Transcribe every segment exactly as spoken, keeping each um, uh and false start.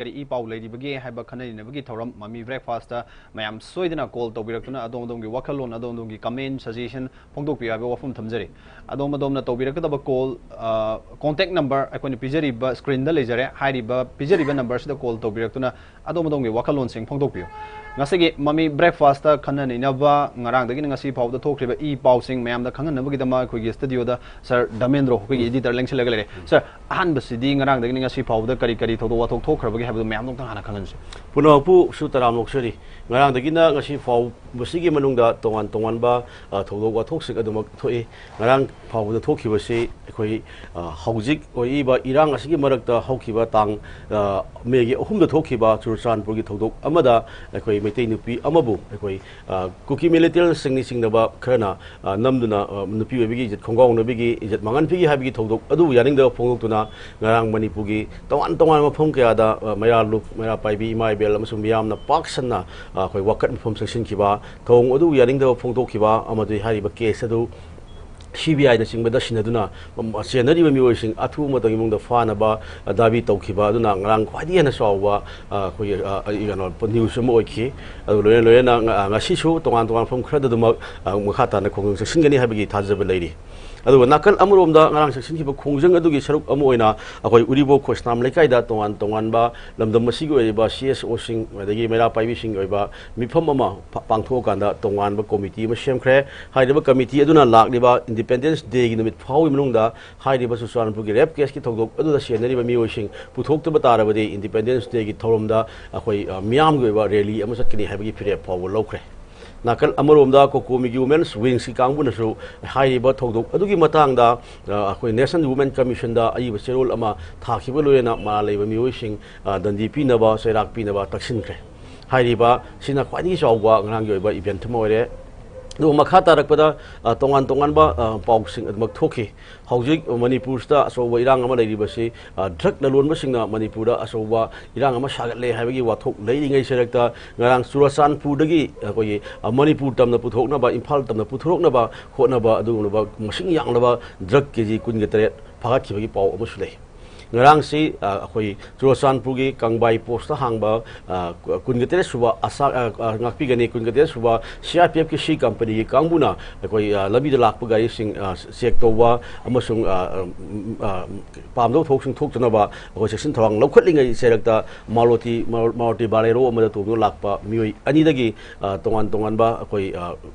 ꯀꯔꯤ ꯏ ꯄꯥꯎ ꯂꯩꯔꯤꯕꯒꯦ ꯍꯥꯏꯕ ꯈꯟꯅ ꯅꯩꯅꯕꯒꯤ ꯊꯧꯔꯝ ꯃꯃꯤ ꯕ꯭ꯔꯦꯛꯐꯥꯁꯇ ꯃꯌꯥꯝ ꯁꯣꯏꯗꯅ ꯀꯣꯜ ꯇꯧꯕꯤꯔꯛꯇꯨꯅ ꯑꯗꯣꯝ ꯑꯗꯣꯝꯒꯤ ꯋꯥꯈꯜꯂꯣꯟ, ꯑꯗꯣꯝ ꯑꯗꯣꯝꯒꯤ ꯀꯃꯦꯟ, ꯁꯖꯦꯁꯟ ꯐꯣꯡꯗꯣꯛꯄꯤꯌꯨ ꯍꯥꯏꯕ ꯋꯥꯐꯝ ꯊꯝꯖꯔꯤ꯫ ꯑꯗꯣꯝ ꯑꯗꯣꯝꯅ ꯇꯧꯕꯤꯔꯛꯀꯗꯕ ꯀꯣꯜ, ꯀꯣꯟꯇꯦꯛ ꯅꯝꯕꯔ ꯑꯩꯈꯣꯏꯅ ꯄꯤꯖꯔꯤꯕ ꯁ꯭ꯀ꯭ꯔꯤꯟꯗ ꯂꯩꯖꯔꯦ꯫ ꯍꯥꯏꯔꯤꯕ ꯄꯤꯖꯔꯤꯕ ꯅꯝꯕꯔꯁꯤꯗ ꯀꯣꯜ ꯇꯧꯕꯤꯔꯛꯇꯨꯅ ꯑꯗꯣꯝ ꯑꯗꯣꯝꯒꯤ ꯋꯥꯈꯜꯂꯣꯟꯁꯤꯡ ꯐꯣꯡꯗꯣꯛꯄꯤꯌꯨ꯫ ꯉꯁꯤꯒꯤ ꯃꯃꯤ ꯕ꯭ꯔꯦꯛꯐꯥꯁꯇ ꯈꯟꯅ ꯅꯩꯅꯕ ꯉꯔꯥꯡꯗꯒꯤꯅ ꯉꯁꯤ ꯐꯥꯎꯕꯗ ꯊꯣꯛꯈ꯭ꯔꯤꯕ ꯏ ꯄꯥꯎꯁꯤꯡ ꯃꯌꯥꯝꯗ ꯈꯪꯍꯟꯅꯕꯒꯤꯗꯃꯛ ꯑꯩꯈꯣꯏꯒꯤ ꯁ꯭ꯇꯨꯗꯤꯑꯣꯗ ꯁꯥꯔ ꯙꯔꯃꯦꯟꯗ꯭ꯔꯣ, ꯑꯩꯈꯣꯏꯒꯤ ꯎꯝ꯫ ꯑꯦꯗꯤꯇꯔ ꯂꯦꯡꯁꯤꯜꯂꯒ ꯂꯩꯔꯦ꯫ ꯎꯝ꯫ ꯁꯥꯔ, ꯑꯍꯥꯟꯕꯁꯤꯗꯤ ꯉꯔꯥꯡꯗꯒꯤꯅ ꯉꯁꯤ ꯐꯥꯎꯕꯗ ꯀꯔꯤ ꯀꯔꯤ ꯊꯧꯗꯣꯛ ꯋꯥꯊꯣꯛ ꯊꯣꯛꯈ꯭ꯔꯕꯒꯦ ꯍꯥꯏꯕꯗꯨ ꯃꯌꯥꯝꯗ ꯑꯃꯨꯛꯇꯪ ꯍꯥꯟꯅ ꯈꯪꯍꯟꯁꯤ꯫ ꯄꯨꯝꯅꯃꯛꯄꯨꯁꯨ ꯇꯔꯥꯝꯅ ꯑꯣꯛꯆꯔꯤ꯫ ꯉꯔꯥꯡꯗꯒꯤꯅ ꯉꯁꯤ ꯐꯥꯎꯕꯁꯤꯒꯤ ꯃꯅꯨꯡꯗ ꯇꯣꯉꯥꯟ ꯇꯣꯉꯥꯟꯕ, ꯑ, ꯊꯧꯗꯣꯛ ꯋꯥꯊꯣꯛꯁꯤꯡ ꯑꯗꯨꯃꯛ ꯊꯣꯛꯏ꯫ ꯉꯔꯥꯡ ꯐꯥꯎꯕꯗ ꯊꯣꯛꯈꯤꯕꯁꯤ ꯑꯩꯈꯣꯏ, ꯑ, ꯍꯧꯖꯤꯛ ꯑꯣꯏꯔꯤꯕ ꯏꯔꯥꯡ ꯑꯁꯤꯒꯤ ꯃꯔꯛꯇ ꯍꯧꯈꯤꯕ ꯇꯥꯡ, ꯑ, ꯃꯦꯒꯤ ꯑꯍꯨꯝꯗ ꯊꯣꯛꯈꯤꯕ ꯆꯨꯔꯆꯥꯟꯄꯨꯔꯒꯤ ꯊꯧꯗꯣꯛ ꯑꯃꯗ ꯑꯩꯈꯣꯏ ꯃꯩꯇꯩ ꯅꯨꯄꯤ ꯑꯃꯕꯨ ꯑꯩꯈꯣꯏ, ꯑ, ꯀꯨꯀꯤ ꯃꯤꯂꯤꯇꯦꯟꯁꯤꯡꯅ ꯆꯤꯡꯅꯕ ꯈꯔꯅ, ꯑ, ꯅꯝꯗꯨꯅ, ꯑ, ꯅꯨꯄꯤ ꯑꯣꯏꯕꯒꯤ ꯏꯖꯠ ꯈꯣꯡꯒꯥꯎꯅꯕꯒꯤ, ꯏꯖꯠ ꯃꯥꯡꯍꯟꯕꯒꯤ ꯍꯥꯏꯕꯒꯤ ꯊꯧꯗꯣꯛ ꯑꯗꯨꯕꯨ ꯌꯥꯅꯤꯡꯗꯕ ꯐꯣꯡꯗꯣꯛꯇꯨꯅ ꯉꯔꯥꯡ ꯃꯅꯤꯄꯨꯔꯒꯤ ꯇꯣꯉꯥꯟ ꯇꯣꯉꯥꯟꯕ ꯃꯐꯝ ꯀꯌꯥꯗ, ꯑ, ꯃꯩꯔꯥ ꯂꯨꯞ, ꯃꯩꯔꯥ ꯄꯥꯏꯕꯤ, ꯏꯃꯥ ꯏꯕꯦꯜ ꯑꯃꯁꯨꯡ ꯃꯤꯌꯥꯝꯅ ꯄꯥꯛ ꯁꯟꯅ, ꯑ, ꯑꯩꯈꯣꯏ ꯋꯥꯀꯠ ꯃꯐꯝ ꯆꯪꯁꯤꯟꯈꯤꯕ, ꯊꯧꯑꯣꯡ ꯑꯗꯨꯕꯨ ꯌꯥꯅꯤꯡꯗꯕ ꯐꯣꯡꯗꯣꯛꯈꯤꯕ ꯑꯃꯗꯤ ꯍꯥꯏꯔꯤꯕ ꯀꯦꯁ ꯑꯗꯨ ꯁꯤ ꯕꯤ ꯑꯥꯏꯅꯆꯤꯡꯕꯗ ꯁꯤꯟꯅꯗꯨꯅ, ꯎꯝ, ꯆꯦꯟꯅꯔꯤꯕ ꯃꯤꯑꯣꯏꯁꯤꯡ ꯑꯊꯨꯕ ꯃꯇꯝꯒꯤ ꯃꯅꯨꯡꯗ ꯐꯥꯅꯕ ꯗꯥꯕꯤ ꯇꯧꯈꯤꯕ ꯑꯗꯨꯅ ꯉꯔꯥꯡ ꯈ꯭ꯋꯥꯏꯗꯒꯤ ꯍꯦꯟꯅ ꯆꯥꯎꯕ, ꯑ, ꯑꯩꯈꯣꯏꯒꯤ, ꯑ, ꯑ, ꯀꯩꯅꯣ, ꯅ꯭ꯌꯨꯁ ꯑꯃ ꯑꯣꯏꯈꯤ꯫ ꯑꯗꯨꯒ ꯂꯣꯏꯅ ꯂꯣꯏꯅꯅ ꯉ-, ꯑ, ꯉꯁꯤꯁꯨ ꯇꯣꯉꯥꯟ ꯇꯣꯉꯥꯟꯕ ꯃꯐꯝ ꯈꯔꯗ ꯑꯗꯨꯃꯛ, ꯑ, ꯃꯈꯥ ꯇꯥꯅ ꯈꯣꯡꯖꯪ ꯆꯪꯁꯤꯟꯒꯅꯤ ꯍꯥꯏꯕꯒꯤ ꯊꯥꯖꯕ ꯂꯩꯔꯤ꯫ ꯑꯗꯨꯒ ꯅꯥꯀꯜ ꯑꯃꯔꯣꯝꯗ ꯉꯔꯥꯡ ꯆꯪꯁꯤꯟꯈꯤꯕ ꯈꯣꯡꯖꯪ ꯑꯗꯨꯒꯤ ꯁꯔꯨꯛ ꯑꯃ ꯑꯣꯏꯅ ꯑꯩꯈꯣꯏ ꯎꯔꯤꯄꯣꯛ ꯈꯣꯏꯁꯅꯥꯝ ꯂꯩꯀꯥꯏꯗ ꯇꯣꯉꯥꯟ ꯇꯣꯉꯥꯟꯕ ꯂꯝꯗꯝ ꯑꯁꯤꯒꯤ ꯑꯣꯏꯔꯤꯕ ꯁꯤ ꯑꯦꯁ ꯑꯣꯁꯤꯡ ꯑꯗꯒꯤ ꯃꯩꯔꯥ ꯄꯥꯏꯕꯤꯁꯤꯡꯒꯤ ꯑꯣꯏꯕ ꯃꯤꯐꯝ ꯑꯃ ꯄ-, ꯄꯥꯡꯊꯣꯛꯑꯀꯥꯟꯗ ꯇꯣꯉꯥꯟꯕ ꯀꯣꯃꯤꯇꯤ ꯑꯃ ꯁꯦꯝꯈ꯭ꯔꯦ꯫ ꯍꯥꯏꯔꯤꯕ ꯀꯃꯤꯇꯤ ꯑꯗꯨꯅ ꯂꯥꯛꯂꯤꯕ ꯏꯟꯗꯤꯄꯦꯟꯗꯦꯟꯁ ꯗꯦꯒꯤ ꯅꯨꯃꯤꯠ ꯐꯥꯎꯕꯒꯤ ꯃꯅꯨꯡꯗ ꯍꯥꯏꯔꯤꯕ ꯆꯨꯔꯆꯥꯟꯄꯨꯔꯒꯤ ꯔꯦꯞ ꯀꯦꯁꯀꯤ ꯊꯧꯗꯣꯛ ꯑꯗꯨꯗ ꯆꯦꯟꯅꯔꯤꯕ ꯃꯤꯑꯣꯏꯁꯤꯡ ꯄꯨꯊꯣꯛꯇꯕ ꯇꯥꯔꯕꯗꯤ ꯏꯟꯗꯤꯄꯦꯟꯗꯦꯟꯁ ꯗꯦꯒꯤ ꯊꯧꯔꯝꯗ ꯑꯩꯈꯣꯏ, ꯑ, ꯃꯤꯌꯥꯝꯒꯤ ꯑꯣꯏꯕ ꯔꯦꯂꯤ ꯑꯃ ꯆꯠꯀꯅꯤ ꯍꯥꯏꯕꯒꯤ ꯐꯤꯔꯦꯞ ꯐꯥꯎꯕ ꯂꯧꯈ꯭ꯔꯦ꯫ ꯅꯥꯀꯜ ꯑꯃꯔꯣꯝꯗ ꯀꯣꯀꯣꯃꯤꯒꯤ ꯋꯨꯃꯦꯟꯁ ꯋꯤꯡꯁꯀꯤ ꯀꯥꯡꯕꯨꯅꯁꯨ ꯍꯥꯏꯔꯤꯕ ꯊꯧꯗꯣꯛ ꯑꯗꯨꯒꯤ ꯃꯇꯥꯡꯗ, ꯑ, ꯑꯩꯈꯣꯏ ꯅꯦꯁꯅꯦꯜ ꯋꯨꯃꯦꯟ ꯀꯃꯤꯁꯟꯗ ꯑꯏꯕ ꯆꯦꯔꯣꯜ ꯑꯃ ꯊꯥꯈꯤꯕ ꯂꯣꯏꯅꯅ ꯃꯔꯥꯜ ꯂꯩꯕ ꯃꯤꯑꯣꯏꯁꯤꯡ, ꯑ, ꯗꯟꯗꯤ ꯄꯤꯅꯕ, ꯆꯩꯔꯥꯛ ꯄꯤꯅꯕ ꯇꯛꯁꯤꯟꯈ꯭ꯔꯦ꯫ ꯍꯥꯏꯔꯤꯕ ꯁꯤꯅ ꯈ꯭ꯋꯥꯏꯗꯒꯤ ꯆꯥꯎꯕ ꯉꯔꯥꯡꯒꯤ ꯑꯣꯏꯕ ꯏꯚꯦꯟꯠ ꯑꯃ ꯑꯣꯏꯔꯦ꯫ ꯑꯗꯨꯒ ꯃꯈꯥ ꯇꯥꯔꯛꯄꯗ, ꯑ, ꯇꯣꯉꯥꯟ ꯇꯣꯉꯥꯟꯕ, ꯑ, ꯄꯥꯎꯁꯤꯡ ꯑꯗꯨꯃꯛ ꯊꯣꯛꯈꯤ꯫ ꯍꯧꯖꯤꯛ ꯃꯅꯤꯄꯨꯔꯁꯤꯗ ꯑꯆꯧꯕ ꯏꯔꯥꯡ ꯑꯃ ꯂꯩꯔꯤꯕꯁꯤ, ꯑ, ꯗ꯭ꯔꯒ ꯂꯂꯣꯟꯕꯁꯤꯡꯅ ꯃꯅꯤꯄꯨꯔꯗ ꯑꯆꯧꯕ ꯏꯔꯥꯡ ꯑꯃ ꯁꯥꯒꯠꯂꯦ ꯍꯥꯏꯕꯒꯤ ꯋꯥꯊꯣꯛ ꯂꯩꯔꯤꯉꯩ ꯁꯔꯛꯇ ꯉꯔꯥꯡ ꯆꯨꯔꯆꯥꯟꯄꯨꯔꯗꯒꯤ ꯑꯩꯈꯣꯏꯒꯤ, ꯑ, ꯃꯅꯤꯄꯨꯔ ꯇꯝꯅ ꯄꯨꯊꯣꯛꯅꯕ, ꯏꯝꯐꯥꯜ ꯇꯝꯅ ꯄꯨꯊꯣꯔꯛꯅꯕ ꯍꯣꯠꯅꯕ ꯑꯗꯨꯒꯨꯝꯂꯕ ꯃꯁꯤꯡ ꯌꯥꯝꯂꯕ ꯗ꯭ꯔꯒ ꯀꯦ ꯖꯤ ꯀꯨꯟꯒ ꯇꯔꯦꯠ ꯐꯥꯒꯠꯈꯤꯕꯒꯤ ꯄꯥꯎ ꯑꯃꯁꯨ ꯂꯩ꯫ ꯉꯔꯥꯡꯁꯤ ꯑ, ꯑꯩꯈꯣꯏ ꯆꯨꯔꯆꯥꯟꯄꯨꯔꯒꯤ ꯀꯪꯕꯥꯏ ꯄꯣꯁꯇ ꯍꯥꯡꯕ ꯑ, ꯀꯨꯟꯒ ꯇꯔꯦꯠ ꯁꯨꯕ ꯑꯁꯥ ꯑ, ꯑ, ꯉꯥꯛꯄꯤꯒꯅꯤ, ꯀꯨꯟꯒ ꯇꯔꯦꯠ ꯁꯨꯕ ꯁꯤ ꯑꯥꯔ ꯄꯤ ꯑꯦꯐꯀꯤ ꯁꯤ ꯀꯝꯄꯅꯤꯒꯤ ꯀꯥꯡꯕꯨꯅ ꯑꯩꯈꯣꯏ ꯑ, ꯂꯝꯕꯤꯗ ꯂꯥꯛꯄ ꯒꯥꯔꯤꯁꯤꯡ ꯑ, ꯆꯦꯛ ꯇꯧꯕ ꯑꯃꯁꯨꯡ ꯑ, ꯎꯝ, ꯑ, ꯄꯥꯝꯗꯕ ꯊꯧꯑꯣꯡꯁꯤꯡ ꯊꯣꯛꯇꯅꯕ ꯑꯩꯈꯣꯏ ꯆꯦꯛꯁꯤꯟ ꯊꯧꯔꯥꯡ ꯂꯧꯈꯠꯂꯤꯉꯩ ꯆꯦꯔꯛꯇ ꯃꯥꯔꯣꯇꯤ ꯃꯥꯔꯣꯇꯤ ꯕꯥꯂꯦꯔꯣ ꯑꯃꯗ ꯇꯣꯡꯗꯨꯅ ꯂꯥꯛꯄ ꯃꯤꯑꯣꯏ ꯑꯅꯤꯗꯒꯤ ꯑ, ꯇꯣꯉꯥꯟ ꯇꯣꯉꯥꯟꯕ ꯑꯩꯈꯣꯏ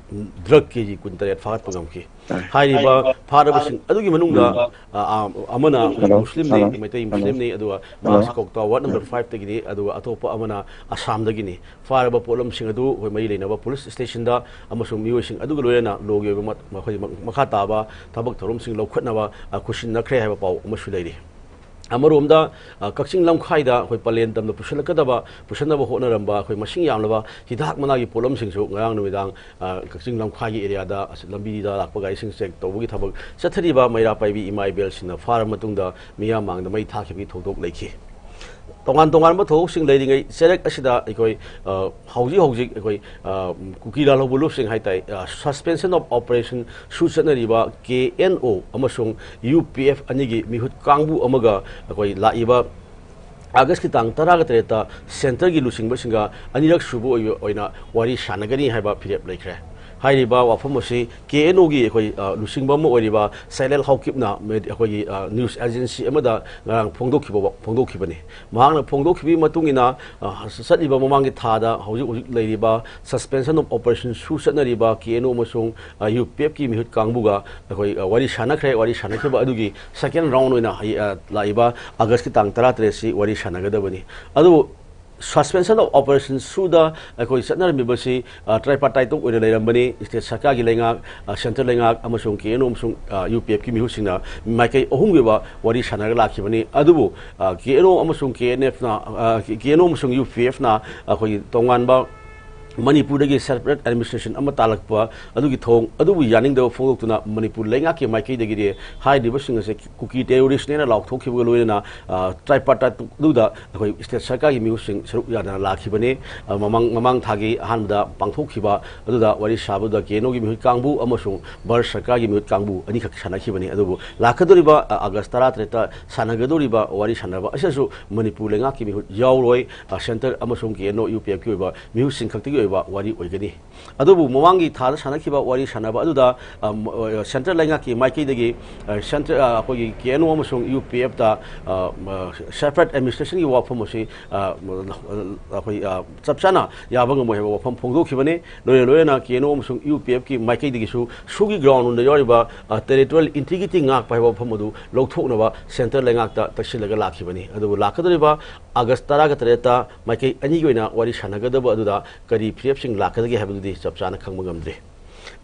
ꯗ꯭ꯔꯒ ꯀꯦ ꯖꯤ ꯀꯨꯟ ꯇꯔꯦꯠ ꯐꯥꯒꯠꯄ ꯉꯝꯈꯤ꯫ ꯍꯥꯏꯔꯤꯕ ꯐꯥꯔꯕꯁꯤꯡ ꯑꯗꯨꯒꯤ ꯃꯅꯨꯡꯗ ꯑ, ꯑ, ꯑꯃꯅ ꯑꯩꯈꯣꯏ ꯃꯨꯁꯂꯤꯝꯅꯤ, ꯃꯩꯇꯩ ꯃꯨꯁꯂꯤꯝꯅꯤ, ꯑꯗꯨꯒ ꯃꯍꯥꯛꯁꯤ ꯀꯧꯇꯥ ꯋꯥꯔꯗ ꯅꯝꯕꯔ ꯐꯥꯏꯚꯇꯒꯤꯅꯤ, ꯑꯗꯨꯒ ꯑꯇꯣꯞꯄ ꯑꯃꯅ ꯑꯁꯥꯝꯗꯒꯤꯅꯤ꯫ ꯐꯥꯔꯕ ꯄꯣꯠꯂꯝꯁꯤꯡ ꯑꯗꯨ ꯑꯩꯈꯣꯏ ꯃꯔꯤ ꯂꯩꯅꯕ ꯄꯨꯂꯤꯁ ꯁ꯭ꯇꯦꯁꯟꯗ ꯑꯃꯁꯨꯡ ꯃꯤꯑꯣꯏꯁꯤꯡ ꯑꯗꯨꯒ ꯂꯣꯏꯅꯅ ꯂꯣꯒꯤ ꯑꯣꯏꯕ ꯃ-, ꯃꯈꯣꯏ ꯃ-, ꯃꯈꯥ ꯇꯥꯕ ꯊꯕꯛ ꯊꯧꯔꯝꯁꯤꯡ ꯂꯧꯈꯠꯅꯕ ꯑ, ꯈꯨꯠꯁꯤꯟꯅꯈ꯭ꯔꯦ ꯍꯥꯏꯕ ꯄꯥꯎ ꯑꯃꯁꯨ ꯂꯩꯔꯤ꯫ ꯑꯃꯔꯣꯝꯗ ꯑ, ꯀꯛꯆꯤꯡ ꯂꯝꯈꯥꯏꯗ ꯑꯩꯈꯣꯏ ꯄꯂꯦꯟ ꯇꯝꯅ ꯄꯨꯁꯤꯜꯂꯛꯀꯗꯕ, ꯄꯨꯁꯤꯟꯅꯕ ꯍꯣꯠꯅꯔꯝꯕ ꯑꯩꯈꯣꯏ ꯃꯁꯤꯡ ꯌꯥꯝꯂꯕ ꯍꯤꯗꯥꯛ ꯃꯅꯥꯒꯤ ꯄꯣꯠꯂꯝꯁꯤꯡꯁꯨ ꯉꯔꯥꯡ ꯅꯨꯃꯤꯗꯥꯡ ꯑ, ꯀꯛꯆꯤꯡ ꯂꯝꯈꯥꯏꯒꯤ ꯑꯦꯔꯤꯌꯥꯗ ꯑꯁ-, ꯂꯝꯕꯤꯗ ꯂꯥꯛꯄ ꯒꯥꯔꯤꯁꯤꯡ ꯆꯦꯛ ꯇꯧꯕꯒꯤ ꯊꯕꯛ ꯆꯠꯊꯔꯤꯕ ꯃꯩꯔꯥ ꯄꯥꯏꯕꯤ ꯏꯃꯥ ꯏꯕꯦꯜꯁꯤꯡꯅ ꯐꯥꯔꯕ ꯃꯇꯨꯡꯗ ꯃꯤꯌꯥꯝ ꯃꯥꯡꯗ ꯃꯩ ꯊꯥꯈꯤꯕꯒꯤ ꯊꯧꯗꯣꯛ ꯂꯩꯈꯤ꯫ ꯇꯣꯉꯥꯟ ꯇꯣꯉꯥꯟꯕ ꯊꯧꯗꯣꯛꯁꯤꯡ ꯂꯩꯔꯤꯉꯩ ꯆꯦꯔꯦꯛ ꯑꯁꯤꯗ ꯑꯩꯈꯣꯏ ꯑ, ꯍꯧꯖꯤꯛ ꯍꯧꯖꯤꯛ ꯑꯩꯈꯣꯏ ꯑ, ꯀꯨꯀꯤ ꯂꯥꯜꯍꯧꯕ ꯂꯨꯞꯁꯤꯡ ꯍꯥꯏ ꯇꯥꯏ, ꯑ, suspension of operation ꯁꯨ ꯆꯠꯅꯔꯤꯕ ꯀꯦ ꯑꯦꯟ ꯑꯣ ꯑꯃꯁꯨꯡ ꯌꯨ ꯄꯤ ꯑꯦꯐ ꯑꯅꯤꯒꯤ ꯃꯤꯍꯨꯠ ꯀꯥꯡꯕꯨ ꯑꯃꯒ ꯑꯩꯈꯣꯏ ꯂꯥꯛꯏꯕ ꯑꯥꯒꯁꯀꯤ ꯇꯥꯡ ꯇꯔꯥꯒ ꯇꯔꯦꯠꯇ ꯁꯦꯟꯇꯔꯒꯤ ꯂꯨꯆꯤꯡꯕꯁꯤꯡꯒ ꯑꯅꯤꯔꯛ ꯁꯨꯕ ꯑꯣꯏꯕ ꯑꯣꯏꯅ ꯋꯥꯔꯤ ꯁꯥꯟꯅꯒꯅꯤ ꯍꯥꯏꯕ ꯐꯤꯔꯦꯞ ꯂꯩꯈ꯭ꯔꯦ꯫ ꯍꯥꯏꯔꯤꯕ ꯋꯥꯐꯝ ꯑꯁꯤ ꯀꯦ ꯑꯦꯟ ꯑꯣꯒꯤ ꯑꯩꯈꯣꯏ ꯑ, ꯂꯨꯆꯤꯡꯕ ꯑꯃ ꯑꯣꯏꯔꯤꯕ ꯁꯦꯂꯦꯜ ꯍꯥꯎꯀꯤꯞꯅ ꯃꯦ-, ꯑꯩꯈꯣꯏꯒꯤ ꯑ, ꯅ꯭ꯌꯨꯁ ꯑꯦꯖꯦꯟꯁꯤ ꯑꯃꯗ ꯉꯔꯥꯡ ꯐꯣꯡꯗꯣꯛꯈꯤꯕ ꯐꯣꯡꯗꯣꯛꯈꯤꯕꯅꯤ꯫ ꯃꯍꯥꯛꯅ ꯐꯣꯡꯗꯣꯛꯈꯤꯕꯒꯤ ꯃꯇꯨꯡ ꯏꯟꯅ ꯑ, ꯆꯠꯂꯤꯕ ꯃꯃꯥꯡꯒꯤ ꯊꯥꯗ ꯍꯧꯖꯤꯛ ꯍꯧꯖꯤꯛ ꯂꯩꯔꯤꯕ suspension of operation ꯁꯨ ꯆꯠꯅꯔꯤꯕ ꯀꯦ ꯑꯦꯟ ꯑꯣ ꯑꯃꯁꯨꯡ ꯑ, ꯌꯨ ꯄꯤ ꯑꯦꯐꯀꯤ ꯃꯤꯍꯨꯠ ꯀꯥꯡꯕꯨꯒ ꯑꯩꯈꯣꯏ ꯑ, ꯋꯥꯔꯤ ꯁꯥꯟꯅꯈ꯭ꯔꯦ꯫ ꯋꯥꯔꯤ ꯁꯥꯟꯅꯈꯤꯕ ꯑꯗꯨꯒꯤ second round ꯑꯣꯏꯅ ꯍꯌꯦ-, ꯑ, ꯂꯥꯛꯏꯕ ꯑꯥꯒꯁꯀꯤ ꯇꯥꯡ ꯇꯔꯥꯇꯔꯦꯠꯁꯤ ꯋꯥꯔꯤ ꯁꯥꯟꯅꯒꯗꯕꯅꯤ꯫ ꯑꯗꯨꯕꯨ suspension of operation ꯁꯨꯗ ꯑꯩꯈꯣꯏ ꯆꯠꯅꯔꯝꯃꯤꯕꯁꯤ, ꯑ, tripartite ꯑꯣꯏꯅ ꯂꯩꯔꯝꯕꯅꯤ꯫ ꯁ꯭ꯇꯦꯠ ꯁꯔꯀꯥꯔꯒꯤ ꯂꯩꯉꯥꯛ, ꯑ, ꯁꯦꯟꯇꯔ ꯂꯩꯉꯥꯛ ꯑꯃꯁꯨꯡ ꯀꯦ ꯑꯦꯟ ꯑꯣ ꯑꯃꯁꯨꯡ, ꯑ, ꯌꯨ ꯄꯤ ꯑꯦꯐꯀꯤ ꯃꯤꯍꯨꯠꯁꯤꯡꯅ ꯃꯥꯏꯀꯩ ꯑꯍꯨꯝꯒꯤ ꯑꯣꯏꯕ ꯋꯥꯔꯤ ꯁꯥꯟꯅꯔꯒ ꯂꯥꯛꯈꯤꯕꯅꯤ꯫ ꯑꯗꯨꯕꯨ, ꯑ, ꯀꯦ ꯑꯦꯟ ꯑꯣ ꯑꯃꯁꯨꯡ ꯀꯦ ꯑꯦꯟ ꯑꯦꯐꯅ, ꯑ, ꯀꯦ ꯑꯦꯟ ꯑꯣ ꯑꯃꯁꯨꯡ ꯌꯨ ꯄꯤ ꯑꯦꯐꯅ ꯑꯩꯈꯣꯏꯒꯤ ꯇꯣꯉꯥꯟꯕ ꯃꯅꯤꯄꯨꯔꯗꯒꯤ separate administration ꯑꯃ ꯇꯥꯜꯂꯛꯄ ꯑꯗꯨꯒꯤ ꯊꯧꯑꯣꯡ ꯑꯗꯨꯕꯨ ꯌꯥꯅꯤꯡꯗꯕ ꯐꯣꯡꯗꯣꯛꯇꯨꯅ ꯃꯅꯤꯄꯨꯔ ꯂꯩꯉꯥꯛꯀꯤ ꯃꯥꯏꯀꯩꯗꯒꯤꯗꯤ ꯍꯥꯏꯔꯤꯕꯁꯤꯡ ꯑꯁꯦ ꯀꯨꯀꯤ terroristꯅꯦꯅ ꯂꯥꯎꯊꯣꯛꯈꯤꯕꯒ ꯂꯣꯏꯅꯅ, ꯑ, tripartite ꯑꯗꯨꯗ ꯑꯩꯈꯣꯏ state ꯁꯔꯀꯥꯔꯒꯤ ꯃꯤꯍꯨꯠꯁꯤꯡ ꯁꯔꯨꯛ ꯌꯥꯗꯅ ꯂꯥꯛꯈꯤꯕꯅꯤ꯫ ꯑ, ꯃꯃꯥꯡ, ꯃꯃꯥꯡ ꯊꯥꯒꯤ ꯑꯍꯥꯟꯕꯗ ꯄꯥꯡꯊꯣꯛꯈꯤꯕ ꯑꯗꯨꯗ ꯋꯥꯔꯤ ꯁꯥꯕꯗ ꯀꯦ ꯑꯦꯟ ꯑꯣꯒꯤ ꯃꯤꯍꯨꯠ ꯀꯥꯡꯕꯨ ꯑꯃꯁꯨꯡ ꯚꯥꯔꯠ ꯁꯔꯀꯥꯔꯒꯤ ꯃꯤꯍꯨꯠ ꯀꯥꯡꯕꯨ ꯑꯅꯤꯈꯛ ꯁꯥꯟꯅꯈꯤꯕꯅꯤ꯫ ꯑꯗꯨꯕꯨ ꯂꯥꯛꯀꯗꯧꯔꯤꯕ, ꯑ, ꯑꯥꯒꯁ ꯇꯔꯥꯇꯔꯦꯠꯇ ꯁꯥꯟꯅꯒꯗꯧꯔꯤꯕ ꯋꯥꯔꯤ ꯁꯥꯟꯅꯕ ꯑꯁꯤꯁꯨ ꯃꯅꯤꯄꯨꯔ ꯂꯩꯉꯥꯛꯀꯤ ꯃꯤꯍꯨꯠ ꯌꯥꯎꯔꯣꯏ꯫ ꯑ, centre ꯑꯃꯁꯨꯡ ꯀꯦ ꯑꯦꯟ ꯑꯣ ꯌꯨ ꯄꯤ ꯑꯦꯐꯀꯤ ꯑꯣꯏꯕ ꯃꯤꯍꯨꯠꯁꯤꯡ ꯈꯛꯇꯒꯤ ꯑꯣꯏꯕ ꯋꯥꯔꯤ ꯑꯣꯏꯒꯅꯤ꯫ ꯑꯗꯨꯕꯨ ꯃꯃꯥꯡꯒꯤ ꯊꯥꯗ ꯁꯥꯟꯅꯈꯤꯕ ꯋꯥꯔꯤ ꯁꯥꯟꯅꯕ ꯑꯗꯨꯗ, ꯑ, ꯃ-, ꯑ, centre ꯂꯩꯉꯥꯛꯀꯤ ꯃꯥꯏꯀꯩꯗꯒꯤ, ꯑ, centre, ꯑ, ꯑꯩꯈꯣꯏꯒꯤ ꯀꯦ ꯑꯦꯟ ꯑꯣ ꯑꯃꯁꯨꯡ ꯌꯨ ꯄꯤ ꯑꯦꯐꯇ, ꯑ, ꯃ-, separate administrationꯒꯤ ꯋꯥꯐꯝ ꯑꯁꯤ, ꯑ, ꯃ-, ꯑ, ꯑꯩꯈꯣꯏ, ꯑ, ꯆꯞ ꯆꯥꯅ ꯌꯥꯕ ꯉꯝꯃꯣꯏ ꯍꯥꯏꯕ ꯋꯥꯐꯝ ꯐꯣꯡꯗꯣꯛꯈꯤꯕꯅꯤ꯫ ꯂꯣꯏꯅ ꯂꯣꯏꯅꯅ ꯀꯦ ꯑꯦꯟ ꯑꯣ ꯑꯃꯁꯨꯡ ꯌꯨ ꯄꯤ ꯑꯦꯐꯀꯤ ꯃꯥꯏꯀꯩꯗꯒꯤꯁꯨ SoO ꯒꯤ ground ꯗ ꯌꯥꯎꯔꯤꯕ, ꯑ, territorial integrity ꯉꯥꯛꯄ ꯍꯥꯏꯕ ꯋꯥꯐꯝ ꯑꯗꯨ ꯂꯧꯊꯣꯛꯅꯕ centre ꯂꯩꯉꯥꯛꯇ ꯇꯛꯁꯤꯜꯂꯒ ꯂꯥꯛꯈꯤꯕꯅꯤ꯫ ꯑꯗꯨꯕꯨ ꯂꯥꯛꯀꯗꯧꯔꯤꯕ ꯑꯥꯒꯁ ꯇꯔꯥꯒ ꯇꯔꯦꯠꯇ ꯃꯥꯏꯀꯩ ꯑꯅꯤꯒꯤ ꯑꯣꯏꯅ ꯋꯥꯔꯤ ꯁꯥꯟꯅꯒꯗꯕ ꯑꯗꯨꯗ ꯀꯔꯤ ꯐꯤꯔꯦꯞꯁꯤꯡ ꯂꯥꯛꯀꯗꯒꯦ ꯍꯥꯏꯕꯗꯨꯗꯤ ꯆꯞ ꯆꯥꯅ ꯈꯪꯕ ꯉꯝꯗ꯭ꯔꯤ꯫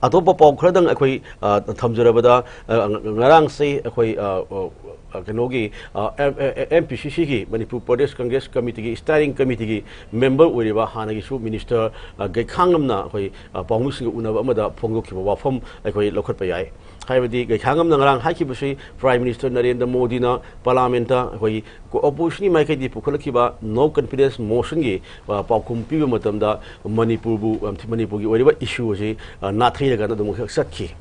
ꯑꯇꯣꯞꯄ ꯄꯥꯎ ꯈꯔꯗꯪ ꯑꯩꯈꯣꯏ, ꯑ, ꯊꯝꯖꯔꯕꯗ, ꯑ, ꯉ-, ꯉꯔꯥꯡꯁꯦ ꯑꯩꯈꯣꯏ, ꯑ, ꯑ, ꯑ, ꯀꯩꯅꯣꯒꯤ, ꯑ, ꯑꯦꯝ-, ꯑꯦ-, ꯑꯦ-, ꯑꯦꯝ ꯄꯤ ꯁꯤ ꯁꯤꯒꯤ, ꯃꯅꯤꯄꯨꯔ ꯄ꯭ꯔꯗꯦꯁ ꯀꯪꯒ꯭ꯔꯦꯁ ꯀꯃꯤꯇꯤꯒꯤ steering ꯀꯃꯤꯇꯤꯒꯤ member ꯑꯣꯏꯔꯤꯕ ꯍꯥꯟꯅꯒꯤꯁꯨ minister, ꯑ, ꯒꯩꯈꯥꯡꯉꯝꯅ ꯑꯩꯈꯣꯏ, ꯑ, ꯄꯥꯎꯃꯤꯁꯤꯡꯒ ꯎꯅꯕ ꯑꯃꯗ ꯐꯣꯡꯗꯣꯛꯈꯤꯕ ꯋꯥꯐꯝ ꯑꯩꯈꯣꯏ ꯂꯧꯈꯠꯄ ꯌꯥꯏ꯫ ꯍꯥꯏꯕꯗꯤ ꯒꯩꯈꯥꯡꯉꯝꯅ ꯉꯔꯥꯡ ꯍꯥꯏꯈꯤꯕꯁꯤ Prime Minister ꯅꯔꯦꯟꯗ꯭ꯔ ꯃꯣꯗꯤꯅ parliament ꯇ ꯑꯩꯈꯣꯏꯒꯤ opposition ꯒꯤ ꯃꯥꯏꯀꯩꯗꯒꯤ ꯄꯨꯈꯠꯂꯛꯈꯤꯕ no confidence motion ꯒꯤ, ꯑ, ꯄꯥꯎꯈꯨꯝ ꯄꯤꯕ ꯃꯇꯝꯗ ꯃꯅꯤꯄꯨꯔꯕꯨ, ꯑ, ꯃꯅꯤꯄꯨꯔꯒꯤ ꯑꯣꯏꯔꯤꯕ issue ꯑꯁꯤ, ꯑ, ꯅꯥꯊꯩꯔꯒ ꯑꯗꯨꯝ ꯆꯠꯈꯤ꯫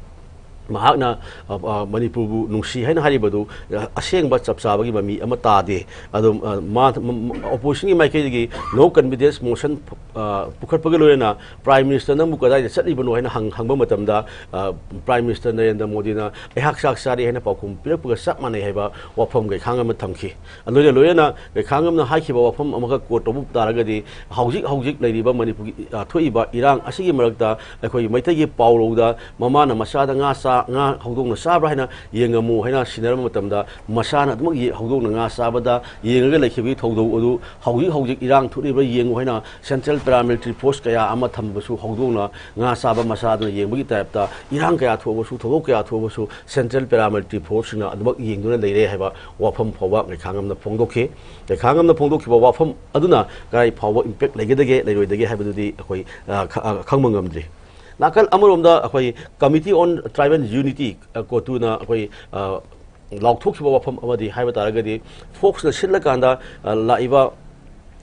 ꯃꯍꯥꯛꯅ, ꯑ, ꯑ, ꯃꯅꯤꯄꯨꯔꯕꯨ ꯅꯨꯡꯁꯤ ꯍꯥꯏꯅ ꯍꯥꯏꯔꯤꯕꯗꯨ, ꯑ, ꯑꯁꯦꯡꯕ ꯆꯞ ꯆꯥꯕꯒꯤ ꯃꯃꯤ ꯑꯃ ꯇꯥꯗꯦ꯫ ꯑꯗꯨꯝ, ꯑ, ꯃꯥ, ꯃ-, ꯃ-, opposition ꯒꯤ ꯃꯥꯏꯀꯩꯗꯒꯤ no confidence motion, ꯑ, ꯄꯨꯈꯠꯄꯒ ꯂꯣꯏꯅꯅ Prime Minister ꯅꯪꯕꯨ ꯀꯗꯥꯏꯗ ꯆꯠꯂꯤꯕꯅꯣ ꯍꯥꯏꯅ ꯍꯪ-, ꯍꯪꯕ ꯃꯇꯝꯗ, ꯑ, Prime Minister ꯅꯔꯦꯟꯗ꯭ꯔ ꯃꯣꯗꯤꯅ ꯑꯩꯍꯥꯛ ꯆꯥꯛ ꯆꯥꯔꯦ ꯍꯥꯏꯅ ꯄꯥꯎꯈꯨꯝ ꯄꯤꯔꯛꯄꯒ ꯆꯞ ꯃꯥꯟꯅꯩ ꯍꯥꯏꯕ ꯋꯥꯐꯝ ꯒꯩꯈꯥꯡꯉꯝꯅ ꯊꯝꯈꯤ꯫ ꯂꯣꯏꯅ ꯂꯣꯏꯅꯅ ꯒꯩꯈꯥꯡꯉꯝꯅ ꯍꯥꯏꯈꯤꯕ ꯋꯥꯐꯝ ꯑꯃꯈꯛ quote ꯇꯧꯕ ꯇꯥꯔꯒꯗꯤ, ꯍꯧꯖꯤꯛ ꯍꯧꯖꯤꯛ ꯂꯩꯔꯤꯕ ꯃꯅꯤꯄꯨꯔꯒꯤ, ꯑ, ꯊꯣꯛꯏꯕ ꯏꯔꯥꯡ ꯑꯁꯤꯒꯤ ꯃꯔꯛꯇ ꯑꯩꯈꯣꯏꯒꯤ ꯃꯩꯇꯩꯒꯤ ꯄꯥꯎꯔꯧꯗ "ꯃꯃꯥꯅ ꯃꯆꯥꯗ ꯉꯥ ꯆꯥ ꯉꯥ ꯍꯧꯗꯣꯡꯅ ꯆꯥꯕ꯭ꯔꯥ ꯍꯥꯏꯅ ꯌꯦꯡꯉꯝꯃꯨ ꯍꯥꯏꯅ ꯁꯤꯟꯅꯔꯝꯕ ꯃꯇꯝꯗ, ꯃꯁꯥꯅ ꯑꯗꯨꯃꯛ ꯌꯦ-, ꯍꯧꯗꯣꯡꯅ ꯉꯥ ꯆꯥꯕꯗ ꯌꯦꯡꯉꯒ ꯂꯩꯈꯤꯕꯒꯤ ꯊꯧꯗꯧ ꯑꯗꯨ ꯍꯧꯖꯤꯛ ꯍꯧꯖꯤꯛ ꯏꯔꯥꯡ ꯊꯣꯛꯂꯤꯕ꯭ꯔꯥ ꯌꯦꯡꯉꯨ ꯍꯥꯏꯅ Central Paramilitary Force ꯀꯌꯥ ꯑꯃ ꯊꯝꯕꯁꯨ, ꯍꯧꯗꯣꯡꯅ ꯉꯥ ꯆꯥꯕ ꯃꯆꯥꯗꯨꯅ ꯌꯦꯡꯕꯒꯤ type ꯇ ꯏꯔꯥꯡ ꯀꯌꯥ ꯊꯣꯛꯑꯕꯁꯨ, ꯊꯧꯗꯣꯛ ꯀꯌꯥ ꯊꯣꯛꯑꯕꯁꯨ Central Paramilitary Force ꯁꯤꯡꯅ ꯑꯗꯨꯃꯛ ꯌꯦꯡꯗꯨꯅ ꯂꯩꯔꯦ ꯍꯥꯏꯕ ꯋꯥꯐꯝ ꯐꯥꯎꯕ ꯉꯩꯈꯥꯉꯝꯅ ꯐꯣꯡꯗꯣꯛꯈꯤ꯫ ꯉꯩꯈꯥꯉꯝꯅ ꯐꯣꯡꯗꯣꯛꯈꯤꯕ ꯋꯥꯐꯝ ꯑꯗꯨꯅ ꯀꯗꯥꯏ ꯐꯥꯎꯕ impact ꯂꯩꯒꯗꯒꯦ, ꯂꯩꯔꯣꯏꯗꯒꯦ ꯍꯥꯏꯕꯗꯨꯗꯤ ꯑꯩꯈꯣꯏ, ꯑ, ꯈ-, ꯑ, ꯈꯪꯕ ꯉꯝꯗ꯭ꯔꯤ꯫ ꯅꯥꯀꯜ ꯑꯃꯔꯣꯝꯗ ꯑꯩꯈꯣꯏ Committee on Tribal Unity, ꯑ, ꯀꯣꯇꯨꯅ ꯑꯩꯈꯣꯏ, ꯑ, ꯂꯥꯎꯊꯣꯛꯈꯤꯕ ꯋꯥꯐꯝ ꯑꯃꯗꯤ ꯍꯥꯏꯕ ꯇꯥꯔꯒꯗꯤ, ꯐꯣꯛꯁꯅ ꯁꯤꯜꯂꯀꯥꯟꯗ, ꯑ, ꯂꯥꯛꯏꯕ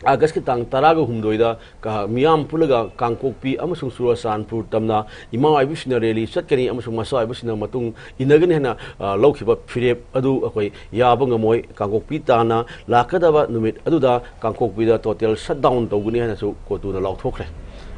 ꯑꯥꯒꯁꯀꯤ ꯇꯥꯡ ꯇꯔꯥꯒ ꯍꯨꯝꯗꯣꯏꯗ ꯀ-, ꯃꯤꯌꯥꯝ ꯄꯨꯜꯂꯒ ꯀꯥꯡꯄꯣꯛꯄꯤ ꯑꯃꯁꯨꯡ ꯆꯨꯔꯆꯥꯟꯄꯨꯔ ꯇꯝꯅ ꯏꯃꯥ ꯑꯣꯏꯕꯁꯤꯡꯅ rally ꯆꯠꯀꯅꯤ ꯑꯃꯁꯨꯡ ꯃꯆꯥ ꯑꯣꯏꯕꯁꯤꯡꯅ ꯃꯇꯨꯡ ꯏꯟꯅꯒꯅꯤ ꯍꯥꯏꯅ, ꯑ, ꯂꯧꯈꯤꯕ ꯐꯤꯔꯦꯞ ꯑꯗꯨ ꯑꯩꯈꯣꯏ ꯌꯥꯕ ꯉꯝꯃꯣꯏ꯫ ꯀꯥꯡꯄꯣꯛꯄꯤ ꯇꯥꯟꯅ ꯂꯥꯛꯀꯗꯕ ꯅꯨꯃꯤꯠ ꯑꯗꯨꯗ ꯀꯥꯡꯄꯣꯛꯄꯤꯗ total shutdown ꯇꯧꯒꯅꯤ ꯍꯥꯏꯅꯁꯨ ꯀꯣꯇꯨꯅ ꯂꯥꯎꯊꯣꯛꯈ꯭ꯔꯦ꯫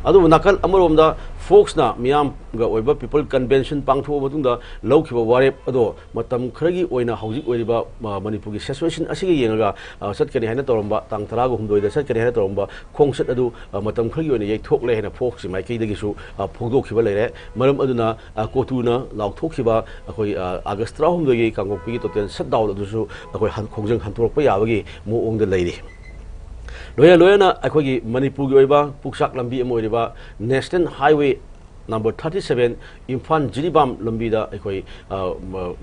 ꯑꯗꯨꯕꯨ ꯅꯥꯀꯜ ꯑꯃꯔꯣꯝꯗ ꯐꯣꯛꯁꯅ ꯃꯤꯌꯥꯝꯒ ꯑꯣꯏꯕ People Convention ꯄꯥꯡꯊꯣꯛꯑ ꯃꯇꯨꯡꯗ ꯂꯧꯈꯤꯕ ꯋꯥꯔꯦꯞ ꯑꯗꯣ ꯃꯇꯝ ꯈꯔꯒꯤ ꯑꯣꯏꯅ ꯍꯧꯖꯤꯛ ꯑꯣꯏꯔꯤꯕ, ꯑ, ꯃꯅꯤꯄꯨꯔꯒꯤ situation ꯑꯁꯤꯒ ꯌꯦꯡꯉꯒ, ꯑ, ꯆꯠꯀꯅꯤ ꯍꯥꯏꯅ ꯇꯧꯔꯝꯕ, ꯇꯥꯡ ꯇꯔꯥꯒ ꯍꯨꯝꯗꯣꯏꯗ ꯆꯠꯀꯅꯤ ꯍꯥꯏꯅ ꯇꯧꯔꯝꯕ ꯈꯣꯡꯆꯠ ꯑꯗꯨ, ꯑ, ꯃꯇꯝ ꯈꯔꯒꯤ ꯑꯣꯏꯅ ꯌꯩꯊꯣꯛꯂꯦ ꯍꯥꯏꯅ ꯐꯣꯛꯁꯀꯤ ꯃꯥꯏꯀꯩꯗꯒꯤꯁꯨ, ꯑ, ꯐꯣꯡꯗꯣꯛꯈꯤꯕ ꯂꯩꯔꯦ꯫ ꯃꯔꯝ ꯑꯗꯨꯅ, ꯑ, ꯀꯣꯇꯨꯅ ꯂꯥꯎꯊꯣꯛꯈꯤꯕ ꯑꯩꯈꯣꯏ, ꯑ, ꯑꯥꯒꯁ ꯇꯔꯥꯍꯨꯝꯗꯣꯏꯒꯤ ꯀꯥꯡꯄꯣꯛꯄꯤꯒꯤ total shutdown ꯑꯗꯨꯁꯨ ꯑꯩꯈꯣꯏ ꯍꯟ-, ꯈꯣꯡꯖꯪ ꯍꯟꯗꯣꯔꯛꯄ ꯌꯥꯕꯒꯤ ꯃꯑꯣꯡꯗ ꯂꯩꯔꯤ꯫ ꯂꯣꯏꯅ ꯂꯣꯏꯅꯅ ꯑꯩꯈꯣꯏꯒꯤ ꯃꯅꯤꯄꯨꯔꯒꯤ ꯑꯣꯏꯕ ꯄꯨꯛꯆꯥꯛ ꯂꯝꯕꯤ ꯑꯃ ꯑꯣꯏꯔꯤꯕ National Highway number thirty seven Imphal Jiribam ꯂꯝꯕꯤꯗ ꯑꯩꯈꯣꯏ, ꯑ, ꯃ-,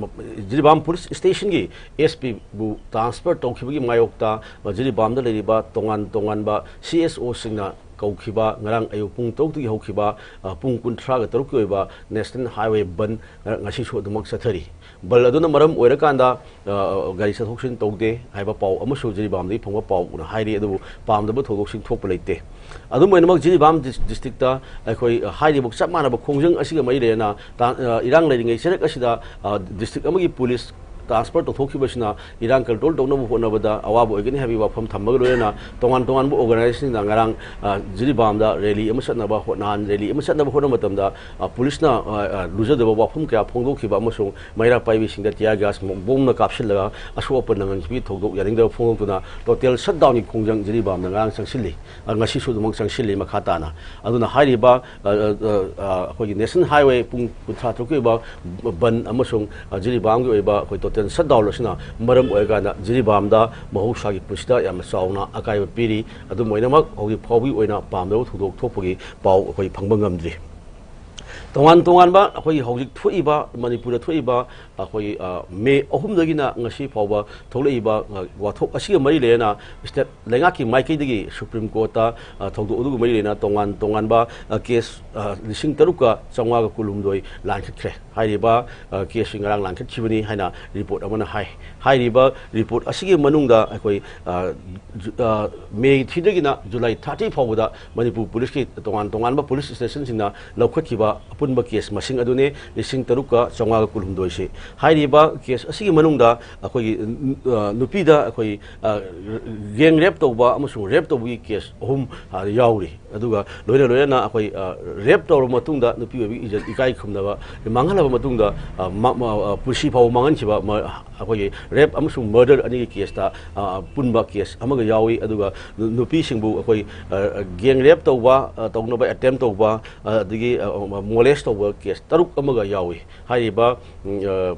ꯃ-, ꯖꯤꯔꯤꯕꯥꯝ Police Station ꯒꯤ S P ꯕꯨ transfer ꯇꯧꯈꯤꯕꯒꯤ ꯃꯥꯌꯣꯛꯇ, ꯑ, ꯖꯤꯔꯤꯕꯥꯝꯗ ꯂꯩꯔꯤꯕ ꯇꯣꯉꯥꯟ ꯇꯣꯉꯥꯟꯕ C S O ꯁꯤꯡꯅ ꯀꯧꯈꯤꯕ ꯉꯔꯥꯡ ꯑꯌꯨꯛ ꯄꯨꯡ ꯇꯔꯨꯛꯇꯒꯤ ꯍꯧꯈꯤꯕ, ꯑ, ꯄꯨꯡ ꯀꯨꯟꯊ꯭ꯔꯥꯒ ꯇꯔꯨꯛꯀꯤ ꯑꯣꯏꯕ National Highway ꯕꯟ ꯉ-, ꯉꯁꯤꯁꯨ ꯑꯗꯨꯃꯛ ꯆꯠꯊꯔꯤ꯫ ꯕꯟ ꯑꯗꯨꯅ ꯃꯔꯝ ꯑꯣꯏꯔꯀꯥꯟꯗ, ꯑ, ꯒꯥꯔꯤ ꯆꯠꯊꯣꯛ ꯆꯠꯁꯤꯟ ꯇꯧꯗꯦ ꯍꯥꯏꯕ ꯄꯥꯎ ꯑꯃꯁꯨ ꯖꯤꯔꯤꯕꯥꯝꯗꯒꯤ ꯐꯪꯕ ꯄꯥꯎꯅ ꯍꯥꯏꯔꯤ꯫ ꯑꯗꯨꯕꯨ ꯄꯥꯝꯗꯕ ꯊꯧꯗꯣꯛꯁꯤꯡ ꯊꯣꯛꯄ ꯂꯩꯇꯦ꯫ ꯑꯗꯨꯝ ꯑꯣꯏꯅꯃꯛ ꯖꯤꯔꯤꯕꯥꯝ ꯗꯤꯁ-, district ꯇ ꯑꯩꯈꯣꯏ, ꯑ, ꯍꯥꯏꯔꯤꯕ ꯆꯞ ꯃꯥꯟꯅꯕ ꯈꯣꯡꯖꯪ ꯑꯁꯤꯒ ꯃꯔꯤ ꯂꯩꯅꯅ ꯇꯥ-, ꯑ, ꯏꯔꯥꯡ ꯂꯩꯔꯤꯉꯩ ꯆꯩꯔꯛ ꯑꯁꯤꯗ, ꯑ, district ꯑꯃꯒꯤ police ꯇ꯭ꯔꯥꯟꯁꯐꯔ ꯇꯧꯊꯣꯛꯈꯤꯕꯁꯤꯅ ꯏꯔꯥꯡ ꯀꯟꯇ꯭ꯔꯣꯜ ꯇꯧꯅꯕ ꯍꯣꯠꯅꯕꯗ ꯑꯋꯥꯕ ꯑꯣꯏꯒꯅꯤ ꯍꯥꯏꯕꯒꯤ ꯋꯥꯐꯝ ꯊꯝꯕꯒ ꯂꯣꯏꯅꯅ ꯇꯣꯉꯥꯟ ꯇꯣꯉꯥꯟꯕ ꯑꯣꯔꯒꯅꯥꯏꯖꯦꯁꯟꯁꯤꯡꯅ ꯉꯔꯥꯡ, ꯑ, ꯖꯤꯔꯤꯕꯥꯝꯗ ꯔꯦꯂꯤ ꯑꯃ ꯆꯠꯅꯕ ꯍꯣꯠꯅ-, ꯔꯦꯂꯤ ꯑꯃ ꯆꯠꯅꯕ ꯍꯣꯠꯅꯕ ꯃꯇꯝꯗ, ꯑ, ꯄꯨꯂꯤꯁꯅ, ꯑ, ꯑ, ꯂꯨꯖꯗꯕ ꯋꯥꯐꯝ ꯀꯌꯥ ꯐꯣꯡꯗꯣꯛꯈꯤꯕ ꯑꯃꯁꯨꯡ ꯃꯩꯔꯥ ꯄꯥꯏꯕꯤꯁꯤꯡꯗ tear gas ꯕꯣꯝꯅ ꯀꯥꯞꯁꯤꯜꯂꯒ ꯑꯁꯣꯛ ꯑꯄꯟ ꯅꯪꯍꯟꯈꯤꯕꯒꯤ ꯊꯧꯗꯣꯛ ꯌꯥꯅꯤꯡꯗꯕ ꯐꯣꯡꯗꯣꯛꯇꯨꯅ total shutdownꯒꯤ ꯈꯣꯡꯖꯪ ꯖꯤꯔꯤꯕꯥꯝꯗ ꯉꯔꯥꯡ ꯆꯪꯁꯤꯜꯂꯤ꯫ ꯑ, ꯉꯁꯤꯁꯨ ꯑꯗꯨꯃꯛ ꯆꯪꯁꯤꯜꯂꯤ ꯃꯈꯥ ꯇꯥꯅ꯫ ꯑꯗꯨꯅ ꯍꯥꯏꯔꯤꯕ, ꯑ, ꯑ, ꯑ, ꯑꯩꯈꯣꯏꯒꯤ National Highway ꯄꯨꯡ ꯀꯨꯟꯊ꯭ꯔꯥ ꯇꯔꯨꯛꯀꯤ ꯑꯣꯏꯕ ꯕꯟ ꯑꯃꯁꯨꯡ, ꯑ, ꯖꯤꯔꯤꯕꯥꯝꯒꯤ ꯑꯣꯏꯕ ꯑꯩꯈꯣꯏ total shutdown ꯑꯁꯤꯅ ꯃꯔꯝ ꯑꯣꯏꯔꯀꯥꯟꯗ ꯖꯤꯔꯤꯕꯥꯝꯗ ꯃꯍꯧꯁꯥꯒꯤ ꯄꯨꯟꯁꯤꯗ ꯌꯥꯝꯅ ꯆꯥꯎꯅ ꯑꯀꯥꯏꯕ ꯄꯤꯔꯤ꯫ ꯑꯗꯨꯝ ꯑꯣꯏꯅꯃꯛ ꯍꯧꯖꯤꯛ ꯐꯥꯎꯕꯒꯤ ꯑꯣꯏꯅ ꯄꯥꯝꯗꯕ ꯊꯧꯗꯣꯛ ꯊꯣꯛꯄꯒꯤ ꯄꯥꯎ ꯑꯩꯈꯣꯏ ꯐꯪꯕ ꯉꯝꯗ꯭ꯔꯤ꯫ ꯇꯣꯉꯥꯟ ꯇꯣꯉꯥꯟꯕ ꯑꯩꯈꯣꯏꯒꯤ ꯍꯧꯖꯤꯛ ꯊꯣꯛꯏꯕ, ꯃꯅꯤꯄꯨꯔꯗ ꯊꯣꯛꯏꯕ ꯑꯩꯈꯣꯏꯒꯤ, ꯑ, ꯃꯦ ꯑꯍꯨꯝꯗꯒꯤꯅ ꯉꯁꯤ ꯐꯥꯎꯕ ꯊꯣꯛꯂꯛꯏꯕ, ꯑ, ꯋꯥꯊꯣꯛ ꯑꯁꯤꯒ ꯃꯔꯤ ꯂꯩꯅꯅ state ꯂꯩꯉꯥꯛꯀꯤ ꯃꯥꯏꯀꯩꯗꯒꯤ Supreme Courtꯇ, ꯑ, ꯊꯧꯗꯣꯛ ꯑꯗꯨꯒ ꯃꯔꯤ ꯂꯩꯅꯅ ꯇꯣꯉꯥꯟ ꯇꯣꯉꯥꯟꯕ, ꯑ, case, ꯑ, ꯂꯤꯁꯤꯡ ꯇꯔꯨꯛꯀ ꯆꯥꯝꯃꯉꯥꯒ ꯀꯨꯟꯍꯨꯝꯗꯣꯏ ꯂꯥꯟꯈꯠꯈ꯭ꯔꯦ꯫ ꯍꯥꯏꯔꯤꯕ, ꯑ, caseꯁꯤ ꯉꯔꯥꯡ ꯂꯥꯟꯈꯠꯈꯤꯕꯅꯤ ꯍꯥꯏꯅ report ꯑꯃꯅ ꯍꯥꯏ꯫ ꯍꯥꯏꯔꯤꯕ report ꯑꯁꯤꯒꯤ ꯃꯅꯨꯡꯗ ꯑꯩꯈꯣꯏ, ꯑ, ꯖꯨ-, ꯑ, ꯃꯦ ꯊ꯭ꯔꯤꯗꯒꯤꯅ ꯖꯨꯂꯥꯏ ꯊꯥꯔꯇꯤ ꯐꯥꯎꯕꯗ ꯃꯅꯤꯄꯨꯔ ꯄꯨꯂꯤꯁꯀꯤ ꯇꯣꯉꯥꯟ ꯇꯣꯉꯥꯟꯕ ꯄꯨꯂꯤꯁ ꯁ꯭ꯇꯦꯁꯟꯁꯤꯡꯅ ꯂꯧꯈꯠꯈꯤꯕ ꯑꯄꯨꯟꯕ case ꯃꯁꯤꯡ ꯑꯗꯨꯅꯤ ꯂꯤꯁꯤꯡ ꯇꯔꯨꯛꯀ ꯆꯥꯝꯃꯉꯥꯒ ꯀꯨꯟꯍꯨꯝꯗꯣꯏꯁꯤ꯫ ꯍꯥꯏꯔꯤꯕ case ꯑꯁꯤꯒꯤ ꯃꯅꯨꯡꯗ ꯑꯩꯈꯣꯏꯒꯤ, ꯑ, ꯅꯨꯄꯤꯗ ꯑꯩꯈꯣꯏ, ꯑ, gang rape ꯇꯧꯕ ꯑꯃꯁꯨꯡ rape ꯇꯧꯕꯒꯤ case ꯑꯍꯨꯝ, ꯑ, ꯌꯥꯎꯔꯤ꯫ ꯑꯗꯨꯒ ꯂꯣꯏꯅ ꯂꯣꯏꯅꯅ ꯑꯩꯈꯣꯏ, ꯑ, rape ꯇꯧꯔꯕ ꯃꯇꯨꯡꯗ ꯅꯨꯄꯤ ꯑꯣꯏꯕꯒꯤ ꯏꯖꯠ ꯏꯀꯥꯏ ꯈꯨꯝꯅꯕ ꯃꯥꯡꯍꯜꯂꯕ ꯃꯇꯨꯡꯗ, ꯑ, ꯃ-, ꯃ-, ꯑ, ꯄꯨꯟꯁꯤ ꯐꯥꯎꯕ ꯃꯥꯡꯍꯟꯈꯤꯕ ꯃ-, ꯑꯩꯈꯣꯏꯒꯤ rape ꯑꯃꯁꯨꯡ murder ꯑꯅꯤꯒꯤ caseꯇ, ꯑ, ꯄꯨꯟꯕ case ꯑꯃꯒ ꯌꯥꯎꯏ꯫ ꯑꯗꯨꯒ ꯅꯨ-, ꯅꯨꯄꯤꯁꯤꯡꯕꯨ ꯑꯩꯈꯣꯏ, ꯑ, gang rape ꯇꯧꯕ, ꯑ, ꯇꯧꯅꯕ attempt ꯇꯧꯕ, ꯑ, ꯑꯗꯒꯤ, ꯑ, molest ꯇꯧꯕ case ꯇꯔꯨꯛ ꯑꯃꯒ ꯌꯥꯎꯏ꯫ ꯍꯥꯏꯔꯤꯕ, ꯎꯝ, ꯑ,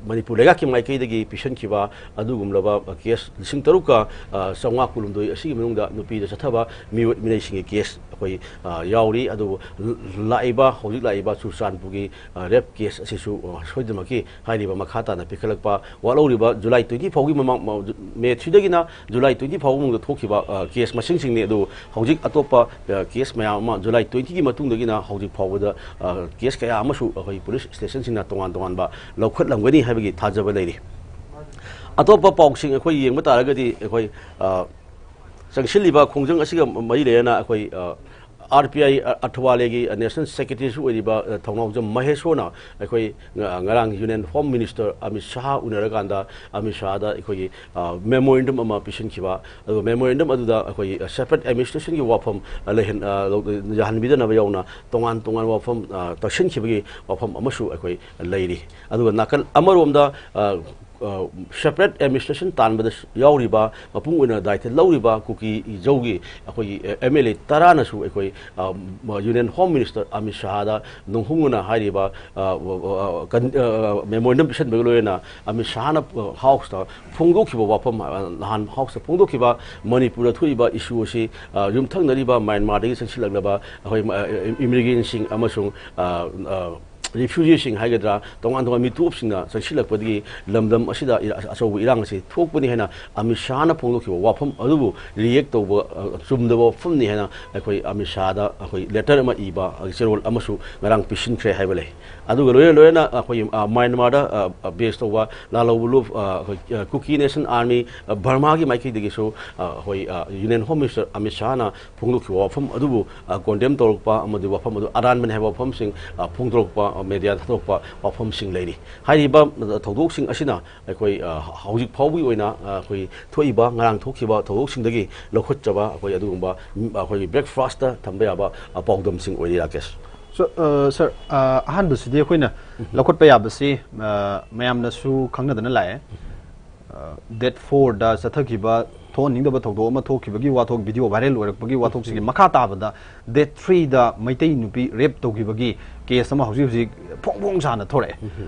ꯃꯅꯤꯄꯨꯔ ꯂꯩꯉꯥꯛꯀꯤ ꯃꯥꯏꯀꯩꯗꯒꯤ ꯄꯤꯁꯤꯟꯈꯤꯕ ꯑꯗꯨꯒꯨꯝꯂꯕ case ꯂꯤꯁꯤꯡ ꯇꯔꯨꯛꯀ, ꯑ, ꯆꯥꯝꯃꯉꯥ ꯀꯨꯟꯍꯨꯝꯗꯣꯏ ꯑꯁꯤꯒꯤ ꯃꯅꯨꯡꯗ ꯅꯨꯄꯤꯗ ꯆꯠꯊꯕ ꯃꯤꯑꯣꯏ ꯃꯤꯅꯩꯁꯤꯡꯒꯤ case ꯑꯩꯈꯣꯏ, ꯑ, ꯌꯥꯎꯔꯤ꯫ ꯑꯗꯨꯕꯨ ꯂ-, ꯂꯥꯛꯏꯕ, ꯍꯧꯖꯤꯛ ꯂꯥꯛꯏꯕ ꯆꯨꯔꯆꯥꯟꯄꯨꯔꯒꯤ, ꯑ, rape case ꯑꯁꯤꯁꯨ, ꯑ, ꯁꯣꯏꯗꯅꯃꯛꯀꯤ ꯍꯥꯏꯔꯤꯕ ꯃꯈꯥ ꯇꯥꯅ ꯄꯤꯈꯠꯂꯛꯄ ꯋꯥꯠꯍꯧꯔꯤꯕ ꯖꯨꯂꯥꯏ twenty ꯐꯥꯎꯒꯤ ꯃꯃꯥꯡ, ꯃ-, ꯃꯦ ꯊ꯭ꯔꯤꯗꯒꯤꯅ ꯖꯨꯂꯥꯏ twenty ꯐꯥꯎꯕ ꯃꯅꯨꯡꯗ ꯊꯣꯛꯈꯤꯕ, ꯑ, case ꯃꯁꯤꯡꯁꯤꯡꯅꯤ꯫ ꯑꯗꯨ ꯍꯧꯖꯤꯛ ꯑꯇꯣꯞꯄ, ꯑ, case ꯃꯌꯥꯝ ꯑꯃ ꯖꯨꯂꯥꯏ twenty ꯒꯤ ꯃꯇꯨꯡꯗꯒꯤꯅ ꯍꯧꯖꯤꯛ ꯐꯥꯎꯕꯗ, ꯑ, case ꯀꯌꯥ ꯑꯃꯁꯨ ꯑꯩꯈꯣꯏ ꯄꯨꯂꯤꯁ ꯁ꯭ꯇꯦꯁꯟꯁꯤꯡꯅ ꯇꯣꯉꯥꯟ ꯇꯣꯉꯥꯟꯕ ꯂꯧꯈꯠꯂꯝꯒꯅꯤ ꯍꯥꯏꯕꯒꯤ ꯊꯥꯖꯕ ꯂꯩꯔꯤ꯫ ꯑꯇꯣꯞꯄ ꯄꯥꯎꯁꯤꯡ ꯑꯩꯈꯣꯏ ꯌꯦꯡꯕ ꯇꯥꯔꯒꯗꯤ ꯑꯩꯈꯣꯏ, ꯑ, ꯆꯪꯁꯤꯜꯂꯤꯕ ꯈꯣꯡꯖꯪ ꯑꯁꯤꯒ ꯃꯔꯤ ꯂꯩꯅꯅ ꯑꯩꯈꯣꯏ, ꯑ, ꯑꯥꯔ ꯄꯤ ꯑꯥꯏ ꯑꯊꯋꯥꯂꯦꯒꯤ ꯅꯦꯁꯅꯦꯜ ꯁꯦꯀ꯭ꯔꯦꯇꯔꯤꯁꯨ ꯑꯣꯏꯔꯤꯕ ꯊꯧꯅꯥꯎꯖꯝ ꯃꯍꯦꯁꯣꯔꯅ ꯑꯩꯈꯣꯏ ꯉꯔꯥꯡ union home minister Amit Shah ꯎꯅꯔꯀꯥꯟꯗ ꯑꯃꯤꯠ ꯁꯥꯍꯗ ꯑꯩꯈꯣꯏꯒꯤ ꯃꯦꯃꯣꯔꯦꯟꯗꯝ ꯑꯃ ꯄꯤꯁꯤꯟꯈꯤꯕ꯫ ꯑꯗꯨꯒ ꯃꯦꯃꯣꯔꯦꯟꯗꯝ ꯑꯗꯨꯗ ꯑꯩꯈꯣꯏꯒꯤ ꯁꯦꯄꯔꯦꯠ ꯑꯦꯗꯃꯤꯅꯤꯁꯇ꯭ꯔꯦꯁꯟꯒꯤ ꯋꯥꯐꯝ ꯂꯩꯍꯟ ꯌꯥꯍꯟꯕꯤꯗꯅꯕ ꯌꯥꯎꯅ ꯇꯣꯉꯥꯟ ꯇꯣꯉꯥꯟꯕ ꯋꯥꯐꯝ ꯇꯛꯁꯤꯟꯈꯤꯕꯒꯤ ꯋꯥꯐꯝ ꯑꯃꯁꯨ ꯑꯩꯈꯣꯏ ꯂꯩꯔꯤ꯫ ꯑꯗꯨꯒ ꯅꯥꯀꯜ ꯑꯃꯔꯣꯝꯗ ꯁꯦꯄꯔꯦꯠ ꯑꯦꯗꯃꯤꯅꯤꯁꯇ꯭ꯔꯦꯁꯟ ꯇꯥꯟꯕꯗ ꯌꯥꯎꯔꯤꯕ, ꯃꯄꯨꯡ ꯑꯣꯏꯅ ꯗꯥꯏꯇ ꯂꯧꯔꯤꯕ ꯀꯨꯀꯤ ꯏꯖꯧꯒꯤ ꯑꯩꯈꯣꯏꯒꯤ ꯑꯦꯝ ꯑꯦꯜ ꯑꯦ ꯇꯔꯥꯅꯁꯨ ꯑꯩꯈꯣꯏ ꯌꯨꯅꯤꯌꯟ ꯍꯣꯝ ꯃꯤꯅꯤꯁꯇꯔ ꯑꯃꯤꯠ ꯁꯥꯍꯗ ꯅꯣꯡꯍꯨꯝ ꯑꯣꯏꯅ ꯍꯥꯏꯔꯤꯕ ꯃꯦꯃꯣꯔꯦꯟꯗꯝ ꯄꯤꯁꯟꯕꯒ ꯂꯣꯏꯅꯅ ꯑꯃꯤꯠ ꯁꯥꯍꯅ ꯍꯥꯎꯁꯇ ꯐꯣꯡꯗꯣꯛꯈꯤꯕ ꯋꯥꯐꯝ, ꯅꯍꯥꯟ ꯍꯥꯎꯁꯇ ꯐꯣꯡꯗꯣꯛꯈꯤꯕ ꯃꯅꯤꯄꯨꯔꯗ ꯊꯣꯛꯏꯕ ꯏꯁꯨ ꯑꯁꯤ ꯌꯨꯝꯊꯪꯅꯔꯤꯕ ꯃ꯭ꯌꯥꯟꯃꯥꯔꯗꯒꯤ ꯆꯪꯁꯤꯜꯂꯛꯂꯕ ꯑꯩꯈꯣꯏ ꯏꯃꯤꯒ꯭ꯔꯦꯟꯁꯤꯡ ꯑꯃꯁꯨꯡ ꯔꯤꯐ꯭ꯌꯨꯖꯤꯁꯤꯡ ꯍꯥꯏꯒꯗ꯭ꯔꯥ, ꯇꯣꯉꯥꯟ ꯇꯣꯉꯥꯟꯕ ꯃꯤꯇꯣꯞꯁꯤꯡꯅ ꯆꯪꯁꯤꯜꯂꯛꯄꯗꯒꯤ ꯂꯝꯗꯝ ꯑꯁꯤꯗ ꯏꯔꯥ-, ꯑꯆꯧꯕ ꯏꯔꯥꯡ ꯑꯁꯤ ꯊꯣꯛꯄꯅꯤ ꯍꯥꯏꯅ ꯑꯃꯤꯠ ꯁꯥꯍꯅ ꯐꯣꯡꯗꯣꯛꯈꯤꯕ ꯋꯥꯐꯝ ꯑꯗꯨꯕꯨ ꯔꯤꯌꯦꯛ ꯇꯧꯕ, ꯑ, ꯆꯨꯝꯗꯕ ꯋꯥꯐꯝꯅꯤ ꯍꯥꯏꯅ ꯑꯩꯈꯣꯏ ꯑꯃꯤꯠ ꯁꯥꯍꯗ ꯑꯩꯈꯣꯏ ꯂꯦꯇꯔ ꯑꯃ ꯏꯕ, ꯑ, ꯆꯦꯔꯣꯜ ꯑꯃꯁꯨ ꯉꯔꯥꯡ ꯄꯤꯁꯤꯟꯈ꯭ꯔꯦ ꯍꯥꯏꯕ ꯂꯩ꯫ ꯑꯗꯨꯒ ꯂꯣꯏꯅ ꯂꯣꯏꯅꯅ ꯑꯩꯈꯣꯏꯒꯤ, ꯑ, ꯃ꯭ꯌꯥꯟꯃꯥꯔꯗ, ꯑ, ꯑ, ꯕꯦꯁ ꯇꯧꯕ ꯂꯥꯂꯧ ꯂꯨꯞ, ꯑ, ꯑꯩꯈꯣꯏ, ꯑ, ꯀꯨꯀꯤ ꯅꯦꯁꯟ ꯑꯥꯔꯃꯤ, ꯑ, ꯕꯔꯃꯥꯒꯤ ꯃꯥꯏꯀꯩꯗꯒꯤꯁꯨ, ꯑ, ꯑꯩꯈꯣꯏ, ꯑ, ꯌꯨꯅꯤꯌꯟ ꯍꯣꯝ ꯃꯤꯅꯤꯁꯇꯔ ꯑꯃꯤꯠ ꯁꯥꯍꯅ ꯐꯣꯡꯗꯣꯛꯈꯤꯕ ꯋꯥꯐꯝ ꯑꯗꯨꯕꯨ, ꯑ, ꯀꯣꯟꯗꯦꯝ ꯇꯧꯔꯛꯄ ꯑꯃꯗꯤ ꯋꯥꯐꯝ ꯑꯗꯨ ꯑꯔꯥꯟꯕꯅꯤ ꯍꯥꯏꯕ ꯋꯥꯐꯝꯁꯤꯡ, ꯑ, ꯐꯣꯡꯗꯣꯔꯛꯄ, ꯑ, ꯃꯦꯗꯤꯌꯥꯗ ꯊꯥꯗꯣꯛꯄ ꯋꯥꯐꯝꯁꯤꯡ ꯂꯩꯔꯤ꯫ ꯍꯥꯏꯔꯤꯕ, ꯑ, ꯊꯧꯗꯣꯛꯁꯤꯡ ꯑꯁꯤꯅ ꯑꯩꯈꯣꯏ, ꯑ, ꯍꯧꯖꯤꯛ ꯐꯥꯎꯕꯒꯤ ꯑꯣꯏꯅ, ꯑ, ꯑꯩꯈꯣꯏ ꯊꯣꯛꯏꯕ ꯉꯔꯥꯡ ꯊꯣꯛꯈꯤꯕ ꯊꯧꯗꯣꯛꯁꯤꯡꯗꯒꯤ ꯂꯧꯈꯠꯆꯕ ꯑꯩꯈꯣꯏ ꯑꯗꯨꯒꯨꯝꯕ, ꯎꯝ, ꯑꯩꯈꯣꯏꯒꯤ ꯕ꯭ꯔꯦꯛꯐꯥꯁꯇ ꯊꯝꯕ ꯌꯥꯕ, ꯑ, ꯄꯥꯎꯗꯝꯁꯤꯡ ꯑꯣꯏꯔꯤ, ꯔꯥꯀꯦꯁ꯫ So, ꯑ, ꯁꯥꯔ, ꯑ, ꯑꯍꯥꯟꯕꯁꯤꯗꯤ ꯑꯩꯈꯣꯏꯅ ꯂꯧꯈꯠꯄ ꯌꯥꯕꯁꯤ, ꯑ, ꯃꯌꯥꯝꯅꯁꯨ ꯈꯪꯅꯗꯅ ꯂꯥꯛꯑꯦ꯫ ꯑ, ꯗꯦꯠ ꯐꯣꯔꯗ ꯆꯠꯊꯈꯤꯕ ꯊꯣꯛꯍꯟꯅꯤꯡꯗꯕ ꯊꯧꯗꯣꯛ ꯑꯃ ꯊꯣꯛꯈꯤꯕꯒꯤ ꯋꯥꯊꯣꯛ, ꯚꯤꯗꯤꯑꯣ ꯚꯥꯏꯔꯦꯜ ꯑꯣꯏꯔꯛꯄꯒꯤ ꯋꯥꯊꯣꯛꯁꯤꯒꯤ ꯃꯈꯥ ꯇꯥꯕꯗ ꯗꯦꯠ ꯊ꯭ꯔꯤꯗ ꯃꯩꯇꯩ ꯅꯨꯄꯤ ꯔꯦꯞ ꯇꯧꯈꯤꯕꯒꯤ ꯀꯦꯁ ꯑꯃ ꯍꯧꯖꯤꯛ ꯍꯧꯖꯤꯛ ꯐꯣꯡ ꯐꯣꯡ ꯁꯥꯅ ꯊꯣꯔꯛꯑꯦ꯫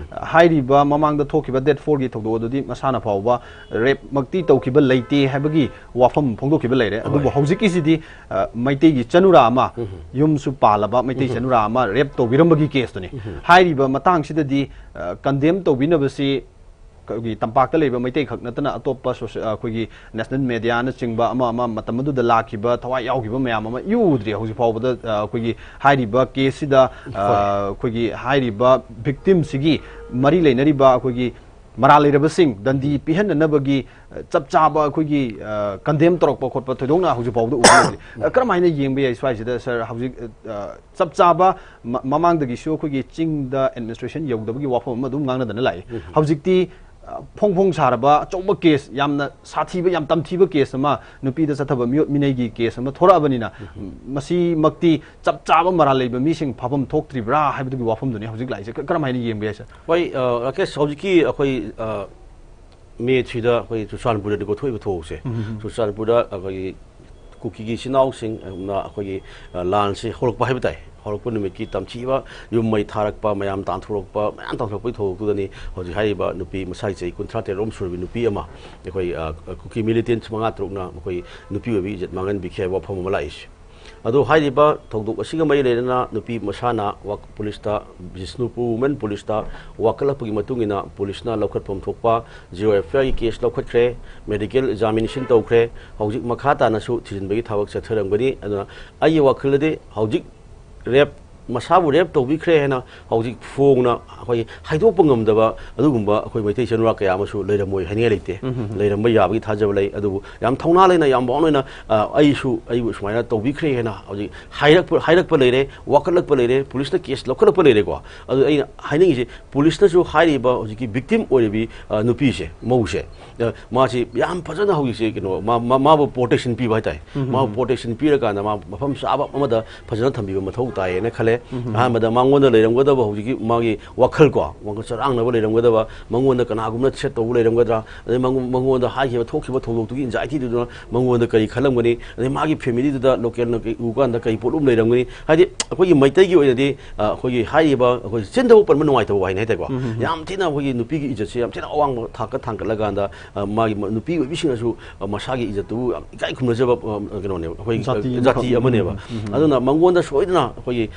ꯍꯥꯏꯔꯤꯕ ꯃꯃꯥꯡꯗ ꯊꯣꯛꯈꯤꯕ ꯗꯦꯠ ꯐꯣꯔꯒꯤ ꯊꯧꯗꯣꯛ ꯑꯗꯨꯗꯤ ꯃꯁꯥꯅ ꯐꯥꯎꯕ ꯔꯦꯞꯃꯛꯇꯤ ꯇꯧꯈꯤꯕ ꯂꯩꯇꯦ ꯍꯥꯏꯕꯒꯤ ꯋꯥꯐꯝ ꯐꯣꯡꯗꯣꯛꯈꯤꯕ ꯂꯩꯔꯦ꯫ ꯑꯗꯨꯕꯨ ꯍꯣꯏ꯫ ꯍꯧꯖꯤꯛꯀꯤꯁꯤꯗꯤ, ꯑ, ꯃꯩꯇꯩꯒꯤ ꯆꯅꯨꯔꯥ ꯑꯃ, ꯌꯨꯝꯁꯨ ꯄꯥꯜꯂꯕ ꯃꯩꯇꯩ ꯆꯅꯨꯔꯥ ꯑꯃ ꯔꯦꯞ ꯇꯧꯕꯤꯔꯝꯕꯒꯤ ꯀꯦꯁꯇꯨꯅꯤ꯫ ꯍꯥꯏꯔꯤꯕ ꯃꯇꯥꯡꯁꯤꯗꯗꯤ, ꯑ, ꯀꯟꯗꯦꯝ ꯇꯧꯕꯤꯅꯕꯁꯤ ꯑꯩꯈꯣꯏꯒꯤ ꯇꯝꯄꯥꯛꯇ ꯂꯩꯕ ꯃꯩꯇꯩ ꯈꯛ ꯅꯠꯇꯅ ꯑꯇꯣꯞꯄ ꯁꯣꯁ-, ꯑꯩꯈꯣꯏꯒꯤ ꯅꯦꯁꯅꯦꯜ ꯃꯦꯗꯤꯌꯥꯅꯆꯤꯡꯕ ꯑꯃ ꯑꯃ ꯃꯇꯝ ꯑꯗꯨꯗ ꯂꯥꯛꯈꯤꯕ, ꯊꯋꯥꯏ ꯌꯥꯎꯈꯤꯕ ꯃꯌꯥꯝ ꯑꯃ ꯏꯎ ꯎꯗ꯭ꯔꯤ ꯍꯧꯖꯤꯛ ꯐꯥꯎꯕꯗ꯫ ꯑ, ꯑꯩꯈꯣꯏꯒꯤ ꯍꯥꯏꯔꯤꯕ ꯀꯦꯁꯁꯤꯗ, ꯑ, ꯍꯣꯏ꯫ ꯑꯩꯈꯣꯏꯒꯤ ꯍꯥꯏꯔꯤꯕ ꯚꯤꯛꯇꯤꯝꯁꯤꯒꯤ ꯃꯔꯤ ꯂꯩꯅꯔꯤꯕ ꯑꯩꯈꯣꯏꯒꯤ ꯃꯔꯥꯜ ꯂꯩꯔꯕꯁꯤꯡ ꯗꯟꯗꯤ ꯄꯤꯍꯟꯅꯅꯕꯒꯤ, ꯑ, ꯆꯞ ꯆꯥꯕ ꯑꯩꯈꯣꯏꯒꯤ, ꯑ, ꯀꯟꯗꯦꯝ ꯇꯧꯔꯛꯄ ꯈꯣꯠꯄ ꯊꯣꯏꯗꯣꯛꯅ ꯍꯧꯖꯤꯛ ꯐꯥꯎꯗ ꯎꯕ ꯂꯩꯇ꯭ꯔꯤ꯫ ꯑ, ꯀꯔꯝ ꯍꯥꯏꯅ ꯌꯦꯡꯕ ꯌꯥꯏ ꯁ꯭ꯋꯥꯏꯁꯤꯗ, ꯁꯥꯔ? ꯍꯧꯖꯤꯛ, ꯑ, ꯆꯞ ꯆꯥꯕ ꯃ-, ꯃꯃꯥꯡꯗꯒꯤꯁꯨ ꯑꯩꯈꯣꯏꯒꯤ ꯆꯤꯡꯗ ꯑꯦꯗꯃꯤꯅꯤꯁꯇ꯭ꯔꯦꯁꯟ ꯌꯧꯗꯕꯒꯤ ꯋꯥꯐꯝ ꯑꯃ ꯑꯗꯨꯝ ꯉꯥꯡꯅꯗꯅ ꯂꯥꯛꯏ꯫ ꯎꯝ꯫ ꯍꯧꯖꯤꯛꯇꯤ, ꯑ, ꯐꯣꯡ ꯐꯣꯡ ꯁꯥꯔꯕ ꯑꯆꯧꯕ ꯀꯦꯁ, ꯌꯥꯝꯅ ꯁꯥꯊꯤꯕ, ꯌꯥꯝ ꯇꯝꯊꯤꯕ ꯀꯦꯁ ꯑꯃ, ꯅꯨꯄꯤꯗ ꯆꯠꯊꯕ ꯃꯤꯑꯣꯠ ꯃꯤꯅꯩꯒꯤ ꯀꯦꯁ ꯑꯃ ꯊꯣꯔꯛꯑꯕꯅꯤꯅ, ꯎꯝ꯫ ꯃꯁꯤꯃꯛꯇꯤ ꯆꯞ ꯆꯥꯕ ꯃꯔꯥꯜ ꯂꯩꯕ ꯃꯤꯁꯤꯡ ꯐꯥꯐꯝ ꯊꯣꯛꯇ꯭ꯔꯤꯕ꯭ꯔꯥ ꯍꯥꯏꯕꯗꯨꯒꯤ ꯋꯥꯐꯝꯗꯨꯅꯤ ꯍꯧꯖꯤꯛ ꯂꯥꯛꯏꯁꯦ꯫ ꯀ-, ꯀꯔꯝ ꯍꯥꯏꯅ ꯌꯦꯡꯕ ꯌꯥꯏ, ꯁꯥꯔ? ꯍꯣꯏ, ꯑ, ꯔꯥꯀꯦꯁ, ꯍꯧꯖꯤꯛꯀꯤ ꯑꯩꯈꯣꯏ, ꯑ, ꯃꯦ ꯊ꯭ꯔꯤꯗ ꯑꯩꯈꯣꯏ ꯆꯨꯔꯆꯥꯟꯄꯨꯔꯗꯗꯤꯀꯣ ꯊꯣꯛꯏꯕ ꯊꯧꯗꯣꯛꯁꯦ, ꯎꯝ, ꯎꯝ, ꯎꯝ꯫ ꯆꯨꯔꯆꯥꯟꯄꯨꯔꯗ ꯑꯩꯈꯣꯏꯒꯤ ꯀꯨꯀꯤꯒꯤ ꯏꯆꯤꯟ ꯏꯅꯥꯎꯁꯤꯡ, ꯑ, ꯑꯩꯈꯣꯏꯒꯤ, ꯑ, ꯂꯥꯟꯁꯤ ꯍꯧꯔꯛꯄ ꯍꯥꯏꯕ ꯇꯥꯏ꯫ ꯍꯧꯔꯛꯄ ꯅꯨꯃꯤꯠꯀꯤ ꯇꯝꯊꯤꯕ ꯌꯨꯝ ꯃꯩ ꯊꯥꯔꯛꯄ, ꯃꯌꯥꯝ ꯇꯥꯟꯊꯣꯔꯛꯄ, ꯃꯌꯥꯝ ꯇꯥꯟꯊꯣꯔꯛꯄꯒꯤ ꯊꯧꯗꯣꯛꯇꯨꯗꯅꯤ ꯍꯧꯖꯤꯛ ꯍꯥꯏꯔꯤꯕ ꯅꯨꯄꯤ ꯃꯁꯥꯒꯤ ꯆꯍꯤ ꯀꯨꯟꯊ꯭ꯔꯥ ꯇꯔꯦꯠ ꯔꯣꯝ ꯁꯨꯔꯕꯤ ꯅꯨꯄꯤ ꯑꯃ, ꯑꯩꯈꯣꯏ, ꯑ, ꯀꯨꯀꯤ ꯃꯤꯂꯤꯇꯦꯟꯠ ꯃꯉꯥ ꯇꯔꯨꯛꯅ ꯃꯈꯣꯏ ꯅꯨꯄꯤ ꯑꯣꯏꯕꯤ ꯏꯖꯠ ꯃꯥꯡꯍꯟꯕꯤꯈꯤ ꯍꯥꯏꯕ ꯋꯥꯐꯝ ꯑꯃ ꯂꯥꯛꯏꯁꯦ꯫ ꯑꯗꯨ ꯍꯥꯏꯔꯤꯕ ꯊꯧꯗꯣꯛ ꯑꯁꯤꯒ ꯃꯔꯤ ꯂꯩꯅꯅ ꯅꯨꯄꯤ ꯃꯁꯥꯅ ꯋꯥ-, ꯄꯨꯂꯤꯁꯇ, ꯕꯤꯁꯅꯨꯄꯨꯔ ꯋꯨꯃꯦꯟ ꯄꯨꯂꯤꯁꯇ ꯋꯥꯀꯠꯂꯛꯄꯒꯤ ꯃꯇꯨꯡ ꯏꯟꯅ ꯄꯨꯂꯤꯁꯅ ꯂꯧꯈꯠꯐꯝ ꯊꯣꯛꯄ ꯖꯤꯔꯣ ꯑꯦꯐ ꯑꯥꯏ ꯑꯥꯔꯒꯤ ꯀꯦꯁ ꯂꯧꯈꯠꯈ꯭ꯔꯦ, ꯃꯦꯗꯤꯀꯦꯜ ꯑꯦꯛꯖꯥꯃꯤꯅꯦꯁꯟ ꯇꯧꯈ꯭ꯔꯦ꯫ ꯍꯧꯖꯤꯛ ꯃꯈꯥ ꯇꯥꯅꯁꯨ ꯊꯤꯖꯤꯟꯕꯒꯤ ꯊꯕꯛ ꯆꯠꯊꯔꯝꯒꯅꯤ꯫ ꯑꯗꯨꯅ ꯑꯩꯒꯤ ꯋꯥꯈꯜꯗꯗꯤ ꯍꯧꯖꯤꯛ ꯔꯦꯞ, ꯃꯁꯥꯕꯨ ꯔꯦꯞ ꯇꯧꯕꯤꯈ꯭ꯔꯦ ꯍꯥꯏꯅ ꯍꯧꯖꯤꯛ ꯐꯣꯡꯅ ꯑꯩꯈꯣꯏ ꯍꯥꯏꯗꯣꯛꯄ ꯉꯝꯗꯕ ꯑꯗꯨꯒꯨꯝꯕ ꯑꯩꯈꯣꯏ ꯃꯩꯇꯩ ꯏꯆꯤꯟ ꯏꯅꯥꯎ ꯀꯌꯥ ꯑꯃꯁꯨ ꯂꯩꯔꯝꯃꯣꯏ ꯍꯥꯏꯅꯤꯡꯉꯥꯏ ꯂꯩꯇꯦ꯫ ꯎꯝ, ꯎꯝ, ꯎꯝ꯫ ꯂꯩꯔꯝꯕ ꯌꯥꯕꯒꯤ ꯊꯥꯖꯕ ꯂꯩ꯫ ꯑꯗꯨꯕꯨ ꯌꯥꯝ ꯊꯧꯅꯥ ꯂꯩꯅ, ꯌꯥꯝ ꯋꯥꯡꯅ, ꯑ, ꯑꯩꯁꯨ, ꯑꯩꯕꯨ ꯁꯨꯃꯥꯏꯅ ꯇꯧꯕꯤꯈ꯭ꯔꯦ ꯍꯥꯏꯅ ꯍꯧꯖꯤꯛ ꯍꯥꯏꯔꯛꯄ, ꯍꯥꯏꯔꯛꯄ ꯂꯩꯔꯦ, ꯋꯥꯀꯠꯂꯛꯄ ꯂꯩꯔꯦ, ꯄꯨꯂꯤꯁꯇ ꯀꯦꯁ ꯂꯧꯈꯠꯂꯛꯄ ꯂꯩꯔꯦꯀꯣ꯫ ꯑꯗꯨ ꯑꯩꯅ ꯍꯥꯏꯅꯤꯡꯉꯤꯁꯦ, ꯄꯨꯂꯤꯁꯅꯁꯨ ꯍꯥꯏꯔꯤꯕ ꯍꯧꯖꯤꯛꯀꯤ ꯚꯤꯛꯇꯤꯝ ꯑꯣꯏꯔꯤꯕꯤ, ꯑ, ꯅꯨꯄꯤꯁꯦ, ꯃꯧꯁꯦ, ꯑ, ꯃꯥꯁꯤ ꯌꯥꯝ ꯐꯖꯅ ꯍꯧꯖꯤꯛꯁꯦ, ꯀꯩꯅꯣ, ꯃꯥ-, ꯃꯥ-, ꯃꯥꯕꯨ ꯄ꯭ꯔꯣꯇꯦꯛꯁꯟ ꯄꯤꯕ ꯍꯥꯏꯇꯥꯔꯦ꯫ ꯎꯝ, ꯃꯥꯕꯨ ꯎꯝ꯫ ꯄ꯭ꯔꯣꯇꯦꯛꯁꯟ ꯄꯤꯔꯀꯥꯟꯗ ꯃꯥ ꯃꯐꯝ ꯆꯥꯕ ꯑꯃꯗ ꯐꯖꯅ ꯊꯝꯕꯤꯕ ꯃꯊꯧ ꯇꯥꯏꯌꯦꯅ ꯈꯜꯂꯦ꯫ ꯎꯝ, ꯎꯝ, ꯎꯝ꯫ ꯑꯍꯥꯟꯕꯗ ꯃꯉꯣꯟꯗ ꯂꯩꯔꯝꯒꯗꯕ ꯍꯧꯖꯤꯛꯀꯤ ꯃꯥꯒꯤ ꯋꯥꯈꯜ ꯀꯣ, ꯋꯥꯈꯜ ꯆꯔꯥꯡꯅꯕ ꯂꯩꯔꯝꯒꯗꯕ, ꯃꯉꯣꯟꯗ ꯀꯅꯥꯒꯨꯝꯕꯅ ꯊ꯭ꯔꯦꯠ ꯇꯧꯕ ꯂꯩꯔꯝꯒꯗ꯭ꯔꯥ, ꯑꯗꯩ ꯃꯉꯣꯟ-, ꯃꯉꯣꯟꯗ ꯍꯥꯏꯈꯤꯕ ꯊꯣꯛꯈꯤꯕ ꯊꯧꯗꯣꯛꯇꯨꯒꯤ ꯑꯦꯟꯖꯥꯏꯇꯤꯗꯨꯅ ꯃꯉꯣꯟꯗ ꯀꯔꯤ ꯈꯜꯂꯝꯒꯅꯤ, ꯑꯗꯩ ꯃꯥꯒꯤ ꯐꯦꯃꯤꯂꯤꯗꯨꯗ ꯂꯣꯀꯦꯜꯅ ꯀꯩ ꯎ ꯀꯥꯟꯗ ꯀꯔꯤ ꯄꯣꯠꯂꯨꯝ ꯂꯩꯔꯝꯒꯅꯤ? ꯍꯥꯏꯗꯤ ꯑꯩꯈꯣꯏꯒꯤ ꯃꯩꯇꯩꯒꯤ ꯑꯣꯏꯅꯗꯤ, ꯑ, ꯑꯩꯈꯣꯏꯒꯤ ꯍꯥꯏꯔꯤꯕ ꯑꯩꯈꯣꯏ ꯆꯤꯟꯗꯐꯥꯎ ꯄꯟꯕ ꯅꯨꯡꯉꯥꯏꯇꯕ ꯋꯥꯍꯩꯅꯤ ꯍꯥꯏꯇꯥꯔꯦꯀꯣ꯫ ꯎꯝ, ꯎꯝ, ꯎꯝ꯫ ꯌꯥꯝ ꯊꯤꯅ ꯑꯩꯈꯣꯏꯒꯤ ꯅꯨꯄꯤꯒꯤ ꯏꯖꯠꯁꯦ ꯌꯥꯝ ꯊꯤꯅ ꯑꯋꯥꯡꯕ ꯊꯥꯛꯇ ꯊꯥꯡꯒꯠꯂꯀꯥꯟꯗ, ꯑ, ꯃꯥꯒꯤ ꯃ-, ꯅꯨꯄꯤ ꯑꯣꯏꯕꯤꯁꯤꯡꯅꯁꯨ, ꯑ, ꯃꯁꯥꯒꯤ ꯏꯖꯠꯇꯨꯕꯨ ꯌꯥꯝ ꯏꯀꯥꯏ ꯈꯨꯝꯅꯖꯕ, ꯑ, ꯀꯩꯅꯣꯅꯦꯕ, ꯑꯩꯈꯣꯏ, ꯖꯥꯇꯤ ꯑ, ꯖꯥꯇꯤ ꯑꯃꯈꯛ꯫ ꯑꯃꯅꯦꯕ꯫ ꯎꯝ, ꯎꯝ, ꯎꯝ꯫ ꯑꯗꯨꯅ ꯃꯉꯣꯟꯗ ꯁꯣꯏꯗꯅ ꯑꯩꯈꯣꯏꯒꯤ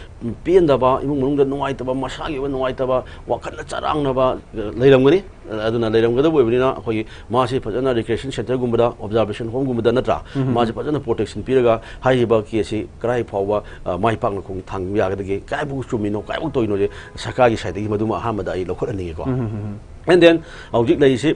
ꯄꯦꯟꯗꯕ, ꯏꯃꯨꯡ ꯃꯅꯨꯡꯗ ꯅꯨꯡꯉꯥꯏꯇꯕ, ꯃꯁꯥꯒꯤ ꯑꯣꯏꯕ ꯅꯨꯡꯉꯥꯏꯇꯕ, ꯋꯥꯈꯜꯗ ꯆꯔꯥꯡꯅꯕ, ꯑ, ꯂꯩꯔꯝꯒꯅꯤ꯫ ꯑ, ꯑꯗꯨꯅ ꯂꯩꯔꯝꯒꯗꯕ ꯑꯣꯏꯕꯅꯤꯅ ꯑꯩꯈꯣꯏꯒꯤ ꯃꯥꯁꯤ ꯐꯖꯅ ꯔꯤꯀ꯭ꯔꯤꯌꯦꯁꯟ ꯁꯦꯟꯇꯔꯒꯨꯝꯕꯗ, ꯑꯣꯕꯖꯥꯔꯕꯦꯁꯟ ꯍꯣꯝꯒꯨꯝꯕꯗ ꯅꯠꯇ꯭ꯔꯥ, ꯎꯝ, ꯎꯝ꯫ ꯃꯥꯁꯤ ꯐꯖꯅ ꯄ꯭ꯔꯣꯇꯦꯛꯁꯟ ꯄꯤꯔꯒ ꯍꯥꯏꯔꯤꯕ ꯀꯦꯁꯁꯤ ꯀꯗꯥꯏ ꯐꯥꯎꯕ, ꯑ, ꯃꯥꯏ ꯄꯥꯛꯅ ꯈꯣꯡ ꯊꯥꯡꯕ ꯌꯥꯒꯗꯒꯦ, ꯀꯗꯥꯏ ꯐꯥꯎꯕ ꯆꯨꯝꯃꯤꯅꯣ, ꯀꯗꯥꯏ ꯐꯥꯎ ꯇꯧꯔꯤꯅꯣꯁꯦ ꯁꯔꯀꯥꯔꯒꯤ ꯁꯥꯏꯠꯇꯒꯤ ꯃꯗꯨꯃ ꯑꯍꯥꯟꯕꯗ ꯑꯩ ꯂꯧꯈꯠꯍꯟꯅꯤꯡꯉꯦꯀꯣ꯫ ꯎꯝ, ꯎꯝ, ꯎꯝ, ꯎꯝ꯫ And then ꯍꯧꯖꯤꯛ ꯂꯩꯔꯤꯁꯤ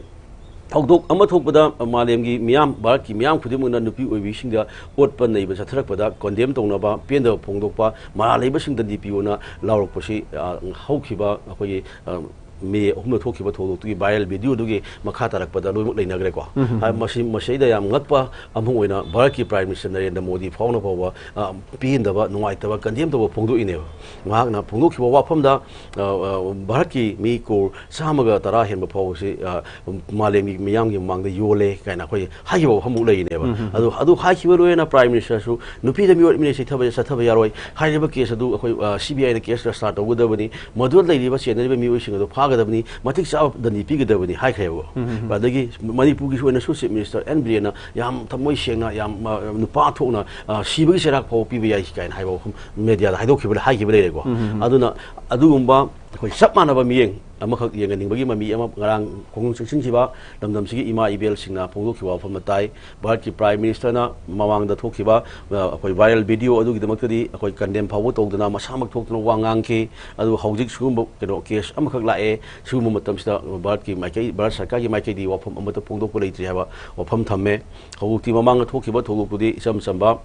ꯊꯧꯗꯣꯛ ꯑꯃ ꯊꯣꯛꯄꯗ ꯃꯥꯂꯦꯝꯒꯤ ꯃꯤꯌꯥꯝ, ꯚꯥꯔꯠꯀꯤ ꯃꯤꯌꯥꯝ ꯈꯨꯗꯤꯡꯃꯛꯅ ꯅꯨꯄꯤ ꯑꯣꯏꯕꯤꯁꯤꯡꯗ ꯑꯣꯠꯄ ꯅꯩꯕ ꯆꯠꯊꯔꯛꯄꯗ condemn ꯇꯧꯅꯕ, ꯄꯦꯟꯗꯕ ꯐꯣꯡꯗꯣꯛꯄ, ꯃꯔꯥꯜ ꯂꯩꯕꯁꯤꯡꯗ ꯗꯤ ꯄꯤ ꯑꯣꯅ ꯂꯥꯎꯔꯛꯄꯁꯤ, ꯑ, ꯍꯧꯈꯤꯕ ꯑꯩꯈꯣꯏꯒꯤ, ꯑ, ꯃꯦ ꯑꯍꯨꯝꯗ ꯊꯣꯛꯈꯤꯕ ꯊꯧꯗꯣꯛꯇꯨꯒꯤ viral video ꯗꯨꯒꯤ ꯃꯈꯥ ꯇꯥꯔꯛꯄꯗ ꯂꯣꯏꯅꯃꯛ ꯂꯩꯅꯈ꯭ꯔꯦꯀꯣ꯫ ꯎꯝ, ꯎꯝ, ꯑ, ꯎꯝ꯫ ꯃꯁꯤ, ꯃꯁꯤꯗ ꯌꯥꯝ ꯉꯛꯄ ꯑꯃ ꯑꯣꯏꯅ ꯚꯥꯔꯠꯀꯤ Prime Minister ꯅꯔꯦꯟꯗ꯭ꯔ ꯃꯣꯗꯤ ꯐꯥꯎꯅ ꯐꯥꯎꯕ, ꯑ, ꯄꯦꯟꯗꯕ, ꯅꯨꯡꯉꯥꯏꯇꯕ, condemn ꯇꯧꯕ ꯐꯣꯡꯗꯣꯛꯏꯅꯦꯕ꯫ ꯃꯍꯥꯛꯅ ꯐꯣꯡꯗꯣꯛꯈꯤꯕ ꯋꯥꯐꯝꯗ, ꯑ, ꯑ, ꯚꯥꯔꯠꯀꯤ ꯃꯤ ꯀ꯭ꯔꯣꯔ ꯆꯥꯝꯃꯒ ꯇꯔꯥ ꯍꯦꯟꯕ ꯐꯥꯎꯕꯁꯤ, ꯑ, ꯃꯥꯂꯦꯝꯒꯤ ꯃꯤꯌꯥꯝꯒꯤ ꯃꯃꯥꯡꯗ ꯌꯣꯜꯂꯦ ꯀꯥꯏꯅ ꯑꯩꯈꯣꯏ ꯍꯥꯏꯈꯤꯕ ꯋꯥꯐꯝꯃꯨꯛ ꯂꯩꯔꯤꯅꯦꯕ꯫ ꯎꯝ, ꯎꯝ, ꯎꯝ꯫ ꯑꯗꯨ, ꯑꯗꯨ ꯍꯥꯏꯈꯤꯕ ꯂꯣꯏꯅ Prime Minister ꯁꯨ ꯅꯨꯄꯤꯗ ꯃꯤꯑꯣꯠ ꯃꯤꯅꯩ ꯆꯠꯊꯕ, ꯆꯠꯊꯕ ꯌꯥꯔꯣꯏ꯫ ꯍꯥꯏꯔꯤꯕ case ꯑꯗꯨ ꯑꯩꯈꯣꯏ, ꯑ, C B I the case register ꯇꯧꯒꯗꯕꯅꯤ꯫ ꯃꯗꯨꯗ ꯂꯩꯔꯤꯕ ꯆꯦꯟꯅꯔꯤꯕ ꯃꯤꯑꯣꯏꯁꯤꯡ ꯑꯗꯨ ꯐꯥꯒꯗꯕꯅꯤ꯫ ꯃꯇꯤꯛ ꯆꯥꯕ ꯗꯟꯗꯤ ꯄꯤꯒꯗꯕꯅꯤ ꯍꯥꯏꯈ꯭ꯔꯦꯕ꯫ ꯎꯝ, ꯎꯝ, ꯎꯝ꯫ ꯑꯗꯒꯤ ꯃꯅꯤꯄꯨꯔꯒꯤꯁꯨ ꯑꯣꯏꯅꯁꯨ Chief Minister ꯑꯦꯟ ꯕꯤꯔꯦꯟꯅ ꯌꯥꯝ ꯊꯃꯣꯏ ꯁꯦꯡꯅ, ꯌꯥꯝ, ꯑ, ꯅꯨꯄꯥ ꯊꯣꯛꯅ, ꯑ, ꯁꯤꯕꯒꯤ ꯆꯩꯔꯥꯛ ꯐꯥꯎꯕ ꯄꯤꯕ ꯌꯥꯏ ꯀꯥꯏꯅ ꯍꯥꯏꯕ ꯋꯥꯐꯝ media ꯗ ꯍꯥꯏꯗꯣꯛꯈꯤꯕ, ꯍꯥꯏꯈꯤꯕ ꯂꯩꯔꯦꯀꯣ꯫ ꯎꯝ, ꯎꯝ, ꯎꯝ꯫ ꯑꯗꯨꯅ ꯑꯗꯨꯒꯨꯝꯕ ꯑꯩꯈꯣꯏ ꯆꯞ ꯃꯥꯟꯅꯕ ꯃꯤꯠꯌꯦꯡ ꯑꯃꯈꯛ ꯌꯦꯡꯍꯟꯅꯤꯡꯕꯒꯤ ꯃꯃꯤ ꯑꯃ ꯉꯔꯥꯡ ꯈꯣꯡꯖꯪ ꯆꯪꯁꯤꯟꯈꯤꯕ ꯂꯝꯗꯝꯁꯤꯒꯤ ꯏꯃꯥ ꯏꯕꯦꯜꯁꯤꯡꯅ ꯐꯣꯡꯗꯣꯛꯈꯤꯕ ꯋꯥꯐꯝ ꯑꯃ ꯇꯥꯏ꯫ ꯚꯥꯔꯠꯀꯤ Prime Minister ꯅ ꯃꯃꯥꯡꯗ ꯊꯣꯛꯈꯤꯕ, ꯑ, ꯑꯩꯈꯣꯏ viral video ꯑꯗꯨꯒꯤꯗꯃꯛꯇꯗꯤ ꯑꯩꯈꯣꯏ condemn ꯐꯥꯎꯕ ꯇꯧꯗꯅ ꯃꯁꯥꯃꯛ ꯊꯣꯛꯇꯨꯅ ꯋꯥ ꯉꯥꯡꯈꯤ꯫ ꯑꯗꯨ ꯍꯧꯖꯤꯛ ꯁꯤꯒꯨꯝꯕ ꯀꯩꯅꯣ case ꯑꯃꯈꯛ ꯂꯥꯛꯑꯦ꯫ ꯁꯤꯒꯨꯝꯕ ꯃꯇꯝꯁꯤꯗ ꯚꯥꯔꯠꯀꯤ ꯃꯥꯏꯀꯩ, ꯚꯥꯔꯠ ꯁꯔꯀꯥꯔꯒꯤ ꯃꯥꯏꯀꯩꯗꯤ ꯋꯥꯐꯝ ꯑꯃꯠꯇ ꯐꯣꯡꯗꯣꯛꯄ ꯂꯩꯇ꯭ꯔꯤ ꯍꯥꯏꯕ ꯋꯥꯐꯝ ꯊꯝꯃꯦ꯫ ꯍꯧꯖꯤꯛꯇꯤ ꯃꯃꯥꯡꯗ ꯊꯣꯛꯈꯤꯕ ꯊꯧꯗꯣꯛꯇꯨꯗꯤ ꯏꯆꯝ ꯆꯝꯕ,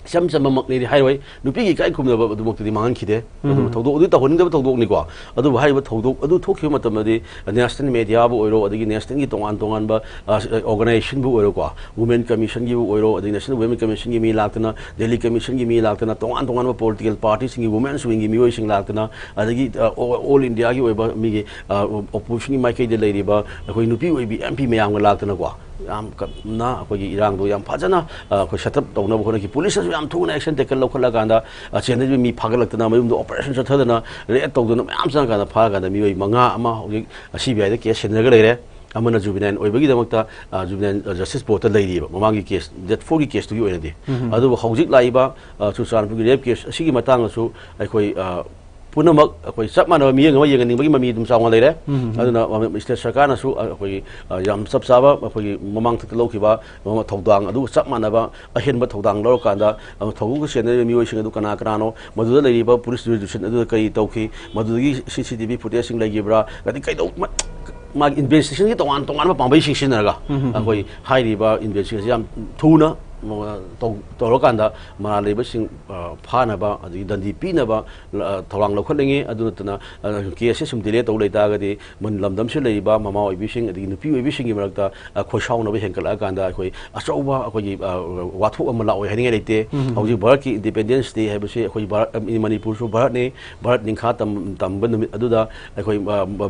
ꯏꯆꯝ ꯆꯝꯕꯃꯛꯅꯤꯗꯤ ꯍꯥꯏꯔꯣꯏ, ꯅꯨꯄꯤꯒꯤ ꯏꯀꯥꯏ ꯈꯨꯝꯅꯕ ꯑꯗꯨꯃꯛꯇꯗꯤ ꯃꯥꯡꯍꯟꯈꯤꯗꯦ꯫ ꯑꯗꯨꯕꯨ ꯎꯝ꯫ ꯊꯧꯗꯣꯛ ꯑꯗꯨ ꯇꯧꯍꯟꯅꯤꯡꯗꯕ ꯊꯧꯗꯣꯛꯅꯤꯀꯣ꯫ ꯑꯗꯨꯕꯨ ꯍꯥꯏꯔꯤꯕ ꯊꯧꯗꯣꯛ ꯑꯗꯨ ꯊꯣꯛꯈꯤꯕ ꯃꯇꯝꯗꯗꯤ national media ꯕꯨ ꯑꯣꯏꯔꯣ, ꯑꯗꯒꯤ national ꯒꯤ ꯇꯣꯉꯥꯟ ꯇꯣꯉꯥꯟꯕ, ꯑ, organization ꯕꯨ ꯑꯣꯏꯔꯣꯀꯣ, Women Commission ꯒꯤꯕꯨ ꯑꯣꯏꯔꯣ, ꯑꯗꯒꯤ National Women Commission ꯒꯤ ꯃꯤ ꯂꯥꯛꯇꯅ, Delhi Commission ꯒꯤ ꯃꯤ ꯂꯥꯛꯇꯅ, ꯇꯣꯉꯥꯟ ꯇꯣꯉꯥꯟꯕ political party ꯁꯤꯡꯒꯤ women's wing ꯒꯤ ꯃꯤꯑꯣꯏꯁꯤꯡ ꯂꯥꯛꯇꯅ, ꯑꯗꯒꯤ, ꯑ, all India ꯒꯤ ꯑꯣꯏꯕ ꯃꯤꯒꯤ, ꯑ, opposition ꯒꯤ ꯃꯥꯏꯀꯩꯗ ꯂꯩꯔꯤꯕ ꯑꯩꯈꯣꯏ ꯅꯨꯄꯤ ꯑꯣꯏꯕꯤ M P ꯃꯌꯥꯝꯒ ꯂꯥꯛꯇꯅꯀꯣ, ꯌꯥꯝ ꯀꯟꯅ ꯑꯩꯈꯣꯏꯒꯤ ꯏꯔꯥꯡꯗꯣ ꯌꯥꯝ ꯐꯖꯅ, ꯑ, ꯑꯩꯈꯣꯏ set up ꯇꯧꯅꯕ ꯍꯣꯠꯅꯈꯤ꯫ ꯄꯨꯂꯤꯁꯅꯁꯨ ꯌꯥꯝ ꯊꯨꯅ action taken ꯂꯧꯈꯠꯂꯀꯥꯟꯗ, ꯑ, ꯆꯦꯟꯅꯔꯤꯕ ꯃꯤ ꯐꯥꯒꯠꯂꯛꯇꯅ, ꯃꯌꯨꯝꯗ operation ꯆꯠꯊꯗꯅ, raid ꯇꯧꯗꯅ ꯃꯌꯥꯝ ꯆꯪꯉꯀꯥꯟꯗ ꯐꯥꯔꯀꯥꯟꯗ ꯃꯤꯑꯣꯏ ꯃꯉꯥ ꯑꯃ ꯍꯧꯖꯤꯛ C B I the case ꯁꯤꯟꯅꯔꯒ ꯂꯩꯔꯦ꯫ ꯑꯃꯅ juvenile ꯑꯣꯏꯕꯒꯤꯗꯃꯛꯇ, ꯑ, juvenile justice board ꯇ ꯂꯩꯔꯤꯕ ꯃꯃꯥꯡꯒꯤ case, date four ꯒꯤ case ꯇꯨꯒꯤ ꯑꯣꯏꯅꯗꯤ꯫ ꯎꯝ, ꯎꯝ꯫ ꯑꯗꯨꯕꯨ ꯍꯧꯖꯤꯛ ꯂꯥꯛꯏꯕ, ꯑ, ꯆꯨꯔꯆꯥꯟꯄꯨꯔꯒꯤ rape case ꯑꯁꯤꯒꯤ ꯃꯇꯥꯡꯗꯁꯨ ꯑꯩꯈꯣꯏ, ꯑ, ꯄꯨꯝꯅꯃꯛ ꯑꯩꯈꯣꯏ ꯆꯞ ꯃꯥꯟꯅꯕ ꯃꯤꯠꯌꯦꯡ ꯑꯃ ꯌꯦꯡꯍꯟꯅꯤꯡꯕꯒꯤ ꯃꯃꯤ ꯑꯗꯨꯝ ꯆꯥꯎꯅ ꯂꯩꯔꯦ꯫ ꯎꯝ, ꯎꯝ꯫ ꯑꯗꯨꯅ, ꯑ, state ꯁꯔꯀꯥꯔꯅꯁꯨ, ꯑ, ꯑꯩꯈꯣꯏꯒꯤ, ꯑ, ꯌꯥꯝ ꯆꯞ ꯆꯥꯕ ꯑꯩꯈꯣꯏꯒꯤ ꯃꯃꯥꯡꯊꯛꯇ ꯂꯧꯈꯤꯕ ꯊꯧꯗꯥꯡ ꯑꯗꯨꯒ ꯆꯞ ꯃꯥꯟꯅꯕ ꯑꯍꯦꯟꯕ ꯊꯧꯗꯥꯡ ꯂꯧꯔꯀꯥꯟꯗ, ꯑ, ꯊꯧꯗꯣꯛꯇ ꯆꯦꯟꯅꯔꯤꯕ ꯃꯤꯑꯣꯏꯁꯤꯡ ꯑꯗꯨ ꯀꯅꯥ ꯀꯅꯥꯅꯣ, ꯃꯗꯨꯗ ꯂꯩꯔꯤꯕ police jurisdiction ꯑꯗꯨꯗ ꯀꯔꯤ ꯇꯧꯈꯤ, ꯃꯗꯨꯗꯒꯤ C C T V footage ꯁꯤꯡ ꯂꯩꯈꯤꯕ꯭ꯔꯥ, ꯑꯗꯩ ꯀꯩꯗꯧ-, ꯃ-, ꯃꯥꯒꯤ ꯏꯟꯚꯦꯁꯇꯤꯒꯦꯁꯟꯒꯤ ꯇꯣꯉꯥꯟ ꯇꯣꯉꯥꯟꯕ ꯄꯥꯝꯕꯩꯁꯤꯡ ꯁꯤꯖꯤꯟꯅꯔꯒ ꯑꯩꯈꯣꯏ ꯍꯥꯏꯔꯤꯕ ꯏꯟꯚꯦꯁꯇꯤꯒꯦꯁꯟꯁꯤ ꯌꯥꯝ ꯊꯨꯅ ꯇꯧ- ꯇꯧꯔꯀꯥꯟꯗ ꯃꯔꯥꯜ ꯂꯩꯕꯁꯤꯡ ꯐꯥꯅꯕ, ꯑꯗꯒꯤ ꯗꯟꯗꯤ ꯄꯤꯅꯕ ꯊꯧꯔꯥꯡ ꯂꯧꯈꯠꯅꯤꯡꯉꯤ꯫ ꯑꯗꯨ ꯅꯠꯇꯅ ꯀꯦꯁꯁꯦ ꯁꯨꯝ ꯗꯤꯂꯦ ꯇꯧ ꯂꯩꯇꯥꯔꯒꯗꯤ ꯂꯝꯗꯝꯁꯤꯗ ꯂꯩꯔꯤꯕ ꯃꯃꯥ ꯑꯣꯏꯕꯤꯁꯤꯡ ꯑꯗꯒꯤ ꯅꯨꯄꯤ ꯑꯣꯏꯕꯤꯁꯤꯡꯒꯤ ꯃꯔꯛꯇ ꯈꯣꯏꯁꯥꯎꯅꯕ ꯍꯦꯟꯒꯠꯂꯛꯑꯀꯥꯟꯗ ꯑꯩꯈꯣꯏ ꯑꯆꯧꯕ ꯑꯩꯈꯣꯏꯒꯤ ꯋꯥꯊꯣꯛ ꯑꯃ ꯂꯥꯛꯑꯣꯏ ꯍꯥꯏꯅꯤꯡꯉꯥꯏ ꯂꯩꯇꯦ꯫ ꯍꯧꯖꯤꯛ ꯚꯥꯔꯠꯀꯤ ꯏꯟꯗꯤꯄꯦꯟꯗꯦꯟꯁ ꯗꯦ ꯍꯥꯏꯕꯁꯤ ꯑꯩꯈꯣꯏ ꯚꯥꯔꯠ, ꯃꯅꯤꯄꯨꯔꯁꯨ ꯚꯥꯔꯠꯅꯤ꯫ ꯚꯥꯔꯠ ꯅꯤꯡꯈꯥ ꯇꯝ- ꯇꯝꯕ ꯅꯨꯃꯤꯠ ꯑꯗꯨꯗ ꯑꯩꯈꯣꯏ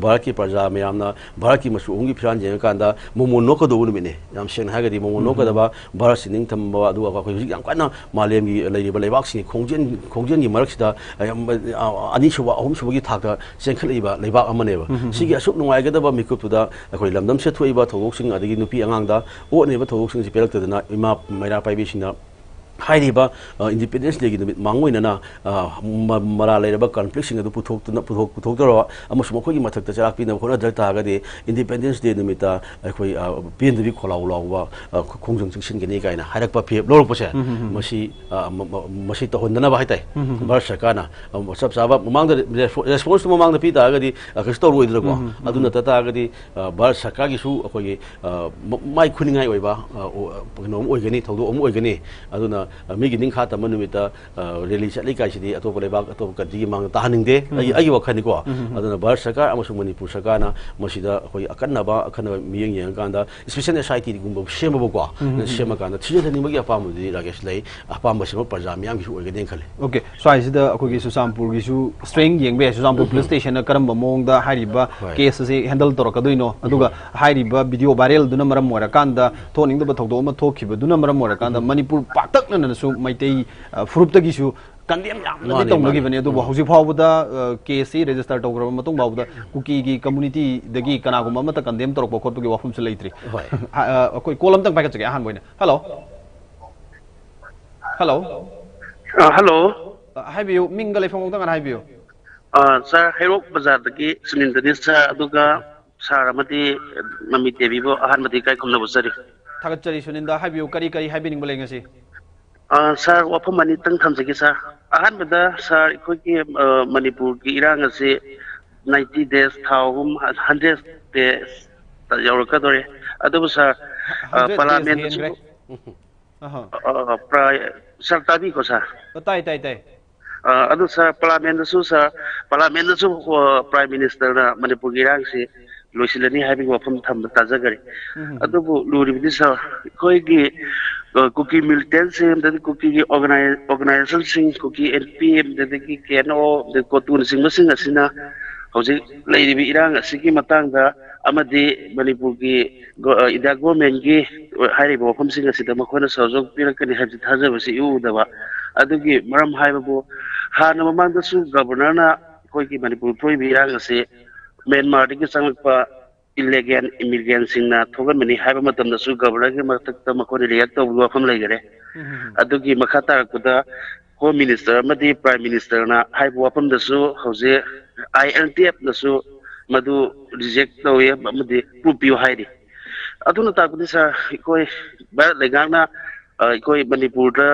ꯚꯥꯔꯠꯀꯤ ꯄ꯭ꯔꯖꯥ ꯃꯌꯥꯝꯅ ꯚꯥꯔꯠꯀꯤ ꯃꯆꯨ ꯑꯍꯨꯝꯒꯤ ꯐꯤꯔꯥꯟ ꯌꯦꯡꯉꯀꯥꯟꯗ ꯃꯣꯃꯣꯟ ꯅꯣꯛꯀꯗꯧꯕ ꯅꯨꯃꯤꯠꯅꯤ꯫ ꯌꯥꯝ ꯁꯦꯡꯅ ꯍꯥꯏꯔꯒꯗꯤ ꯃꯣꯃꯣꯟ ꯅꯣꯛꯀꯗꯕ ꯚꯥꯔꯠꯁꯤ ꯅꯤꯡꯇꯝꯕ, ꯑꯗꯨꯒ ꯑꯩꯈꯣꯏ ꯍꯧꯖꯤꯛ ꯌꯥꯝ ꯀꯟꯅ ꯃꯥꯂꯦꯝꯒꯤ ꯂꯩꯔꯤꯕ ꯂꯩꯕꯥꯛꯁꯤꯡꯒꯤ ꯈꯣꯡꯖꯦꯜ ꯈꯣꯡꯖꯦꯜꯒꯤ ꯃꯔꯛꯁꯤꯗ ꯑꯅꯤꯁꯨꯕ, ꯑꯍꯨꯝꯁꯨꯕꯒꯤ ꯊꯥꯛꯇ ꯆꯦꯟꯈꯠꯂꯛꯏꯕ ꯂꯩꯕꯥꯛ ꯑꯃꯅꯦꯕ꯫ ꯁꯤꯒꯤ ꯑꯁꯨꯛ ꯅꯨꯡꯉꯥꯏꯒꯗꯕ ꯃꯤꯀꯨꯞꯇꯨꯗ ꯑꯩꯈꯣꯏ ꯂꯝꯗꯝꯁꯤꯗ ꯊꯣꯛꯏꯕ ꯊꯧꯗꯣꯛꯁꯤꯡ ꯑꯗꯒꯤ ꯅꯨꯄꯤ ꯑꯉꯥꯡꯗ ꯑꯣꯠꯅꯕ ꯊꯧꯗꯣꯛꯁꯤꯡꯁꯤ ꯄꯦꯜꯂꯛꯇꯗꯅ ꯏꯃꯥ ꯃꯩꯔꯥ ꯄꯥꯏꯕꯤꯁꯤꯡꯅ ꯍꯥꯏꯔꯤꯕ ꯏꯟꯗꯤꯄꯦꯟꯗꯦꯟꯁ ꯗꯦꯒꯤ ꯅꯨꯃꯤꯠ ꯃꯥꯡꯑꯣꯏꯅꯅ ꯃꯔꯥꯜ ꯂꯩꯔꯕ ꯀꯟꯐ꯭ꯂꯤꯛꯁꯤꯡ ꯑꯗꯨ ꯄꯨꯊꯣꯛꯇꯨꯅ ꯄꯨꯊꯣꯛ ꯄꯨꯊꯣꯛꯇꯧꯔꯕ ꯑꯃꯁꯨꯡ ꯃꯈꯣꯏꯒꯤ ꯃꯊꯛꯇ ꯆꯩꯔꯥꯛ ꯄꯤꯅꯕ ꯍꯣꯠꯅꯗ ꯇꯥꯔꯒꯗꯤ ꯏꯟꯗꯤꯄꯦꯟꯗꯦꯟꯁ ꯗꯦ ꯅꯨꯃꯤꯠꯇ ꯑꯩꯈꯣꯏ ꯄꯦꯟꯗꯕꯤ ꯈꯣꯜꯂꯥꯎ ꯂꯥꯎꯕ ꯈꯣꯡꯖꯪ ꯆꯪꯁꯤꯟꯒꯅꯤ ꯀꯥꯏꯅ ꯍꯥꯏꯔꯛꯄ ꯐꯤꯔꯦꯞ ꯂꯧꯔꯛꯄꯁꯦ, ꯃꯁꯤ ꯃꯁꯤ ꯇꯧꯍꯟꯗꯅꯕ ꯍꯥꯏꯇꯥꯔꯦ꯫ ꯚꯥꯔꯠ ꯁꯔꯀꯥꯔꯅ ꯆꯞ ꯆꯥꯕ ꯃꯃꯥꯡꯗ ꯔꯦꯁꯄꯣꯟꯁꯇꯨ ꯃꯃꯥꯡꯗ ꯄꯤ ꯇꯥꯔꯒꯗꯤ ꯀꯩꯁꯨ ꯇꯧꯔꯣꯏꯗꯅꯀꯣ꯫ ꯑꯗꯨ ꯅꯠꯇ ꯇꯥꯔꯒꯗꯤ ꯚꯥꯔꯠ ꯁꯔꯀꯥꯔꯒꯤꯁꯨ ꯑꯩꯈꯣꯏꯒꯤ ꯃꯥꯏ ꯈꯨꯅꯤꯡꯉꯥꯏ ꯑꯣꯏꯕ ꯀꯩꯅꯣꯝ ꯑꯣꯏꯒꯅꯤ, ꯊꯧꯗꯣꯛ ꯑꯃ ꯑꯣꯏꯒꯅꯤ꯫ ꯑꯗꯨꯅ ꯃꯤꯒꯤ ꯅꯤꯡꯈꯥ ꯇꯝꯕ ꯅꯨꯃꯤꯠꯇ ꯔꯦꯂꯤ ꯆꯠꯂꯤ ꯀꯥꯏꯁꯤꯗꯤ ꯑꯇꯣꯞꯄ ꯂꯩꯕꯥꯛ, ꯑꯇꯣꯞꯄ ꯀꯟꯇ꯭ꯔꯤꯒꯤ ꯃꯥꯡꯗ ꯇꯥꯍꯟꯅꯤꯡꯗꯦ, ꯑꯩꯒꯤ ꯑꯩꯒꯤ ꯋꯥꯈꯜꯅꯤꯀꯣ꯫ ꯑꯗꯨꯅ ꯚꯥꯔꯠ ꯁꯔꯀꯥꯔ ꯑꯃꯁꯨꯡ ꯃꯅꯤꯄꯨꯔ ꯁꯔꯀꯥꯔꯅ ꯃꯁꯤꯗ ꯑꯩꯈꯣꯏ ꯑꯀꯟꯅꯕ ꯑꯈꯟꯅꯕ ꯃꯤꯠꯌꯦꯡ ꯌꯦꯡꯉꯀꯥꯟꯗ ꯏꯁꯄꯤꯁꯦꯜ ꯑꯦꯁ ꯑꯥꯏ ꯇꯤꯒꯨꯝꯕ ꯁꯦꯝꯃꯕꯀꯣ, ꯁꯦꯝꯃꯀꯥꯟꯗ ꯊꯤꯖꯤꯟꯍꯟꯅꯤꯡꯕꯒꯤ ꯑꯄꯥꯝꯕꯗꯨꯗꯤ ꯔꯥꯀꯦꯁ ꯂꯩ꯫ ꯑꯄꯥꯝꯕꯁꯤꯃ ꯄ꯭ꯔꯖꯥ ꯃꯤꯌꯥꯝꯒꯤꯁꯨ ꯑꯣꯏꯒꯅꯤ ꯈꯜꯂꯤ꯫ ꯑꯣꯀꯦ, ꯁ꯭ꯋꯥꯏꯁꯤꯗ ꯑꯩꯈꯣꯏꯒꯤ ꯆꯨꯔꯆꯥꯟꯄꯨꯔꯒꯤꯁꯨ ꯁ꯭ꯇ꯭ꯔꯦꯡ ꯌꯦꯡꯕ ꯌꯥꯏ꯫ ꯆꯨꯔꯆꯥꯟꯄꯨꯔ ꯄꯨꯂꯤꯁ ꯁ꯭ꯇꯦꯁꯟꯅ ꯀꯔꯝꯕ ꯃꯑꯣꯡꯗ ꯍꯥꯏꯔꯤꯕ ꯀꯦꯁ ꯑꯁꯤ ꯍꯦꯟꯗꯜ ꯇꯧꯔꯛꯀꯗꯣꯏꯅꯣ, ꯑꯗꯨꯒ ꯍꯥꯏꯔꯤꯕ ꯚꯤꯗꯤꯑꯣ ꯚꯥꯏꯔꯦꯜꯗꯨꯅ ꯃꯔꯝ ꯑꯣꯏꯔꯀꯥꯟꯗ ꯊꯣꯛꯍꯟꯅꯤꯡꯗꯕ ꯊꯧꯗꯣꯛ ꯑꯃ ꯊꯣꯛꯈꯤꯕꯗꯨꯅ ꯃꯔꯝ ꯑꯣꯏꯔꯀꯥꯟꯗ ꯃꯅꯤꯄꯨꯔ ꯄꯥꯛꯇꯛꯅꯅꯁꯨ ꯃꯩꯇꯩ ꯐꯨꯔꯨꯞꯇꯒꯤ ꯀꯟꯗꯦꯝ ꯌꯥꯝꯅꯗꯤ ꯇꯧꯅꯈꯤꯕꯅꯤ꯫ ꯑꯗꯨꯕꯨ ꯍꯧꯖꯤꯛ ꯐꯥꯎꯕꯗ ꯀꯦꯁꯁꯤ ꯔꯦꯖꯤꯁꯇꯔ ꯇꯧꯈ꯭ꯔꯕ ꯃꯇꯨꯡ ꯐꯥꯎꯕꯗ ꯀꯨꯀꯤꯒꯤ ꯀꯝꯃꯨꯅꯤꯇꯤꯗꯒꯤ ꯀꯅꯥꯒꯨꯝꯕ ꯑꯃꯠꯇ ꯀꯟꯗꯦꯝ ꯇꯧꯔꯛꯄ ꯈꯣꯠꯄꯒꯤ ꯋꯥꯐꯝꯁꯨ ꯂꯩꯇ꯭ꯔꯤ꯫ ꯑꯩꯈꯣꯏ ꯀꯣꯜ ꯑꯃꯇꯪ ꯄꯥꯏꯈꯠꯆꯒꯦ ꯑꯍꯥꯟꯕ ꯑꯣꯏꯅ꯫ ꯍꯜꯂꯣ꯫ ꯍꯜꯂꯣ꯫ ꯑ, ꯍꯜꯂꯣ꯫ ꯑ, ꯍꯥꯏꯕꯤꯌꯨ, ꯃꯤꯡꯒ ꯂꯩꯐꯝ ꯑꯃꯨꯛꯇꯪ ꯍꯥꯟꯅ ꯍꯥꯏꯕꯤꯌꯨ꯫ ꯑ, ꯁꯥꯔ, ꯍꯩꯔꯣꯛ ꯕꯖꯥꯔꯗꯒꯤ ꯁꯨꯅꯤꯟꯗꯅꯤ, ꯁꯥꯔ, ꯑꯗꯨꯒ ꯁꯥꯔ ꯑꯃꯗꯤ ꯃꯃꯤ ꯇꯦꯕꯤꯕꯨ ꯑꯍꯥꯟꯕꯗꯤ ꯏꯀꯥꯏ ꯈꯨꯝꯅꯕ ꯆꯥꯔꯤ꯫ ꯊꯥꯒꯠꯆꯔꯤ ꯁꯨꯅꯤꯟꯗ, ꯍꯥꯏꯕꯤꯌꯨ, ꯀꯔꯤ ꯀꯔꯤ ꯍꯥꯏꯕꯤꯅꯤꯡꯕ ꯂꯩ ꯉꯁꯤ? ꯑ, ꯁꯥꯔ, ꯋꯥꯐꯝ ꯑꯅꯤꯇꯪ ꯊꯝꯖꯒꯦ, ꯁꯥꯔ꯫ ꯑꯍꯥꯟꯕꯗ, ꯁꯥꯔ, ꯑꯩꯈꯣꯏꯒꯤ, ꯑ, ꯃꯅꯤꯄꯨꯔꯒꯤ ꯏꯔꯥꯡ ꯑꯁꯤ ninety days, ꯊꯥ ꯑꯍꯨꯝ, hundred days ꯌꯧꯔꯛꯀꯗꯧꯔꯦ꯫ ꯑꯗꯨꯕꯨ ꯁꯥꯔ, ꯑ, hundred days ꯄꯥꯔꯂꯥꯃꯦꯟꯗꯁꯨ, ꯍꯦꯟꯈ꯭ꯔꯦ꯫ ꯎꯝ꯫ ꯑꯍ꯫ ꯑ, ꯄ꯭ꯔꯥꯏ-, ꯁꯥꯔ ꯇꯥꯕꯤꯀꯣ ꯁꯥꯔ? ꯑ, ꯇꯥꯏ, ꯇꯥꯏ, ꯇꯥꯏ꯫ ꯑ, ꯑꯗꯨ ꯁꯥꯔ, ꯄꯥꯔꯂꯥꯃꯦꯟꯗꯁꯨ ꯁꯥꯔ, ꯄꯥꯔꯂꯥꯃꯦꯟꯗꯁꯨ, ꯑ, ꯄ꯭ꯔꯥꯏꯝ ꯃꯤꯅꯤꯁꯇꯔꯅ ꯃꯅꯤꯄꯨꯔꯒꯤ ꯏꯔꯥꯡꯁꯤ ꯂꯣꯏꯁꯤꯜꯂꯅꯤ ꯍꯥꯏꯕꯒꯤ ꯋꯥꯐꯝ ꯊꯝꯕ ꯇꯥꯖꯈꯔꯦ꯫ ꯎꯝ, ꯎꯝ꯫ ꯑꯗꯨꯕꯨ ꯂꯨꯔꯤꯕꯗꯤ ꯁꯥꯔ, ꯑꯩꯈꯣꯏꯒꯤ, ꯑ, ꯀꯨꯀꯤ ꯃꯤꯂꯤꯇꯦꯟꯁꯤꯡ, ꯑꯗꯒꯤ ꯀꯨꯀꯤꯒꯤ ꯑꯣꯔꯒꯅꯥꯏ-, ꯑꯣꯔꯒꯅꯥꯏꯖꯦꯁꯟꯁꯤꯡ, ꯀꯨꯀꯤ ꯑꯦꯟ ꯄꯤ ꯑꯦꯝ, ꯑꯗꯒꯤ ꯀꯦ ꯑꯦꯟ ꯑꯣ, ꯑꯗꯒꯤ ꯀꯣꯇꯨꯅꯆꯤꯡꯕꯁꯤꯡ ꯑꯁꯤꯅ ꯍꯧꯖꯤꯛ ꯂꯩꯔꯤꯕ ꯏꯔꯥꯡ ꯑꯁꯤꯒꯤ ꯃꯇꯥꯡꯗ ꯑꯃꯗꯤ ꯃꯅꯤꯄꯨꯔꯒꯤ ꯒꯣ-, ꯑ, ꯏꯟꯗꯤꯌꯥ ꯒꯣꯔꯃꯦꯟꯒꯤ ꯍꯥꯏꯔꯤꯕ ꯋꯥꯐꯝꯁꯤꯡ ꯑꯁꯤꯗ ꯃꯈꯣꯏꯅ ꯁꯍꯖꯣꯛ ꯄꯤꯔꯛꯀꯅꯤ ꯍꯥꯏꯕꯁꯤ ꯊꯥꯖꯕꯁꯤ ꯏꯎ ꯎꯗꯕ꯫ ꯑꯗꯨꯒꯤ ꯃꯔꯝ ꯍꯥꯏꯕꯕꯨ, ꯍꯥꯟꯅ ꯃꯃꯥꯡꯗꯁꯨ ꯒꯕꯔꯅꯔꯅ ꯑꯩꯈꯣꯏꯒꯤ ꯃꯅꯤꯄꯨꯔ ꯊꯣꯛꯏꯕ ꯏꯔꯥꯡ ꯑꯁꯤ ꯃ꯭ꯌꯥꯟꯃꯥꯔꯗꯒꯤ ꯆꯪꯂꯛꯄ ꯏꯂꯤꯒꯦꯜ ꯏꯃꯤꯒ꯭ꯔꯦꯟꯁꯤꯡꯅ ꯊꯣꯛꯍꯟꯕꯅꯤ ꯍꯥꯏꯕ ꯃꯇꯝꯗꯁꯨ ꯒꯕꯔꯅꯔꯒꯤ ꯃꯊꯛꯇ ꯃꯈꯣꯏꯅ ꯔꯤꯌꯦꯛ ꯇꯧꯕꯒꯤ ꯋꯥꯐꯝ ꯂꯩꯈꯔꯦ꯫ ꯎꯝ, ꯎꯝ, ꯎꯝ꯫ ꯑꯗꯨꯒꯤ ꯃꯈꯥ ꯇꯥꯔꯛꯄꯗ ꯍꯣꯝ ꯃꯤꯅꯤꯁꯇꯔ ꯑꯃꯗꯤ ꯄ꯭ꯔꯥꯏꯝ ꯃꯤꯅꯤꯁꯇꯔꯅ ꯍꯥꯏꯕ ꯋꯥꯐꯝꯗꯁꯨ ꯍꯧꯖꯤꯛ ꯑꯥꯏ ꯑꯦꯜ ꯇꯤ ꯑꯦꯐꯅꯁꯨ ꯃꯗꯨ ꯔꯤꯖꯦꯛ ꯇꯧꯏ ꯑꯃꯗꯤ ꯄ꯭ꯔꯨꯐ ꯄꯤꯌꯨ ꯍꯥꯏꯔꯤ꯫ ꯑꯗꯨꯅ ꯇꯥꯛꯄꯗꯤ ꯁꯥꯔ, ꯑꯩꯈꯣꯏ ꯚꯥꯔꯠ ꯂꯩꯉꯥꯛꯅ, ꯑ, ꯑꯩꯈꯣꯏ ꯃꯅꯤꯄꯨꯔꯗ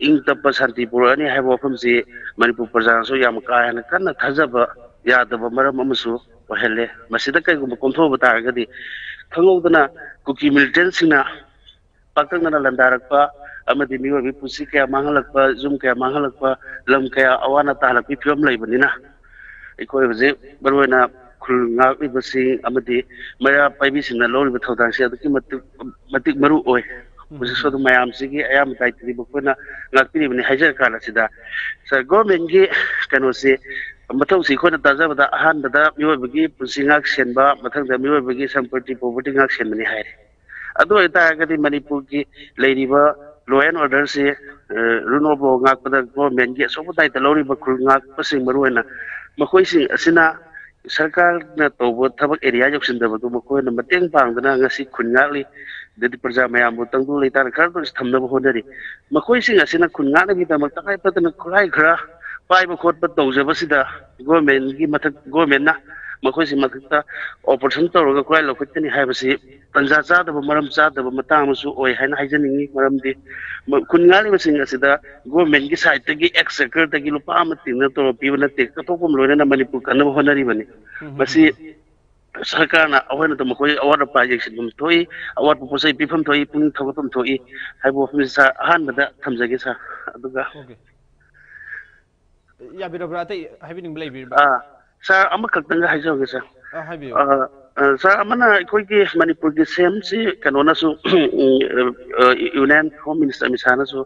ꯏꯪ ꯇꯞꯄ ꯁꯥꯟꯇꯤ ꯄꯨꯔꯛꯑꯅꯤ ꯍꯥꯏꯕ ꯋꯥꯐꯝꯁꯤ ꯃꯅꯤꯄꯨꯔ ꯄ꯭ꯔꯖꯥꯅꯁꯨ ꯌꯥꯝ ꯀꯥ ꯍꯦꯟꯅ ꯀꯟꯅ ꯊꯥꯖꯕ ꯌꯥꯗꯕ ꯃꯔꯝ ꯑꯃꯁꯨ ꯑꯣꯏꯍꯜꯂꯦ꯫ ꯃꯁꯤꯗ ꯀꯔꯤꯒꯨꯝꯕ ꯀꯣꯝꯊꯣꯛꯑꯕ ꯇꯥꯔꯒꯗꯤ ꯈꯪꯍꯧꯗꯅ ꯀꯨꯀꯤ ꯃꯤꯂꯤꯇꯦꯟꯁꯤꯡꯅ ꯄꯥꯛꯇꯛꯅꯅ ꯂꯥꯟꯗꯥꯔꯛꯄ ꯑꯃꯗꯤ ꯃꯤꯑꯣꯏꯕꯒꯤ ꯄꯨꯟꯁꯤ ꯀꯌꯥ ꯃꯥꯡꯍꯜꯂꯛꯄ, ꯌꯨꯝ ꯀꯌꯥ ꯃꯥꯡꯍꯜꯂꯛꯄ, ꯂꯝ ꯀꯌꯥ ꯑꯋꯥ ꯑꯅꯥ ꯇꯥꯍꯜꯂꯛꯄꯒꯤ ꯐꯤꯕꯝ ꯂꯩꯕꯅꯤꯅ, ꯑꯩꯈꯣꯏ ꯍꯧꯖꯤꯛ ꯃꯔꯨꯑꯣꯏꯅ ꯈꯨꯜ ꯉꯥꯛꯂꯤꯕꯁꯤꯡ ꯑꯃꯗꯤ ꯃꯩꯔꯥ ꯄꯥꯏꯕꯤꯁꯤꯡꯅ ꯂꯧꯔꯤꯕ ꯊꯧꯗꯥꯡꯁꯤ ꯑꯗꯨꯛꯀꯤ ꯃꯇꯤꯛ, ꯃꯇꯤꯛ ꯃꯔꯨ ꯑꯣꯏ꯫ ꯎꯝ, ꯍꯧꯖꯤꯛꯁꯨ ꯎꯝ꯫ ꯑꯗꯨꯝ ꯃꯌꯥꯝꯁꯤꯒꯤ ꯑꯌꯥꯝꯕ ꯗꯥꯏꯇ꯭ꯋꯗꯤ ꯃꯈꯣꯏꯅ ꯉꯥꯛꯄꯤꯔꯤꯕꯅꯤ ꯍꯥꯏꯖꯔ ꯀꯥꯟ ꯑꯁꯤꯗ꯫ ꯁꯥꯔ, ꯒꯣꯔꯃꯦꯟꯒꯤ ꯀꯩꯅꯣꯁꯤ, ꯃꯊꯧꯁꯤ ꯑꯩꯈꯣꯏꯅ ꯇꯥꯖꯕꯗ ꯑꯍꯥꯟꯕꯗ ꯃꯤꯑꯣꯏꯕꯒꯤ ꯄꯨꯟꯁꯤ ꯉꯥꯛ ꯁꯦꯟꯕ, ꯃꯊꯪꯗ ꯃꯤꯑꯣꯏꯕꯒꯤ ꯁꯝꯄꯇꯤ ꯄ꯭ꯔꯣꯄꯔꯇꯤ ꯉꯥꯛ ꯁꯦꯟꯕꯅꯤ ꯍꯥꯏꯔꯦ꯫ ꯑꯗꯨ ꯑꯣꯏꯇꯥꯔꯒꯗꯤ ꯃꯅꯤꯄꯨꯔꯒꯤ ꯂꯩꯔꯤꯕ law and orderꯁꯤ, ꯑ, rule of law ꯉꯥꯛꯄꯗ ꯒꯣꯔꯃꯦꯟꯒꯤ ꯑꯆꯧꯕ ꯗꯥꯏꯇ ꯂꯧꯔꯤꯕ ꯈꯨꯜ ꯉꯥꯛꯄꯁꯤꯡ ꯃꯔꯨꯑꯣꯏꯅ ꯃꯈꯣꯏꯁꯤꯡ ꯑꯁꯤꯅ ꯁꯔꯀꯥꯔꯅ ꯇꯧꯕ ꯊꯕꯛ ꯑꯦꯔꯤꯌꯥ ꯌꯧꯁꯤꯟꯗꯕꯗꯨ ꯃꯈꯣꯏꯅ ꯃꯇꯦꯡ ꯄꯥꯡꯗꯅ ꯉꯁꯤ ꯈꯨꯟ ꯉꯥꯛꯂꯤ, ꯑꯗꯩꯗꯤ ꯄ꯭ꯔꯖꯥ ꯃꯌꯥꯝꯕꯨ ꯇꯪꯗꯨ ꯂꯩꯇꯥꯅ ꯈꯔꯇ ꯑꯣꯏꯔꯁꯨ ꯊꯝꯅꯕ ꯍꯣꯠꯅꯔꯤ꯫ ꯃꯈꯣꯏꯁꯤꯡ ꯑꯁꯤꯅ ꯈꯨꯟ ꯉꯥꯛꯅꯕꯒꯤꯗꯃꯛ ꯇꯉꯥꯏ ꯐꯗꯅ ꯈꯨꯠꯂꯥꯏ ꯈꯔ ꯄꯥꯏꯕ ꯈꯣꯠꯄ ꯇꯧꯖꯕꯁꯤꯗ ꯒꯣꯔꯃꯦꯟꯒꯤ ꯃꯊꯛ, ꯒꯣꯔꯃꯦꯟꯅ ꯃꯈꯣꯏꯁꯤ ꯃꯊꯛꯇ ꯑꯣꯄꯔꯦꯁꯟ ꯇꯧꯔꯒ ꯈꯨꯠꯂꯥꯏ ꯂꯧꯈꯠꯀꯅꯤ ꯍꯥꯏꯕꯁꯤ ꯇꯟꯖꯥ ꯆꯥꯗꯕ, ꯃꯔꯝ ꯆꯥꯗꯕ ꯃꯇꯥꯡ ꯑꯃꯁꯨ ꯑꯣꯏ ꯍꯥꯏꯅ ꯍꯥꯏꯖꯅꯤꯡꯏ꯫ ꯃꯔꯝꯗꯤ ꯃ-, ꯈꯨꯟ ꯉꯥꯛꯂꯤꯕꯁꯤꯡ ꯑꯁꯤꯗ ꯒꯣꯔꯃꯦꯟꯒꯤ ꯁꯥꯏꯠꯇꯒꯤ ꯑꯦꯛꯁ ꯁꯔꯀꯜꯗꯒꯤ ꯂꯨꯄꯥ ꯑꯃ ꯇꯤꯡꯅ ꯇꯧꯔ ꯄꯤꯕ ꯅꯠꯇꯦ, ꯀꯠꯊꯣꯛꯄ ꯂꯣꯏꯅꯅ ꯃꯅꯤꯄꯨꯔ ꯀꯟꯅꯕ ꯍꯣꯠꯅꯔꯤꯕꯅꯤ꯫ ꯎꯝ, ꯎꯝ, ꯃꯁꯤ ꯎꯝ꯫ ꯁꯔꯀꯥꯔꯅ ꯑꯩꯈꯣꯏꯅ ꯑꯗꯨꯝ ꯃꯈꯣꯏ ꯑꯋꯥꯠ ꯑꯄꯥ ꯌꯦꯡꯁꯤꯟꯐꯝ ꯊꯣꯛꯏ, ꯑꯋꯥꯠꯄ ꯄꯣꯠ ꯆꯩ ꯄꯤꯐꯝ ꯊꯣꯛꯏ, ꯄꯨꯛꯅꯤꯡ ꯊꯧꯒꯠꯐꯝ ꯊꯣꯛꯏ ꯍꯥꯏꯕ ꯋꯥꯐꯝꯁꯤ ꯁꯥꯔ ꯑꯍꯥꯟꯕꯗ ꯊꯝꯖꯒꯦ ꯁꯥꯔ꯫ ꯑꯗꯨꯒ ꯑꯣꯀꯦ꯫ ꯌꯥꯕꯤꯔꯕ꯭ꯔꯥ? ꯑꯇꯩ ꯍꯥꯏꯕꯤꯅꯤꯡꯕ ꯂꯩꯕꯤꯔꯤꯕ꯭ꯔꯥ? ꯑꯥ, ꯁꯥꯔ, ꯑꯃꯈꯛꯇꯪꯒ ꯍꯥꯏꯖꯍꯧꯒꯦ ꯁꯥꯔ꯫ ꯑꯥ, ꯍꯥꯏꯕꯤꯌꯨ꯫ ꯑꯥ, ꯑꯥ, ꯁꯥꯔ, ꯑꯃꯅ ꯑꯩꯈꯣꯏꯒꯤ ꯃꯅꯤꯄꯨꯔꯒꯤ ꯁꯤ ꯑꯦꯝꯁꯤ ꯀꯩꯅꯣꯅꯁꯨ, ꯎꯝ, ꯑ, ꯌꯨꯅꯤꯌꯟ ꯍꯣꯝ ꯃꯤꯅꯤꯁꯇꯔ ꯑꯃꯤꯠ ꯁꯥꯍꯅꯁꯨ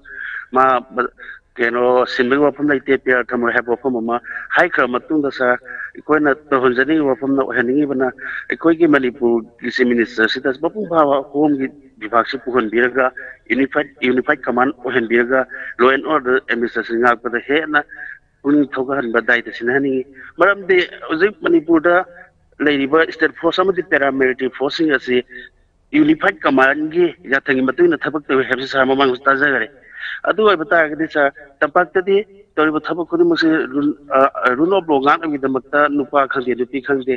ꯃꯥ ꯕ-, ꯀꯩꯅꯣ ꯁꯤꯟꯕꯒꯤ ꯋꯥꯐꯝ ꯂꯩꯇꯦ, ꯄꯤ ꯑꯥꯔ ꯊꯝꯃꯣꯏ ꯍꯥꯏꯕ ꯋꯥꯐꯝ ꯑꯃ ꯍꯥꯏꯈ꯭ꯔ ꯃꯇꯨꯡꯗ ꯁꯥꯔ, ꯑꯩꯈꯣꯏꯅ ꯇꯧꯍꯟꯖꯅꯤꯡꯉꯤꯕ ꯋꯥꯐꯝꯅ, ꯑꯣꯏꯍꯟꯅꯤꯡꯉꯤꯕꯅ ꯑꯩꯈꯣꯏꯒꯤ ꯃꯅꯤꯄꯨꯔꯒꯤ ꯆꯤꯐ ꯃꯤꯅꯤꯁꯇꯔꯁꯤꯗ ꯃꯄꯨꯡ ꯐꯥꯕ ꯍꯣꯝꯒꯤ ꯕꯤꯚꯥꯒꯁꯤ ꯄꯨꯍꯟꯕꯤꯔꯒ ꯌꯨꯅꯤꯐꯥꯏꯠ, ꯌꯨꯅꯤꯐꯥꯏꯠ ꯀꯃꯥꯟ ꯑꯣꯏꯍꯟꯕꯤꯔꯒ ꯂꯣ ꯑꯦꯟ ꯑꯣꯔꯗꯔ ꯑꯦꯗꯃꯤꯅꯤꯁꯇ꯭ꯔꯦꯁꯟ ꯉꯥꯛꯄꯗ ꯍꯦꯟꯅ ꯄꯨꯛꯅꯤꯡ ꯊꯧꯒꯠꯍꯟꯕ ꯗꯥꯏꯇ ꯁꯤꯟꯅꯍꯟꯅꯤꯡꯉꯤ꯫ ꯃꯔꯝꯗꯤ ꯍꯧꯖꯤꯛ ꯃꯅꯤꯄꯨꯔꯗ ꯂꯩꯔꯤꯕ ꯁ꯭ꯇꯦꯠ ꯐꯣꯔꯁ ꯑꯃꯗꯤ ꯄꯦꯔꯥꯃꯤꯂꯤꯇꯔꯤ ꯐꯣꯔꯁꯁꯤꯡ ꯑꯁꯤ ꯌꯨꯅꯤꯐꯥꯏꯠ ꯀꯃꯥꯟꯒꯤ ꯌꯥꯊꯪꯒꯤ ꯃꯇꯨꯡ ꯏꯟꯅ ꯊꯕꯛ ꯇꯧꯏ ꯍꯥꯏꯕꯁꯤ ꯁꯥꯔ ꯃꯃꯥꯡꯗꯁꯨ ꯇꯥꯖꯈꯔꯦ꯫ ꯑꯗꯨ ꯑꯣꯏꯕ ꯇꯥꯔꯒꯗꯤ ꯁꯥꯔ, ꯇꯝꯄꯥꯛꯇꯗꯤ ꯇꯧꯔꯤꯕ ꯊꯕꯛ ꯈꯨꯗꯤꯡꯃꯛꯁꯤ ꯔꯨꯜ, ꯑ, ꯔꯨꯜ ꯑꯣꯐ ꯂꯣ ꯉꯥꯛꯅꯕꯒꯤꯗꯃꯛꯇ ꯅꯨꯄꯥ ꯈꯪꯗꯦ, ꯅꯨꯄꯤ ꯈꯪꯗꯦ,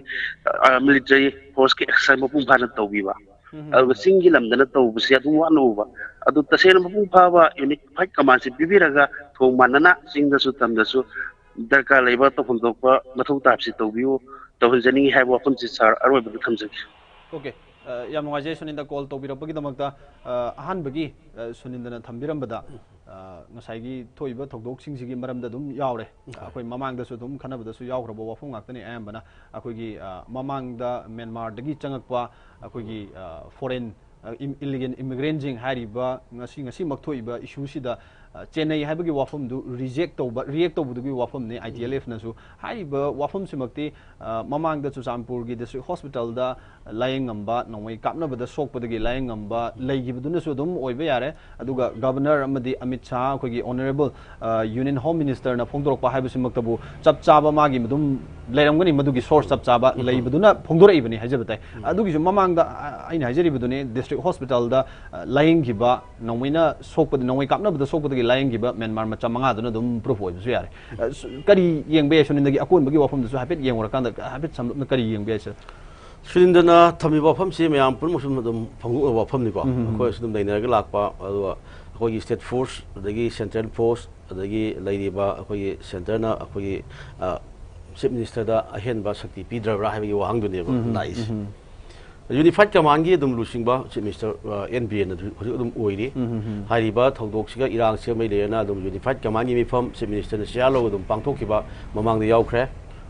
ꯑ, ꯃꯤꯂꯤꯇꯔꯤ ꯐꯣꯔꯁꯀꯤ ꯑꯦꯛꯁꯔꯁꯥꯏꯁ ꯃꯄꯨꯡ ꯐꯥꯅ ꯇꯧꯕꯤꯕ꯫ ꯎꯝ, ꯎꯝ, ꯑꯗꯨꯒ ꯎꯝ꯫ ꯆꯤꯡꯒꯤ ꯂꯝꯗꯅ ꯇꯧꯕꯁꯤ ꯑꯗꯨꯝ ꯋꯥꯠꯅ ꯎꯕ꯫ ꯑꯗꯨ ꯇꯁꯦꯡꯅ ꯃꯄꯨꯡ ꯐꯥꯕ ꯌꯨꯅꯤꯐꯥꯏꯠ ꯀꯃꯥꯟꯁꯤ ꯄꯤꯕꯤꯔꯒ ꯊꯣꯡ ꯃꯥꯟꯅꯅ ꯆꯤꯡꯗꯁꯨ ꯇꯝꯗꯁꯨ ꯗꯔꯀꯥꯔ ꯂꯩꯕ ꯇꯧꯐꯝ ꯊꯣꯛꯄ ꯃꯊꯧ ꯇꯥꯕꯁꯤ ꯇꯧꯕꯤꯌꯨ, ꯇꯧꯍꯟꯖꯅꯤꯡꯉꯤ ꯍꯥꯏꯕ ꯋꯥꯐꯝꯁꯤ ꯁꯥꯔ ꯑꯔꯣꯏꯕꯗ ꯊꯝꯖꯒꯦ꯫ ꯑꯣꯀꯦ꯫ ꯑ, ꯌꯥꯝ ꯅꯨꯡꯉꯥꯏꯖꯩ ꯁꯨꯅꯤꯜꯗ ꯀꯣꯜ ꯇꯧꯕꯤꯔꯛꯄꯒꯤꯗꯃꯛꯇ꯫ ꯑ, ꯑꯍꯥꯟꯕꯒꯤ, ꯑ, ꯁꯨꯅꯤꯜꯗꯅ ꯊꯝꯕꯤꯔꯝꯕꯗ, ꯑ, ꯉꯁꯥꯏꯒꯤ ꯊꯣꯛꯏꯕ ꯊꯧꯗꯣꯛꯁꯤꯡꯁꯤꯒꯤ ꯃꯔꯝꯗ ꯑꯗꯨꯝ ꯌꯥꯎꯔꯦ꯫ ꯍꯣꯏ꯫ ꯑꯩꯈꯣꯏ ꯃꯃꯥꯡꯗꯁꯨ ꯑꯗꯨꯝ ꯈꯟꯅꯕꯗꯁꯨ ꯌꯥꯎꯈ꯭ꯔꯕ ꯋꯥꯐꯝ ꯉꯥꯛꯇꯅꯤ ꯑꯌꯥꯝꯕꯅ꯫ ꯑꯩꯈꯣꯏꯒꯤ, ꯑ, ꯃꯃꯥꯡꯗ ꯃ꯭ꯌꯥꯟꯃꯥꯔꯗꯒꯤ ꯆꯪꯉꯛꯄ ꯑꯩꯈꯣꯏꯒꯤ, ꯑ, ꯐꯣꯔꯦꯟ, ꯑ, ꯏꯝ-, ꯏꯂꯤꯒꯦꯜ ꯏꯃꯤꯒ꯭ꯔꯦꯟꯁꯤꯡ ꯍꯥꯏꯔꯤꯕ ꯉꯁꯤ, ꯉꯁꯤꯃꯛ ꯊꯣꯛꯏꯕ ꯏꯁꯨꯁꯤꯗ, ꯑ, ꯆꯦꯟꯅꯩ ꯍꯥꯏꯕꯒꯤ ꯋꯥꯐꯝꯗꯨ ꯔꯤꯖꯦꯛ ꯇꯧꯕ, ꯔꯤꯌꯦꯛ ꯇꯧꯕꯗꯨꯒꯤ ꯋꯥꯐꯝꯅꯤ ꯑꯥꯏ ꯇꯤ ꯑꯦꯜ ꯑꯦꯐꯅꯁꯨ꯫ ꯍꯥꯏꯔꯤꯕ ꯋꯥꯐꯝꯁꯤꯃꯛꯇꯤ, ꯑ, ꯃꯃꯥꯡꯗ ꯆꯨꯔꯆꯥꯟꯄꯨꯔꯒꯤ ꯗꯤꯁꯇ꯭ꯔꯤꯛ ꯍꯣꯁꯄꯤꯇꯥꯜꯗ ꯂꯥꯌꯦꯡꯉꯝꯕ, ꯅꯣꯡꯃꯩ ꯀꯥꯞꯅꯕꯗ ꯁꯣꯛꯄꯗꯒꯤ ꯂꯥꯌꯦꯡꯉꯝꯕ ꯂꯩꯈꯤꯕꯗꯨꯅꯁꯨ ꯑꯗꯨꯝ ꯑꯣꯏꯕ ꯌꯥꯔꯦ꯫ ꯑꯗꯨꯒ ꯒꯕꯔꯅꯔ ꯑꯃꯗꯤ ꯑꯃꯤꯠ ꯁꯥꯍ, ꯑꯩꯈꯣꯏꯒꯤ ꯑꯣꯅꯔꯦꯕꯜ, ꯑ, ꯌꯨꯅꯤꯌꯟ ꯍꯣꯝ ꯃꯤꯅꯤꯁꯇꯔꯅ ꯐꯣꯡꯗꯣꯔꯛꯄ ꯍꯥꯏꯕꯁꯤꯃꯛꯇꯕꯨ ꯆꯞ ꯆꯥꯕ ꯃꯥꯒꯤ ꯑꯗꯨꯝ ꯂꯩꯔꯝꯒꯅꯤ, ꯃꯗꯨꯒꯤ ꯁꯣꯔꯁ ꯆꯞ ꯆꯥꯕ ꯂꯩꯕꯗꯨꯅ ꯐꯣꯡꯗꯣꯔꯛꯏꯕꯅꯤ ꯍꯥꯏꯖꯕ ꯇꯥꯏ꯫ ꯑꯗꯨꯒꯤꯁꯨ ꯃꯃꯥꯡꯗ, ꯑ, ꯑꯩꯅ ꯍꯥꯏꯖꯔꯤꯕꯗꯨꯅꯤ, ꯗꯤꯁꯇ꯭ꯔꯤꯛ ꯍꯣꯁꯄꯤꯇꯥꯜꯗ, ꯑ, ꯂꯥꯌꯦꯡꯈꯤꯕ, ꯅꯣꯡꯃꯩꯅ ꯁꯣꯛꯄꯗ, ꯅꯣꯡꯃꯩ ꯀꯥꯞꯅꯕꯗ ꯁꯣꯛꯄꯗꯒꯤ ꯂꯥꯌꯦꯡꯈꯤꯕ ꯃ꯭ꯌꯥꯟꯃꯥꯔ ꯃꯆꯥ ꯃꯉꯥꯗꯨꯅ ꯑꯗꯨꯝ ꯄ꯭ꯔꯨꯐ ꯑꯣꯏꯕꯁꯨ ꯌꯥꯔꯦ꯫ ꯑ, ꯁ-, ꯀꯔꯤ ꯌꯦꯡꯕ ꯌꯥꯏ, ꯁꯨꯅꯤꯟꯗꯒꯤ ꯑꯀꯣꯟꯕꯒꯤ ꯋꯥꯐꯝꯗꯨꯁꯨ ꯍꯥꯏꯐꯦꯠ ꯌꯦꯡꯉꯨꯔꯀꯥꯟꯗ ꯍꯥꯏꯐꯦꯠ ꯁꯝꯂꯞꯅ ꯀꯔꯤ ꯌꯦꯡꯕ ꯌꯥꯏ, ꯁꯥꯔ? ꯁꯨꯅꯤꯟꯗꯅ ꯊꯝꯃꯤꯕ ꯋꯥꯐꯝꯁꯤ ꯃꯌꯥꯝ ꯄꯨꯝꯅꯃꯛꯁꯨ ꯑꯗꯨꯝ ꯐꯣꯡꯗꯣꯛꯅꯕ ꯋꯥꯐꯝꯅꯤꯀꯣ꯫ ꯎꯝ, ꯎꯝ, ꯎꯝ꯫ ꯑꯩꯈꯣꯏ ꯑꯗꯨꯝ ꯅꯩꯅꯔꯒ ꯂꯥꯛꯄ, ꯑꯗꯨꯒ ꯑꯩꯈꯣꯏꯒꯤ ꯁ꯭ꯇꯦꯠ ꯐꯣꯔꯁ, ꯑꯗꯒꯤ ꯁꯦꯟꯇ꯭ꯔꯦꯜ ꯐꯣꯔꯁ, ꯑꯗꯒꯤ ꯂꯩꯔꯤꯕ ꯑꯩꯈꯣꯏꯒꯤ ꯁꯦꯟꯇꯔꯅ ꯑꯩꯈꯣꯏꯒꯤ, ꯑ, ꯆꯤꯐ ꯃꯤꯅꯤꯁꯇꯔꯗ ꯑꯍꯦꯟꯕ ꯁꯛꯇꯤ ꯄꯤꯗ꯭ꯔꯕ꯭ꯔꯥ ꯍꯥꯏꯕꯒꯤ ꯋꯥꯍꯪꯗꯨꯅꯦꯕ ꯎꯝ, ꯎꯝ, ꯂꯥꯛꯏꯁꯦ꯫ ꯎꯝ, ꯎꯝ꯫ ꯌꯨꯅꯤꯐꯥꯏꯠ ꯀꯃꯥꯟꯒꯤ ꯑꯗꯨꯝ ꯂꯨꯆꯤꯡꯕ ꯆꯤꯐ ꯃꯤꯅꯤꯁꯇꯔ, ꯑ, ꯑꯦꯟ ꯕꯤꯔꯦꯟꯅ ꯍꯧꯖꯤꯛ ꯑꯗꯨꯝ ꯑꯣꯏꯔꯤ꯫ ꯎꯝ, ꯎꯝ, ꯎꯝ꯫ ꯍꯥꯏꯔꯤꯕ ꯊꯧꯗꯣꯛꯁꯤꯒ ꯏꯔꯥꯡꯁꯤꯒ ꯃꯔꯤ ꯂꯩꯅꯅ ꯑꯗꯨꯝ ꯌꯨꯅꯤꯐꯥꯏꯠ ꯀꯃꯥꯟꯒꯤ ꯃꯤꯐꯝ ꯆꯤꯐ ꯃꯤꯅꯤꯁꯇꯔꯅ ꯆꯤꯌꯥꯔ ꯂꯧꯔꯒ ꯑꯗꯨꯝ ꯄꯥꯡꯊꯣꯛꯈꯤꯕ ꯃꯃꯥꯡꯗ ꯌꯥꯎꯈ꯭ꯔꯦ꯫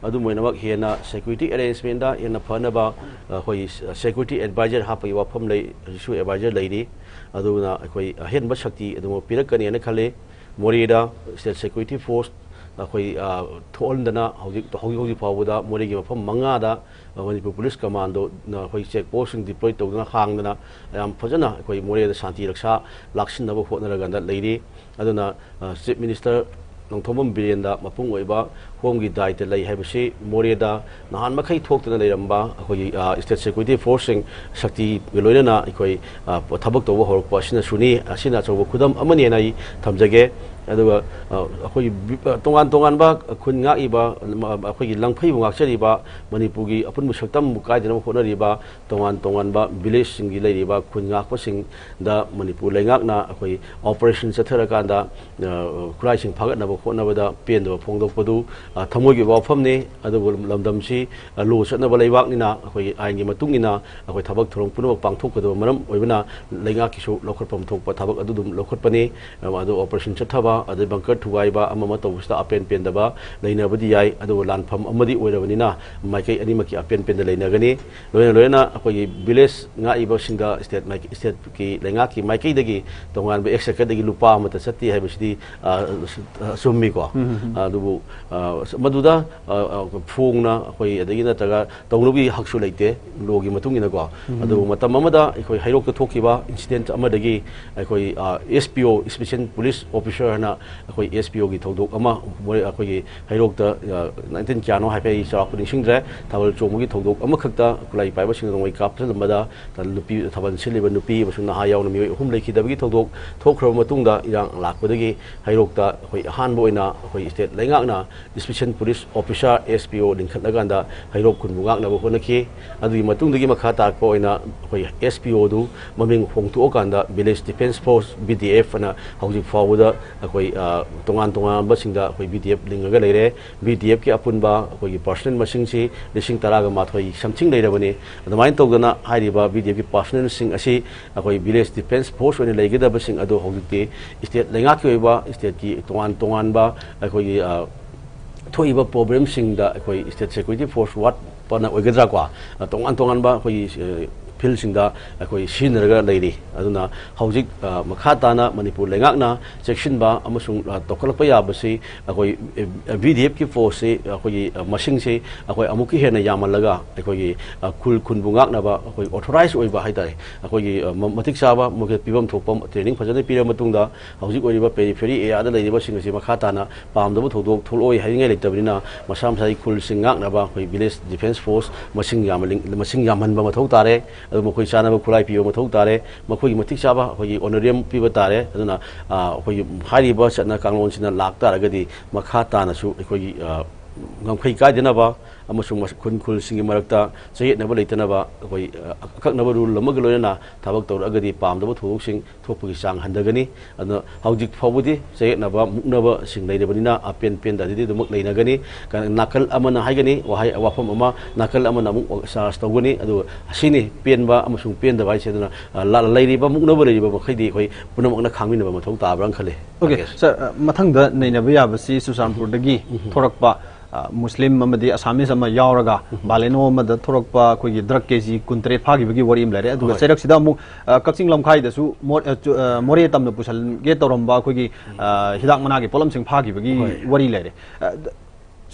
ꯑꯗꯨꯝ ꯑꯣꯏꯅꯃꯛ ꯍꯦꯟꯅ ꯁꯦꯀ꯭ꯌꯨꯔꯤꯇꯤ ꯑꯦꯔꯦꯟꯖꯃꯦꯟꯗ ꯍꯦꯟꯅ ꯐꯅꯕ, ꯑ, ꯑꯩꯈꯣꯏꯒꯤ ꯁꯦꯀ꯭ꯌꯨꯔꯤꯇꯤ ꯑꯦꯗꯚꯥꯏꯖꯔ ꯍꯥꯞꯄꯒꯤ ꯋꯥꯐꯝ ꯂꯩ, ꯍꯧꯖꯤꯛꯁꯨ ꯑꯦꯗꯚꯥꯏꯖꯔ ꯂꯩꯔꯤ꯫ ꯑꯗꯨꯅ ꯑꯩꯈꯣꯏ ꯑꯍꯦꯟꯕ ꯁꯛꯇꯤ ꯑꯗꯨꯃꯛ ꯄꯤꯔꯛꯀꯅꯤꯅ ꯈꯜꯂꯤ꯫ ꯃꯣꯔꯦꯗ ꯁ꯭ꯇꯦꯠ ꯁꯦꯀ꯭ꯌꯨꯔꯤꯇꯤ ꯐꯣꯔꯁ ꯑꯩꯈꯣꯏ, ꯑ, ꯊꯣꯛꯍꯟꯗꯅ ꯍꯧꯖꯤꯛ, ꯍꯧꯖꯤꯛ ꯍꯧꯖꯤꯛ ꯐꯥꯎꯕꯗ ꯃꯣꯔꯦꯒꯤ ꯃꯐꯝ ꯃꯉꯥꯗ, ꯑ, ꯃꯅꯤꯄꯨꯔ ꯄꯨꯂꯤꯁ ꯀꯃꯥꯟꯗꯣꯅ ꯑꯩꯈꯣꯏ ꯆꯦꯛ ꯄꯣꯁꯁꯤꯡ ꯗꯤꯄ꯭ꯂꯣꯏ ꯇꯧꯗꯨꯅ ꯍꯥꯡꯗꯅ ꯌꯥꯝ ꯐꯖꯅ ꯑꯩꯈꯣꯏ ꯃꯣꯔꯦꯗ ꯁꯥꯟꯇꯤ ꯔꯛꯁꯥ ꯂꯥꯛꯁꯤꯟꯅꯕ ꯍꯣꯠꯅꯔꯀꯥꯟꯗ ꯂꯩꯔꯤ꯫ ꯑꯗꯨꯅ, ꯑ, ꯆꯤꯐ ꯃꯤꯅꯤꯁꯇꯔ ꯅꯣꯡꯊꯣꯝꯕꯝ ꯕꯤꯔꯦꯟꯗ ꯃꯄꯨꯡ ꯑꯣꯏꯕ ꯍꯣꯝꯒꯤ ꯗꯥꯏꯇ ꯂꯩ ꯍꯥꯏꯕꯁꯤ ꯃꯣꯔꯦꯗ ꯅꯍꯥꯟ ꯃꯈꯩ ꯊꯣꯛꯇꯅ ꯂꯩꯔꯝꯕ ꯑꯩꯈꯣꯏꯒꯤ, ꯑ, ꯁ꯭ꯇꯦꯠ ꯁꯦꯀ꯭ꯌꯨꯔꯤꯇꯤ ꯐꯣꯔꯁꯁꯤꯡ ꯁꯛꯇꯤꯒ ꯂꯣꯏꯅꯅ ꯑꯩꯈꯣꯏ, ꯑ, ꯊꯕꯛ ꯇꯧꯕ ꯍꯧꯔꯛꯄ ꯑꯁꯤꯅꯁꯨꯅꯤ꯫ ꯑꯁꯤꯅ ꯑꯆꯧꯕ ꯈꯨꯗꯝ ꯑꯃꯅꯦꯅ ꯑꯩ ꯊꯝꯖꯒꯦ꯫ ꯑꯗꯨꯒ, ꯑ, ꯑꯩꯈꯣꯏꯒꯤ ꯕꯤ-, ꯑ, ꯇꯣꯉꯥꯟ ꯇꯣꯉꯥꯟꯕ ꯈꯨꯟ ꯉꯥꯛꯏꯕ, ꯃ-, ꯑꯩꯈꯣꯏꯒꯤ ꯂꯪꯐꯩꯕꯨ ꯉꯥꯛꯆꯔꯤꯕ, ꯃꯅꯤꯄꯨꯔꯒꯤ ꯑꯄꯨꯟꯕ ꯁꯛꯇꯝꯕꯨ ꯀꯥꯏꯗꯅꯕ ꯍꯣꯠꯅꯔꯤꯕ ꯇꯣꯉꯥꯟ ꯇꯣꯉꯥꯟꯕ ꯚꯤꯂꯦꯖꯁꯤꯡꯒꯤ ꯂꯩꯔꯤꯕ ꯈꯨꯟ ꯉꯥꯛꯄꯁꯤꯡꯗ ꯃꯅꯤꯄꯨꯔ ꯂꯩꯉꯥꯛꯅ ꯑꯩꯈꯣꯏ ꯑꯣꯄꯔꯦꯁꯟ ꯆꯠꯊꯔꯀꯥꯟꯗ, ꯑ, ꯈꯨꯠꯂꯥꯏꯁꯤꯡ ꯐꯥꯒꯠꯅꯕ ꯍꯣꯠꯅꯕꯗ ꯄꯦꯟꯗꯕ ꯐꯣꯡꯗꯣꯛꯄꯗꯨ, ꯑ, ꯊꯃꯣꯏꯒꯤ ꯑꯣꯏꯕ ꯋꯥꯐꯝꯅꯤ꯫ ꯑꯗꯨꯕꯨ ꯂꯝꯗꯝꯁꯤ, ꯑ, ꯂꯣ ꯆꯠꯅꯕ ꯂꯩꯕꯥꯛꯅꯤꯅ ꯑꯩꯈꯣꯏꯒꯤ ꯑꯥꯏꯟꯒꯤ ꯃꯇꯨꯡ ꯏꯟꯅ ꯑꯩꯈꯣꯏ ꯊꯕꯛ ꯊꯧꯔꯝ ꯄꯨꯝꯅꯃꯛ ꯄꯥꯡꯊꯣꯛꯀꯗꯕ ꯃꯔꯝ ꯑꯣꯏꯕꯅ ꯂꯩꯉꯥꯛꯀꯤꯁꯨ ꯂꯧꯈꯠꯐꯝ ꯊꯣꯛꯄ ꯊꯕꯛ ꯑꯗꯨ ꯑꯗꯨꯝ ꯂꯧꯈꯠꯄꯅꯤ꯫ ꯑꯗꯨ ꯑꯣꯄꯔꯦꯁꯟ ꯆꯠꯊꯕ, ꯑꯗꯩ ꯕꯪꯀꯔ ꯊꯨꯒꯥꯏꯕ, ꯑꯃ ꯑꯃ ꯇꯧꯕꯁꯤꯗ ꯑꯄꯦꯟ ꯄꯦꯟꯗꯕ ꯂꯩꯅꯕꯗꯤ ꯌꯥꯏ, ꯑꯗꯨꯕꯨ ꯂꯥꯟꯐꯝ ꯑꯃꯗꯤ ꯑꯣꯏꯔꯕꯅꯤꯅ ꯃꯥꯏꯀꯩ ꯑꯅꯤꯃꯛꯀꯤ ꯑꯄꯦꯟ ꯄꯦꯟꯗ ꯂꯩꯅꯒꯅꯤ꯫ ꯂꯣꯏꯅ ꯂꯣꯏꯅ ꯑꯩꯈꯣꯏꯒꯤ ꯚꯤꯂꯦꯖ ꯉꯥꯛꯏꯕꯁꯤꯡꯗ ꯁ꯭ꯇꯦꯠ ꯃꯥꯏ-, ꯁ꯭ꯇꯦꯠꯀꯤ ꯂꯩꯉꯥꯛꯀꯤ ꯃꯥꯏꯀꯩꯗꯒꯤ ꯇꯣꯉꯥꯟꯕ ꯑꯦꯛꯁ ꯁꯔꯀꯔꯗꯒꯤ ꯂꯨꯄꯥ ꯑꯃꯠꯇ ꯆꯠꯇꯦ ꯍꯥꯏꯕꯁꯤꯗꯤ, ꯑ, ꯑ, ꯆꯨꯝꯃꯤꯀꯣ꯫ ꯎꯝ, ꯎꯝ, ꯎꯝ꯫ ꯑꯗꯨꯕꯨ, ꯑ, ꯃꯗꯨꯗ, ꯑ, ꯑ, ꯐꯣꯡꯅ ꯑꯩꯈꯣꯏ ꯑꯗꯒꯤ ꯅꯠꯇ꯭ꯔꯒ ꯇꯧꯅꯕꯒꯤ ꯍꯛꯁꯨ ꯂꯩꯇꯦ, ꯂꯣꯒꯤ ꯃꯇꯨꯡ ꯏꯟꯅꯀꯣ꯫ ꯎꯝ꯫ ꯑꯗꯨꯕꯨ ꯃꯇꯝ ꯑꯃꯗ ꯑꯩꯈꯣꯏ ꯍꯩꯔꯣꯛꯇ ꯊꯣꯛꯈꯤꯕ ꯏꯟꯁꯤꯗꯦꯟꯠ ꯑꯃꯗꯒꯤ ꯑꯩꯈꯣꯏ, ꯑ, ꯑꯦꯁ ꯄꯤ ꯑꯣ, ꯏꯁꯄꯤꯁꯦꯜ ꯄꯨꯂꯤꯁ ꯑꯣꯐꯤꯁꯥꯔ ꯑꯩꯈꯣꯏ ꯑꯦꯁ ꯄꯤ ꯑꯣꯒꯤ ꯊꯧꯗꯣꯛ ꯑꯃ, ꯃꯣꯔꯦ-, ꯑꯩꯈꯣꯏꯒꯤ ꯍꯩꯔꯣꯛꯇ, ꯑ, ꯅꯥꯏꯟꯇꯤꯟ ꯀꯌꯥꯅꯣ ꯍꯥꯏꯐꯦꯠ ꯑꯩ ꯆꯥꯎꯔꯥꯛꯄ ꯅꯤꯡꯁꯤꯡꯗ꯭ꯔꯦ, ꯊꯥꯕꯜ ꯆꯣꯡꯕꯒꯤ ꯊꯧꯗꯣꯛ ꯑꯃꯈꯛꯇ ꯈꯨꯠꯂꯥꯏ ꯄꯥꯏꯕꯁꯤꯡꯅ ꯅꯣꯡꯃꯩ ꯀꯥꯞꯁꯤꯜꯂꯝꯕꯗ, ꯇ-, ꯅꯨꯄꯤ, ꯊꯥꯕꯜ ꯁꯤꯜꯂꯤꯕ ꯅꯨꯄꯤ ꯑꯃꯁꯨꯡ ꯅꯍꯥ ꯌꯥꯎꯅ ꯃꯤꯑꯣꯏ ꯑꯍꯨꯝ ꯂꯩꯈꯤꯗꯕꯒꯤ ꯊꯧꯗꯣꯛ ꯊꯣꯛꯈ꯭ꯔꯕ ꯃꯇꯨꯡꯗ, ꯏꯔꯥꯡ ꯂꯥꯛꯄꯗꯒꯤ ꯍꯩꯔꯣꯛꯇ ꯑꯩꯈꯣꯏ ꯑꯍꯥꯟꯕ ꯑꯣꯏꯅ ꯑꯩꯈꯣꯏ ꯁ꯭ꯇꯦꯠ ꯂꯩꯉꯥꯛꯅ special police officer, S P ꯑꯣ, ꯂꯤꯡꯈꯠꯂꯀꯥꯟꯗ ꯍꯩꯔꯣꯛ ꯈꯨꯟꯕꯨ ꯉꯥꯛꯅꯕ ꯍꯣꯠꯅꯈꯤ꯫ ꯑꯗꯨꯒꯤ ꯃꯇꯨꯡꯗꯒꯤ ꯃꯈꯥ ꯇꯥꯔꯛꯄ ꯑꯣꯏꯅ ꯑꯩꯈꯣꯏ ꯑꯦꯁ ꯄꯤ ꯑꯣꯗꯨ ꯃꯃꯤꯡ ꯍꯣꯡꯗꯣꯛꯑꯀꯥꯟꯗ village defence force, V D F ꯑꯅ ꯍꯧꯖꯤꯛ ꯐꯥꯎꯕꯗ ꯑꯩꯈꯣꯏ, ꯑ, ꯇꯣꯉꯥꯟ ꯇꯣꯉꯥꯟꯕꯁꯤꯡꯗ ꯑꯩꯈꯣꯏ ꯚꯤ ꯗꯤ ꯑꯦꯐ ꯂꯤꯡꯉꯒ ꯂꯩꯔꯦ꯫ ꯚꯤ ꯗꯤ ꯑꯦꯐꯀꯤ ꯑꯄꯨꯟꯕ ꯑꯩꯈꯣꯏꯒꯤ ꯄꯥꯔꯁꯅꯦꯜ ꯃꯁꯤꯡꯁꯤ ꯂꯤꯁꯤꯡ ꯇꯔꯥꯒ ꯃꯥꯊꯣꯏ something ꯂꯩꯔꯕꯅꯤ꯫ ꯑꯗꯨꯃꯥꯏꯅ ꯇꯧꯗꯅ ꯍꯥꯏꯔꯤꯕ ꯚꯤ ꯗꯤ ꯑꯦꯐꯀꯤ ꯄꯥꯔꯁꯅꯦꯜꯁꯤꯡ ꯑꯁꯤ ꯑꯩꯈꯣꯏ ꯚꯤꯂꯦꯖ ꯗꯤꯐꯦꯟꯁ ꯐꯣꯔꯁ ꯑꯣꯏꯅ ꯂꯩꯒꯗꯕꯁꯤꯡ ꯑꯗꯨ ꯍꯧꯖꯤꯛꯇꯤ ꯁ꯭ꯇꯦꯠ ꯂꯩꯉꯥꯛꯀꯤ ꯑꯣꯏꯕ, ꯁ꯭ꯇꯦꯠꯀꯤ ꯇꯣꯉꯥꯟ ꯇꯣꯉꯥꯟꯕ ꯑꯩꯈꯣꯏꯒꯤ, ꯑ, ꯊꯣꯛꯏꯕ ꯄ꯭ꯔꯣꯕ꯭ꯂꯦꯝꯁꯤꯡꯗ ꯑꯩꯈꯣꯏ ꯁ꯭ꯇꯦꯠ ꯁꯦꯀ꯭ꯌꯨꯔꯤꯇꯤ ꯐꯣꯔꯁ ꯋꯥꯠꯄꯅ ꯑꯣꯏꯒꯗ꯭ꯔꯥꯀꯣ, ꯑ, ꯇꯣꯉꯥꯟ ꯇꯣꯉꯥꯟꯕ ꯑꯩꯈꯣꯏꯒꯤ, ꯑ, ꯐꯤꯜꯁꯤꯡꯗ ꯑꯩꯈꯣꯏ ꯁꯤꯖꯤꯟꯅꯔꯒ ꯂꯩꯔꯤ꯫ ꯑꯗꯨꯅ ꯍꯧꯖꯤꯛ, ꯑ, ꯃꯈꯥ ꯇꯥꯅ ꯃꯅꯤꯄꯨꯔ ꯂꯩꯉꯥꯛꯅ ꯆꯦꯛꯁꯤꯟꯕ ꯑꯃꯁꯨꯡ, ꯑ, ꯇꯧꯈꯠꯂꯛꯄ ꯌꯥꯕꯁꯤ ꯑꯩꯈꯣꯏ, ꯑ, ꯚꯤ ꯗꯤ ꯑꯦꯐꯀꯤ ꯐꯣꯔꯁꯁꯤ ꯑꯩꯈꯣꯏꯒꯤ, ꯑ, ꯃꯁꯤꯡꯁꯤ ꯑꯩꯈꯣꯏ ꯑꯃꯨꯛꯀ ꯍꯦꯟꯅ ꯌꯥꯝꯍꯜꯂꯒ ꯑꯩꯈꯣꯏꯒꯤ, ꯑ, ꯈꯨꯜ ꯈꯨꯟꯕꯨ ꯉꯥꯛꯅꯕ ꯑꯩꯈꯣꯏ ꯑꯣꯊꯣꯔꯥꯏꯖ ꯑꯣꯏꯕ ꯍꯥꯏꯇꯥꯔꯦ, ꯑꯩꯈꯣꯏꯒꯤ, ꯑ, ꯃ-, ꯃꯇꯤꯛ ꯆꯥꯕ ꯃꯈꯣꯏ ꯄꯤꯐꯝ ꯊꯣꯛꯄ ꯇ꯭ꯔꯦꯅꯤꯡ ꯐꯖꯅ ꯄꯤꯔꯕ ꯃꯇꯨꯡꯗ ꯍꯧꯖꯤꯛ ꯑꯣꯏꯔꯤꯕ ꯄꯦꯔꯤꯐꯦꯔꯤ ꯑꯦꯔꯤꯌꯥꯗ ꯂꯩꯔꯤꯕꯁꯤꯡ ꯑꯁꯤ ꯃꯈꯥ ꯇꯥꯅ ꯄꯥꯝꯗꯕ ꯊꯧꯗꯣꯛ ꯊꯣꯛꯂꯛꯑꯣꯏ ꯍꯥꯏꯅꯤꯡꯉꯥꯏ ꯂꯩꯇꯕꯅꯤꯅ, ꯃꯁꯥ ꯃꯁꯥꯒꯤ ꯈꯨꯜꯁꯤꯡ ꯉꯥꯛꯅꯕ ꯑꯩꯈꯣꯏ ꯚꯤꯂꯦꯖ ꯗꯤꯐꯦꯟꯁ ꯐꯣꯔꯁ ꯃꯁꯤꯡ ꯌꯥꯝꯍꯜꯂꯤꯡ-, ꯃꯁꯤꯡ ꯌꯥꯝꯍꯟꯕ ꯃꯊꯧ ꯇꯥꯔꯦ꯫ ꯑꯗꯨ ꯃꯈꯣꯏ ꯆꯥꯅꯕ ꯈꯨꯠꯂꯥꯏ ꯄꯤꯕ ꯃꯊꯧ ꯇꯥꯔꯦ꯫ ꯃꯈꯣꯏꯒꯤ ꯃꯇꯤꯛ ꯆꯥꯕ ꯑꯩꯈꯣꯏꯒꯤ ꯑꯣꯅꯔꯦꯔꯤꯌꯝ ꯄꯤꯕ ꯇꯥꯔꯦ꯫ ꯑꯗꯨꯅ, ꯑ, ꯑꯩꯈꯣꯏꯒꯤ ꯍꯥꯏꯔꯤꯕ ꯆꯠꯅ ꯀꯥꯡꯂꯣꯟꯁꯤꯅ ꯂꯥꯛ ꯇꯥꯔꯒꯗꯤ ꯃꯈꯥ ꯇꯥꯅꯁꯨ ꯑꯩꯈꯣꯏꯒꯤ, ꯑ, ꯉꯝꯈꯩ ꯀꯥꯏꯗꯅꯕ ꯑꯃꯁꯨꯡ ꯃꯁ-, ꯈꯨꯟ ꯈꯨꯜꯁꯤꯡꯒꯤ ꯃꯔꯛꯇ ꯆꯌꯦꯠꯅꯕ ꯂꯩꯇꯅꯕ ꯑꯩꯈꯣꯏ, ꯑ, ꯑꯀꯛꯅꯕ ꯔꯨꯜ ꯑꯃꯒꯤ ꯂꯣꯏꯅꯅ ꯊꯕꯛ ꯇꯧꯔꯛꯑꯒꯗꯤ ꯄꯥꯝꯗꯕ ꯊꯧꯗꯣꯛꯁꯤꯡ ꯊꯣꯛꯄꯒꯤ ꯆꯥꯡ ꯍꯟꯊꯒꯅꯤ꯫ ꯑꯗꯨꯅ ꯍꯧꯖꯤꯛ ꯐꯥꯎꯕꯗꯤ ꯆꯌꯦꯠꯅꯕ, ꯃꯨꯛꯅꯕꯁꯤꯡ ꯂꯩꯔꯕꯅꯤꯅ ꯑꯄꯦꯟ ꯄꯦꯟꯗ ꯑꯗꯨꯗꯤ ꯑꯗꯨꯃꯛ ꯂꯩꯅꯒꯅꯤ꯫ ꯀ-, ꯅꯥꯀꯜ ꯑꯃꯅ ꯍꯥꯏꯒꯅꯤ ꯋꯥꯍꯩ, ꯋꯥꯐꯝ ꯑꯃ, ꯅꯥꯀꯜ ꯑꯃꯅ ꯑꯃꯨꯛ ꯆꯥꯔꯖ ꯇꯧꯒꯅꯤ꯫ ꯑꯗꯨꯒ ꯑꯁꯤꯅꯤ ꯄꯦꯟꯕ ꯑꯃꯁꯨꯡ ꯄꯦꯟꯗꯕ ꯍꯥꯏꯁꯦ꯫ ꯑꯗꯨꯅ, ꯑ, ꯂ-, ꯂꯩꯔꯤꯕ ꯃꯨꯛꯅꯕ ꯂꯩꯔꯤꯕ ꯃꯈꯩꯗꯤ ꯑꯩꯈꯣꯏ ꯄꯨꯝꯅꯃꯛꯅ ꯈꯥꯡꯃꯤꯟꯅꯕ ꯃꯊꯧ ꯇꯥꯕ꯭ꯔꯥꯅ ꯈꯜꯂꯤ꯫ ꯑꯣꯀꯦ, ꯔꯥꯀꯦꯁ꯫ ꯁꯥꯔ, ꯑ, ꯃꯊꯪꯗ ꯅꯩꯅꯕ ꯌꯥꯕꯁꯤ ꯆꯨꯔꯆꯥꯟꯄꯨꯔꯗꯒꯤ ꯎꯝ꯫ ꯊꯣꯔꯛꯄ, ꯑ, ꯃꯨꯁꯂꯤꯝ ꯑꯃꯗꯤ ꯑꯁꯥꯃꯤꯁ ꯑꯃ ꯌꯥꯎꯔꯒ ꯎꯝ꯫ ꯕꯥꯂꯦꯅꯣ ꯑꯃꯗ ꯊꯣꯔꯛꯄ ꯑꯩꯈꯣꯏꯒꯤ ꯗ꯭ꯔꯒ ꯀꯦ ꯖꯤ ꯀꯨꯟꯇꯔꯦꯠ ꯐꯥꯈꯤꯕꯒꯤ ꯋꯥꯔꯤ ꯑꯃ ꯂꯩꯔꯦ꯫ ꯑꯗꯨꯒ ꯍꯣꯏ꯫ ꯆꯩꯔꯛꯁꯤꯗ ꯑꯃꯨꯛ, ꯑ, ꯀꯛꯆꯤꯡ ꯂꯝꯈꯥꯏꯗꯁꯨ ꯃꯣ-, ꯑ, ꯆꯨ-, ꯑ, ꯃꯣꯔꯦ ꯇꯝꯅ ꯄꯨꯁꯟꯒꯦ ꯇꯧꯔꯝꯕ ꯑꯩꯈꯣꯏꯒꯤ, ꯎꯝ꯫ ꯑ, ꯍꯤꯗꯥꯛ ꯃꯅꯥꯒꯤ ꯄꯣꯠꯂꯝꯁꯤꯡ ꯐꯥꯈꯤꯕꯒꯤ ꯍꯣꯏ꯫ ꯋꯥꯔꯤ ꯂꯩꯔꯦ꯫ ꯑ, ꯗ-,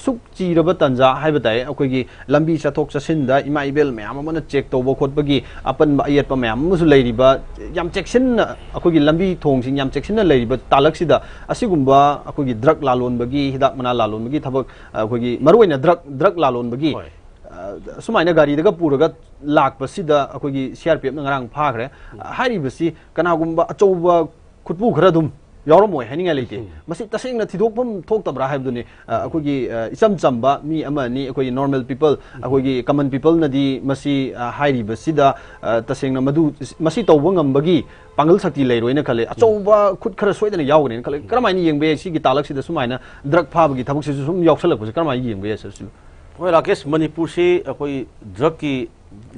ꯁꯨꯛ ꯆꯤꯔꯕ ꯇꯥꯟꯖꯥ ꯍꯥꯏꯕ ꯇꯥꯏ꯫ ꯑꯩꯈꯣꯏꯒꯤ ꯂꯝꯕꯤ ꯆꯠꯊꯣꯛ ꯆꯠꯁꯤꯟꯗ ꯏꯃꯥ ꯏꯕꯦꯜ ꯃꯌꯥꯝ ꯑꯃꯅ ꯆꯦꯛ ꯇꯧꯕ ꯈꯣꯠꯄꯒꯤ ꯑꯄꯟꯕ ꯑꯌꯦꯠꯄ ꯃꯌꯥꯝ ꯑꯃꯁꯨ ꯂꯩꯔꯤꯕ, ꯌꯥꯝ ꯆꯦꯛꯁꯤꯟꯅ, ꯑꯩꯈꯣꯏꯒꯤ ꯂꯝꯕꯤ ꯊꯣꯡꯁꯤꯡ ꯌꯥꯝ ꯆꯦꯛꯁꯤꯟꯅ ꯂꯩꯔꯤꯕ ꯇꯥꯂꯛꯁꯤꯗ ꯑꯁꯤꯒꯨꯝꯕ ꯑꯩꯈꯣꯏꯒꯤ ꯗ꯭ꯔꯒ ꯂꯥꯂꯣꯟꯕꯒꯤ, ꯍꯤꯗꯥꯛ ꯃꯅꯥ ꯂꯥꯂꯣꯟꯕꯒꯤ ꯊꯕꯛ, ꯑꯩꯈꯣꯏꯒꯤ ꯃꯔꯨꯑꯣꯏꯅ ꯗ꯭ꯔꯒ, ꯗ꯭ꯔꯒ ꯂꯥꯂꯣꯟꯕꯒꯤ, ꯍꯣꯏ꯫ ꯑ, ꯁꯨꯃꯥꯏꯅ ꯒꯥꯔꯤꯗꯒ ꯄꯨꯔꯒ ꯂꯥꯛꯄꯁꯤꯗ ꯑꯩꯈꯣꯏꯒꯤ ꯁꯤ ꯑꯥꯔ ꯄꯤ ꯑꯦꯐꯅ ꯉꯔꯥꯡ ꯐꯥꯈ꯭ꯔꯦ꯫ ꯍꯥꯏꯔꯤꯕꯁꯤ ꯀꯅꯥꯒꯨꯝꯕ ꯑꯆꯧꯕ ꯈꯨꯠꯄꯨ ꯈꯔ ꯑꯗꯨꯝ ꯌꯥꯎꯔꯝꯃꯣꯏ ꯍꯥꯏꯅꯤꯡꯉꯥꯏ ꯂꯩꯇꯦ꯫ ꯎꯝ꯫ ꯃꯁꯤ ꯇꯁꯦꯡꯅ ꯊꯤꯗꯣꯛꯐꯝ ꯊꯣꯛꯇꯕ꯭ꯔꯥ ꯍꯥꯏꯕꯗꯨꯅꯤ꯫ ꯑ, ꯑꯩꯈꯣꯏꯒꯤ, ꯑ, ꯏꯆꯝ ꯆꯝꯕ ꯃꯤ ꯑꯃ ꯑꯅꯤ, ꯑꯩꯈꯣꯏꯒꯤ normal people, ꯑꯩꯈꯣꯏꯒꯤ common peopleꯅꯗꯤ ꯃꯁꯤ, ꯑ, ꯍꯥꯏꯔꯤꯕꯁꯤꯗ, ꯑ, ꯇꯁꯦꯡꯅ ꯃꯗꯨ, ꯃꯁꯤ ꯇꯧꯕ ꯉꯝꯕꯒꯤ ꯄꯥꯡꯒꯜ ꯁꯛꯇꯤ ꯂꯩꯔꯣꯏꯅ ꯈꯜꯂꯦ꯫ ꯑꯆꯧꯕ ꯈꯨꯠ ꯈꯔ ꯁꯣꯏꯗꯅ ꯌꯥꯎꯒꯅꯦꯅ ꯈꯜꯂꯦ꯫ ꯀꯔꯝꯍꯥꯏꯅ ꯌꯦꯡꯕ ꯌꯥꯏ ꯁꯤꯒꯤ ꯇꯥꯂꯛꯁꯤꯗ ꯁꯨꯃꯥꯏꯅ ꯗ꯭ꯔꯒ ꯐꯥꯕꯒꯤ ꯊꯕꯛꯁꯤꯁꯨ ꯁꯨꯝ ꯌꯥꯎꯁꯜꯂꯛꯄꯁꯦ ꯀꯔꯝꯍꯥꯏꯅ ꯌꯦꯡꯕ ꯌꯥꯏ, ꯁꯔ, ꯁꯤꯕꯨ? ꯍꯣꯏ, ꯔꯥꯀꯦꯁ, ꯃꯅꯤꯄꯨꯔꯁꯤ ꯑꯩꯈꯣꯏ ꯗ꯭ꯔꯒꯀꯤ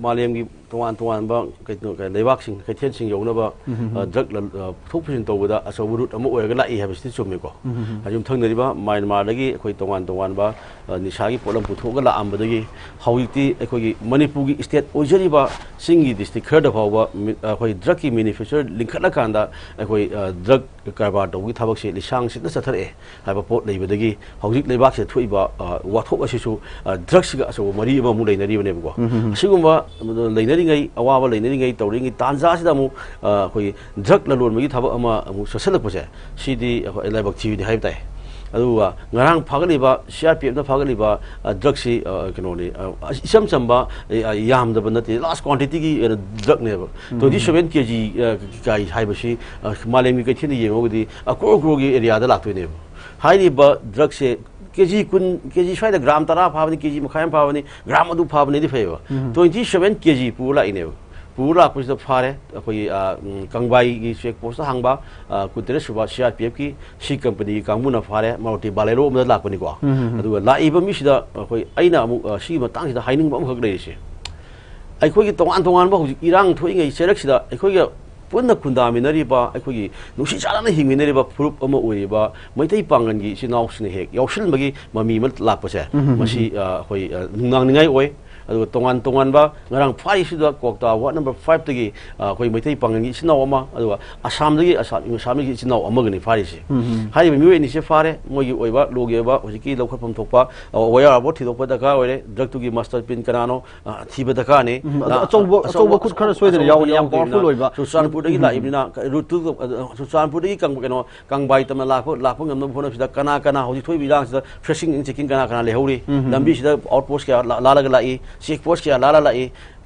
ꯃꯥꯂꯦꯝꯒꯤ ꯇꯣꯉꯥꯟ ꯇꯣꯉꯥꯟꯕ ꯀꯩꯅꯣ, ꯀꯩ, ꯂꯩꯕꯥꯛꯁꯤꯡ, ꯀꯩꯊꯦꯜꯁꯤꯡ ꯌꯧꯅꯕ, ꯎꯝ, ꯍꯝ, ꯑ, ꯗ꯭ꯔꯒ ꯂ-, ꯑ, ꯄꯨꯊꯣꯛ ꯄꯨꯁꯤꯟ ꯇꯧꯕꯗ ꯑꯆꯧꯕ ꯔꯨꯠ ꯑꯃ ꯑꯣꯏꯔꯒ ꯂꯥꯛꯏ ꯍꯥꯏꯕꯁꯤꯗꯤ ꯆꯨꯝꯃꯤꯀꯣ꯫ ꯎꯝ, ꯍꯝ, ꯍꯝ꯫ ꯑꯗꯨꯝ ꯊꯪꯅꯔꯤꯕ ꯃ꯭ꯌꯥꯟꯃꯥꯔꯗꯒꯤ ꯑꯩꯈꯣꯏ ꯇꯣꯉꯥꯟ ꯇꯣꯉꯥꯟꯕ, ꯑ, ꯅꯤꯁꯥꯒꯤ ꯄꯣꯠꯂꯝ ꯄꯨꯊꯣꯛꯑꯒ ꯂꯥꯛꯑꯝꯕꯗꯒꯤ ꯍꯧꯖꯤꯛꯇꯤ ꯑꯩꯈꯣꯏꯒꯤ ꯃꯅꯤꯄꯨꯔꯒꯤ ꯁ꯭ꯇꯦꯠ ꯑꯣꯏꯖꯔꯤꯕ ꯆꯤꯡꯒꯤ ꯗꯤꯁꯇ꯭ꯔꯤꯛ ꯈꯔꯗ ꯐꯥꯎꯕ ꯃꯤ-, ꯑꯩꯈꯣꯏ ꯗ꯭ꯔꯒꯀꯤ ꯃꯦꯅꯨꯐꯦꯛꯆꯔ ꯂꯤꯡꯈꯠꯂꯀꯥꯟꯗ ꯑꯩꯈꯣꯏ, ꯑ, ꯗ꯭ꯔꯒ ꯀꯔꯕꯥꯔ ꯇꯧꯕꯒꯤ ꯊꯕꯛꯁꯦ ꯂꯤꯁꯥꯡ ꯁꯤꯠꯅ ꯆꯠꯊꯔꯛꯑꯦ ꯍꯥꯏꯕ ꯄꯣꯠ ꯂꯩꯕꯗꯒꯤ ꯍꯧꯖꯤꯛ ꯂꯩꯕꯥꯛꯁꯤꯗ ꯊꯣꯛꯏꯕ, ꯑ, ꯋꯥꯊꯣꯛ ꯑꯁꯤꯁꯨ, ꯑ, ꯗ꯭ꯔꯒꯁꯤꯒ ꯑꯆꯧꯕ ꯃꯔꯤ ꯑꯃꯃꯨꯛ ꯂꯩꯅꯔꯤꯕꯅꯦꯕꯀꯣ꯫ ꯎꯝ, ꯍꯝ, ꯍꯝ꯫ ꯑꯁꯤꯒꯨꯝꯕ ꯂꯩꯅꯔꯤꯉꯩ, ꯑꯋꯥꯕ ꯂꯩꯅꯔꯤꯉꯩ, ꯇꯧꯔꯤꯉꯩ ꯇꯥꯟꯖꯥꯁꯤꯗ ꯑꯃꯨꯛ, ꯑ, ꯑꯩꯈꯣꯏꯒꯤ ꯗ꯭ꯔꯒ ꯂꯂꯣꯟꯕꯒꯤ ꯊꯕꯛ ꯑꯃ ꯑꯃꯨꯛ ꯆꯠꯁꯤꯜꯂꯛꯄꯁꯦ, ꯁꯤꯗꯤ ꯑꯩꯈꯣꯏ ꯂꯥꯏꯕꯛ ꯊꯤꯕꯅꯤ ꯍꯥꯏꯕ ꯇꯥꯏ꯫ ꯑꯗꯨꯒ ꯉꯔꯥꯡ ꯐꯥꯒꯠꯂꯤꯕ ꯁꯤ ꯑꯥꯔ ꯄꯤ ꯑꯦꯐꯅ ꯐꯥꯒꯠꯂꯤꯕ, ꯑ, ꯗ꯭ꯔꯒꯁꯤ, ꯑ, ꯀꯩꯅꯣꯅꯤ, ꯑ, ꯏꯆꯝ ꯆꯝꯕ, ꯑ, ꯌꯥꯝꯗꯕ ꯅꯠꯇꯦ, ꯂꯥꯔꯖ ꯀ꯭ꯋꯥꯟꯇꯤꯇꯤꯒꯤ, ꯑ, ꯗ꯭ꯔꯒꯅꯦꯕ꯫ ꯎꯝ꯫ Twenty seven K G, ꯑ, ꯀꯥꯏ ꯍꯥꯏꯕꯁꯤ, ꯑ, ꯃꯥꯂꯦꯝꯒꯤ ꯀꯩꯊꯦꯜꯗ ꯌꯦꯡꯉꯨꯔꯒꯗꯤ, ꯑ, ꯀ꯭ꯔꯣꯔ ꯀ꯭ꯔꯣꯔꯒꯤ ꯑꯦꯔꯤꯌꯥꯗ ꯂꯥꯛꯇꯣꯏꯅꯦꯕ꯫ ꯍꯥꯏꯔꯤꯕ ꯗ꯭ꯔꯒꯁꯦ ꯀꯦ ꯖꯤ ꯀꯨꯟ, ꯀꯦ ꯖꯤ ꯁ꯭ꯋꯥꯏꯗ ꯒ꯭ꯔꯥꯝ ꯇꯔꯥ ꯐꯥꯕꯅꯤ, ꯀꯦ ꯖꯤ ꯃꯈꯥꯏ ꯑꯃ ꯐꯥꯕꯅꯤ, ꯒ꯭ꯔꯥꯝ ꯑꯗꯨ ꯐꯥꯕꯅꯤꯗꯤ ꯐꯩꯕ꯫ ꯎꯝ꯫ Twenty seven K G ꯄꯨꯔ ꯂꯥꯛꯏꯅꯦꯕ꯫ ꯄꯨꯔ ꯂꯥꯛꯄꯁꯤꯗ ꯐꯥꯔꯦ꯫ ꯑꯩꯈꯣꯏꯒꯤ, ꯑ, ꯎꯝ, ꯀꯪꯕꯥꯏꯒꯤ ꯆꯦꯛ ꯄꯣꯁꯇ ꯍꯥꯡꯕ, ꯑ, ꯀꯨꯟꯇꯔꯦꯠ ꯁꯨꯕ ꯁꯤ ꯑꯥꯔ ꯄꯤ ꯑꯦꯐꯀꯤ ꯁꯤ ꯀꯝꯄꯅꯤꯒꯤ ꯀꯥꯡꯕꯨꯅ ꯐꯥꯔꯦ꯫ ꯃꯥꯔꯨꯇꯤ ꯕꯥꯂꯦꯔꯣ ꯑꯃꯗ ꯂꯥꯛꯄꯅꯤꯀꯣ꯫ ꯎꯝ, ꯎꯝ, ꯎꯝ꯫ ꯑꯗꯨꯒ ꯂꯥꯛꯏꯕ ꯃꯤꯁꯤꯗ ꯑꯩꯈꯣꯏ, ꯑꯩꯅ ꯑꯃꯨꯛ, ꯑ, ꯁꯤꯒꯤ ꯃꯇꯥꯡꯁꯤꯗ ꯍꯥꯏꯅꯤꯡꯕ ꯑꯃꯈꯛ ꯂꯩꯔꯤꯁꯦ, ꯑꯩꯈꯣꯏꯒꯤ ꯇꯣꯉꯥꯟ ꯇꯣꯉꯥꯟꯕ ꯍꯧꯖꯤꯛ ꯏꯔꯥꯡ ꯊꯣꯛꯏꯉꯩ ꯆꯩꯔꯛꯁꯤꯗ ꯑꯩꯈꯣꯏꯒ ꯄꯨꯟꯅ ꯈꯨꯟꯗꯥꯃꯤꯟꯅꯔꯤꯕ, ꯑꯩꯈꯣꯏꯒꯤ ꯅꯨꯡꯁꯤ ꯆꯥꯟꯅꯅ ꯍꯤꯡꯃꯤꯟꯅꯔꯤꯕ ꯐꯨꯔꯨꯞ ꯑꯃ ꯑꯣꯏꯔꯤꯕ ꯃꯩꯇꯩ ꯄꯥꯡꯒꯜꯒꯤ ꯏꯆꯤꯟ ꯏꯅꯥꯎꯁꯤꯡꯅ ꯍꯦꯛ ꯌꯥꯎꯁꯤꯟꯕꯒꯤ ꯃꯃꯤ ꯑꯃ ꯂꯥꯛꯄꯁꯦ, ꯎꯝ, ꯎꯝ, ꯎꯝ꯫ ꯃꯁꯤ, ꯑ, ꯑꯩꯈꯣꯏ, ꯑ, ꯅꯨꯡꯅꯥꯡꯅꯤꯡꯉꯥꯏ ꯑꯣꯏ꯫ ꯑꯗꯨꯒ ꯇꯣꯉꯥꯟ ꯇꯣꯉꯥꯟꯕ ꯉꯔꯥꯡ ꯐꯥꯔꯤꯁꯤꯗ ꯀ꯭ꯋꯥꯛꯇꯥ ꯋꯥꯔꯗ ꯅꯝꯕꯔ ꯐꯥꯏꯚꯇꯒꯤ, ꯑ, ꯑꯩꯈꯣꯏ ꯃꯩꯇꯩ ꯄꯥꯉꯜꯒꯤ ꯏꯆꯤꯟ ꯏꯅꯥꯎ ꯑꯃ, ꯑꯗꯨꯒ ꯑꯁꯥꯝꯗꯒꯤ, ꯑꯁꯥꯝ, ꯑꯁꯥꯝꯒꯤ ꯏꯆꯤꯟ ꯏꯅꯥꯎ ꯑꯃꯒꯅꯤ ꯐꯥꯔꯤꯁꯦ꯫ ꯎꯝ, ꯎꯝ꯫ ꯍꯥꯏꯔꯤꯕ ꯃꯤꯑꯣꯏ ꯑꯅꯤꯁꯦ ꯐꯥꯔꯦ꯫ ꯃꯣꯏꯒꯤ ꯑꯣꯏꯕ, ꯂꯣꯒꯤ ꯑꯣꯏꯕ, ꯍꯧꯖꯤꯛꯀꯤ ꯂꯧꯈꯠꯐꯝ ꯊꯣꯛꯄ, ꯑ, ꯋꯥꯌꯥꯔ ꯑꯥꯔꯕꯣꯔ ꯊꯤꯗꯣꯛꯄ ꯗꯔꯀꯥꯔ ꯑꯣꯏꯔꯦ꯫ ꯗ꯭ꯔꯒꯇꯨꯒꯤ ꯃꯥꯁꯇꯔ ꯄꯤꯟ ꯀꯅꯥꯅꯣ, ꯑ, ꯊꯤꯕ ꯗꯔꯀꯥꯔꯅꯤ꯫ ꯎꯝ, ꯑꯗꯣ ꯑ, ꯑꯆꯧꯕ, ꯑꯆꯧꯕ ꯈꯨꯠ ꯈꯔ ꯁꯣꯏꯗꯅ ꯑꯆꯧꯕ ꯌꯥꯎꯒꯅꯤ, ꯌꯥꯝ ꯌꯥꯎꯗ꯭ꯔꯤꯕꯅꯤꯅ ꯄꯥꯋꯔꯐꯨꯜ ꯑꯣꯏꯕ꯫ ꯆꯨꯔꯆꯥꯟꯄꯨꯔꯗꯒꯤ ꯎꯝ꯫ ꯂꯥꯛꯏꯕꯅꯤꯅ, ꯔꯨꯠꯇꯨ, ꯑ, ꯆꯨꯔꯆꯥꯟꯄꯨꯔꯗꯒꯤ ꯀꯪ-, ꯀꯩꯅꯣ, ꯀꯪꯕꯥꯏ ꯇꯝꯅ ꯂꯥꯛꯄ, ꯂꯥꯛꯄ ꯉꯝꯅꯕ ꯍꯣꯠꯅꯕꯁꯤꯗ ꯀꯅꯥ ꯀꯅꯥ ꯍꯧꯖꯤꯛ ꯊꯣꯛꯏꯕ ꯏꯔꯥꯡꯁꯤꯗ ꯐ꯭ꯔꯦꯁꯤꯡ ꯏꯟ ꯆꯦꯀꯤꯡ ꯀꯅꯥ ꯀꯅꯥ ꯂꯩꯍꯧꯔꯤ? ꯎꯝ, ꯎꯝ, ꯎꯝ꯫ ꯂꯝꯕꯤꯁꯤꯗ ꯑꯥꯎꯠ ꯄꯣꯁ ꯀꯌꯥ ꯂꯥ-, ꯂꯥꯜꯂꯒ ꯂꯥꯛꯏ? ꯆꯦꯛ ꯄꯣꯁ ꯀꯌꯥ ꯂꯥꯜꯂ ꯂꯥꯛꯏ?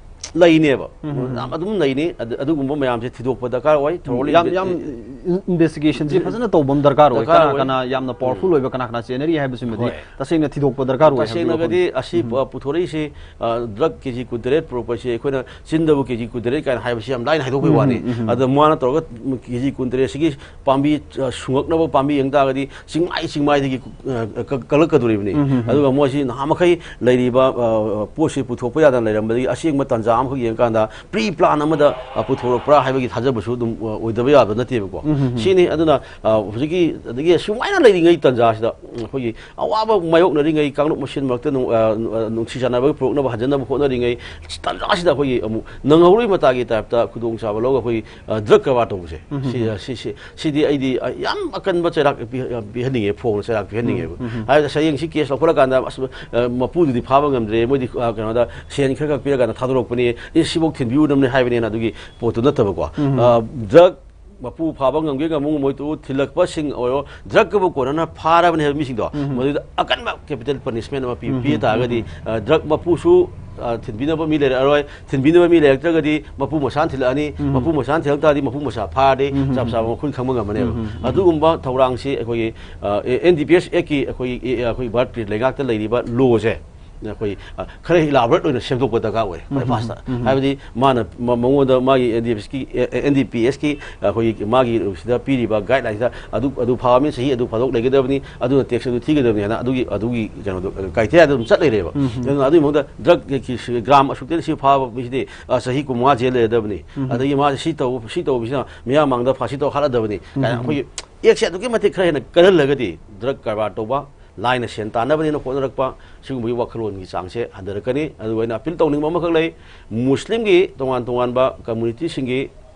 ꯂꯩꯅꯦꯕ꯫ ꯎꯝ, ꯎꯝ, ꯎꯝ꯫ ꯌꯥꯝ ꯑꯗꯨꯝ ꯂꯩꯅꯤ꯫ ꯑꯗꯨ-, ꯑꯗꯨꯒꯨꯝꯕ ꯃꯌꯥꯝꯁꯦ ꯊꯤꯗꯣꯛꯄ ꯗꯔꯀꯥꯔ ꯑꯣꯏ꯫ ꯎꯝ, ꯊꯧꯔꯣꯂꯤ ꯌꯥꯝ, ꯌꯥꯝ ꯏꯟ-, ꯏꯟꯚꯦꯁꯇꯤꯒꯦꯁꯟꯁꯤ ꯐꯖꯅ ꯇꯧꯕ ꯑꯃ ꯗꯔꯀꯥꯔ ꯑꯣꯏ꯫ ꯗꯔꯀꯥꯔ ꯀꯅꯥ ꯑꯣꯏ꯫ ꯀꯅꯥ ꯌꯥꯝꯅ ꯄꯥꯋꯔꯐꯨꯜ ꯎꯝ꯫ ꯑꯣꯏꯕ, ꯀꯅꯥ ꯀꯅꯥ ꯆꯦꯟꯅꯔꯤ ꯍꯥꯏꯕꯁꯤꯃꯗꯤ ꯍꯣꯏ꯫ ꯇꯁꯦꯡꯅ ꯊꯤꯗꯣꯛꯄ ꯗꯔꯀꯥꯔ ꯑꯣꯏ ꯍꯥꯏꯕꯗꯤ ꯇꯁꯦꯡꯅꯒꯗꯤ ꯋꯥꯐꯝꯁꯦ꯫ ꯑꯁꯤ, ꯎꯝ꯫ ꯑ, ꯄꯨꯊꯣꯔꯛꯏꯁꯤ, ꯑ, ꯗ꯭ꯔꯒ ꯀꯦ ꯖꯤ ꯀꯨꯟꯇꯔꯦꯠ ꯄꯨꯔꯛꯄꯁꯤ ꯑꯩꯈꯣꯏꯅ ꯆꯤꯟꯗꯕꯨ ꯀꯦ ꯖꯤ ꯀꯨꯟꯇꯔꯦꯠ ꯀꯥꯏꯅ ꯍꯥꯏꯕꯁꯤ ꯌꯥꯝ ꯂꯥꯏꯅ ꯍꯥꯏꯗꯣꯛꯄꯩ ꯎꯝ, ꯋꯥꯅꯤ꯫ ꯎꯝ, ꯎꯝ, ꯎꯝ꯫ ꯑꯗ ꯃꯥꯅ ꯇꯧꯔꯒ ꯀꯦ ꯖꯤ ꯀꯨꯟꯇꯔꯦꯠꯁꯤꯒꯤ ꯄꯥꯝꯕꯤ, ꯑ, ꯁꯨꯡꯉꯛꯅꯕ ꯄꯥꯝꯕꯤ ꯌꯦꯡ ꯇꯥꯔꯒꯗꯤ ꯆꯤꯡꯃꯥꯏ ꯆꯤꯡꯃꯥꯏꯗꯒꯤ, ꯑ, ꯀꯛ-, ꯀꯛꯂꯛꯀꯗꯣꯔꯤꯕꯅꯤ꯫ ꯎꯝ, ꯎꯝ, ꯎꯝ꯫ ꯑꯗꯨꯒ ꯃꯣꯏꯁꯤ ꯅꯍꯥ ꯃꯈꯩ ꯂꯩꯔꯤꯕ, ꯑ, ꯄꯣꯠꯁꯤ ꯄꯨꯊꯣꯛꯄ ꯌꯥꯗꯅ ꯂꯩꯔꯝꯕꯗꯒꯤ ꯑꯁꯦꯡꯕ ꯇꯥꯟꯖꯥ ꯑꯃꯈꯛ ꯌꯦꯡꯉꯀꯥꯟꯗ ꯄ꯭ꯔꯤ ꯄ꯭ꯂꯥꯟ ꯑꯃꯗ, ꯑ, ꯄꯨꯊꯣꯔꯛꯄ꯭ꯔꯥ ꯍꯥꯏꯕꯒꯤ ꯊꯥꯖꯕꯁꯨ ꯑꯗꯨꯝ, ꯑ, ꯑꯣꯏꯗꯕ ꯌꯥꯕ ꯅꯠꯇꯦꯕꯀꯣ꯫ ꯎꯝ, ꯎꯝ, ꯎꯝ꯫ ꯁꯤꯅꯤ꯫ ꯑꯗꯨꯅ, ꯑ, ꯍꯧꯖꯤꯛꯀꯤ, ꯑꯗꯒꯤ ꯁꯨꯃꯥꯏꯅ ꯂꯩꯔꯤꯉꯩ ꯇꯥꯟꯖꯥꯁꯤꯗ, ꯎꯝ, ꯑꯩꯈꯣꯏꯒꯤ ꯑꯋꯥꯕ ꯃꯥꯌꯣꯛꯅꯔꯤꯉꯩ, ꯀꯥꯡꯂꯨꯞ ꯃꯁꯦꯟ ꯃꯔꯛꯇ ꯅꯨꯡ-, ꯑ, ꯑ, ꯅꯨꯡꯁꯤ ꯆꯥꯟꯅꯕ ꯄꯨꯔꯛꯅꯕ ꯍꯟꯖꯅꯕ ꯍꯣꯠꯅꯔꯤꯉꯩ ꯇꯥꯟꯖꯥꯁꯤꯗ ꯑꯩꯈꯣꯏꯒꯤ ꯑꯃꯨꯛ ꯅꯪꯍꯧꯔꯣꯏ ꯃꯇꯥꯒꯤ ꯇꯥꯏꯞꯇ ꯈꯨꯗꯣꯡꯆꯥꯕ ꯂꯧꯔꯒ ꯑꯩꯈꯣꯏꯒꯤ, ꯑ, ꯗ꯭ꯔꯒ ꯀꯔꯕꯥꯔ ꯇꯧꯕꯁꯦ, ꯎꯝ, ꯁꯤ-, ꯎꯝ꯫ ꯁꯤ-, ꯁꯤ-, ꯁꯤꯗꯤ ꯑꯩꯗꯤ, ꯑ, ꯌꯥꯝ ꯑꯀꯟꯕ ꯆꯩꯔꯥꯛ ꯄꯤ-, ꯄꯤꯍꯟꯅꯤꯡꯉꯦ, ꯐꯣꯡꯅ ꯆꯩꯔꯥꯛ ꯄꯤꯍꯟꯅꯤꯡꯉꯦꯕ꯫ ꯎꯝ, ꯎꯝ꯫ ꯍꯥꯏꯕꯗꯤ ꯍꯌꯦꯡ ꯁꯤ ꯀꯦꯁ ꯂꯧꯈꯠꯂꯀꯥꯟꯗ, ꯑꯁ, ꯑ, ꯃꯄꯨꯗꯨꯗꯤ ꯐꯥꯕ ꯉꯝꯗ꯭ꯔꯦ, ꯃꯣꯏꯗꯤ, ꯑ, ꯀꯩꯅꯣꯗ ꯁꯦꯟ ꯈꯔ ꯈꯛ ꯄꯤꯔꯀꯥꯟꯗ ꯊꯥꯗꯣꯔꯛꯄꯅꯤ, ꯑꯦ, ꯁꯤꯐꯧ ꯊꯤꯟꯕꯤꯌꯨꯅꯕꯅꯦ ꯍꯥꯏꯕꯅꯦꯅ ꯑꯗꯨꯒꯤ ꯄꯣꯠꯇꯨ ꯅꯠꯇꯕꯀꯣ꯫ ꯎꯝ, ꯎꯝ꯫ ꯑ, ꯗ꯭ꯔꯒ ꯃꯄꯨ ꯐꯥꯕ ꯉꯝꯒꯦ ꯉꯝꯃꯨ ꯃꯣꯏꯗꯨ ꯊꯤꯜꯂꯛꯄꯁꯤꯡ ꯑꯣꯏꯔꯣ, ꯗ꯭ꯔꯒꯀꯕꯨ ꯀꯣꯟꯅꯅ ꯐꯥꯔꯕꯅꯤ ꯍꯥꯏꯕ ꯃꯤꯁꯤꯡꯗꯣ, ꯎꯝ, ꯎꯝ꯫ ꯃꯗꯨꯗ ꯑꯀꯟꯕ ꯀꯦꯄꯤꯇꯦꯜ ꯄꯅꯤꯁꯃꯦꯟ ꯑꯃ ꯄꯤ-, ꯎꯝ, ꯄꯤ ꯎꯝ, ꯇꯥꯔꯒꯗꯤ, ꯎꯝ, ꯎꯝ꯫ ꯑ, ꯗ꯭ꯔꯒ ꯃꯄꯨꯁꯨ, ꯑ, ꯊꯤꯟꯕꯤꯅꯕ ꯃꯤ ꯂꯩꯔꯛꯑꯔꯣꯏ, ꯊꯤꯟꯕꯤꯅꯕ ꯃꯤ ꯂꯩꯔꯛꯇ꯭ꯔꯒꯗꯤ ꯃꯄꯨ ꯃꯁꯥꯅ ꯊꯤꯜꯂꯛꯑꯅꯤ, ꯎꯝ꯫ ꯃꯄꯨ ꯃꯁꯥꯅ ꯊꯤꯜꯂꯛ ꯇꯥꯔꯗꯤ ꯃꯄꯨ ꯃꯁꯥ ꯐꯥꯔꯗꯤ ꯎꯝ, ꯎꯝ, ꯆꯞ ꯆꯥꯕ ꯎꯝ꯫ ꯃꯈꯨꯟ ꯈꯪꯕ ꯉꯝꯃꯅꯦꯕ꯫ ꯎꯝ, ꯎꯝ, ꯎꯝ꯫ ꯑꯗꯨꯒꯨꯝꯕ ꯊꯧꯔꯥꯡꯁꯤ ꯑꯩꯈꯣꯏꯒꯤ, ꯑ, ꯑꯦ-, ꯑꯦꯟ ꯗꯤ ꯄꯤ ꯑꯦꯁ ꯑꯦꯛꯀꯤ ꯑꯩꯈꯣꯏꯒꯤ, ꯑꯦ-, ꯑꯩꯈꯣꯏ ꯚꯥꯔꯠꯀꯤ ꯂꯩꯉꯥꯛꯇ ꯂꯩꯔꯤꯕ ꯂꯣꯁꯦ ꯑꯩꯈꯣꯏ, ꯑ, ꯈꯔ ꯏꯂꯥꯕꯣꯔꯦꯠ ꯑꯣꯏꯅ ꯁꯦꯝꯗꯣꯛꯄ ꯗꯔꯀꯥꯔ ꯑꯣꯏꯔꯦ ꯈ꯭ꯋꯥꯏ ꯎꯝ, ꯎꯝ, ꯐꯥꯔꯁꯇ꯫ ꯎꯝ, ꯎꯝ꯫ ꯍꯥꯏꯕꯗꯤ ꯃꯥꯅ ꯃ-, ꯃꯉꯣꯟꯗ ꯃꯥꯒꯤ ꯑꯦꯟ ꯗꯤ ꯄꯤ ꯑꯦꯁꯀꯤ, ꯑꯦ-, ꯑꯦ-, ꯑꯦꯟ ꯗꯤ ꯄꯤ ꯑꯦꯁꯀꯤ ꯑꯩꯈꯣꯏꯒꯤ ꯃꯥꯒꯤ ꯁꯤꯗ ꯄꯤꯔꯤꯕ ꯒꯥꯏꯗꯂꯥꯏꯟꯁꯤꯗ ꯑꯗꯨ, ꯑꯗꯨ ꯐꯥꯕ ꯃꯤ ꯆꯍꯤ ꯑꯗꯨ ꯐꯥꯗꯣꯛ ꯂꯩꯒꯗꯕꯅꯤ, ꯑꯗꯨꯅ ꯇꯦꯛꯁ ꯑꯗꯨ ꯊꯤꯒꯗꯕꯅꯤ ꯍꯥꯏꯅ ꯑꯗꯨꯒꯤ, ꯑꯗꯨꯒꯤ ꯀꯩꯅꯣꯗꯣ, ꯀ꯭ꯔꯥꯏꯇꯦꯔꯤꯌꯥꯗ ꯑꯗꯨꯝ ꯆꯠ ꯂꯩꯔꯦꯕ꯫ ꯎꯝ, ꯎꯝ꯫ ꯑꯗꯨꯅ ꯑꯗꯨꯒꯤ ꯃꯍꯨꯠꯇ ꯗ꯭ꯔꯒ ꯒ꯭ꯔꯥꯝ ꯑꯁꯨꯛꯇꯩꯅ ꯁꯤ ꯐꯥꯕ ꯃꯤꯁꯤꯗꯤ, ꯑ, ꯆꯍꯤ ꯀꯨꯟꯃꯉꯥ ꯖꯦꯜ ꯂꯩꯔꯗꯕꯅꯤ꯫ ꯎꯝ, ꯎꯝ꯫ ꯑꯗꯒꯤ ꯃꯥꯁꯦ ꯁꯤ ꯇꯧꯕ, ꯁꯤ ꯇꯧꯕꯁꯤꯅ ꯃꯤꯌꯥꯝ ꯃꯥꯡꯗ ꯐꯥꯁꯤ ꯇꯧ ꯍꯥꯠꯂꯗꯕꯅꯤ ꯎꯝ, ꯀꯥꯏꯅ ꯎꯝ꯫ ꯑꯩꯈꯣꯏꯒꯤ ꯑꯦꯛꯁꯦ ꯑꯗꯨꯛꯀꯤ ꯃꯇꯤꯛ ꯈꯔ ꯍꯦꯟꯅ ꯀꯜꯍꯜꯂꯒꯗꯤ ꯗ꯭ꯔꯒ ꯀꯔꯕꯥꯔ ꯇꯧꯕ, ꯂꯥꯏꯅ ꯁꯦꯟ ꯇꯥꯟꯅꯕꯅꯦꯅ ꯍꯣꯠꯅꯔꯛꯄ ꯁꯤꯒꯨꯝꯕꯒꯤ ꯋꯥꯈꯜꯂꯣꯟꯒꯤ ꯆꯥꯡꯁꯦ ꯍꯟꯊꯔꯛꯀꯅꯤ꯫ ꯑꯗꯨꯒ ꯑꯩꯅ ꯑꯄꯤꯜ ꯇꯧꯅꯤꯡꯕ ꯑꯃꯈꯛ ꯂꯩ, ꯃꯨꯁꯂꯤꯝꯒꯤ ꯇꯣꯉꯥꯟ ꯇꯣꯉꯥꯟꯕ ꯀꯝꯃꯨꯅꯤꯇꯤꯁꯤꯡꯒꯤ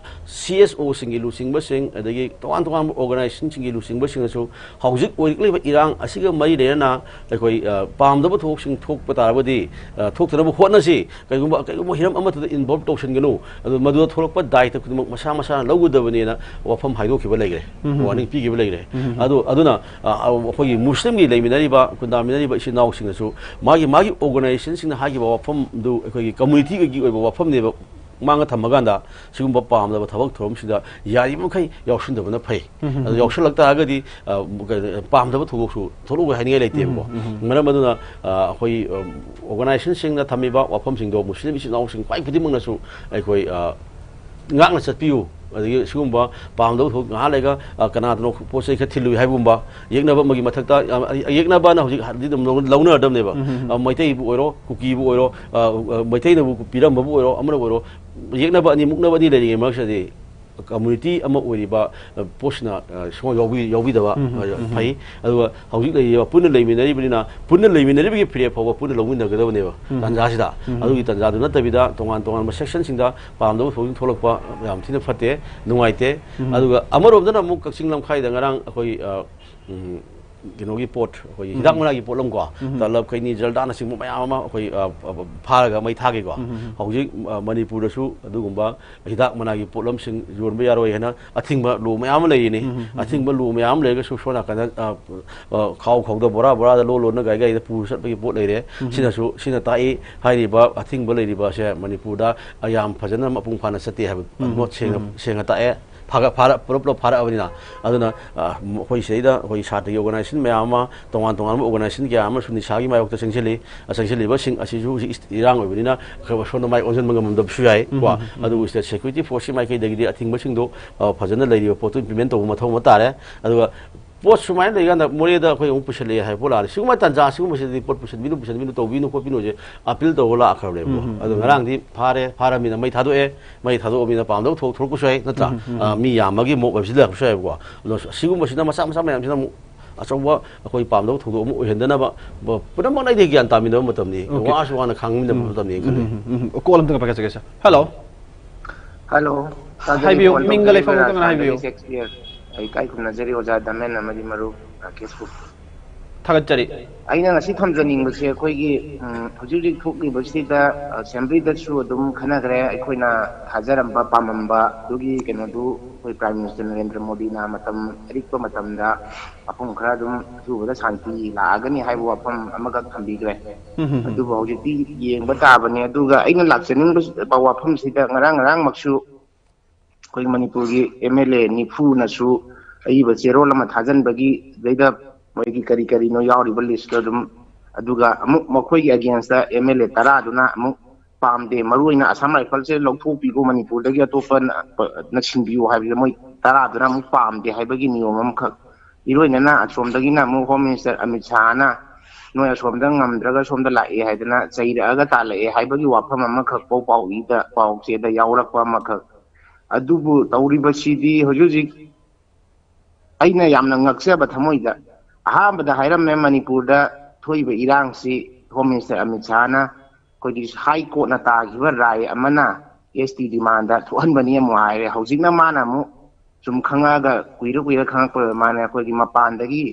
ꯁꯤ ꯑꯦꯁ ꯑꯣꯁꯤꯡꯒꯤ ꯂꯨꯆꯤꯡꯕꯁꯤꯡ, ꯑꯗꯒꯤ ꯇꯣꯉꯥꯟ ꯇꯣꯉꯥꯟꯕ ꯑꯣꯔꯒꯅꯥꯏꯖꯦꯁꯟꯁꯤꯡꯒꯤ ꯂꯨꯆꯤꯡꯕꯁꯤꯡꯅꯁꯨ ꯍꯧꯖꯤꯛ ꯑꯣꯏꯔꯛꯂꯤꯕ ꯏꯔꯥꯡ ꯑꯁꯤꯒ ꯃꯔꯤ ꯂꯩꯅꯅ ꯑꯩꯈꯣꯏ, ꯑ, ꯄꯥꯝꯗꯕ ꯊꯧꯑꯣꯛꯁꯤꯡ ꯊꯣꯛꯄ ꯇꯥꯔꯕꯗꯤ, ꯑ, ꯊꯣꯛꯇꯅꯕ ꯍꯣꯠꯅꯁꯤ꯫ ꯀꯩꯒꯨꯝꯕ, ꯀꯩꯒꯨꯝꯕ ꯍꯤꯔꯝ ꯑꯃꯠꯇꯗ ꯏꯟꯚꯣꯜꯕ ꯇꯧꯁꯤꯟꯒꯅꯨ꯫ ꯑꯗꯨ ꯃꯗꯨꯗ ꯊꯣꯛꯂꯛꯄ ꯗꯥꯏꯇ ꯈꯨꯗꯤꯡꯃꯛ ꯃꯁꯥ ꯃꯁꯥꯅ ꯂꯧꯒꯗꯕꯅꯦꯅ ꯋꯥꯐꯝ ꯍꯥꯏꯗꯣꯛꯈꯤꯕ ꯂꯩꯈ꯭ꯔꯦ, ꯎꯝ, ꯎꯝ, ꯋꯥꯔꯅꯤꯡ ꯄꯤꯈꯤꯕ ꯂꯩꯈ꯭ꯔꯦ꯫ ꯎꯝ, ꯎꯝ꯫ ꯑꯗꯨ, ꯑꯗꯨꯅ, ꯑ, ꯑ, ꯑꯩꯈꯣꯏꯒꯤ ꯃꯨꯁꯂꯤꯝꯒꯤ ꯂꯩꯃꯤꯟꯅꯔꯤꯕ, ꯈꯨꯟꯗꯥꯃꯤꯟꯅꯔꯤꯕ ꯏꯆꯤꯟ ꯏꯅꯥꯎꯁꯤꯡꯅꯁꯨ ꯃꯥꯒꯤ, ꯃꯥꯒꯤ ꯑꯣꯔꯒꯅꯥꯏꯖꯦꯁꯟꯁꯤꯡꯅ ꯍꯥꯏꯈꯤꯕ ꯋꯥꯐꯝꯗꯨ ꯑꯩꯈꯣꯏꯒꯤ ꯀꯝꯃꯨꯅꯤꯇꯤꯒꯤ ꯑꯣꯏꯕ ꯋꯥꯐꯝꯅꯦꯕ꯫ ꯃꯥꯡꯗ ꯊꯝꯃꯀꯥꯟꯗ ꯁꯤꯒꯨꯝꯕ ꯄꯥꯝꯗꯕ ꯊꯕꯛ ꯊꯧꯔꯝꯁꯤꯗ ꯌꯥꯔꯤꯕ ꯃꯈꯩ ꯌꯥꯎꯁꯤꯟꯗꯕꯅ ꯐꯩ꯫ ꯎꯝ, ꯎꯝ, ꯑꯗꯨ ꯎꯝ꯫ ꯌꯥꯎꯁꯜꯂꯛ ꯇꯥꯔꯒꯗꯤ, ꯑ, ꯀ-, ꯄꯥꯝꯗꯕ ꯊꯧꯗꯣꯛꯁꯨ ꯊꯣꯛꯂꯛꯑꯣꯏ ꯍꯥꯏꯅꯤꯡꯉꯥꯏ ꯂꯩꯇꯦꯕꯀꯣ꯫ ꯎꯝ, ꯎꯝ, ꯎꯝ꯫ ꯃꯔꯝ ꯑꯗꯨꯅ, ꯑ, ꯑꯩꯈꯣꯏ, ꯑ, ꯑꯣꯔꯒꯅꯥꯏꯖꯦꯁꯟꯁꯤꯡꯅ ꯊꯝꯃꯤꯕ ꯋꯥꯐꯝꯁꯤꯡꯗꯣ ꯃꯨꯁꯂꯤꯝ ꯏꯆꯤꯟ ꯏꯅꯥꯎꯁꯤꯡ ꯈ꯭ꯋꯥꯏ ꯈꯨꯗꯤꯡꯃꯛꯅꯁꯨ ꯑꯩꯈꯣꯏ, ꯑ, ꯉꯥꯛꯅ ꯆꯠꯄꯤꯌꯨ꯫ ꯑꯗꯒꯤ ꯁꯤꯒꯨꯝꯕ ꯄꯥꯝꯗꯕ ꯊꯧꯗꯣꯛ ꯉꯥꯏꯍꯥꯛ ꯂꯩꯔꯒ, ꯑ, ꯀꯅꯥꯗꯅꯣ ꯄꯣꯠ ꯆꯩ ꯈꯔ ꯊꯤꯜꯂꯨꯏ ꯍꯥꯏꯕꯒꯨꯝꯕ, ꯌꯦꯛꯅꯕ ꯑꯃꯒꯤ ꯃꯊꯛꯇ, ꯑ, ꯌꯦꯛꯅꯕꯅ ꯍꯧꯖꯤꯛ ꯍꯥꯟꯅꯗꯤ ꯑꯗꯨꯝ ꯂꯧ-, ꯂꯧꯅꯔꯗꯕꯅꯦꯕ꯫ ꯎꯝ, ꯎꯝ, ꯎꯝ꯫ ꯑ, ꯃꯩꯇꯩꯕꯨ ꯑꯣꯏꯔꯣ, ꯀꯨꯀꯤꯕꯨ ꯑꯣꯏꯔꯣ, ꯑ, ꯑ, ꯃꯩꯇꯩꯅꯕꯨ ꯄꯤꯔꯝꯕꯕꯨ ꯑꯣꯏꯔꯣ, ꯑꯃꯅꯕꯨ ꯑꯣꯏꯔꯣ, ꯌꯦꯛꯅꯕ ꯑꯅꯤ, ꯃꯨꯛꯅꯕ ꯑꯅꯤ ꯂꯩꯔꯤꯉꯩ ꯃꯔꯛꯁꯤꯗꯗꯤ ꯀꯝꯃꯨꯅꯤꯇꯤ ꯑꯃ ꯑꯣꯏꯔꯤꯕ, ꯑ, ꯄꯣꯠꯁꯤꯅ, ꯑ, ꯁꯨꯡꯌꯥꯎ ꯌꯥꯎꯕꯤ-, ꯌꯥꯎꯕꯤꯗꯕ, ꯎꯝ, ꯎꯝ, ꯑ, ꯎꯝ, ꯎꯝ꯫ ꯐꯩ꯫ ꯑꯗꯨꯒ ꯍꯧꯖꯤꯛ ꯂꯩꯔꯤꯕ, ꯄꯨꯟꯅ ꯂꯩꯃꯤꯟꯅꯔꯤꯕꯅꯤꯅ, ꯄꯨꯟꯅ ꯂꯩꯃꯤꯟꯅꯔꯤꯕꯒꯤ ꯐꯤꯔꯦꯞ ꯐꯥꯎꯕ ꯄꯨꯟꯅ ꯂꯧꯃꯤꯟꯅꯒꯗꯕꯅꯦꯕ, ꯎꯝ꯫ ꯇꯥꯟꯖꯥꯁꯤꯗ꯫ ꯎꯝ꯫ ꯑꯗꯨꯒꯤ ꯇꯥꯟꯖꯥꯗꯨ ꯅꯠꯇꯕꯤꯗ ꯇꯣꯉꯥꯟ ꯇꯣꯉꯥꯟꯕ ꯁꯦꯛꯁꯟꯁꯤꯡꯗ ꯄꯥꯝꯗꯕ ꯊꯧꯗꯣꯛꯁꯤꯡ ꯊꯣꯛꯂꯛꯄ ꯌꯥꯝ ꯊꯤꯅ ꯐꯠꯇꯦ, ꯅꯨꯡꯉꯥꯏꯇꯦ꯫ ꯎꯝ꯫ ꯑꯗꯨꯒ ꯑꯃꯔꯣꯝꯗꯅ ꯑꯃꯨꯛ ꯀꯛꯆꯤꯡ ꯂꯝꯈꯥꯏꯗ ꯉꯔꯥꯡ ꯑꯩꯈꯣꯏ, ꯑ, ꯎꯝ, ꯀꯩꯅꯣꯒꯤ ꯄꯣꯠ, ꯑꯩꯈꯣꯏꯒꯤ ꯎꯝ꯫ ꯍꯤꯗꯥꯛ ꯃꯅꯥꯒꯤ ꯄꯣꯠꯂꯝꯀꯣ, ꯎꯝ꯫ ꯇꯂꯕ, ꯈꯩꯅꯤ, ꯖꯔꯗꯥꯅꯆꯤꯡꯕ ꯃꯌꯥꯝ ꯑꯃ ꯑꯩꯈꯣꯏ, ꯑ, ꯑ, ꯐꯥꯔꯒ ꯃꯩ ꯊꯥꯈꯤꯀꯣ꯫ ꯎꯝ, ꯎꯝ, ꯎꯝ꯫ ꯍꯧꯖꯤꯛ, ꯑ, ꯃꯅꯤꯄꯨꯔꯗꯁꯨ ꯑꯗꯨꯒꯨꯝꯕ ꯍꯤꯗꯥꯛ ꯃꯅꯥꯒꯤ ꯄꯣꯠꯂꯝꯁꯤꯡ ꯌꯣꯟꯕ ꯌꯥꯔꯣꯏ ꯍꯥꯏꯅ ꯑꯊꯤꯡꯕ ꯂꯣ ꯃꯌꯥꯝ ꯑꯃ ꯂꯩꯔꯤꯅꯤ꯫ ꯎꯝ, ꯎꯝ, ꯎꯝ꯫ ꯑꯊꯤꯡꯕ ꯂꯣ ꯃꯌꯥꯝ ꯂꯩꯔꯒꯁꯨ ꯁꯣꯝ ꯅꯥꯀꯟꯗ, ꯑ, ꯑ, ꯈꯥꯎ ꯈꯥꯎꯗ, ꯕꯣꯔꯥ ꯕꯣꯔꯥꯗ ꯂꯣ ꯂꯣꯟꯅ ꯒꯥꯔꯤ ꯒꯥꯔꯤꯗ ꯄꯨꯔ ꯆꯠꯄꯒꯤ ꯄꯣꯠ ꯂꯩꯔꯦ꯫ ꯎꯝ꯫ ꯁꯤꯅꯁꯨ, ꯁꯤꯅ ꯇꯥꯛꯏ ꯍꯥꯏꯔꯤꯕ ꯑꯊꯤꯡꯕ ꯂꯩꯔꯤꯕ ꯑꯁꯦ ꯃꯅꯤꯄꯨꯔꯗ ꯌꯥꯝ ꯐꯖꯅ ꯃꯄꯨꯡ ꯐꯥꯅ ꯆꯠꯇꯦ ꯍꯥꯏꯕ ꯎꯝ, ꯃꯣꯠ ꯁꯦꯡꯅ, ꯎꯝ꯫ ꯁꯦꯡꯅ ꯇꯥꯛꯑꯦ꯫ ꯐꯥꯒ-, ꯐꯥꯔ-, ꯄꯨꯂꯞ ꯄꯨꯂꯞ ꯐꯥꯔꯛꯑꯕꯅꯤꯅ꯫ ꯑꯗꯨꯅ, ꯑ, ꯑꯩꯈꯣꯏ ꯁꯤꯗꯩꯗ ꯑꯩꯈꯣꯏ ꯁꯥꯇ꯭ꯔꯒꯤ ꯑꯣꯔꯒꯅꯥꯏꯖꯦꯁꯟ ꯃꯌꯥꯝ ꯑꯃ, ꯇꯣꯉꯥꯟ ꯇꯣꯉꯥꯟꯕ ꯑꯣꯔꯒꯅꯥꯏꯖꯦꯁꯟ ꯀꯌꯥ ꯑꯃꯁꯨ ꯅꯤꯁꯥꯒꯤ ꯃꯥꯌꯣꯛꯇ ꯆꯪꯁꯤꯜꯂꯤ꯫ ꯑ, ꯆꯪꯁꯤꯜꯂꯤꯕꯁꯤꯡ ꯑꯁꯤꯁꯨ ꯍꯧꯖꯤꯛ ꯏꯁ-, ꯏꯔꯥꯡ ꯑꯣꯏꯕꯅꯤꯅ ꯈꯔ ꯁꯣꯝꯗ ꯃꯥꯏ ꯑꯣꯟꯁꯤꯟꯕ ꯉꯝꯃꯝꯗꯕꯁꯨ ꯌꯥꯏ ꯀꯣ꯫ ꯎꯝ, ꯎꯝ, ꯎꯝ꯫ ꯑꯗꯨꯕꯨ ꯁꯤꯗ ꯁꯦꯀ꯭ꯌꯨꯔꯤꯇꯤ ꯐꯣꯔꯁꯀꯤ ꯃꯥꯏꯀꯩꯗꯒꯤꯗꯤ ꯑꯊꯤꯡꯕꯁꯤꯡꯗꯣ, ꯑ, ꯐꯖꯅ ꯂꯩꯔꯤꯕ ꯄꯣꯠꯇꯨ ꯏꯝꯄ꯭ꯂꯤꯃꯦꯟ ꯇꯧꯕ ꯃꯊꯧ ꯑꯃ ꯇꯥꯔꯦ꯫ ꯑꯗꯨꯒ ꯄꯣꯠ ꯁꯨꯃꯥꯏꯅ ꯂꯩꯀꯥꯟꯗ ꯃꯣꯔꯦꯗ ꯑꯩꯈꯣꯏ ꯑꯃꯨꯛ ꯄꯨꯁꯜꯂꯛꯑꯦ ꯍꯥꯏꯕ ꯄꯣꯠ ꯂꯥꯛꯑꯗꯤ, ꯁꯤꯒꯨꯝꯕ ꯇꯥꯟꯖꯥ ꯁꯤꯒꯨꯝꯕꯁꯤꯗꯗꯤ ꯄꯣꯠ ꯄꯨꯁꯟꯕꯤꯅꯨ, ꯄꯨꯁꯟꯕꯤꯅꯨ, ꯇꯧꯕꯤꯅꯨ, ꯈꯣꯠꯄꯤꯅꯨꯁꯦ ꯑꯄꯤꯜ ꯇꯧꯔꯒ ꯂꯥꯛꯈ꯭ꯔꯕꯅꯦꯕꯀꯣ꯫ ꯎꯝ, ꯎꯝ, ꯑꯗꯣ ꯎꯝ꯫ ꯉꯔꯥꯡꯗꯤ ꯐꯥꯔꯦ, ꯐꯥꯔꯃꯤꯅ ꯃꯩ ꯊꯥꯗꯣꯛꯑꯦ, ꯃꯩ ꯊꯥꯗꯣꯛꯑꯃꯤꯅ ꯄꯥꯝꯗꯕ ꯊꯣꯛ-, ꯊꯣꯛꯂꯛꯄꯁꯨ ꯌꯥꯏ, ꯅꯠꯇ꯭ꯔꯥ? ꯎꯝ, ꯎꯝ, ꯎꯝ꯫ ꯑ, ꯃꯤ ꯌꯥꯝꯕꯒꯤ ꯃꯣꯞ ꯍꯥꯏꯕꯁꯤ ꯂꯩꯔꯛꯄꯁꯨ ꯌꯥꯏꯕꯀꯣ꯫ ꯑꯗꯣ ꯁꯤꯒꯨꯝꯕꯁꯤꯅ ꯃꯆꯥ ꯃꯆꯥ ꯃꯌꯥꯝꯁꯤꯅ ꯑꯃꯨꯛ ꯑꯆꯧꯕ ꯑꯩꯈꯣꯏ ꯄꯥꯝꯗꯕ ꯊꯧꯗꯣꯛ ꯑꯃ ꯑꯣꯏꯍꯟꯗꯅꯕ ꯄꯨꯝꯅꯃꯛꯅ ꯑꯩꯗꯤ ꯒ꯭ꯌꯥꯟ ꯇꯥꯃꯤꯟꯅꯕ ꯃꯇꯝꯅꯤ꯫ ꯋꯥꯁꯨ ꯋꯥꯅ ꯈꯥꯡꯃꯤꯟꯅꯕ ꯃꯇꯝꯅꯤ ꯈꯜꯂꯤ꯫ ꯀꯣꯜ ꯑꯝꯇꯪꯒ ꯄꯥꯏꯈꯠꯆꯒꯦ ꯁꯥꯔ꯫ ꯍꯜꯂꯣ꯫ ꯍꯜꯂꯣ꯫ ꯍꯥꯏꯕꯤꯌꯨ, ꯃꯤꯡꯒ ꯂꯩꯐꯝ ꯑꯝꯇꯪꯒ ꯍꯥꯏꯕꯤꯌꯨ꯫ ꯑꯩ ꯏꯀꯥꯏ ꯈꯨꯝꯅꯖꯔꯤ ꯑꯣꯖꯥ ꯗꯃꯦꯟ ꯑꯃꯗꯤ ꯃꯔꯨꯞ ꯔꯥꯀꯦꯁꯄꯨ꯫ ꯊꯥꯒꯠꯆꯔꯤ꯫ ꯑꯩꯅ ꯉꯁꯤ ꯊꯝꯖꯅꯤꯡꯕꯁꯦ ꯑꯩꯈꯣꯏꯒꯤ ꯎꯝ, ꯍꯧꯖꯤꯛ ꯍꯧꯖꯤꯛ ꯊꯣꯛꯂꯤꯕꯁꯤꯗ ꯑꯁꯦꯝꯕ꯭ꯂꯤꯗꯁꯨ ꯑꯗꯨꯝ ꯈꯟꯅꯈ꯭ꯔꯦ꯫ ꯑꯩꯈꯣꯏꯅ ꯊꯥꯖꯔꯝꯕ ꯄꯥꯝꯃꯝꯕ ꯑꯗꯨꯒꯤ ꯀꯩꯅꯣꯗꯨ ꯑꯩꯈꯣꯏ ꯄ꯭ꯔꯥꯏꯝ ꯃꯤꯅꯤꯁꯇꯔ ꯅꯔꯦꯟꯗ꯭ꯔ ꯃꯣꯗꯤꯅ ꯃꯇꯝ ꯑꯔꯤꯛꯄ ꯃꯇꯝꯗ ꯃꯐꯝ ꯈꯔ ꯑꯗꯨꯝ ꯑꯊꯨꯕꯗ ꯁꯥꯟꯇꯤ ꯂꯥꯛꯑꯒꯅꯤ ꯍꯥꯏꯕ ꯋꯥꯐꯝ ꯑꯃꯈꯛ ꯊꯝꯕꯤꯈ꯭ꯔꯦ꯫ ꯎꯝ, ꯎꯝ, ꯎꯝ꯫ ꯑꯗꯨꯕꯨ ꯍꯧꯖꯤꯛꯇꯤ ꯌꯦꯡꯕ ꯇꯥꯕꯅꯤ꯫ ꯑꯗꯨꯒ ꯑꯩꯅ ꯂꯥꯛꯆꯅꯤꯡꯕ ꯋꯥꯐꯝꯁꯤꯗ ꯉꯔꯥꯡ ꯉꯔꯥꯡꯃꯛꯁꯨ ꯑꯩꯈꯣꯏ ꯃꯅꯤꯄꯨꯔꯒꯤ ꯑꯦꯝ ꯑꯦꯜ ꯑꯦ ꯅꯤꯐꯨꯅꯁꯨ ꯑꯏꯕ ꯆꯦꯔꯣꯜ ꯑꯃ ꯊꯥꯖꯤꯟꯕꯒꯤ ꯑꯗꯩꯗ ꯃꯣꯏꯒꯤ ꯀꯔꯤ ꯀꯔꯤꯅꯣ ꯌꯥꯎꯔꯤꯕ ꯂꯤꯁꯇꯣ ꯑꯗꯨꯝ, ꯑꯗꯨꯒ ꯑꯃꯨꯛ ꯃꯈꯣꯏꯒꯤ ꯑꯒꯦꯟꯁꯇ ꯑꯦꯝ ꯑꯦꯜ ꯑꯦ ꯇꯔꯥꯗꯨꯅ ꯑꯃꯨꯛ ꯄꯥꯝꯗꯦ, ꯃꯔꯨꯑꯣꯏꯅ ꯑꯁꯥꯝ ꯔꯥꯏꯐꯜꯁꯦ ꯂꯧꯊꯣꯛꯄꯤꯈꯣ, ꯃꯅꯤꯄꯨꯔꯗꯒꯤ ꯑꯇꯣꯞꯄ ꯅ-, ꯅ ꯁꯤꯟꯕꯤꯌꯨ ꯍꯥꯏꯕꯁꯦ ꯃꯣꯏ ꯇꯔꯥꯗꯨꯅ ꯑꯃꯨꯛ ꯄꯥꯝꯗꯦ ꯍꯥꯏꯕꯒꯤ ꯅꯤꯌꯣꯝ ꯑꯃꯈꯛ, ꯏꯔꯣꯏꯅꯅ ꯑꯁꯣꯝꯗꯒꯤꯅ ꯑꯃꯨꯛ ꯍꯣꯝ ꯃꯤꯅꯤꯁꯇꯔ ꯑꯃꯤꯠ ꯁꯥꯍꯅ ꯅꯣꯏ ꯑꯁꯣꯝꯗ ꯉꯝꯗ꯭ꯔꯒ ꯁꯣꯝꯗ ꯂꯥꯛꯑꯦ ꯍꯥꯏꯗꯅ ꯆꯩꯔꯛꯑꯒ ꯇꯥꯜꯂꯛꯑꯦ ꯍꯥꯏꯕꯒꯤ ꯋꯥꯐꯝ ꯑꯃꯈꯛ ꯄꯥꯎ ꯄꯥꯎ ꯏꯗ, ꯄꯥꯎ ꯆꯦꯗ ꯌꯥꯎꯔꯛꯄ ꯑꯃꯈꯛ, ꯑꯗꯨꯕꯨ ꯇꯧꯔꯤꯕꯁꯤꯗꯤ ꯍꯧꯖꯤꯛ ꯍꯧꯖꯤꯛ ꯑꯩꯅ ꯌꯥꯝꯅ ꯉꯛꯆꯕ ꯊꯃꯣꯏꯗ ꯑꯍꯥꯟꯕꯗ ꯍꯥꯏꯔꯝꯃꯦ, ꯃꯅꯤꯄꯨꯔꯗ ꯊꯣꯛꯏꯕ ꯏꯔꯥꯡꯁꯤ ꯍꯣꯝ ꯃꯤꯅꯤꯁꯇꯔ ꯑꯃꯤꯠ ꯁꯥꯍꯅ ꯑꯩꯈꯣꯏꯒꯤ ꯍꯥꯏ ꯀꯣꯔꯠꯅ ꯇꯥꯈꯤꯕ ꯔꯥꯏ ꯑꯃꯅ ꯑꯦꯁ ꯇꯤ ꯗꯤꯃꯥꯟꯗ ꯊꯣꯛꯍꯟꯕꯅꯤ ꯑꯃꯨꯛ ꯍꯥꯏꯔꯦ꯫ ꯍꯧꯖꯤꯛꯅ ꯃꯥꯅ ꯑꯃꯨꯛ ꯁꯨꯝ ꯈꯪꯉꯛꯑꯒ ꯀꯨꯏꯔ ꯀꯨꯏꯔ ꯈꯪꯉꯛꯄ ꯑꯣꯏꯕ ꯃꯥꯅꯦ, ꯑꯩꯈꯣꯏꯒꯤ ꯃꯄꯥꯟꯗꯒꯤ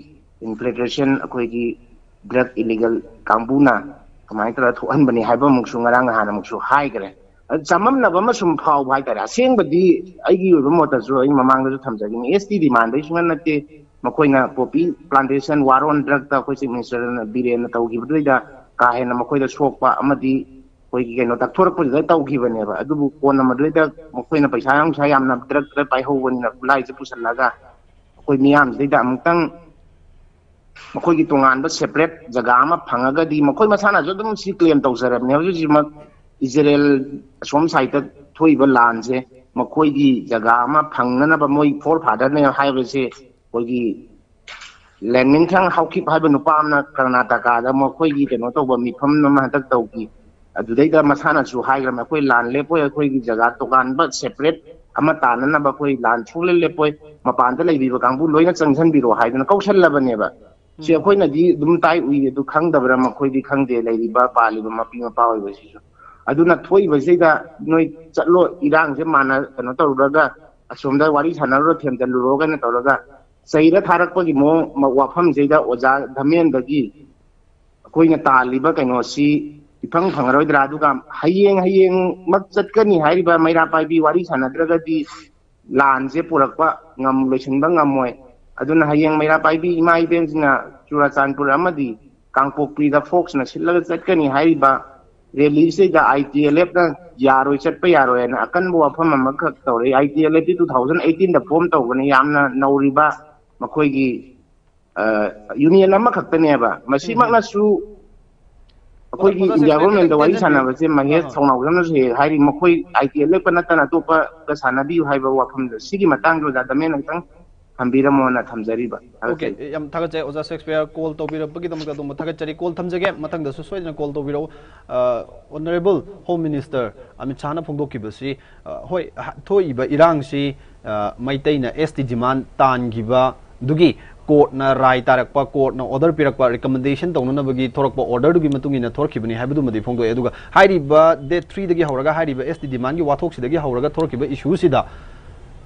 ꯏꯟꯐꯤꯜꯇ꯭ꯔꯦꯁꯟ, ꯑꯩꯈꯣꯏꯒꯤ ꯗ꯭ꯔꯒ ꯏꯂꯤꯒꯦꯜ ꯀꯥꯡꯕꯨꯅ ꯀꯃꯥꯏꯅ ꯇꯧꯔꯒ ꯊꯣꯛꯍꯟꯕꯅꯤ ꯍꯥꯏꯕ ꯑꯃꯨꯛꯁꯨ ꯉꯔꯥꯡ ꯅꯍꯥꯟ ꯑꯃꯨꯛꯁꯨ ꯍꯥꯏꯈ꯭ꯔꯦ꯫ ꯑꯗꯨ ꯆꯃꯝꯅꯕ ꯑꯃ ꯁꯨꯝ ꯐꯥꯎꯕ ꯍꯥꯏꯇꯥꯔꯦ꯫ ꯑꯁꯦꯡꯕꯗꯤ ꯑꯩꯒꯤ ꯑꯣꯏꯕ ꯃꯣꯠꯇꯁꯨ ꯑꯩ ꯃꯃꯥꯡꯗꯁꯨ ꯊꯝꯖꯈꯤꯕꯅꯤ, ꯑꯦꯁ ꯇꯤ ꯗꯤꯃꯥꯟꯗꯩ ꯁꯨꯡꯅ ꯅꯠꯇꯦ꯫ ꯃꯈꯣꯏꯅ ꯄꯣꯄꯤ ꯄ꯭ꯂꯥꯟꯇꯦꯁꯟ ꯋꯥꯔ ꯑꯣꯟ ꯗ꯭ꯔꯒꯇ ꯑꯩꯈꯣꯏ ꯆꯤꯐ ꯃꯤꯅꯤꯁꯇꯔ ꯕꯤꯔꯦꯟꯅ ꯇꯧꯈꯤꯕꯗꯨꯗꯩꯗ ꯀꯥ ꯍꯦꯟꯅ ꯃꯈꯣꯏꯗ ꯁꯣꯛꯄ ꯑꯃꯗꯤ ꯑꯩꯈꯣꯏꯒꯤ ꯀꯩꯅꯣ ꯇꯛꯊꯣꯔꯛꯄꯗꯨꯗ ꯇꯧꯈꯤꯕꯅꯦꯕ꯫ ꯑꯗꯨꯕꯨ ꯀꯣꯟꯅ ꯃꯗꯨꯗꯩꯗ ꯃꯈꯣꯏꯅ ꯄꯩꯁꯥ ꯅꯨꯡꯁꯥ ꯌꯥꯝꯅ ꯗ꯭ꯔꯒ ꯗ꯭ꯔꯒ ꯄꯥꯏꯍꯧꯕꯅꯤꯅ ꯈꯨꯠꯂꯥꯏꯁꯦ ꯄꯨꯁꯜꯂꯒ ꯑꯩꯈꯣꯏ ꯃꯤꯌꯥꯝꯁꯤꯗꯩꯗ ꯑꯃꯨꯛꯇꯪ ꯃꯈꯣꯏꯒꯤ ꯇꯣꯉꯥꯟꯕ ꯁꯦꯄꯔꯦꯠ ꯖꯒꯥ ꯑꯃ ꯐꯪꯉꯒꯗꯤ ꯃꯈꯣꯏ ꯃꯁꯥꯅꯁꯨ ꯑꯗꯨꯝ ꯁꯤ ꯀ꯭ꯂꯦꯝ ꯇꯧꯖꯔꯕꯅꯦ꯫ ꯍꯧꯖꯤꯛ ꯍꯧꯖꯤꯛꯃꯛ ꯏꯖꯔꯦꯜ ꯑꯁꯣꯝ ꯁꯥꯏꯠꯇ ꯊꯣꯛꯏꯕ ꯂꯥꯟꯁꯦ ꯃꯈꯣꯏꯒꯤ ꯖꯒꯥ ꯑꯃ ꯐꯪꯅꯅꯕ ꯃꯣꯏ ꯐꯣꯔ ꯐꯥꯗꯔꯅꯦ ꯍꯥꯏꯕꯁꯦ ꯑꯩꯈꯣꯏꯒꯤ ꯂꯦꯟꯃꯤꯟꯊꯪ ꯍꯥꯎꯀꯤꯞ ꯍꯥꯏꯕ ꯅꯨꯄꯥ ꯑꯃꯅ ꯀꯔꯅꯥꯇꯀꯥꯗ ꯃꯈꯣꯏꯒꯤ ꯀꯩꯅꯣ ꯇꯧꯕ ꯃꯤꯐꯝ ꯑꯃ ꯍꯟꯗꯛ ꯇꯧꯈꯤ꯫ ꯑꯗꯨꯗꯩꯗ ꯃꯁꯥꯅꯁꯨ ꯍꯥꯏꯈ꯭ꯔꯕꯅꯤ, ꯑꯩꯈꯣꯏ ꯂꯥꯟ ꯂꯦꯞꯄꯣꯏ, ꯑꯩꯈꯣꯏꯒꯤ ꯖꯒꯥ ꯇꯣꯉꯥꯟꯕ ꯁꯦꯄꯔꯦꯠ ꯑꯃ ꯇꯥꯟꯅꯅꯕ ꯑꯩꯈꯣꯏ ꯂꯥꯟ ꯁꯨꯡꯂꯦꯞ ꯂꯦꯞꯄꯣꯏ, ꯃꯄꯥꯟꯗ ꯂꯩꯕꯤꯕ ꯀꯥꯡꯕꯨ ꯂꯣꯏꯅ ꯆꯪꯁꯤꯟꯕꯤꯔꯣ ꯍꯥꯏꯗꯅ ꯀꯧꯁꯜꯂꯕꯅꯦꯕ꯫ ꯁꯤ ꯑꯩꯈꯣꯏꯅꯗꯤ ꯑꯗꯨꯝ ꯇꯥꯏ ꯎꯏ, ꯑꯗꯨ ꯈꯪꯗꯕ꯭ꯔꯥ ꯃꯈꯣꯏꯗꯤ ꯈꯪꯗꯦ, ꯂꯩꯔꯤꯕ ꯄꯥꯜꯂꯤꯕ ꯃꯄꯤ ꯃꯄꯥ ꯑꯣꯏꯕꯁꯤꯁꯨ꯫ ꯑꯗꯨꯅ ꯊꯣꯛꯏꯕꯁꯤꯗ ꯅꯣꯏ ꯆꯠꯂꯣ, ꯏꯔꯥꯡꯁꯦ ꯃꯥꯟꯅ ꯀꯩꯅꯣ ꯇꯧꯔꯨꯔꯒ ꯑꯁꯣꯝꯗ ꯋꯥꯔꯤ ꯁꯥꯟꯅꯔꯨꯔꯣ, ꯊꯦꯝꯖꯤꯜꯂꯨꯔꯣ ꯀꯥꯏꯅ ꯇꯧꯔꯒ ꯆꯩꯔ ꯊꯥꯔꯛꯄꯒꯤ ꯃꯑꯣꯡ ꯋꯥꯐꯝꯁꯤꯗ ꯑꯣꯖꯥ ꯙꯃꯦꯟꯗꯒꯤ ꯑꯩꯈꯣꯏꯅ ꯇꯥꯜꯂꯤꯕ ꯀꯩꯅꯣꯁꯤ ꯏꯐꯪ ꯐꯪꯉꯔꯣꯏꯗ꯭ꯔꯥ? ꯑꯗꯨꯒ ꯍꯌꯦꯡ ꯍꯌꯦꯡꯃꯛ ꯆꯠꯀꯅꯤ ꯍꯥꯏꯔꯤꯕ ꯃꯩꯔꯥ ꯄꯥꯏꯕꯤ ꯋꯥꯔꯤ ꯁꯥꯟꯅꯗ꯭ꯔꯒꯗꯤ ꯂꯥꯟꯁꯦ ꯄꯨꯔꯛꯄ ꯉꯝ ꯂꯣꯏꯁꯤꯟꯕ ꯉꯝꯃꯣꯏ꯫ ꯑꯗꯨꯅ ꯍꯌꯦꯡ ꯃꯩꯔꯥ ꯄꯥꯏꯕꯤ ꯏꯃꯥ ꯏꯕꯦꯟꯁꯤꯡꯅ ꯆꯨꯔꯥꯆꯥꯟꯄꯨꯔ ꯑꯃꯗꯤ ꯀꯥꯡꯄꯣꯛꯄꯤꯗ ꯐꯣꯛꯁꯅ ꯁꯤꯠꯂꯒ ꯆꯠꯀꯅꯤ ꯍꯥꯏꯔꯤꯕ ꯔꯦꯂꯤꯁꯤꯗ ꯑꯥꯏ ꯇꯤ ꯑꯦꯜ ꯑꯦꯐꯅ ꯌꯥꯔꯣꯏ, ꯆꯠꯄ ꯌꯥꯔꯣꯏ ꯍꯥꯏꯅ ꯑꯀꯟꯕ ꯋꯥꯐꯝ ꯑꯃꯈꯛ ꯇꯧꯔꯛꯏ꯫ ꯑꯥꯏ ꯇꯤ ꯑꯦꯜ ꯑꯦꯐꯇꯤ ꯇꯨ ꯊꯥꯎꯖꯟ ꯑꯩꯠꯇꯤꯟꯗ ꯐꯣꯝ ꯇꯧꯕꯅꯤ, ꯌꯥꯝꯅ ꯅꯧꯔꯤꯕ ꯃꯈꯣꯏꯒꯤ ꯌꯨꯅꯤꯌꯟ ꯑꯃꯈꯛꯇꯅꯦꯕ꯫ ꯃꯁꯤꯃꯛꯅꯁꯨ ꯑꯩꯈꯣꯏꯒꯤ ꯏꯟꯗꯤꯌꯥ ꯒꯣꯔꯃꯦꯟꯗ ꯋꯥꯔꯤ ꯁꯥꯟꯅꯕꯁꯦ ꯃꯍꯦꯁ ꯊꯧꯅꯥꯎꯖꯝꯅꯁꯨ ꯍꯦꯛ ꯍꯥꯏꯔꯤ, ꯃꯈꯣꯏ ꯑꯥꯏ ꯇꯤ ꯑꯦꯜ ꯑꯦꯐꯀ ꯅꯠꯇꯅ ꯑꯇꯣꯞꯄꯒ ꯁꯥꯟꯅꯕꯤꯌꯨ ꯍꯥꯏꯕ ꯋꯥꯐꯝꯗꯣ, ꯁꯤꯒꯤ ꯃꯇꯥꯡꯗ ꯑꯣꯖꯥ ꯗꯃꯦꯟ ꯑꯃꯨꯛꯇꯪ ꯊꯝꯕꯤꯔꯝꯃꯣꯅ ꯊꯝꯖꯔꯤꯕ꯫ ꯑꯣꯀꯦ, ꯊꯥꯒꯠꯆꯔꯤ꯫ ꯌꯥꯝ ꯊꯥꯒꯠꯆꯩ ꯑꯣꯖꯥ ꯁꯦꯛꯁꯄꯤꯌꯔ, ꯀꯣꯜ ꯇꯧꯕꯤꯔꯛꯄꯒꯤꯗꯃꯛꯇ ꯑꯗꯣꯝꯕꯨ ꯊꯥꯒꯠꯆꯔꯤ꯫ ꯀꯣꯜ ꯊꯝꯖꯒꯦ, ꯃꯊꯪꯗꯁꯨ ꯁꯣꯏꯗꯅ ꯀꯣꯜ ꯇꯧꯕꯤꯔꯛꯎ꯫ ꯑ, ꯑꯣꯅꯔꯦꯕꯜ ꯍꯣꯝ ꯃꯤꯅꯤꯁꯇꯔ ꯑꯃꯤꯠ ꯁꯥꯍꯅ ꯐꯣꯡꯗꯣꯛꯈꯤꯕꯁꯤ, ꯑ, ꯍꯣꯏ, ꯍ-, ꯊꯣꯛꯏꯕ ꯏꯔꯥꯡꯁꯤ, ꯑ, ꯃꯩꯇꯩꯅ ꯑꯦꯁ ꯇꯤ ꯗꯤꯃꯥꯟ ꯇꯥꯟꯈꯤꯕꯗꯨꯒꯤ ꯀꯣꯔꯠꯅ ꯔꯥꯏ ꯇꯥꯔꯛꯄ, ꯀꯣꯔꯠꯅ ꯑꯣꯔꯗꯔ ꯄꯤꯔꯛꯄ, ꯔꯤꯀꯃꯦꯟꯗꯦꯁꯟ ꯇꯧꯅꯅꯕꯒꯤ ꯊꯣꯔꯛꯄ ꯑꯣꯔꯗꯔꯗꯨꯒꯤ ꯃꯇꯨꯡ ꯏꯟꯅ ꯊꯣꯔꯛꯈꯤꯕꯅꯤ ꯍꯥꯏꯕꯗꯨꯃꯗꯤ ꯐꯣꯡꯗꯣꯛꯑꯦ꯫ ꯑꯗꯨꯒ ꯍꯥꯏꯔꯤꯕ ꯗꯦꯠ ꯊ꯭ꯔꯤꯗꯒꯤ ꯍꯧꯔꯒ ꯍꯥꯏꯔꯤꯕ ꯑꯦꯁ ꯇꯤ ꯗꯤꯃꯥꯟꯒꯤ ꯋꯥꯊꯣꯛꯁꯤꯗꯒꯤ ꯍꯧꯔꯒ ꯊꯣꯔꯛꯈꯤꯕ ꯏꯁꯨꯁꯤꯗ,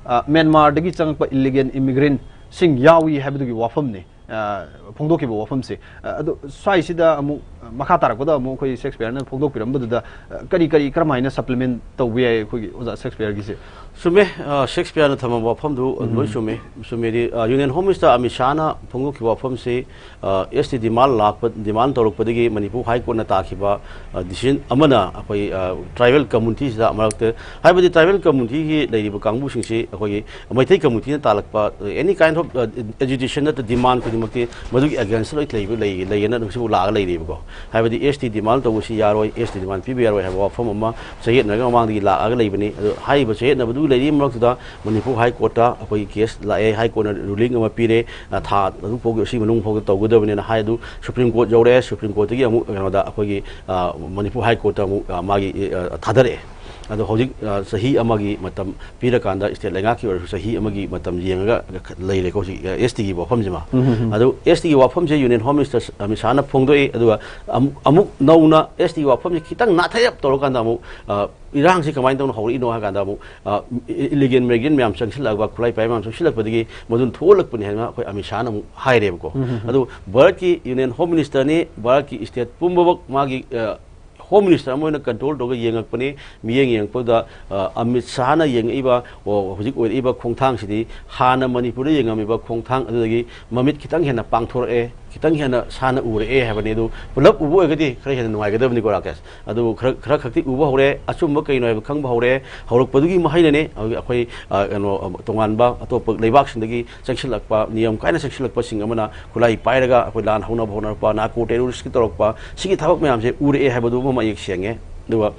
ꯑ, ꯃ꯭ꯌꯥꯟꯃꯥꯔꯗꯒꯤ ꯆꯪꯉꯛꯄ ꯏꯂꯤꯒꯦꯜ ꯏꯃꯤꯒ꯭ꯔꯦꯟꯁꯤꯡ ꯌꯥꯎꯏ ꯍꯥꯏꯕꯗꯨꯒꯤ ꯋꯥꯐꯝꯅꯤ, ꯑ, ꯐꯣꯡꯗꯣꯛꯈꯤꯕ ꯋꯥꯐꯝꯁꯦ꯫ ꯑ, ꯑꯗꯨ ꯁ꯭ꯋꯥꯏꯁꯤꯗ ꯑꯃꯨꯛ, ꯑ, ꯃꯈꯥ ꯇꯥꯔꯛꯄꯗ ꯑꯃꯨꯛ ꯑꯩꯈꯣꯏ ꯁꯦꯛꯁꯄꯤꯌꯔꯅ ꯐꯣꯡꯗꯣꯛꯄꯤꯔꯝꯕꯗꯨꯗ, ꯑ, ꯀꯔꯤ ꯀꯔꯤ ꯀꯔꯝꯍꯥꯏꯅ ꯁꯄ꯭ꯂꯤꯃꯦꯟ ꯇꯧꯕ ꯌꯥꯏ ꯑꯩꯈꯣꯏꯒꯤ ꯑꯣꯖꯥ ꯁꯦꯛꯁꯄꯤꯌꯔꯒꯤꯁꯦ? ꯆꯨꯝꯃꯦ, ꯑ, ꯁꯦꯛꯁꯄꯤꯌꯔꯅ ꯊꯝꯃꯝꯕ ꯋꯥꯐꯝꯗꯨ ꯂꯣꯏ ꯆꯨꯝꯃꯦ꯫ ꯆꯨꯝꯃꯦꯗꯤ, ꯑ, ꯌꯨꯅꯤꯌꯟ ꯍꯣꯝ ꯃꯤꯅꯤꯁꯇꯔ ꯑꯃꯤꯠ ꯁꯥꯍꯅ ꯐꯣꯡꯗꯣꯛꯈꯤꯕ ꯋꯥꯐꯝꯁꯤ, ꯑ, ꯑꯦꯁ ꯇꯤ ꯗꯤꯃꯥꯟ ꯂꯥꯛꯄ, ꯗꯤꯃꯥꯟ ꯇꯧꯔꯛꯄꯗꯒꯤ ꯃꯅꯤꯄꯨꯔ ꯍꯥꯏ ꯀꯣꯔꯠꯅ ꯇꯥꯈꯤꯕ, ꯑ, ꯗꯤꯁꯤꯖꯟ ꯑꯃꯅ ꯑꯩꯈꯣꯏ, ꯑ, ꯇ꯭ꯔꯥꯏꯕꯦꯜ ꯀꯝꯃꯨꯅꯤꯇꯤꯁꯤꯗ ꯃꯔꯛꯇ, ꯍꯥꯏꯕꯗꯤ ꯇ꯭ꯔꯥꯏꯕꯦꯜ ꯀꯝꯃꯨꯅꯤꯇꯤꯒꯤ ꯂꯩꯔꯤꯕ ꯀꯥꯡꯕꯨꯁꯤꯡꯁꯤ ꯑꯩꯈꯣꯏꯒꯤ ꯃꯩꯇꯩ ꯀꯝꯃꯨꯅꯤꯇꯤꯅ ꯇꯥꯜꯂꯛꯄ, ꯑ, any kind of, ꯑ, agitation ꯅꯠꯇ꯭ꯔ ꯗꯤꯃꯥꯟ ꯈꯨꯗꯤꯡꯃꯛꯇꯤ ꯃꯗꯨꯒꯤ ꯑꯒꯦꯟꯁꯇ ꯂꯣꯏ ꯂꯩꯕ, ꯂꯩ, ꯂꯩꯌꯦꯅ ꯑꯗꯨꯝ ꯁꯤꯕꯨ ꯂꯥꯛꯑꯒ ꯂꯩꯔꯤꯕꯀꯣ꯫ ꯍꯥꯏꯕꯗꯤ ꯑꯦꯁ ꯇꯤ ꯗꯤꯃꯥꯟ ꯇꯧꯕꯁꯤ ꯌꯥꯔꯣꯏ, ꯑꯦꯁ ꯇꯤ ꯗꯤꯃꯥꯟ ꯄꯤꯕ ꯌꯥꯔꯣꯏ ꯍꯥꯏꯕ ꯋꯥꯐꯝ ꯑꯃ ꯆꯌꯦꯠꯅꯔꯒ ꯃꯃꯥꯡꯗꯒꯤ ꯂꯥꯛꯑꯒ ꯂꯩꯕꯅꯤ꯫ ꯑꯗꯣ ꯍꯥꯏꯔꯤꯕ ꯆꯌꯦꯠꯅꯕꯗꯨ ꯂꯩꯔꯤꯕ ꯃꯔꯛꯇꯨꯗ ꯃꯅꯤꯄꯨꯔ ꯍꯥꯏ ꯀꯣꯔꯠꯇ ꯑꯩꯈꯣꯏꯒꯤ ꯀꯦꯁ ꯂꯥꯛꯑꯦ, ꯍꯥꯏ ꯀꯣꯔꯠꯅ ꯔꯨꯂꯤꯡ ꯑꯃ ꯄꯤꯔꯦ, ꯑ, ꯊꯥ ꯇꯔꯨꯛ ꯐꯥꯎꯒꯤ, ꯑꯁꯤ ꯃꯅꯨꯡ ꯐꯥꯎꯗ ꯇꯧꯒꯗꯕꯅꯦꯅ ꯍꯥꯏ꯫ ꯑꯗꯨ ꯁꯨꯄ꯭ꯔꯤꯝ ꯀꯣꯔꯠ ꯌꯧꯔꯛꯑꯦ, ꯁꯨꯄ꯭ꯔꯤꯝ ꯀꯣꯔꯠꯇꯒꯤ ꯑꯃꯨꯛ ꯀꯩꯅꯣꯗ ꯑꯩꯈꯣꯏꯒꯤ, ꯑ, ꯃꯅꯤꯄꯨꯔ ꯍꯥꯏ ꯀꯣꯔꯠꯇ ꯑꯃꯨꯛ, ꯑ, ꯃꯥꯒꯤ, ꯑ, ꯊꯥꯗꯔꯛꯑꯦ꯫ ꯑꯗꯣ ꯍꯧꯖꯤꯛ, ꯑ, ꯆꯍꯤ ꯑꯃꯒꯤ ꯃꯇꯝ ꯄꯤꯔꯀꯥꯟꯗ state ꯂꯩꯉꯥꯛꯀꯤ ꯑꯣꯏꯔꯁꯨ ꯆꯍꯤ ꯑꯃꯒꯤ ꯃꯇꯝ ꯌꯦꯡꯉꯒ ꯂꯩꯔꯦꯀꯣ ꯍꯧꯖꯤꯛ, ꯑ, ST ꯒꯤ ꯋꯥꯐꯝꯁꯤꯃ꯫ ꯎꯝ, ꯎꯝ, ꯎꯝ꯫ ꯑꯗꯨ ST ꯒꯤ ꯋꯥꯐꯝꯁꯦ Union Home Minister ꯑꯃꯤꯠ ꯁꯥꯍꯅ ꯐꯣꯡꯗꯣꯛꯏ꯫ ꯑꯗꯨꯒ ꯑꯃꯨꯛ, ꯑꯃꯨꯛ ꯅꯧꯅ ST ꯒꯤ ꯋꯥꯐꯝꯁꯦ ꯈꯤꯇꯪ ꯅꯥꯊꯩꯔꯞ ꯇꯧꯔꯀꯥꯟꯗ ꯑꯃꯨꯛ, ꯑ, ꯏꯔꯥꯡꯁꯤ ꯀꯃꯥꯏꯅ ꯇꯧꯅ ꯍꯧꯔꯛꯏꯅꯣ ꯍꯥꯏ ꯀꯥꯟꯗ ꯑꯃꯨꯛ, ꯑ, ꯏ-, illegal migrant ꯃꯌꯥꯝ ꯆꯪꯁꯤꯜꯂꯛꯑꯒ, ꯈꯨꯠꯂꯥꯏ ꯄꯥꯏꯕ ꯃꯌꯥꯝ ꯆꯪꯁꯤꯜꯂꯛꯄꯗꯒꯤ ꯃꯗꯨꯅ ꯊꯣꯛꯍꯜꯂꯛꯄꯅꯤ ꯍꯥꯏꯅ ꯑꯩꯈꯣꯏ ꯑꯃꯤꯠ ꯁꯥꯍꯅ ꯑꯃꯨꯛ ꯍꯥꯏꯔꯦꯕꯀꯣ꯫ ꯎꯝ, ꯎꯝ, ꯎꯝ꯫ ꯑꯗꯨ ꯚꯥꯔꯠꯀꯤ Union Home Minister ꯅꯤ, ꯚꯥꯔꯠꯀꯤ state ꯄꯨꯝꯅꯃꯛ ꯃꯥꯒꯤ, ꯑ, Home Minister ꯑꯃ ꯑꯣꯏꯅ control ꯇꯧꯔꯒ ꯌꯦꯡꯉꯛꯄꯅꯤ꯫ ꯃꯤꯠꯌꯦꯡ ꯌꯦꯡꯉꯛꯄꯗ, ꯑ, ꯑꯃꯤꯠ ꯁꯥꯍꯅ ꯌꯦꯡꯉꯛꯏꯕ, ꯑꯣ, ꯍꯧꯖꯤꯛ ꯑꯣꯏꯔꯛꯏꯕ ꯈꯣꯡꯊꯥꯡꯁꯤꯗꯤ ꯍꯥꯟꯅ ꯃꯅꯤꯄꯨꯔꯗ ꯌꯦꯡꯉꯝꯃꯤꯕ ꯈꯣꯡꯊꯥꯡ ꯑꯗꯨꯗꯒꯤ ꯃꯃꯤꯠ ꯈꯤꯇꯪ ꯍꯦꯟꯅ ꯄꯥꯡꯊꯣꯔꯛꯑꯦ, ꯈꯤꯇꯪ ꯍꯦꯟꯅ ꯁꯥꯟꯅ ꯎꯔꯛꯑꯦ ꯍꯥꯏꯕꯅꯤ꯫ ꯑꯗꯨ ꯄꯨꯂꯞ ꯎꯕ ꯑꯣꯏꯔꯒꯗꯤ ꯈꯔ ꯍꯦꯟꯅ ꯅꯨꯡꯉꯥꯏꯒꯗꯕꯅꯤꯀꯣ, ꯔꯥꯀꯦꯁ꯫ ꯑꯗꯨ ꯈꯔ, ꯈꯔ ꯈꯛꯇꯤ ꯎꯕ ꯍꯧꯔꯦ, ꯑꯆꯨꯝꯕ ꯀꯩꯅꯣ ꯍꯥꯏꯕ ꯈꯪꯕ ꯍꯧꯔꯦ꯫ ꯍꯧꯔꯛꯄꯗꯨꯒꯤ ꯃꯍꯩꯅꯅꯦ ꯍꯧꯖꯤꯛ ꯑꯩꯈꯣꯏ, ꯑ, ꯀꯩꯅꯣ, ꯑ, ꯇꯣꯉꯥꯟꯕ ꯑꯇꯣꯞꯄ ꯂꯩꯕꯥꯛꯁꯤꯡꯗꯒꯤ ꯆꯪꯁꯤꯜꯂꯛꯄ, ꯅꯤꯌꯝ ꯀꯥꯏꯅ ꯆꯪꯁꯤꯜꯂꯛꯄꯁꯤꯡ ꯑꯃꯅ ꯈꯨꯠꯂꯥꯏ ꯄꯥꯏꯔꯒ ꯑꯩꯈꯣꯏ ꯂꯥꯟ ꯍꯧꯅꯕ ꯍꯣꯠꯅꯔꯛꯄ, narco terrorist ꯀꯤ ꯇꯧꯔꯛꯄ, ꯁꯤꯒꯤ ꯊꯕꯛ ꯃꯌꯥꯝꯁꯦ ꯎꯔꯛꯑꯦ ꯍꯥꯏꯕꯗꯨꯃ ꯃꯌꯦꯛ ꯁꯦꯡꯉꯦ꯫ ꯑꯗꯨꯒ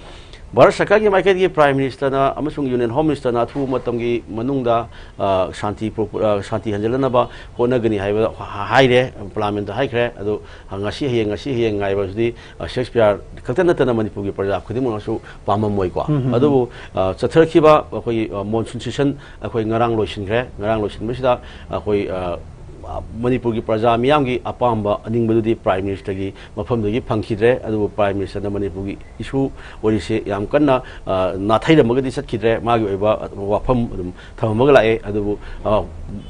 ꯚꯥꯔꯠ ꯁꯔꯀꯥꯔꯒꯤ ꯃꯥꯏꯀꯩꯗꯒꯤ Prime Minister ꯅ ꯑꯃꯁꯨꯡ Union Home Minister ꯅ ꯑꯊꯨꯕ ꯃꯇꯝꯒꯤ ꯃꯅꯨꯡꯗ, ꯑ, ꯁꯥꯟꯇꯤ ꯄ꯭ꯔꯣ-, ꯑ, ꯁꯥꯟꯇꯤ ꯍꯟꯖꯤꯜꯂꯅꯕ ꯍꯣꯠꯅꯒꯅꯤ ꯍꯥꯏꯕ ꯍꯥꯏꯔꯦ, Parliament ꯇ ꯍꯥꯏꯈ꯭ꯔꯦ꯫ ꯑꯗꯨ ꯉꯁꯤ ꯍꯌꯦꯡ, ꯉꯁꯤ ꯍꯌꯦꯡ ꯉꯥꯏꯕꯁꯤꯗꯤ, ꯑ, ꯁꯦꯛꯁꯄꯤꯌꯥꯔ ꯈꯛꯇ ꯅꯠꯇꯅ ꯃꯅꯤꯄꯨꯔꯒꯤ ꯄ꯭ꯔꯖꯥ ꯈꯨꯗꯤꯡꯃꯛꯅꯁꯨ ꯄꯥꯝꯃꯝꯃꯣꯏꯀꯣ꯫ ꯎꯝ, ꯎꯝ, ꯎꯝ꯫ ꯑꯗꯨꯕꯨ, ꯑ, ꯆꯠꯊꯔꯛꯈꯤꯕ ꯑꯩꯈꯣꯏꯒꯤ, ꯑ, monsoon season ꯑꯩꯈꯣꯏ ꯉꯔꯥꯡ ꯂꯣꯏꯁꯤꯟꯈ꯭ꯔꯦ꯫ ꯉꯔꯥꯡ ꯂꯣꯏꯁꯤꯟꯕꯁꯤꯗ ꯑꯩꯈꯣꯏ, ꯑ, ꯃꯅꯤꯄꯨꯔꯒꯤ ꯄ꯭ꯔꯖꯥ ꯃꯤꯌꯥꯝꯒꯤ ꯑꯄꯥꯝꯕ ꯑꯅꯤꯡꯕꯗꯨꯗꯤ Prime Minister ꯒꯤ ꯃꯐꯝꯗꯒꯤ ꯐꯪꯈꯤꯗ꯭ꯔꯦ꯫ ꯑꯗꯨꯕꯨ Prime Minister ꯅ ꯃꯅꯤꯄꯨꯔꯒꯤ issue ꯑꯣꯏꯔꯤꯁꯦ ꯌꯥꯝ ꯀꯟꯅ, ꯑ, ꯅꯥꯊꯩꯔꯝꯃꯒꯗꯤ ꯆꯠꯈꯤꯗ꯭ꯔꯦ꯫ ꯃꯥꯒꯤ ꯑꯣꯏꯕ ꯋꯥꯐꯝ ꯑꯗꯨꯝ ꯊꯝꯃꯝꯃꯒ ꯂꯥꯛꯑꯦ꯫ ꯑꯗꯨꯕꯨ, ꯑ,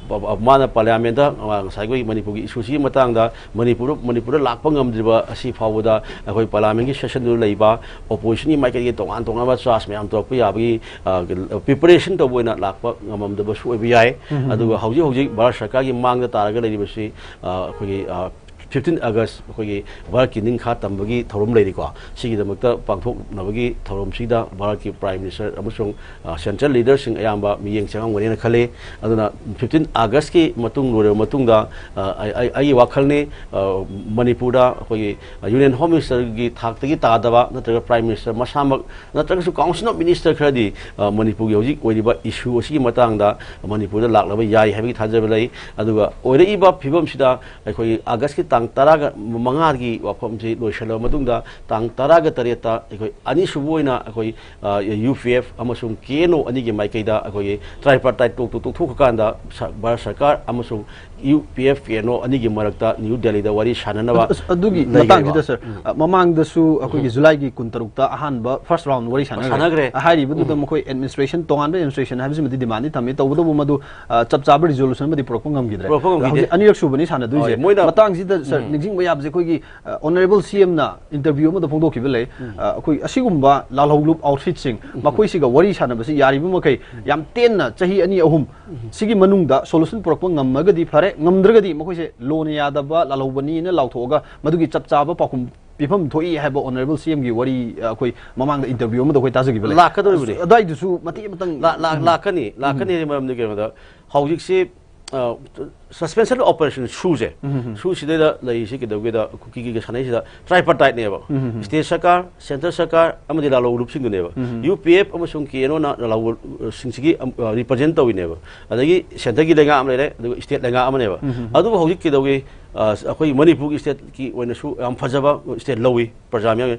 ꯕ-, ꯕ-, ꯃꯥꯅ Parliament ꯇ, ꯑ, ꯉꯁꯥꯏꯒꯤ ꯃꯅꯤꯄꯨꯔꯒꯤ issue ꯁꯤꯒꯤ ꯃꯇꯥꯡꯗ ꯃꯅꯤꯄꯨꯔ, ꯃꯅꯤꯄꯨꯔꯗ ꯂꯥꯛꯄ ꯉꯝꯗ꯭ꯔꯤꯕ ꯑꯁꯤ ꯐꯥꯎꯕꯗ ꯑꯩꯈꯣꯏ Parliament ꯀꯤ session ꯗꯨ ꯂꯩꯕ opposition ꯒꯤ ꯃꯥꯏꯀꯩꯒꯤ ꯇꯣꯉꯥꯟ ꯇꯣꯉꯥꯟꯕ charge ꯃꯌꯥꯝ ꯇꯧꯔꯛꯄ ꯌꯥꯕꯒꯤ, ꯑ, preparation ꯇꯧꯕ ꯑꯣꯏꯅ ꯂꯥꯛꯄ ꯉꯝꯃꯝꯗꯕꯁꯨ ꯑꯣꯏꯕ ꯌꯥꯏ꯫ ꯎꯝ, ꯎꯝ, ꯑꯗꯨꯒ ꯎꯝ꯫ ꯍꯧꯖꯤꯛ ꯍꯧꯖꯤꯛ ꯚꯥꯔꯠ ꯁꯔꯀꯥꯔꯒꯤ ꯃꯥꯡꯗ ꯇꯥꯔꯒ ꯂꯩꯔꯤꯕꯁꯤ, ꯑ, ꯑꯩꯈꯣꯏꯒꯤ, ꯑ, fifteen August ꯑꯩꯈꯣꯏꯒꯤ ꯚꯥꯔꯠꯀꯤ ꯅꯤꯡꯈꯥ ꯇꯝꯕꯒꯤ ꯊꯧꯔꯝ ꯂꯩꯔꯤꯀꯣ꯫ ꯁꯤꯒꯤꯗꯃꯛꯇ ꯄꯥꯡꯊꯣꯛꯅꯕꯒꯤ ꯊꯧꯔꯝꯁꯤꯗ ꯚꯥꯔꯠꯀꯤ Prime Minister ꯑꯃꯁꯨꯡ, ꯑ, central leader ꯁꯤꯡ ꯑꯌꯥꯝꯕ ꯃꯤꯠꯌꯦꯡ ꯆꯪꯉꯝꯒꯅꯤꯅ ꯈꯜꯂꯤ꯫ ꯑꯗꯨꯅ fifteen August ꯀꯤ ꯃꯇꯨꯡ ꯂꯣꯏꯔꯕ ꯃꯇꯨꯡꯗ, ꯑ, ꯑꯩ, ꯑꯩ, ꯑꯩꯒꯤ ꯋꯥꯈꯜꯅꯤ, ꯑ, ꯃꯅꯤꯄꯨꯔꯗ ꯑꯩꯈꯣꯏꯒꯤ, ꯑ, Union Home Minister ꯒꯤ ꯊꯥꯛꯇꯒꯤ ꯇꯥꯗꯕ ꯅꯠꯇ꯭ꯔꯒ Prime Minister ꯃꯁꯥꯃꯛ ꯅꯠꯇ꯭ꯔꯒꯁꯨ Council of Minister ꯈꯔꯗꯤ, ꯑ, ꯃꯅꯤꯄꯨꯔꯒꯤ ꯍꯧꯖꯤꯛ ꯑꯣꯏꯔꯤꯕ issue ꯑꯁꯤꯒꯤ ꯃꯇꯥꯡꯗ ꯃꯅꯤꯄꯨꯔꯗ ꯂꯥꯛꯂꯕ ꯌꯥꯏ ꯍꯥꯏꯕꯒꯤ ꯊꯥꯖꯕ ꯂꯩ꯫ ꯑꯗꯨꯒ ꯑꯣꯏꯔꯛꯏꯕ ꯐꯤꯕꯝꯁꯤꯗ ꯑꯩꯈꯣꯏꯒꯤ August ꯀꯤ ꯇꯥꯡ ꯇꯔꯥꯒ ꯃꯉꯥꯒꯤ ꯋꯥꯐꯝꯁꯤ ꯂꯣꯏꯁꯤꯜꯂꯕ ꯃꯇꯨꯡꯗ, ꯇꯥꯡ ꯇꯔꯥꯒ ꯇꯔꯦꯠꯇ ꯑꯩꯈꯣꯏ ꯑꯅꯤꯁꯨꯕ ꯑꯣꯏꯅ ꯑꯩꯈꯣꯏ, ꯑ, ꯌꯨ ꯄꯤ ꯑꯦꯐ ꯑꯃꯁꯨꯡ ꯀꯦ ꯑꯦꯟ ꯑꯣ ꯑꯅꯤꯒꯤ ꯃꯥꯏꯀꯩꯗ ꯑꯩꯈꯣꯏꯒꯤ tripartite talk ꯇꯣꯛꯊꯣꯛꯈ꯭ꯔꯀꯥꯟꯗ ꯁ-, ꯚꯥꯔꯠ ꯁꯔꯀꯥꯔ ꯑꯃꯁꯨꯡ U P F K N O ꯑꯅꯤꯒꯤ ꯃꯔꯛꯇ ꯅ꯭ꯌꯨ ꯗꯦꯜꯂꯤꯗ ꯋꯥꯔꯤ ꯁꯥꯟꯅꯅꯕ ꯑꯁ, ꯑꯗꯨꯒꯤ ꯂꯩꯈ꯭ꯔꯦꯕ꯫ ꯃꯇꯥꯡꯁꯤꯗ, ꯁꯥꯔ, ꯎꯝ꯫ ꯑ, ꯃꯃꯥꯡꯗꯁꯨ ꯑꯩꯈꯣꯏꯒꯤ ꯎꯝ꯫ ꯖꯨꯂꯥꯏꯒꯤ ꯀꯨꯟꯇꯔꯨꯛꯇ ꯑꯍꯥꯟꯕ first round ꯋꯥꯔꯤ ꯁꯥꯟꯅꯈ꯭ꯔꯦ꯫ ꯁꯥꯟꯅꯈ꯭ꯔꯦ꯫ ꯑ, ꯍꯥꯏꯔꯤꯕꯗꯨꯗ ꯎꯝ꯫ ꯃꯈꯣꯏ administration, ꯇꯣꯉꯥꯟꯕ administration ꯍꯥꯏꯕꯁꯤꯃꯗꯤ demand ꯇꯝꯃꯤ, ꯇꯧꯕꯇꯕꯨ ꯃꯗꯨ, ꯑ, ꯆꯞ ꯆꯥꯕ resolution ꯑꯃꯗꯤ ꯄꯨꯔꯛꯄ ꯉꯝꯈꯤꯗ꯭ꯔꯦ꯫ ꯄꯨꯔꯛꯄ ꯉꯝꯈꯤꯗꯦ꯫ ꯍꯧꯖꯤꯛ ꯑꯅꯤꯔꯛ ꯁꯨꯕꯅꯤ ꯁꯥꯟꯅꯗꯣꯏꯁꯦ꯫ ꯍꯣꯏ, ꯃꯣꯏꯅ ꯃꯇꯥꯡꯁꯤꯗ, ꯁꯥꯔ, ꯎꯝ꯫ ꯅꯤꯡꯁꯤꯡꯕ ꯌꯥꯕꯁꯦ, ꯑꯩꯈꯣꯏꯒꯤ, ꯑ, honourable C M ꯅ interview ꯑꯃꯗ ꯐꯣꯡꯗꯣꯛꯈꯤꯕ ꯂꯩ꯫ ꯎꯝ꯫ ꯑ, ꯑꯩꯈꯣꯏ ꯑꯁꯤꯒꯨꯝꯕ ꯂꯥꯜꯍꯧꯂꯨꯞ outfitꯁꯤꯡ, ꯎꯝ꯫ ꯃꯈꯣꯏꯁꯤꯒ ꯋꯥꯔꯤ ꯁꯥꯟꯅꯕꯁꯤ ꯌꯥꯔꯤꯕ ꯃꯈꯩ ꯌꯥꯝ ꯇꯦꯟꯅ ꯆꯍꯤ ꯑꯅꯤ ꯑꯍꯨꯝ ꯎꯝ꯫ ꯁꯤꯒꯤ ꯃꯅꯨꯡꯗ solution ꯄꯨꯔꯛꯄ ꯉꯝꯃꯒꯗꯤ ꯐꯔꯦ, ꯉꯝꯗ꯭ꯔꯒꯗꯤ ꯃꯈꯣꯏꯁꯦ ꯂꯣꯅ ꯌꯥꯗꯕ ꯂꯥꯜꯍꯧꯕꯅꯤꯅ ꯂꯥꯎꯊꯣꯛꯑꯒ ꯃꯗꯨꯒꯤ ꯆꯞ ꯆꯥꯕ ꯄꯥꯎꯈꯨꯝ ꯄꯤꯐꯝ ꯊꯣꯛꯏ ꯍꯥꯏꯕ honourable C M ꯒꯤ ꯋꯥꯔꯤ, ꯑ, ꯑꯩꯈꯣꯏ ꯃꯃꯥꯡꯗ interview ꯑꯃꯗ ꯑꯩꯈꯣꯏ ꯇꯥꯖꯈꯤꯕ ꯂꯩ꯫ ꯂꯥꯛꯀꯗꯧꯔꯤꯕꯅꯤ꯫ ꯑꯗꯨꯋꯥꯏꯗꯨꯁꯨ ꯃꯇꯦꯛ ꯑꯃꯇꯪ ꯂꯥ-, ꯂꯥ-, ꯎꯝ꯫ ꯂꯥꯛꯀꯅꯤ, ꯂꯥꯛꯀꯅꯤ ꯎꯝ꯫ ꯍꯥꯏꯗꯤ ꯃꯔꯝꯗꯤ ꯀꯩꯅꯣꯗ, ꯍꯧꯖꯤꯛꯁꯤ, ꯑ, suspension of operation ꯁꯨꯁꯦ, ꯎꯝ, ꯎꯝ, ꯎꯝ꯫ ꯁꯨꯁꯤꯗꯩꯗ ꯂꯩꯔꯤꯁꯤ ꯀꯩꯗꯧꯒꯦꯗ, ꯀꯨꯀꯤꯒ ꯁꯥꯟꯅꯩꯁꯤꯗ tripartiteꯅꯦꯕ꯫ ꯎꯝ, ꯎꯝ, ꯎꯝ꯫ State ꯁꯔꯀꯥꯔ, centre ꯁꯔꯀꯥꯔ ꯑꯃꯗꯤ ꯂꯥꯜꯍꯧ ꯂꯨꯞꯁꯤꯡꯗꯨꯅꯦꯕ꯫ ꯎꯝ, ꯎꯝ, ꯎꯝ꯫ ꯌꯨ ꯄꯤ ꯑꯦꯐ ꯑꯃꯁꯨꯡ ꯀꯦ ꯑꯦꯟ ꯑꯣꯅ ꯂꯥꯜꯍꯧꯁꯤꯡꯁꯤꯒꯤ, ꯑ, represent ꯇꯧꯔꯤꯅꯦꯕ꯫ ꯑꯗꯒꯤ centreꯒꯤ ꯂꯩꯉꯥꯛ ꯑꯃ ꯂꯩꯔꯦ, ꯑꯗꯨꯒ state ꯂꯩꯉꯥꯛ ꯑꯃꯅꯦꯕ꯫ ꯎꯝ, ꯎꯝ, ꯎꯝ꯫ ꯑꯗꯨꯕꯨ ꯍꯧꯖꯤꯛ ꯀꯩꯗꯧꯒꯦ, ꯑ, ꯑꯩꯈꯣꯏ ꯃꯅꯤꯄꯨꯔꯒꯤ stateꯀꯤ ꯑꯣꯏꯅꯁꯨ ꯌꯥꯝ ꯐꯖꯕ state ꯂꯧꯏ, ꯄ꯭ꯔꯖꯥ ꯃꯤꯌꯥꯝ꯫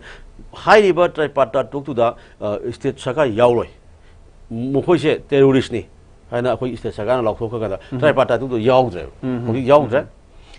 ꯍꯥꯏꯔꯤꯕ tripartite talkꯇꯨꯗ, ꯑ, state ꯁꯔꯀꯥꯔ ꯌꯥꯎꯔꯣꯏ꯫ ꯃꯈꯣꯏꯁꯦ terroristꯅꯤ ꯍꯥꯏꯅ ꯑꯩꯈꯣꯏ state ꯁꯔꯀꯥꯔꯅ ꯂꯥꯎꯊꯣꯛꯈ꯭ꯔꯀꯥꯟꯗ ꯎꯝ꯫ Tripartiteꯇꯨꯗ ꯌꯥꯎꯗ꯭ꯔꯦꯕ꯫ ꯎꯝ꯫ ꯍꯧꯖꯤꯛ ꯌꯥꯎꯗ꯭ꯔꯦ꯫ ꯎꯝ꯫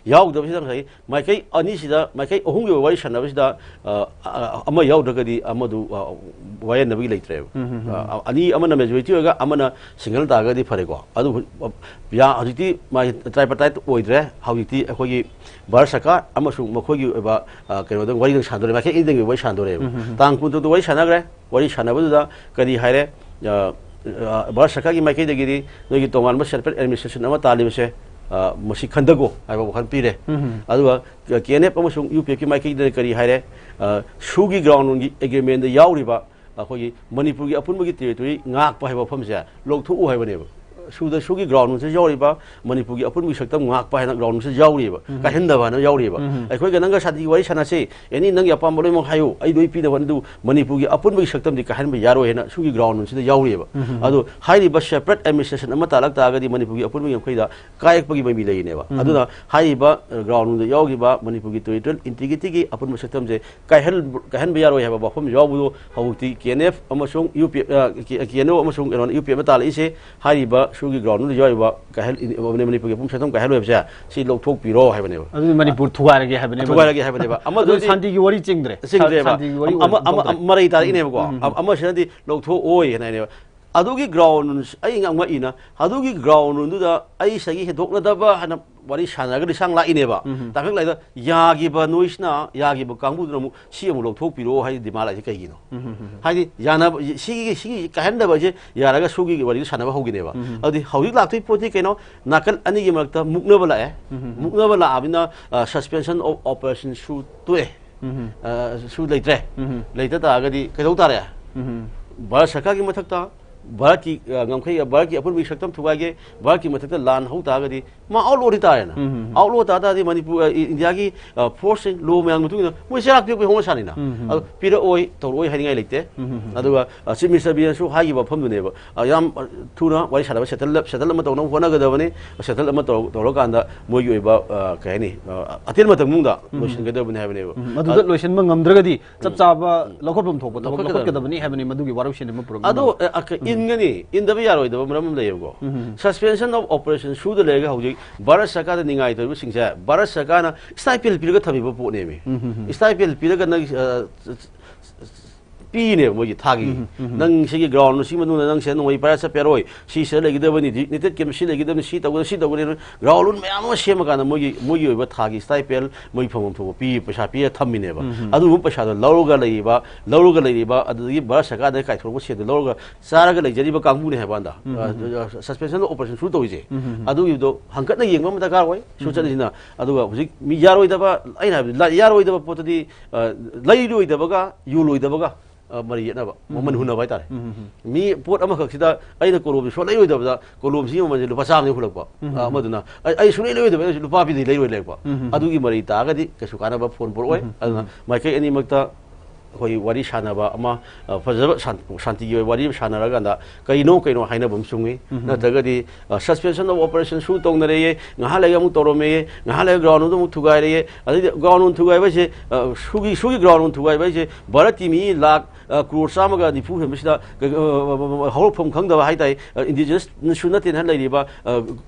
ꯌꯥꯎꯗꯕꯁꯤꯗ ꯉꯁꯥꯏ ꯃꯥꯏꯀꯩ ꯑꯅꯤꯁꯤꯗ, ꯃꯥꯏꯀꯩ ꯑꯍꯨꯝꯒꯤ ꯑꯣꯏꯕ ꯋꯥꯔꯤ ꯁꯥꯟꯅꯕꯁꯤꯗ, ꯑ, ꯑ, ꯑꯃ ꯌꯥꯎꯗ꯭ꯔꯒꯗꯤ ꯑꯃꯗꯨ, ꯑ, ꯋꯥꯌꯦꯟꯅꯕꯒꯤ ꯂꯩꯇ꯭ꯔꯦꯕ꯫ ꯎꯝ, ꯎꯝ, ꯎꯝ꯫ ꯑ, ꯑꯅꯤ, ꯑꯃꯅ majority ꯑꯣꯏꯔꯒ ꯑꯃꯅ single ꯇꯥꯔꯒꯗꯤ ꯐꯔꯦꯀꯣ꯫ ꯑꯗꯨꯕꯨ, ꯑ, ꯌꯥ-, ꯍꯧꯖꯤꯛꯇꯤ ꯃꯥꯒꯤ tripartite ꯑꯣꯏꯗ꯭ꯔꯦ꯫ ꯍꯧꯖꯤꯛꯇꯤ ꯑꯩꯈꯣꯏꯒꯤ ꯚꯥꯔꯠ ꯁꯔꯀꯥꯔ ꯑꯃꯁꯨꯡ ꯃꯈꯣꯏꯒꯤ ꯑꯣꯏꯕ, ꯑ, ꯀꯩꯅꯣꯗ ꯋꯥꯔꯤꯗꯪ ꯁꯥꯟꯗꯣꯔꯦ, ꯃꯥꯏꯀꯩ ꯑꯅꯤꯗꯪꯒꯤ ꯋꯥꯔꯤ ꯁꯥꯟꯗꯣꯔꯦꯕ꯫ ꯎꯝ, ꯎꯝ, ꯎꯝ꯫ ꯇꯥꯡ ꯀꯨꯟꯇꯔꯨꯛꯇ ꯋꯥꯔꯤ ꯁꯥꯟꯅꯈ꯭ꯔꯦ꯫ ꯋꯥꯔꯤ ꯁꯥꯟꯅꯕꯗꯨꯗ ꯀꯔꯤ ꯍꯥꯏꯔꯦ? ꯑ, ꯑ, ꯚꯥꯔꯠ ꯁꯔꯀꯥꯔꯒꯤ ꯃꯥꯏꯀꯩꯗꯒꯤꯗꯤ ꯅꯣꯏꯒꯤ ꯇꯣꯉꯥꯟꯕ separate administration ꯑꯃ ꯇꯥꯜꯂꯤꯕꯁꯦ, ꯑ, ꯃꯁꯤ ꯈꯟꯊꯒꯣ ꯍꯥꯏꯕ ꯋꯥꯈꯜ ꯄꯤꯔꯦ꯫ ꯎꯝ, ꯎꯝ꯫ ꯑꯗꯨꯒ ꯀꯦ ꯑꯦꯟ ꯑꯦꯐ ꯑꯃꯁꯨꯡ ꯌꯨ ꯄꯤ ꯑꯦꯐꯀꯤ ꯃꯥꯏꯀꯩꯗꯅ ꯀꯔꯤ ꯍꯥꯏꯔꯦ? ꯑ, ꯁꯨꯒꯤ groundꯒꯤ agreementꯗ ꯌꯥꯎꯔꯤꯕ ꯑꯩꯈꯣꯏꯒꯤ ꯃꯅꯤꯄꯨꯔꯒꯤ ꯑꯄꯨꯟꯕꯒꯤ territory ꯉꯥꯛꯄ ꯍꯥꯏꯕ ꯋꯥꯐꯝꯁꯦ ꯂꯧꯊꯣꯛꯎ ꯍꯥꯏꯕꯅꯦꯕ꯫ ꯁꯨꯗ ꯁꯨꯒꯤ ꯒ꯭ꯔꯥꯎꯟꯁꯤꯗ ꯌꯥꯎꯔꯤꯕ ꯃꯅꯤꯄꯨꯔꯒꯤ ꯑꯄꯨꯟꯕꯒꯤ ꯁꯛꯇꯝ ꯉꯥꯛꯄ ꯍꯥꯏꯅ ꯒ꯭ꯔꯥꯎꯟꯁꯤꯗ ꯌꯥꯎꯔꯤꯕ, ꯀꯥꯏꯍꯟꯗꯕ ꯍꯥꯏꯅ ꯌꯥꯎꯔꯤꯕ꯫ ꯑꯩꯈꯣꯏꯒ ꯅꯪꯒ ꯁꯥꯟꯇꯤꯒꯤ ꯋꯥꯔꯤ ꯁꯥꯟꯅꯁꯦ, ꯑꯦꯅꯤ ꯅꯪꯒꯤ ꯑꯄꯥꯝꯕ ꯂꯣꯏꯅꯃꯛ ꯍꯥꯏꯌꯨ, ꯑꯩ ꯂꯣꯏ ꯄꯤꯅꯕ꯫ ꯑꯗꯨ ꯃꯅꯤꯄꯨꯔꯒꯤ ꯑꯄꯨꯟꯕꯒꯤ ꯁꯛꯇꯝꯗꯤ ꯀꯥꯏꯍꯟꯕ ꯌꯥꯔꯣꯏ ꯍꯥꯏꯅ ꯁꯨꯒꯤ ꯒ꯭ꯔꯥꯎꯟꯁꯤꯗ ꯌꯥꯎꯔꯤꯕ꯫ ꯑꯗꯣ ꯍꯥꯏꯔꯤꯕ ꯁꯦꯄꯔꯦꯠ ꯑꯦꯗꯃꯤꯅꯤꯁꯇ꯭ꯔꯦꯁꯟ ꯑꯃ ꯇꯥꯔꯛ ꯇꯥꯔꯒꯗꯤ ꯃꯅꯤꯄꯨꯔꯒꯤ ꯑꯄꯨꯟꯕꯒꯤ ꯃꯈꯩꯗ ꯀꯥꯏꯔꯛꯄꯒꯤ ꯃꯃꯤ ꯂꯩꯔꯤꯅꯦꯕ꯫ ꯑꯗꯨꯅ ꯍꯥꯏꯔꯤꯕ ꯒ꯭ꯔꯥꯎꯟꯗ ꯌꯥꯎꯈꯤꯕ ꯃꯅꯤꯄꯨꯔꯒꯤ ꯇꯦꯔꯤꯇꯣꯔꯤꯌꯦꯜ ꯏꯟꯇꯤꯒ꯭ꯔꯤꯇꯤꯒꯤ ꯑꯄꯨꯟꯕ ꯁꯛꯇꯝꯁꯦ ꯀꯥꯏꯍꯟ-, ꯀꯥꯏꯍꯟꯕ ꯌꯥꯔꯣꯏ ꯍꯥꯏꯕ ꯋꯥꯐꯝ ꯌꯥꯎꯕꯗꯣ ꯍꯧꯖꯤꯛꯇꯤ ꯀꯦ ꯑꯦꯟ ꯑꯦꯐ ꯑꯃꯁꯨꯡ ꯌꯨ ꯄꯤ, ꯑ, ꯀꯦ-, ꯀꯦ ꯑꯦꯟ ꯑꯣ ꯑꯃꯁꯨꯡ ꯀꯩꯅꯣꯅ ꯌꯨ ꯄꯤ ꯑꯦꯐꯅ ꯇꯥꯜꯂꯛꯏꯁꯦ ꯍꯥꯏꯔꯤꯕ ꯁꯨꯒꯤ ꯒ꯭ꯔꯥꯎꯟꯗꯨꯗ ꯌꯥꯎꯔꯤꯕ ꯀꯥꯏꯍꯜ-, ꯃꯅꯤꯄꯨꯔꯒꯤ ꯑꯄꯨꯟꯕ ꯁꯛꯇꯝ ꯀꯥꯏꯍꯜꯂꯣꯏ ꯍꯥꯏꯕꯁꯦ ꯁꯤ ꯂꯧꯊꯣꯛꯄꯤꯔꯣ ꯍꯥꯏꯕꯅꯦꯕ꯫ ꯑꯗꯨꯗꯤ ꯃꯅꯤꯄꯨꯔ ꯊꯨꯒꯥꯏꯔꯒꯦ ꯍꯥꯏꯕꯅꯦꯕ꯫ ꯊꯨꯒꯥꯏꯔꯒꯦ ꯍꯥꯏꯕꯅꯦꯕ꯫ ꯑꯗꯨ ꯑꯃꯗꯨꯗꯤ ꯁꯥꯟꯇꯤꯒꯤ ꯋꯥꯔꯤ ꯆꯤꯡꯗ꯭ꯔꯦ꯫ ꯆꯤꯡꯗ꯭ꯔꯦꯕ꯫ ꯁꯥꯟꯇꯤꯒꯤ ꯋꯥꯔꯤ ꯑꯃ, ꯑꯣꯏꯅ ꯑꯃ, ꯊꯣꯛꯇ꯭ꯔꯦ꯫ ꯑꯃ ꯃꯔꯩ ꯇꯥꯔꯛꯏꯅꯦꯕꯀꯣ꯫ ꯎꯝ, ꯎꯝ, ꯎꯝ꯫ ꯑꯃ-, ꯑꯃꯁꯤꯅꯗꯤ ꯂꯧꯊꯣꯛꯑꯣꯏ ꯍꯥꯏꯅ ꯍꯥꯏꯅꯦꯕ꯫ ꯑꯗꯨꯒꯤ ꯒ꯭ꯔꯥꯎꯟ, ꯑꯩ ꯉꯛꯏꯅ, ꯑꯗꯨꯒꯤ ꯒ꯭ꯔꯥꯎꯟꯗꯨꯗ ꯑꯩ ꯁꯤꯗꯒꯤ ꯍꯦꯟꯗꯣꯛꯅꯗꯕ ꯍꯥꯏꯅ ꯋꯥꯔꯤ ꯁꯥꯟꯅꯔꯒ ꯂꯤꯁꯥꯡ ꯂꯥꯛꯏꯅꯦꯕ꯫ ꯎꯝ, ꯎꯝ꯫ ꯇꯥꯡꯀꯛ ꯂꯥꯏꯗ ꯌꯥꯈꯤꯕ ꯅꯣꯏꯁꯤꯅ, ꯌꯥꯈꯤꯕ ꯀꯥꯡꯕꯨꯗꯨꯅ ꯑꯃꯨꯛ ꯁꯤ ꯑꯃꯨꯛ ꯂꯧꯊꯣꯛꯄꯤꯔꯛꯑꯣ ꯍꯥꯏꯗꯤ ꯗꯤꯃꯥꯟ ꯂꯥꯛꯏꯁꯦ ꯀꯩꯒꯤꯅꯣ? ꯎꯝ, ꯎꯝ, ꯎꯝ꯫ ꯍꯥꯏꯗꯤ ꯌꯥꯅꯕ, ꯁꯤꯒꯤ, ꯁꯤꯒꯤ ꯀꯥꯏꯍꯟꯗꯕ ꯍꯥꯏꯁꯦ ꯌꯥꯔꯒ ꯁꯨꯒꯤ ꯋꯥꯔꯤꯗꯨ ꯁꯥꯟꯅꯕ ꯍꯧꯈꯤꯅꯦꯕ꯫ ꯎꯝ, ꯎꯝ, ꯎꯝ꯫ ꯑꯗꯨꯗꯤ ꯍꯧꯖꯤꯛ ꯂꯥꯛꯇꯣꯏ ꯄꯣꯠꯇꯤ ꯀꯩꯅꯣ? ꯅꯥꯀꯟ ꯑꯅꯤꯒꯤ ꯃꯔꯛꯇ ꯃꯨꯛꯅꯕ ꯂꯥꯛꯑꯦ꯫ ꯎꯝ, ꯎꯝ, ꯎꯝ꯫ ꯃꯨꯛꯅꯕ ꯂꯥꯛꯑꯕꯅꯤꯅ, ꯑ, suspension of operation ꯁꯨ ꯇꯣꯛꯑꯦ꯫ ꯎꯝ, ꯎꯝ꯫ ꯑ, ꯁꯨ ꯂꯩꯇ꯭ꯔꯦ꯫ ꯎꯝ, ꯎꯝ꯫ ꯂꯩꯇ ꯇꯥꯔꯒꯗꯤ ꯀꯩꯗꯧ ꯇꯥꯔꯦ? ꯎꯝ, ꯎꯝ꯫ ꯚꯥꯔꯠ ꯁꯔꯀꯥꯔꯒꯤ ꯃꯊꯛꯇ, ꯚꯥꯔꯠꯀꯤ, ꯑ, ꯉꯝꯈꯩ, ꯚꯥꯔꯠꯀꯤ ꯑꯄꯨꯟꯕꯒꯤ ꯁꯛꯇꯝ ꯊꯨꯒꯥꯏꯒꯦ, ꯚꯥꯔꯠꯀꯤ ꯃꯊꯛꯇ ꯂꯥꯟ ꯍꯧ ꯇꯥꯔꯒꯗꯤ ꯃꯥ ꯑꯥꯎꯠꯂꯣꯗꯤ ꯇꯥꯔꯦꯅ꯫ ꯎꯝ, ꯎꯝ, ꯎꯝ꯫ ꯑꯥꯎꯠꯂꯣ ꯇꯥ ꯇꯥꯔꯗꯤ ꯃꯅꯤꯄꯨꯔ, ꯑ, ꯏ-, ꯏꯟꯗꯤꯌꯥꯒꯤ, ꯑ, ꯐꯣꯔꯁꯁꯤꯡ, ꯂꯣ ꯃꯌꯥꯝꯒꯤ ꯃꯇꯨꯡ ꯏꯟꯅ ꯃꯣꯏ ꯆꯩꯔꯥꯛ ꯄꯤꯔꯛꯄꯒꯤ ꯍꯧꯅ ꯁꯥꯅꯤꯅ꯫ ꯎꯝ, ꯎꯝ꯫ ꯑꯗꯨ ꯄꯤꯔꯛꯑꯣꯏ, ꯇꯧꯔꯛꯑꯣꯏ ꯍꯥꯏꯅꯤꯡꯉꯥꯏ ꯂꯩꯇꯦ꯫ ꯎꯝ, ꯎꯝ, ꯎꯝ꯫ ꯑꯗꯨꯒ, ꯑ, ꯆꯤꯐ ꯃꯤꯅꯤꯁꯇꯔ ꯕꯤꯔꯦꯟꯁꯨ ꯍꯥꯏꯈꯤꯕ ꯋꯥꯐꯝꯗꯨꯅꯦꯕ꯫ ꯑ, ꯌꯥꯝ, ꯑ, ꯊꯨꯅ ꯋꯥꯔꯤ ꯁꯥꯟꯅꯕ ꯁꯦꯇꯜ, ꯁꯦꯇꯜ ꯑꯃ ꯇꯧꯅꯕ ꯍꯣꯠꯅꯒꯗꯕꯅꯤ꯫ ꯁꯦꯇꯜ ꯑꯃ ꯇꯧ-, ꯇꯧꯔꯀꯥꯟꯗ ꯃꯣꯏꯒꯤ ꯑꯣꯏꯕ, ꯑ, ꯀꯩ ꯍꯥꯏꯅꯤ, ꯑ, ꯑꯇꯦꯟ ꯃꯇꯝ ꯃꯅꯨꯡꯗ ꯎꯝ꯫ ꯂꯣꯏꯁꯤꯟꯒꯗꯕꯅꯤ ꯍꯥꯏꯕꯅꯦꯕ꯫ ꯎꯝ, ꯃꯗꯨꯗ ꯑ, ꯂꯣꯏꯁꯤꯟꯕ ꯉꯝꯗ꯭ꯔꯒꯗꯤ ꯆꯞ ꯎꯝ꯫ ꯆꯥꯕ ꯂꯧꯈꯠꯐꯝ ꯊꯣꯛꯄ ꯊꯕꯛ ꯂꯧꯈꯠꯀꯗꯕꯅꯤ꯫ ꯂꯧꯈꯠꯀꯗꯕꯅꯤ ꯍꯥꯏꯕꯅꯤ ꯃꯗꯨꯒꯤ ꯋꯥꯔꯧꯁꯤꯟ ꯑꯃ ꯄꯨꯔꯛꯅꯕ꯫ ꯑꯗꯣ, ꯑ, ꯑ, ꯀ-, ꯎꯝ꯫ ꯏꯟꯒꯅꯤ, ꯏꯟꯗꯕ ꯌꯥꯔꯣꯏꯗꯕ ꯃꯔꯝ ꯑꯃ ꯂꯩꯌꯦꯕꯀꯣ꯫ ꯎꯝ, ꯎꯝ, ꯎꯝ꯫ Suspension of operation ꯁꯨꯗ ꯂꯩꯔꯒ ꯍꯧꯖꯤꯛ ꯚꯥꯔꯠ ꯁꯔꯀꯥꯔꯗ ꯅꯤꯡꯉꯥꯏ ꯇꯧꯔꯤꯕꯁꯤꯡꯁꯦ ꯚꯥꯔꯠ ꯁꯔꯀꯥꯔꯅ stipend ꯄꯤꯔꯒ ꯊꯝꯃꯤꯕ ꯄꯣꯠꯅꯦꯃꯤ꯫ ꯎꯝ, ꯎꯝ, ꯎꯝ꯫ Stipend ꯄꯤꯔꯒ ꯅꯪ, ꯑ, ꯄꯤꯅꯦꯕ ꯃꯣꯏꯒꯤ ꯊꯥꯒꯤ꯫ ꯎꯝ, ꯎꯝ, ꯎꯝ꯫ ꯅꯪ ꯁꯤꯒꯤ ꯒ꯭ꯔꯥꯎꯟ ꯁꯤ ꯃꯅꯨꯡꯗ ꯅꯪ ꯁꯤꯗ ꯅꯣꯡꯃꯩ ꯄꯥꯏꯔ ꯆꯠꯄ ꯌꯥꯔꯣꯏ, ꯁꯤ ꯁꯤꯗ ꯂꯩꯒꯗꯕꯅꯤ, ꯗꯤ-, ꯅꯦꯇꯦꯠ ꯀꯦꯝ ꯁꯤ ꯂꯩꯒꯗꯕꯅꯤ, ꯁꯤ ꯇꯧꯒꯗꯕꯅꯤ, ꯁꯤ ꯇꯧꯒꯅꯤ, ꯒ꯭ꯔꯥꯎꯟ ꯔꯨꯜ ꯃꯌꯥꯝ ꯑꯃ ꯁꯦꯝꯃꯀꯥꯟꯗ ꯃꯣꯏꯒꯤ, ꯃꯣꯏꯒꯤ ꯑꯣꯏꯕ ꯊꯥꯒꯤ stipend ꯃꯣꯏ ꯐꯪꯐꯝ ꯊꯣꯛꯄ ꯄꯤ, ꯄꯩꯁꯥ ꯄꯤꯔ ꯊꯝꯃꯤꯅꯦꯕ꯫ ꯎꯝ, ꯎꯝ꯫ ꯑꯗꯨꯒꯨꯝꯕ ꯄꯩꯁꯥꯗꯣ ꯂꯧꯔꯒ ꯂꯩꯔꯤꯕ, ꯂꯧꯔꯒ ꯂꯩꯔꯤꯕ, ꯑꯗꯨꯗꯒꯤ ꯚꯥꯔꯠ ꯁꯔꯀꯥꯔꯗꯒꯤ ꯀꯥꯏꯊꯣꯔꯛꯄ ꯁꯦꯜꯗꯣ ꯂꯧꯔꯒ ꯆꯥꯔꯒ ꯂꯩꯖꯔꯤꯕ ꯀꯥꯡꯕꯨꯅꯦ ꯍꯥꯏꯕ ꯋꯥꯅꯤꯗ꯫ ꯎꯝ, ꯎꯝ, ꯎꯝ꯫ ꯑ, suspension of operation ꯁꯨ ꯇꯧꯔꯤꯁꯦ꯫ ꯎꯝ, ꯎꯝ, ꯎꯝ꯫ ꯑꯗꯨꯒꯤꯗꯣ ꯍꯪꯀꯠꯅ ꯌꯦꯡꯕ ꯑꯃ ꯗꯔꯀꯥꯔ ꯑꯣꯏ, ꯎꯝ, ꯎꯝ꯫ ꯁꯨꯆꯠꯁꯤꯅ꯫ ꯑꯗꯨꯒ ꯍꯧꯖꯤꯛ ꯃꯤ ꯌꯥꯔꯣꯏꯗꯕ, ꯑꯩꯅ ꯍꯥꯏꯕꯗꯤ ꯂ-, ꯌꯥꯔꯣꯏꯗꯕ ꯄꯣꯠꯇꯨꯗꯤ, ꯑ, ꯂꯩꯔꯣꯏꯗꯕꯒ ꯌꯣꯜꯂꯣꯏꯗꯕꯒ ꯑ, ꯃꯔꯤ ꯌꯦꯠꯅꯕ, ꯃꯃꯜ ꯍꯨꯟꯅꯕ ꯍꯥꯏꯇꯥꯔꯦ꯫ ꯃꯤ ꯄꯣꯠ ꯑꯃꯈꯛꯁꯤꯗ ꯑꯩꯅ ꯀꯣꯂꯣꯝꯁꯤ ꯁꯨꯡꯂꯩ ꯂꯩꯔꯣꯏꯗꯕꯗ ꯀꯣꯂꯣꯝꯁꯤꯒꯤ ꯃꯃꯜꯁꯦ ꯂꯨꯄꯥ ꯆꯥꯝꯃꯗꯒꯤ ꯍꯨꯜꯂꯛꯄ꯫ ꯑ, ꯑꯃꯗꯨꯅ ꯑꯩ, "ꯑꯩ ꯁꯨꯡꯂꯩ ꯂꯩꯔꯣꯏꯗꯕ, ꯑꯩꯅꯁꯨ ꯂꯨꯄꯥ ꯄꯤꯗꯤ ꯂꯩꯔꯣꯏ" ꯂꯩꯔꯛꯄ꯫ ꯑꯗꯨꯒꯤ ꯃꯔꯤ ꯇꯥꯔꯒꯗꯤ ꯀꯩꯁꯨ ꯀꯥꯟꯅꯕ ꯐꯣꯟ ꯄꯣꯔꯛꯑꯣꯏ꯫ ꯑꯗꯨꯅ ꯃꯥꯏꯀꯩ ꯑꯅꯤꯃꯛꯇ ꯑꯩꯈꯣꯏ ꯋꯥꯔꯤ ꯁꯥꯟꯅꯕ ꯑꯃ, ꯑ, ꯐꯖꯕ ꯁꯥꯟ-, ꯁꯥꯟꯇꯤꯒꯤ ꯑꯣꯏꯕ ꯋꯥꯔꯤ ꯑꯃ ꯁꯥꯟꯅꯔꯀꯥꯟꯗ ꯀꯔꯤꯅꯣ ꯀꯩꯅꯣ ꯍꯥꯏꯅꯕ ꯑꯃ ꯆꯨꯝꯃꯤ꯫ ꯅꯠꯇ꯭ꯔꯒꯗꯤ, ꯑ, suspension of operation ꯁꯨ ꯇꯧꯅꯔꯦꯌꯦ, ꯉꯥꯏꯍꯥꯛ ꯂꯩꯔꯒ ꯑꯃꯨꯛ ꯇꯧꯔꯝꯃꯦꯌꯦ, ꯉꯥꯏꯍꯥꯛ ꯂꯩꯔꯒ ground ꯑꯃꯨꯛ ꯊꯨꯒꯥꯏꯔꯦꯌꯦ, ꯑꯗꯩꯗꯤ ground ꯊꯨꯒꯥꯏꯕ ꯍꯥꯏꯁꯦ, ꯑ, ꯁꯨꯒꯤ, ꯁꯨꯒꯤ ground ꯊꯨꯒꯥꯏꯕ ꯍꯥꯏꯁꯦ ꯚꯥꯔꯠꯀꯤ ꯃꯤ ꯂꯥꯈ, ꯑ, ꯀ꯭ꯔꯣꯔ ꯆꯥꯝꯃꯒ ꯅꯤꯐꯨ ꯍꯦꯟꯕꯁꯤꯗ, ꯑ, ꯑ, ꯑ, ꯍꯧꯔꯛꯐꯝ ꯈꯪꯗꯕ ꯍꯥꯏꯇꯥꯔꯦ, ꯑ, indigenous ꯁꯨ ꯅꯠꯇꯦꯅ ꯂꯩꯔꯤꯕ, ꯑ,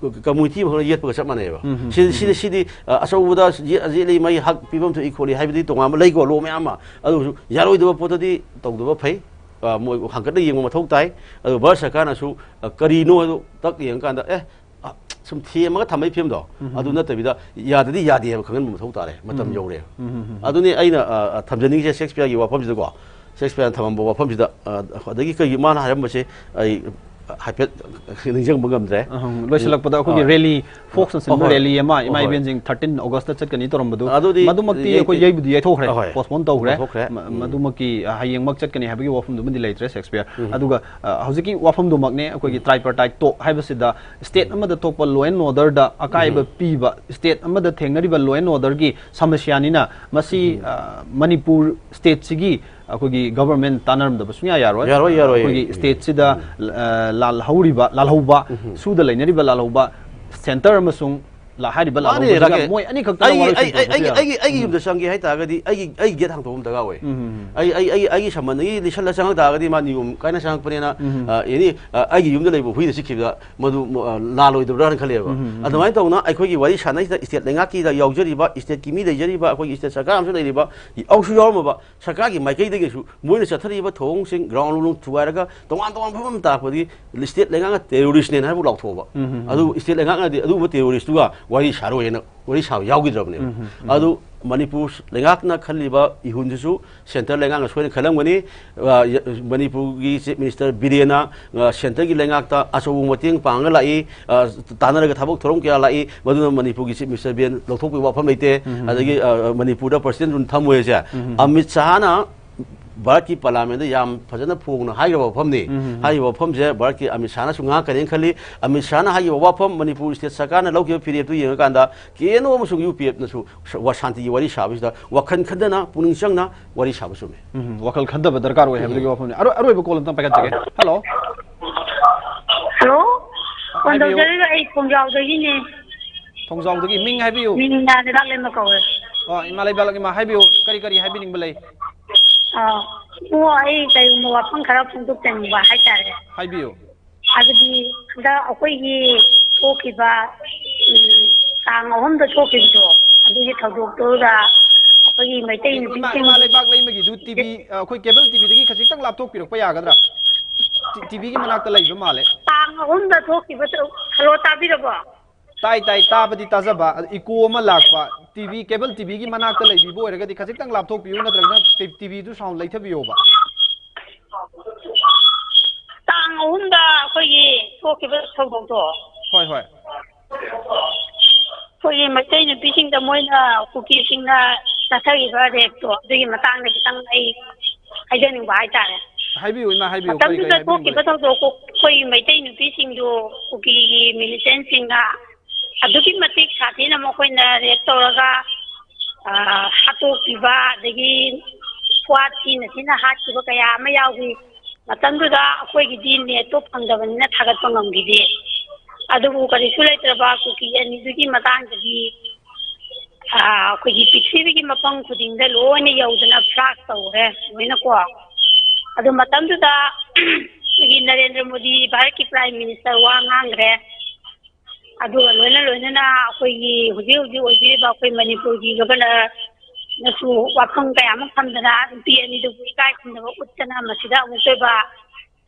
community ꯑꯃꯈꯛꯅ ꯌꯦꯠꯄꯒ ꯆꯞ ꯃꯥꯟꯅꯩꯑꯕ꯫ ꯁꯤꯗꯤ, ꯁꯤꯗꯤ, ꯁꯤꯗꯤ, ꯑ, ꯑꯆꯧꯕꯗ ꯌꯦ-, ꯌꯦꯠꯂꯤ, ꯃꯩ ꯍꯛ ꯄꯤꯐꯝ ꯊꯣꯛꯏ ꯈꯣꯠꯂꯤ ꯍꯥꯏꯕꯗꯤ ꯇꯣꯉꯥꯟꯕ ꯂꯩꯀꯣ, law ꯃꯌꯥꯝ ꯑꯃ꯫ ꯑꯗꯨ ꯑꯣꯏꯔꯁꯨ ꯌꯥꯔꯣꯏꯗꯕ ꯄꯣꯠꯇꯗꯤ ꯇꯧꯗꯕ ꯐꯩ꯫ ꯑ, ꯃꯣꯏ ꯍꯪꯀꯠꯅ ꯌꯦꯡꯕ ꯃꯊꯧ ꯇꯥꯏ꯫ ꯑꯗꯨ ꯚꯥꯔꯠ ꯁꯔꯀꯥꯔꯅꯁꯨ, ꯑ, ꯀꯔꯤꯅꯣ ꯍꯥꯏꯗꯣ ꯇꯛ ꯌꯦꯡꯉꯀꯥꯟꯗ, ꯑꯦ, ꯑ, ꯁꯨꯝ ꯊꯦꯝꯃꯒ ꯊꯝꯕꯒꯤ ꯐꯤꯕꯝꯗꯣ, ꯑꯗꯨ ꯅꯠꯇꯕꯤꯗ ꯌꯥꯗꯗꯤ ꯌꯥꯗꯦ ꯍꯥꯏꯕ ꯈꯪꯍꯟꯕ ꯃꯊꯧ ꯇꯥꯔꯦ꯫ ꯃꯇꯝ ꯌꯧꯔꯦ꯫ ꯑꯗꯨꯅꯤ ꯑꯩꯅ, ꯑ, ꯑ, ꯊꯝꯖꯅꯤꯡꯉꯤꯁꯦ ꯁꯦꯛꯁꯄꯤꯌꯔꯒꯤ ꯋꯥꯐꯝꯁꯤꯗꯀꯣ꯫ ꯁꯦꯛꯁꯄꯤꯌꯔꯅ ꯊꯝꯃꯝꯕ ꯋꯥꯐꯝꯁꯤꯗ, ꯑ, ꯑꯗꯒꯤ ꯀꯩꯒꯤ ꯃꯥꯅ ꯍꯥꯏꯔꯝꯕꯁꯦ ꯑꯩ ꯍꯥꯏꯐꯦꯠ ꯅꯤꯡꯁꯤꯡꯕ ꯉꯝꯗ꯭ꯔꯦ꯫ ꯑꯍꯪ, ꯂꯣꯏꯁꯤꯜꯂꯛꯄꯗ ꯑꯩꯈꯣꯏꯒꯤ ꯍꯣꯏ꯫ ꯔꯦꯂꯤ, ꯐꯣꯛꯁꯅ ꯁꯤꯟꯕ ꯍꯣꯏ, ꯍꯣꯏ꯫ ꯔꯦꯂꯤ ꯑꯃ ꯏꯃꯥ ꯍꯣꯏ, ꯍꯣꯏ꯫ ꯏꯕꯦꯟꯁꯤꯡ thirteen August ꯆꯠꯀꯅꯤ ꯇꯧꯔꯝꯕꯗꯨ, ꯑꯗꯨꯗꯤ ꯃꯗꯨꯃꯛꯇꯤ ꯑꯩꯈꯣꯏ ꯌꯩꯕꯗꯤ ꯌꯩꯊꯣꯛꯈ꯭ꯔꯦ, ꯑꯍꯣꯏ꯫ Postpone ꯇꯧꯈ꯭ꯔꯦ꯫ ꯃ-, ꯃꯗꯨꯃꯛꯀꯤ, ꯑ, ꯍꯌꯦꯡꯃꯛ ꯆꯠꯀꯅꯤ ꯍꯥꯏꯕꯒꯤ ꯋꯥꯐꯝꯗꯨꯃꯗꯤ ꯂꯩꯇ꯭ꯔꯦ, ꯁꯦꯛꯁꯄꯤꯌꯔ꯫ ꯑꯗꯨꯒ, ꯑ, ꯍꯧꯖꯤꯛꯀꯤ ꯋꯥꯐꯝꯗꯨꯃꯛꯅꯦ, ꯑꯩꯈꯣꯏꯒꯤ tripartite talk ꯍꯥꯏꯕꯁꯤꯗ state ꯑꯃꯗ ꯊꯣꯛꯄ law and orderꯗ ꯑꯀꯥꯏꯕ ꯄꯤꯕ, state ꯑꯃꯗ ꯊꯦꯡꯅꯔꯤꯕ law and orderꯒꯤ ꯁꯃꯁ꯭ꯌꯥꯅꯤꯅ ꯃꯁꯤ, ꯑ, ꯃꯅꯤꯄꯨꯔ stateꯁꯤꯒꯤ ꯑꯩꯈꯣꯏꯒꯤ government ꯇꯥꯟꯅꯔꯝꯗꯕ ꯁꯨꯡꯌꯥ ꯌꯥꯔꯣꯏ꯫ ꯌꯥꯔꯣꯏ, ꯌꯥꯔꯣꯏ꯫ ꯑꯩꯈꯣꯏꯒꯤ stateꯁꯤꯗ, ꯑ, ꯂꯥꯜꯍꯧꯔꯤꯕ, ꯂꯥꯜꯍꯧꯕ, ꯁꯨꯗ ꯂꯩꯅꯔꯤꯕ ꯂꯥꯜꯍꯧꯕ, centre ꯑꯃꯁꯨꯡ ꯂꯥ-, ꯍꯥꯏꯔꯤꯕ ꯃꯥꯅꯦ, ꯂꯥꯜꯍꯧꯕꯁꯤꯒ ꯔꯥꯀꯦ-, ꯃꯣꯏ ꯑꯅꯤꯈꯛꯇꯅ ꯑꯩꯒꯤ, ꯋꯥꯔꯣꯏ ꯑꯩ-, ꯁꯣꯏꯗꯣꯛꯄꯁꯨ ꯑꯩꯒꯤ, ꯌꯥꯔꯣꯏ꯫ ꯑꯩꯒꯤ, ꯑꯩꯒꯤ ꯌꯨꯝꯗ ꯆꯪꯒꯦ ꯍꯥꯏꯇꯥꯔꯒꯗꯤ ꯑꯩꯒꯤ, ꯑꯩꯒꯤ gate ꯍꯥꯡꯇꯣꯛꯄ ꯑꯃ ꯗꯔꯀꯥꯔ ꯑꯣꯏ꯫ ꯑꯩ, ꯑꯩ, ꯑꯩ, ꯑꯩꯒꯤ ꯁꯃꯟꯗꯒꯤ ꯂꯤꯁꯜꯂ ꯆꯪꯉꯛ ꯇꯥꯔꯒꯗꯤ ꯃꯥ ꯅꯤꯌꯣꯝ ꯀꯥꯏꯅ ꯆꯪꯉꯛꯄꯅꯤꯅ, ꯑ, any, ꯑ, ꯑꯩꯒꯤ ꯌꯨꯝꯗ ꯂꯩꯕ ꯍꯨꯏꯅ ꯆꯤꯛꯈꯤꯕꯗ ꯃꯗꯨ, ꯑ, ꯂꯥꯜꯂꯣꯏꯗꯕ꯭ꯔꯥꯅ ꯈꯜꯂꯦꯕ꯫ ꯑꯗꯨꯃꯥꯏꯅ ꯇꯧꯅ ꯑꯩꯈꯣꯏꯒꯤ ꯋꯥꯔꯤ ꯁꯥꯟꯅꯔꯤꯁꯤꯗ state ꯂꯩꯉꯥꯛꯀꯤꯗ ꯌꯥꯎꯖꯔꯤꯕ, stateꯀꯤ ꯃꯤ ꯂꯩꯖꯔꯤꯕ, ꯑꯩꯈꯣꯏꯒꯤ state ꯁꯔꯀꯥꯔ ꯑꯃꯁꯨ ꯂꯩꯔꯤꯕ, ꯌꯥꯎꯁꯨ ꯌꯥꯎꯔꯝꯃꯕ, ꯁꯔꯀꯥꯔꯒꯤ ꯃꯥꯏꯀꯩꯗꯒꯤꯁꯨ ꯃꯣꯏꯅ ꯆꯠꯊꯔꯤꯕ ꯊꯧꯑꯣꯡꯁꯤꯡ ground ꯅꯨꯡ ꯊꯨꯒꯥꯏꯔꯒ ꯇꯣꯉꯥꯟ ꯇꯣꯉꯥꯟꯕ ꯐꯤꯕꯝ ꯑꯃ ꯇꯥꯔꯛꯄꯗꯤ state ꯂꯩꯉꯥꯛꯅ terroristꯅꯦꯅ ꯍꯥꯏꯕ ꯂꯥꯎꯊꯣꯛꯑꯕ꯫ ꯑꯗꯨ state ꯂꯩꯉꯥꯛꯅꯗꯤ ꯑꯗꯨꯒꯨꯝꯕ terroristꯇꯨꯒ ꯋꯥꯔꯤ ꯁꯥꯔꯣꯏꯅ ꯋꯥꯔꯤ ꯁꯥꯕ ꯌꯥꯎꯈꯤꯗ꯭ꯔꯕꯅꯦꯕ꯫ ꯑꯗꯨ ꯃꯅꯤꯄꯨꯔ ꯂꯩꯉꯥꯛꯅ ꯈꯜꯂꯤꯕ ꯏꯍꯨꯜꯗꯨꯁꯨ centre ꯂꯩꯉꯥꯛꯅ ꯁꯣꯏꯅ ꯈꯜꯂꯝꯒꯅꯤ꯫ ꯑ, ꯌ-, ꯃꯅꯤꯄꯨꯔꯒꯤ chief minister ꯕꯤꯔꯦꯟꯅ, ꯑ, centreꯒꯤ ꯂꯩꯉꯥꯛꯇ ꯑꯆꯧꯕ ꯃꯇꯦꯡ ꯄꯥꯡꯉꯒ ꯂꯥꯛꯏ, ꯑ, ꯇꯥꯟꯅꯔꯒ ꯊꯕꯛ ꯊꯧꯔꯝ ꯀꯌꯥ ꯂꯥꯛꯏ, ꯃꯗꯨꯅ ꯃꯅꯤꯄꯨꯔꯒꯤ chief minister ꯕꯤꯔꯦꯟ ꯂꯧꯊꯣꯛꯄꯒꯤ ꯋꯥꯐꯝ ꯂꯩꯇꯦ꯫ ꯑꯗꯒꯤ, ꯑ, ꯃꯅꯤꯄꯨꯔꯗ president ꯔꯨꯜ ꯊꯝꯃꯣꯏ ꯍꯥꯏꯁꯦ ꯑꯃꯤꯠ ꯁꯥꯍꯅ ꯚꯥꯔꯠꯀꯤ ꯄꯥꯔꯂꯥꯃꯦꯟꯗ ꯌꯥꯝ ꯐꯖꯅ ꯐꯣꯡꯅ ꯍꯥꯏꯈ꯭ꯔꯕ ꯋꯥꯐꯝꯅꯤ꯫ ꯎꯝ, ꯎꯝ, ꯎꯝ꯫ ꯍꯥꯏꯔꯤꯕ ꯋꯥꯐꯝꯁꯦ ꯚꯥꯔꯠꯀꯤ ꯑꯃꯤꯠ ꯁꯥꯍꯅꯁꯨ ꯉꯥꯛꯀꯅꯦꯅ ꯈꯜꯂꯤ꯫ ꯑꯃꯤꯠ ꯁꯥꯍꯅ ꯍꯥꯏꯈꯤꯕ ꯋꯥꯐꯝ, ꯃꯅꯤꯄꯨꯔ ꯁ꯭ꯇꯦꯠ ꯁꯔꯀꯥꯔꯅ ꯂꯧꯈꯤꯕ ꯐꯤꯔꯦꯞꯇꯨ ꯌꯦꯡꯉꯀꯥꯟꯗ ꯀꯦ ꯑꯦꯟ ꯑꯣ ꯑꯃꯁꯨꯡ ꯌꯨ ꯄꯤ ꯑꯦꯐꯅꯁꯨ ꯁ-, ꯋꯥ-, ꯁꯥꯟꯇꯤꯒꯤ ꯋꯥꯔꯤ ꯁꯥꯕꯁꯤꯗ ꯋꯥꯈꯜ ꯈꯟꯊꯅ, ꯄꯨꯛꯅꯤꯡ ꯆꯪꯅ ꯋꯥꯔꯤ ꯁꯥꯕ ꯆꯨꯝꯃꯤ꯫ ꯎꯝ, ꯋꯥꯈꯜ ꯈꯟꯊꯕ ꯗꯔꯀꯥꯔ ꯑꯣꯏ ꯍꯥꯏꯕꯗꯨꯒꯤ ꯎꯝ꯫ ꯋꯥꯐꯝꯅꯤ꯫ ꯑꯔꯣꯏ-, ꯑꯔꯣꯏꯕ ꯀꯣꯜ ꯑꯝꯇꯪ ꯄꯥꯏꯈꯠꯆꯒꯦ꯫ ꯍꯜꯂꯣ꯫ ꯍꯜꯂꯣ꯫ ꯑ, ꯐꯣꯟ ꯍꯥꯏꯕꯤꯌꯨ꯫ ꯇꯧꯖꯔꯤꯕ ꯑꯩ ꯊꯣꯡꯖꯥꯎꯗꯒꯤꯅꯦ꯫ ꯊꯣꯡꯖꯥꯎꯗꯒꯤ ꯃꯤꯡ ꯍꯥꯏꯕꯤꯌꯨ꯫ ꯃꯤꯡ ꯂꯩꯕꯥꯛꯂꯦꯝꯕ ꯀꯧꯋꯦ꯫ ꯑ, ꯏꯃꯥ ꯂꯩꯕꯥꯛꯂꯦꯝꯕ ꯏꯃꯥ, ꯍꯥꯏꯕꯤꯌꯨ, ꯀꯔꯤ ꯀꯔꯤ ꯍꯥꯏꯕꯤꯅꯤꯡꯕ ꯂꯩ? ꯑ, ꯏꯕꯨꯡꯉꯣ, ꯑꯩ ꯀꯔꯤꯒꯨꯝꯕ ꯋꯥꯐꯝ ꯈꯔ ꯐꯣꯡꯗꯣꯛꯆꯅꯤꯡꯕ ꯍꯥꯏꯇꯥꯔꯦ꯫ ꯍꯥꯏꯕꯤꯌꯨ꯫ ꯍꯥꯏꯕꯗꯤ ꯍꯟꯗꯛ ꯑꯩꯈꯣꯏꯒꯤ ꯊꯣꯛꯈꯤꯕ, ꯎꯝ, ꯇꯥꯡ ꯑꯍꯨꯝꯗ ꯊꯣꯛꯈꯤꯕꯗꯣ, ꯑꯗꯨꯒꯤ ꯊꯧꯗꯣꯛꯇꯨꯗ ꯑꯩꯈꯣꯏꯒꯤ ꯃꯩꯇꯩ ꯏ-, ꯏꯃꯥ, ꯅꯨꯄꯤꯁꯤꯡ ꯏꯃꯥ ꯂꯩꯕꯥꯛ ꯂꯩꯃꯒꯤꯗꯨ ꯇꯤ ꯚꯤ, ꯑ, ꯑꯩꯈꯣꯏ ꯀꯦꯕꯜ ꯇꯤ ꯚꯤꯗꯒꯤ ꯈꯖꯤꯛꯇꯪ ꯂꯥꯞꯊꯣꯛꯄꯤꯔꯛꯄ ꯌꯥꯒꯗ꯭ꯔꯥ? ꯇꯤ-, ꯇꯤ ꯚꯤꯒꯤ ꯃꯅꯥꯛꯇ ꯂꯩꯕ ꯃꯥꯜꯂꯦ꯫ ꯇꯥꯡ ꯑꯍꯨꯝꯗ ꯊꯣꯛꯈꯤꯕꯗꯣ, ꯍꯜꯂꯣ, ꯇꯥꯕꯤꯔꯕꯣ? ꯇꯥꯏ, ꯇꯥꯏ, ꯇꯥꯕꯗꯤ ꯇꯥꯖꯕ, ꯑꯗ ꯏꯀꯣ ꯑꯃ ꯂꯥꯛꯄ꯫ ꯇꯤ ꯚꯤ, ꯀꯦꯕꯜ ꯇꯤ ꯚꯤꯒꯤ ꯃꯅꯥꯛꯇ ꯂꯩꯕꯤꯕ ꯑꯣꯏꯔꯒꯗꯤ ꯈꯖꯤꯛꯇꯪ ꯂꯥꯞꯊꯣꯛꯄꯤꯌꯨ, ꯅꯠꯇ꯭ꯔꯒꯅ ꯇꯤ-, ꯇꯤ ꯚꯤꯗꯨ ꯁꯥꯎꯟ ꯂꯩꯊꯕꯤꯌꯣꯕ꯫ ꯇꯥꯡ ꯑꯍꯨꯝꯗ ꯑꯩꯈꯣꯏꯒꯤ ꯊꯣꯛꯈꯤꯕ ꯊꯧꯗꯣꯛꯇꯣ꯫ ꯍꯣꯏ, ꯍꯣꯏ꯫ ꯑꯩꯈꯣꯏꯒꯤ ꯃꯩꯇꯩ ꯅꯨꯄꯤꯁꯤꯡꯗ ꯃꯣꯏꯅ, ꯀꯨꯀꯤꯁꯤꯡꯅ ꯆꯠꯊꯈꯤꯕ ꯔꯦꯞꯇꯣ, ꯑꯗꯨꯒꯤ ꯃꯇꯥꯡꯗ ꯈꯤꯇꯪ ꯑꯩ ꯍꯥꯏꯖꯅꯤꯡꯕ ꯍꯥꯏꯇꯥꯔꯦ꯫ ꯍꯥꯏꯕꯤꯌꯨ, ꯏꯃꯥ, ꯍꯥꯏꯕꯤꯌꯨ, ꯀꯔꯤ ꯀꯔꯤ ꯃꯇꯝꯗꯨꯗ ꯍꯥꯏꯕꯤꯅꯤꯡꯕ ꯊꯣꯛꯈꯤꯕ ꯂꯩ? ꯊꯧꯗꯣꯛꯇꯣ ꯑꯩꯈꯣꯏꯒꯤ ꯃꯩꯇꯩ ꯅꯨꯄꯤꯁꯤꯡꯗꯨ ꯀꯨꯀꯤꯒꯤ ꯃꯤꯂꯤꯇꯦꯟꯁꯤꯡꯅ ꯑꯗꯨꯛꯀꯤ ꯃꯇꯤꯛ ꯁꯥꯊꯤꯅ ꯃꯈꯣꯏꯅ ꯔꯦꯞ ꯇꯧꯔꯒ, ꯑ, ꯍꯥꯠꯇꯣꯛꯄꯤꯕ, ꯑꯗꯒꯤ ꯈꯨꯍꯥꯠ ꯊꯤꯅ ꯊꯤꯅ ꯍꯥꯠꯈꯤꯕ ꯀꯌꯥ ꯑꯃ ꯌꯥꯎꯈꯤ꯫ ꯃꯇꯝꯗꯨꯗ ꯑꯩꯈꯣꯏꯒꯤꯗꯤ ꯅꯦꯠꯇꯣ ꯐꯪꯗꯕꯅꯤꯅ ꯊꯥꯒꯠꯄ ꯉꯝꯈꯤꯗꯦ꯫ ꯑꯗꯨꯕꯨ ꯀꯔꯤꯁꯨ ꯂꯩꯇ꯭ꯔꯕ ꯀꯨꯀꯤ ꯑꯅꯤꯗꯨꯒꯤ ꯃꯇꯥꯡꯗꯗꯤ, ꯑ, ꯑꯩꯈꯣꯏꯒꯤ ꯄ꯭ꯔꯤꯊꯤꯕꯤꯒꯤ ꯃꯐꯝ ꯈꯨꯗꯤꯡꯗ ꯂꯣꯏꯅ ꯌꯧꯗꯅ ꯐ꯭ꯂꯥꯛ ꯇꯧꯔꯦ ꯂꯣꯏꯅꯀꯣ꯫ ꯑꯗꯨ ꯃꯇꯝꯗꯨꯗ ꯑꯩꯈꯣꯏꯒꯤ ꯅꯔꯦꯟꯗ꯭ꯔ ꯃꯣꯗꯤ ꯚꯥꯔꯠꯀꯤ ꯄ꯭ꯔꯥꯏꯝ ꯃꯤꯅꯤꯁꯇꯔ ꯋꯥ ꯉꯥꯡꯈ꯭ꯔꯦ꯫ ꯑꯗꯨꯒ ꯂꯣꯏꯅ ꯂꯣꯏꯅꯅ ꯑꯩꯈꯣꯏꯒꯤ ꯍꯧꯖꯤꯛ ꯍꯧꯖꯤꯛ ꯑꯣꯏꯕꯤꯔꯤꯕ ꯑꯩꯈꯣꯏ ꯃꯅꯤꯄꯨꯔꯒꯤ ꯒꯕꯔꯅꯔꯅꯁꯨ ꯋꯥꯐꯝ ꯀꯌꯥ ꯑꯃ ꯊꯝꯗꯅ ꯅꯨꯄꯤ ꯑꯅꯤꯗꯨꯕꯨ ꯏꯀꯥꯏ ꯈꯨꯝꯅꯕ ꯎꯠꯇꯅ ꯃꯁꯤꯗ ꯑꯃꯨꯛꯇ ꯑꯣꯏꯕ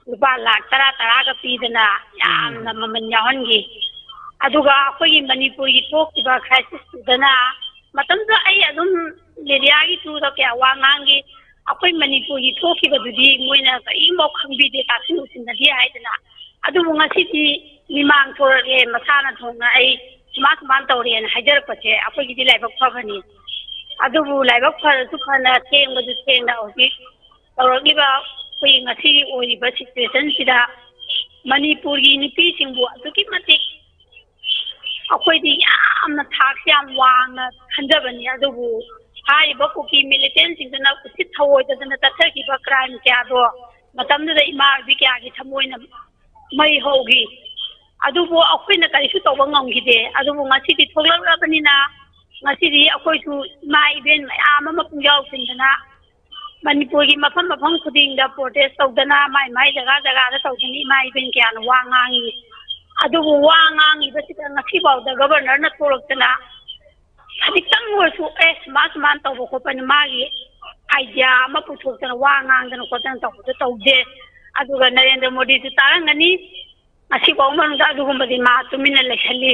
ꯂꯨꯄꯥ ꯂꯥꯈ ꯇꯔꯥ ꯇꯔꯥꯒ ꯄꯤꯗꯅ ꯎꯝ, ꯎꯝ, ꯌꯥꯝꯅ ꯎꯝ꯫ ꯃꯃꯜ ꯌꯥꯎꯍꯟꯈꯤ꯫ ꯑꯗꯨꯒ ꯑꯩꯈꯣꯏꯒꯤ ꯃꯅꯤꯄꯨꯔꯒꯤ ꯊꯣꯛꯈꯤꯕ ꯀ꯭ꯔꯥꯏꯁꯤꯁꯇꯨꯗꯅ ꯃꯇꯝꯗꯨꯗ ꯑꯩ ꯑꯗꯨꯝ ꯃꯦꯗꯤꯌꯥꯒꯤ ꯊ꯭ꯔꯨꯗ ꯀꯌꯥ ꯋꯥ ꯉꯥꯡꯈꯤ꯫ ꯑꯩꯈꯣꯏ ꯃꯅꯤꯄꯨꯔꯒꯤ ꯊꯣꯛꯈꯤꯕꯗꯨꯗꯤ ꯃꯣꯏꯅ ꯀꯔꯤꯝꯐꯥꯎ ꯈꯪꯕꯤꯗꯦ, ꯇꯥꯁꯤꯟ ꯎꯁꯤꯟꯅꯗꯦ ꯍꯥꯏꯗꯅ꯫ ꯑꯗꯨꯕꯨ ꯉꯁꯤꯗꯤ ꯃꯤꯃꯥꯡ ꯊꯣꯔꯛꯑꯦ, ꯃꯁꯥꯅ ꯊꯣꯡꯅ ꯑꯩ ꯁꯨꯃꯥꯏ ꯁꯨꯃꯥꯏꯅ ꯇꯧꯔꯦꯅ ꯍꯥꯏꯖꯔꯛꯄꯁꯦ ꯑꯩꯈꯣꯏꯒꯤꯗꯤ ꯂꯥꯏꯕꯛ ꯐꯕꯅꯤ꯫ ꯑꯗꯨꯕꯨ ꯂꯥꯏꯕꯛ ꯐꯔꯁꯨ ꯐꯅ, ꯊꯦꯡꯕꯁꯨ ꯊꯦꯡꯅ ꯍꯧꯖꯤꯛ ꯇꯧꯔꯛꯂꯤꯕ ꯑꯩꯈꯣꯏ ꯉꯁꯤꯒꯤ ꯑꯣꯏꯔꯤꯕ ꯁꯤꯆꯨꯋꯦꯁꯟꯁꯤꯗ ꯃꯅꯤꯄꯨꯔꯒꯤ ꯅꯨꯄꯤꯁꯤꯡꯕꯨ ꯑꯗꯨꯛꯀꯤ ꯃꯇꯤꯛ ꯑꯩꯈꯣꯏꯗꯤ ꯌꯥꯝꯅ ꯊꯥꯛꯁꯦ ꯌꯥꯝ ꯋꯥꯡꯅ ꯈꯟꯖꯕꯅꯤ꯫ ꯑꯗꯨꯕꯨ ꯍꯥꯏꯔꯤꯕ ꯀꯨꯀꯤ ꯃꯤꯂꯤꯇꯦꯟꯁꯤꯡꯗꯨꯅ ꯎꯁꯤꯠ ꯊꯑꯣꯏꯗꯗꯅ ꯆꯠꯊꯈꯤꯕ ꯀ꯭ꯔꯥꯏꯝ ꯀꯌꯥꯗꯣ ꯃꯇꯝꯗꯨꯗ ꯏꯃꯥ ꯏꯕꯤ ꯀꯌꯥꯒꯤ ꯊꯃꯣꯏꯅ ꯃꯩ ꯍꯧꯈꯤ꯫ ꯑꯗꯨꯕꯨ ꯑꯩꯈꯣꯏꯅ ꯀꯔꯤꯁꯨ ꯇꯧꯕ ꯉꯝꯈꯤꯗꯦ꯫ ꯑꯗꯨꯕꯨ ꯉꯁꯤꯗꯤ ꯊꯣꯛꯂꯛꯂꯕꯅꯤꯅ ꯉꯁꯤꯗꯤ ꯑꯩꯈꯣꯏꯁꯨ ꯏꯃꯥ ꯏꯕꯦꯟ ꯃꯌꯥꯝ ꯑꯃ ꯄꯨꯡ ꯌꯥꯎꯁꯤꯟꯗꯅ ꯃꯅꯤꯄꯨꯔꯒꯤ ꯃꯐꯝ ꯃꯐꯝ ꯈꯨꯗꯤꯡꯗ ꯄ꯭ꯔꯣꯇꯦꯁ ꯇꯧꯗꯅ ꯃꯥꯏ ꯃꯥꯏ ꯖꯒꯥ ꯖꯒꯥꯗ ꯇꯧꯗꯅ ꯏꯃꯥ ꯏꯕꯦꯟ ꯀꯌꯥꯅ ꯋꯥ ꯉꯥꯡꯉꯤ꯫ ꯑꯗꯨꯕꯨ ꯋꯥ ꯉꯥꯡꯉꯤꯕꯁꯤꯗ ꯉꯁꯤꯐꯥꯎꯗ ꯒꯕꯔꯅꯔꯅ ꯊꯣꯛꯂꯛꯇꯅ ꯈꯖꯤꯛꯇꯪ ꯑꯣꯏꯔꯁꯨ ꯑꯦ ꯁꯨꯃꯥꯏ ꯁꯨꯃꯥꯏꯅ ꯇꯧꯕ ꯈꯣꯠꯄꯅ ꯃꯥꯒꯤ ꯑꯥꯏꯗꯤꯌꯥ ꯑꯃ ꯄꯨꯊꯣꯛꯇꯅ ꯋꯥ ꯉꯥꯡꯗꯅ ꯈꯣꯠꯇꯅ ꯇꯧꯕꯗꯣ ꯇꯧꯗꯦ꯫ ꯑꯗꯨꯒ ꯅꯔꯦꯟꯗ꯭ꯔ ꯃꯣꯗꯤꯁꯨ ꯇꯥꯔꯝꯒꯅꯤ, ꯉꯁꯤꯐꯥꯎ ꯃꯅꯨꯡꯗ ꯑꯗꯨꯒꯨꯝꯕꯗꯤ ꯃꯥ ꯇꯨꯃꯤꯟꯅ ꯂꯩꯁꯜꯂꯤ꯫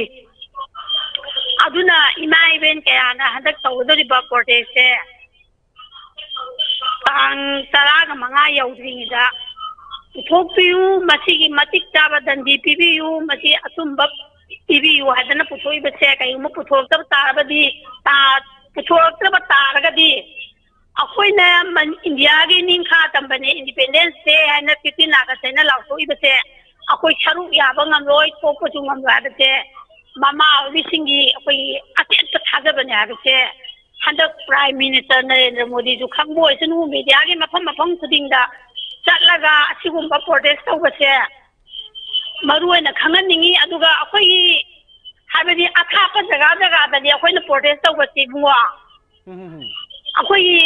ꯑꯗꯨꯅ ꯏꯃꯥ ꯏꯕꯦꯟ ꯀꯌꯥꯅ ꯍꯟꯗꯛ ꯇꯧꯒꯗꯧꯔꯤꯕ ꯄ꯭ꯔꯣꯇꯦꯁꯁꯦ ꯇꯥꯡ ꯇꯔꯥꯒ ꯃꯉꯥ ꯌꯧꯗ꯭ꯔꯤꯉꯩꯗ ꯄꯨꯊꯣꯛꯄꯤꯌꯨ, ꯃꯁꯤꯒꯤ ꯃꯇꯤꯛ ꯆꯥꯕ ꯗꯟꯗꯤ ꯄꯤꯕꯤꯌꯨ, ꯃꯁꯤ ꯑꯆꯨꯝꯕ ꯄꯤꯕꯤꯌꯨ ꯍꯥꯏꯗꯅ ꯄꯨꯊꯣꯛꯏꯕꯁꯦ ꯀꯔꯤꯒꯨꯝꯕ ꯄꯨꯊꯣꯔꯛꯇꯕ ꯇꯥꯔꯕꯗꯤ, ꯇꯥ-, ꯄꯨꯊꯣꯔꯛꯇ꯭ꯔꯕ ꯇꯥꯔꯒꯗꯤ ꯑꯩꯈꯣꯏꯅ ꯃꯟ-, ꯏꯟꯗꯤꯌꯥꯒꯤ ꯅꯤꯡꯈꯥ ꯇꯝꯕꯅꯦ, ꯏꯟꯗꯤꯄꯦꯟꯗꯦꯟꯁ ꯗꯦ ꯍꯥꯏꯅ ꯐꯤꯐꯇꯤꯟ ꯑꯥꯒꯁ ꯍꯥꯏꯅ ꯂꯥꯎꯊꯣꯛꯏꯕꯁꯦ ꯑꯩꯈꯣꯏ ꯁꯔꯨꯛ ꯌꯥꯕ ꯉꯝꯂꯣꯏ, ꯊꯣꯛꯄꯁꯨ ꯉꯝꯂꯣꯏ ꯍꯥꯏꯕꯁꯦ ꯃꯃꯥ ꯑꯣꯏꯕꯤꯁꯤꯡꯒꯤ ꯑꯩꯈꯣꯏꯒꯤ ꯑꯆꯦꯠꯄ ꯊꯥꯖꯕꯅꯦ ꯍꯥꯏꯕꯁꯦ ꯍꯟꯗꯛ ꯄ꯭ꯔꯥꯏꯝ ꯃꯤꯅꯤꯁꯇꯔ ꯅꯔꯦꯟꯗ꯭ꯔ ꯃꯣꯗꯤꯁꯨ ꯈꯪꯕ ꯑꯣꯏꯁꯅꯨ, ꯃꯦꯗꯤꯌꯥꯒꯤ ꯃꯐꯝ ꯃꯐꯝ ꯈꯨꯗꯤꯡꯗ ꯆꯠꯂꯒ ꯑꯁꯤꯒꯨꯝꯕ ꯄ꯭ꯔꯣꯇꯦꯁ ꯇꯧꯕꯁꯦ ꯃꯔꯨ ꯑꯣꯏꯅ ꯈꯪꯍꯟꯅꯤꯡꯉꯤ꯫ ꯑꯗꯨꯒ ꯑꯩꯈꯣꯏꯒꯤ ꯍꯥꯏꯕꯗꯤ ꯑꯊꯥꯞꯄ ꯖꯒꯥ ꯖꯒꯥꯗꯗꯤ ꯑꯩꯈꯣꯏꯅ ꯄ꯭ꯔꯣꯇꯦꯁ ꯇꯧꯕꯁꯦ ꯏꯕꯨꯡꯉꯣ, ꯎꯝ, ꯎꯝ, ꯎꯝ. ꯑꯩꯈꯣꯏꯒꯤ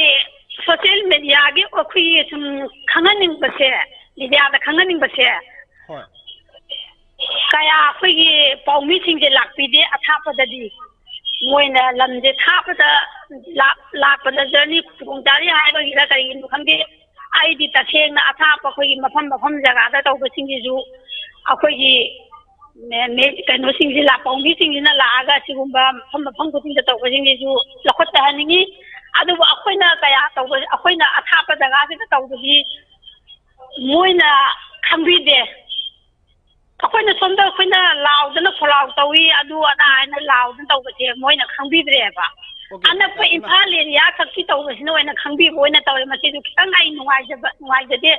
ꯁꯣꯁꯤꯌꯦꯜ ꯃꯦꯗꯤꯌꯥꯒꯤ ꯑꯩꯈꯣꯏꯒꯤ ꯁꯨꯝ ꯈꯪꯍꯟꯅꯤꯡꯕꯁꯦ, ꯃꯦꯗꯤꯌꯥꯗ ꯈꯪꯍꯟꯅꯤꯡꯕꯁꯦ ꯍꯣꯏ. ꯀꯌꯥ ꯑꯩꯈꯣꯏꯒꯤ ꯄꯥꯎꯃꯤꯁꯤꯡꯁꯦ ꯂꯥꯛꯄꯤꯗꯦ ꯑꯊꯥꯞꯄꯗꯗꯤ꯫ ꯃꯣꯏꯅ ꯂꯝꯁꯦ ꯊꯥꯞꯄꯗ ꯂꯥꯛ-, ꯂꯥꯛꯄꯗ ꯖꯔꯅꯤ ꯈꯨꯗꯣꯡꯆꯥꯔꯤ ꯍꯥꯏꯕꯒꯤꯔ ꯀꯔꯤꯒꯤꯅꯣ ꯈꯪꯗꯦ, ꯑꯩꯗꯤ ꯇꯁꯦꯡꯅ ꯑꯊꯥꯞꯄ ꯑꯩꯈꯣꯏꯒꯤ ꯃꯐꯝ ꯃꯐꯝ ꯖꯒꯥꯗ ꯇꯧꯕꯁꯤꯡꯁꯤꯁꯨ ꯑꯩꯈꯣꯏꯒꯤ ꯃꯦ-, ꯃꯦ-, ꯀꯩꯅꯣꯁꯤꯡꯁꯤ ꯂꯥꯛ-, ꯄꯥꯎꯃꯤꯁꯤꯡꯁꯤꯅ ꯂꯥꯛꯑꯒ ꯁꯤꯒꯨꯝꯕ ꯃꯐꯝ ꯃꯐꯝ ꯈꯨꯗꯤꯡꯗ ꯇꯧꯕꯁꯤꯡꯁꯤꯁꯨ ꯂꯧꯈꯠꯆꯍꯟꯅꯤꯡꯉꯤ꯫ ꯑꯗꯨꯕꯨ ꯑꯩꯈꯣꯏꯅ ꯀꯌꯥ ꯇꯧꯕ, ꯑꯩꯈꯣꯏꯅ ꯑꯊꯥꯞꯄ ꯖꯒꯥꯁꯤꯗ ꯇꯧꯕꯗꯤ ꯃꯣꯏꯅ ꯈꯪꯕꯤꯗꯦ꯫ ꯑꯩꯈꯣꯏꯅ ꯁꯣꯝꯗ ꯑꯩꯈꯣꯏꯅ ꯂꯥꯎꯗꯅ ꯈꯣꯜꯂꯥꯎ ꯇꯧꯏ, ꯑꯗꯨ ꯑꯗꯥ ꯍꯥꯏꯅ ꯂꯥꯎꯗꯅ ꯇꯧꯕꯁꯦ ꯃꯣꯏꯅ ꯈꯪꯕꯤꯗ꯭ꯔꯦꯕ꯫ ꯑꯣꯀꯦ, ꯑꯅꯛꯄ ꯏꯃꯥ, ꯏꯝꯐꯥꯜ ꯑꯦꯔꯤꯌꯥ ꯈꯛꯀꯤ ꯇꯧꯕꯁꯤꯅ ꯑꯣꯏꯅ ꯈꯪꯕꯤꯕ ꯑꯣꯏꯅ ꯇꯧꯔꯦ꯫ ꯃꯁꯤꯁꯨ ꯈꯤꯇꯪ ꯑꯩ ꯅꯨꯡꯉꯥꯏꯖꯕ, ꯅꯨꯡꯉꯥꯏꯖꯗꯦ꯫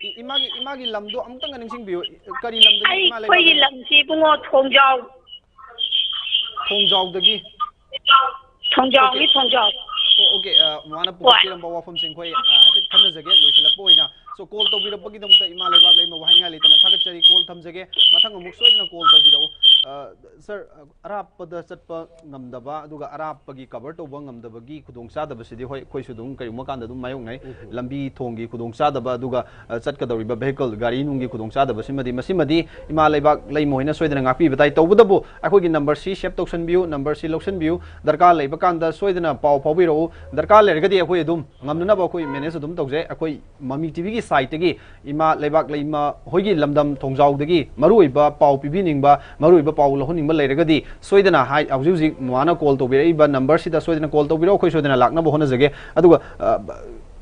ꯏ-, ꯏꯃꯥꯒꯤ, ꯏꯃꯥꯒꯤ ꯂꯝꯗꯣ ꯑꯃꯨꯛꯇꯪꯒ ꯅꯤꯡꯁꯤꯡꯕꯤꯌꯨ꯫ ꯀꯔꯤ ꯂꯝꯗꯒꯤ ꯏꯃꯥ ꯑꯩꯈꯣꯏꯒꯤ ꯂꯩꯕꯥꯛ? ꯂꯝꯁꯤ ꯏꯕꯨꯡꯉꯣ ꯊꯣꯡꯖꯥꯎ꯫ ꯊꯣꯡꯖꯥꯎꯗꯒꯤ? ꯊꯣꯡꯖꯥꯎꯅꯤ, ꯑꯣꯀꯦ꯫ ꯊꯣꯡꯖꯥꯎ꯫ ꯑꯣ, ꯑꯣꯀꯦ, ꯑ, ꯃꯥꯅ ꯍꯣꯏ꯫ ꯄꯨꯈꯠꯄꯤꯔꯝꯕ ꯋꯥꯐꯝꯁꯤꯡ ꯑꯩꯈꯣꯏ, ꯑ, ꯍꯥꯏꯐꯦꯠ ꯈꯟꯅꯖꯒꯦ ꯂꯣꯏꯁꯤꯜꯂꯛꯄ ꯑꯣꯏꯅ꯫ So, call ꯇꯧꯕꯤꯔꯛꯄꯒꯤꯗꯃꯛꯇ ꯏꯃꯥ ꯂꯩꯕꯥꯛ ꯂꯩꯃ ꯋꯥꯍꯩ ꯉꯥꯏ ꯂꯩꯇꯅ ꯊꯥꯒꯠꯆꯔꯤ꯫ Call ꯊꯝꯖꯒꯦ꯫ ꯃꯊꯪ ꯑꯃꯨꯛ ꯁꯣꯏꯗꯅ call ꯇꯧꯕꯤꯔꯛꯎ꯫ ꯑ, sir, ꯑ, ꯑꯔꯥꯞꯄꯗ ꯆꯠꯄ ꯉꯝꯗꯕ, ꯑꯗꯨꯒ ꯑꯔꯥꯞꯄꯒꯤ cover ꯇꯧꯕ ꯉꯝꯗꯕꯒꯤ ꯈꯨꯗꯣꯡꯆꯥꯗꯕꯁꯤꯗꯤ, ꯍꯣꯏ, ꯑꯩꯈꯣꯏꯁꯨ ꯑꯗꯨꯝ ꯀꯔꯤꯒꯨꯝꯕ ꯀꯥꯟꯗ ꯑꯗꯨꯝ ꯃꯥꯌꯣꯛꯅꯩ꯫ ꯎꯝ꯫ ꯂꯝꯕꯤ ꯊꯣꯡꯒꯤ ꯈꯨꯗꯣꯡꯆꯥꯗꯕ, ꯑꯗꯨꯒ, ꯑ, ꯆꯠꯀꯗꯧꯔꯤꯕ vehicle, ꯒꯥꯔꯤ ꯅꯨꯡꯒꯤ ꯈꯨꯗꯣꯡꯆꯥꯗꯕꯁꯤꯃꯗꯤ, ꯃꯁꯤꯃꯗꯤ ꯏꯃꯥ ꯂꯩꯕꯥꯛ ꯂꯩꯃ ꯍꯣꯏꯅ ꯁꯣꯏꯗꯅ ꯉꯥꯛꯄꯤꯕ ꯇꯥꯏ꯫ ꯇꯧꯕꯇꯕꯨ ꯑꯩꯈꯣꯏꯒꯤ number ꯁꯤ save ꯇꯧꯁꯟꯕꯤꯌꯨ, number ꯁꯤ ꯂꯧꯁꯟꯕꯤꯌꯨ꯫ ꯗꯔꯀꯥꯔ ꯂꯩꯕ ꯀꯥꯟꯗ ꯁꯣꯏꯗꯅ ꯄꯥꯎ ꯐꯥꯎꯕꯤꯔꯛꯎ꯫ ꯗꯔꯀꯥꯔ ꯂꯩꯔꯒꯗꯤ ꯑꯩꯈꯣꯏ ꯑꯗꯨꯝ ꯉꯝꯅꯅꯕ ꯑꯩꯈꯣꯏ manage ꯑꯗꯨꯝ ꯇꯧꯖꯩ꯫ ꯑꯩꯈꯣꯏ ꯃꯃꯤ ꯇꯤꯚꯤꯒꯤ side ꯇꯒꯤ ꯏꯃꯥ ꯂꯩꯕꯥꯛ ꯂꯩꯃ ꯍꯣꯏꯒꯤ ꯂꯝꯗꯝ ꯊꯣꯡꯖꯥꯎꯗꯒꯤ ꯃꯔꯨꯑꯣꯏꯕ ꯄꯥꯎ ꯄꯤꯕꯤꯅꯤꯡꯕ, ꯃꯔꯨꯑꯣꯏꯕ ꯄꯥꯎ ꯂꯧꯍꯟꯅꯤꯡꯕ ꯂꯩꯔꯒꯗꯤ ꯁꯣꯏꯗꯅ ꯍꯥꯏ, ꯍꯧꯖꯤꯛ ꯍꯧꯖꯤꯛ ꯃꯃꯥꯅ call ꯇꯧꯕꯤꯔꯛꯏꯕ number ꯁꯤꯗ ꯁꯣꯏꯗꯅ call ꯇꯧꯕꯤꯔꯛꯎ꯫ ꯑꯩꯈꯣꯏ ꯁꯣꯏꯗꯅ ꯂꯥꯛꯅꯕ ꯍꯣꯠꯅꯖꯒꯦ꯫ ꯑꯗꯨꯒ, ꯑ,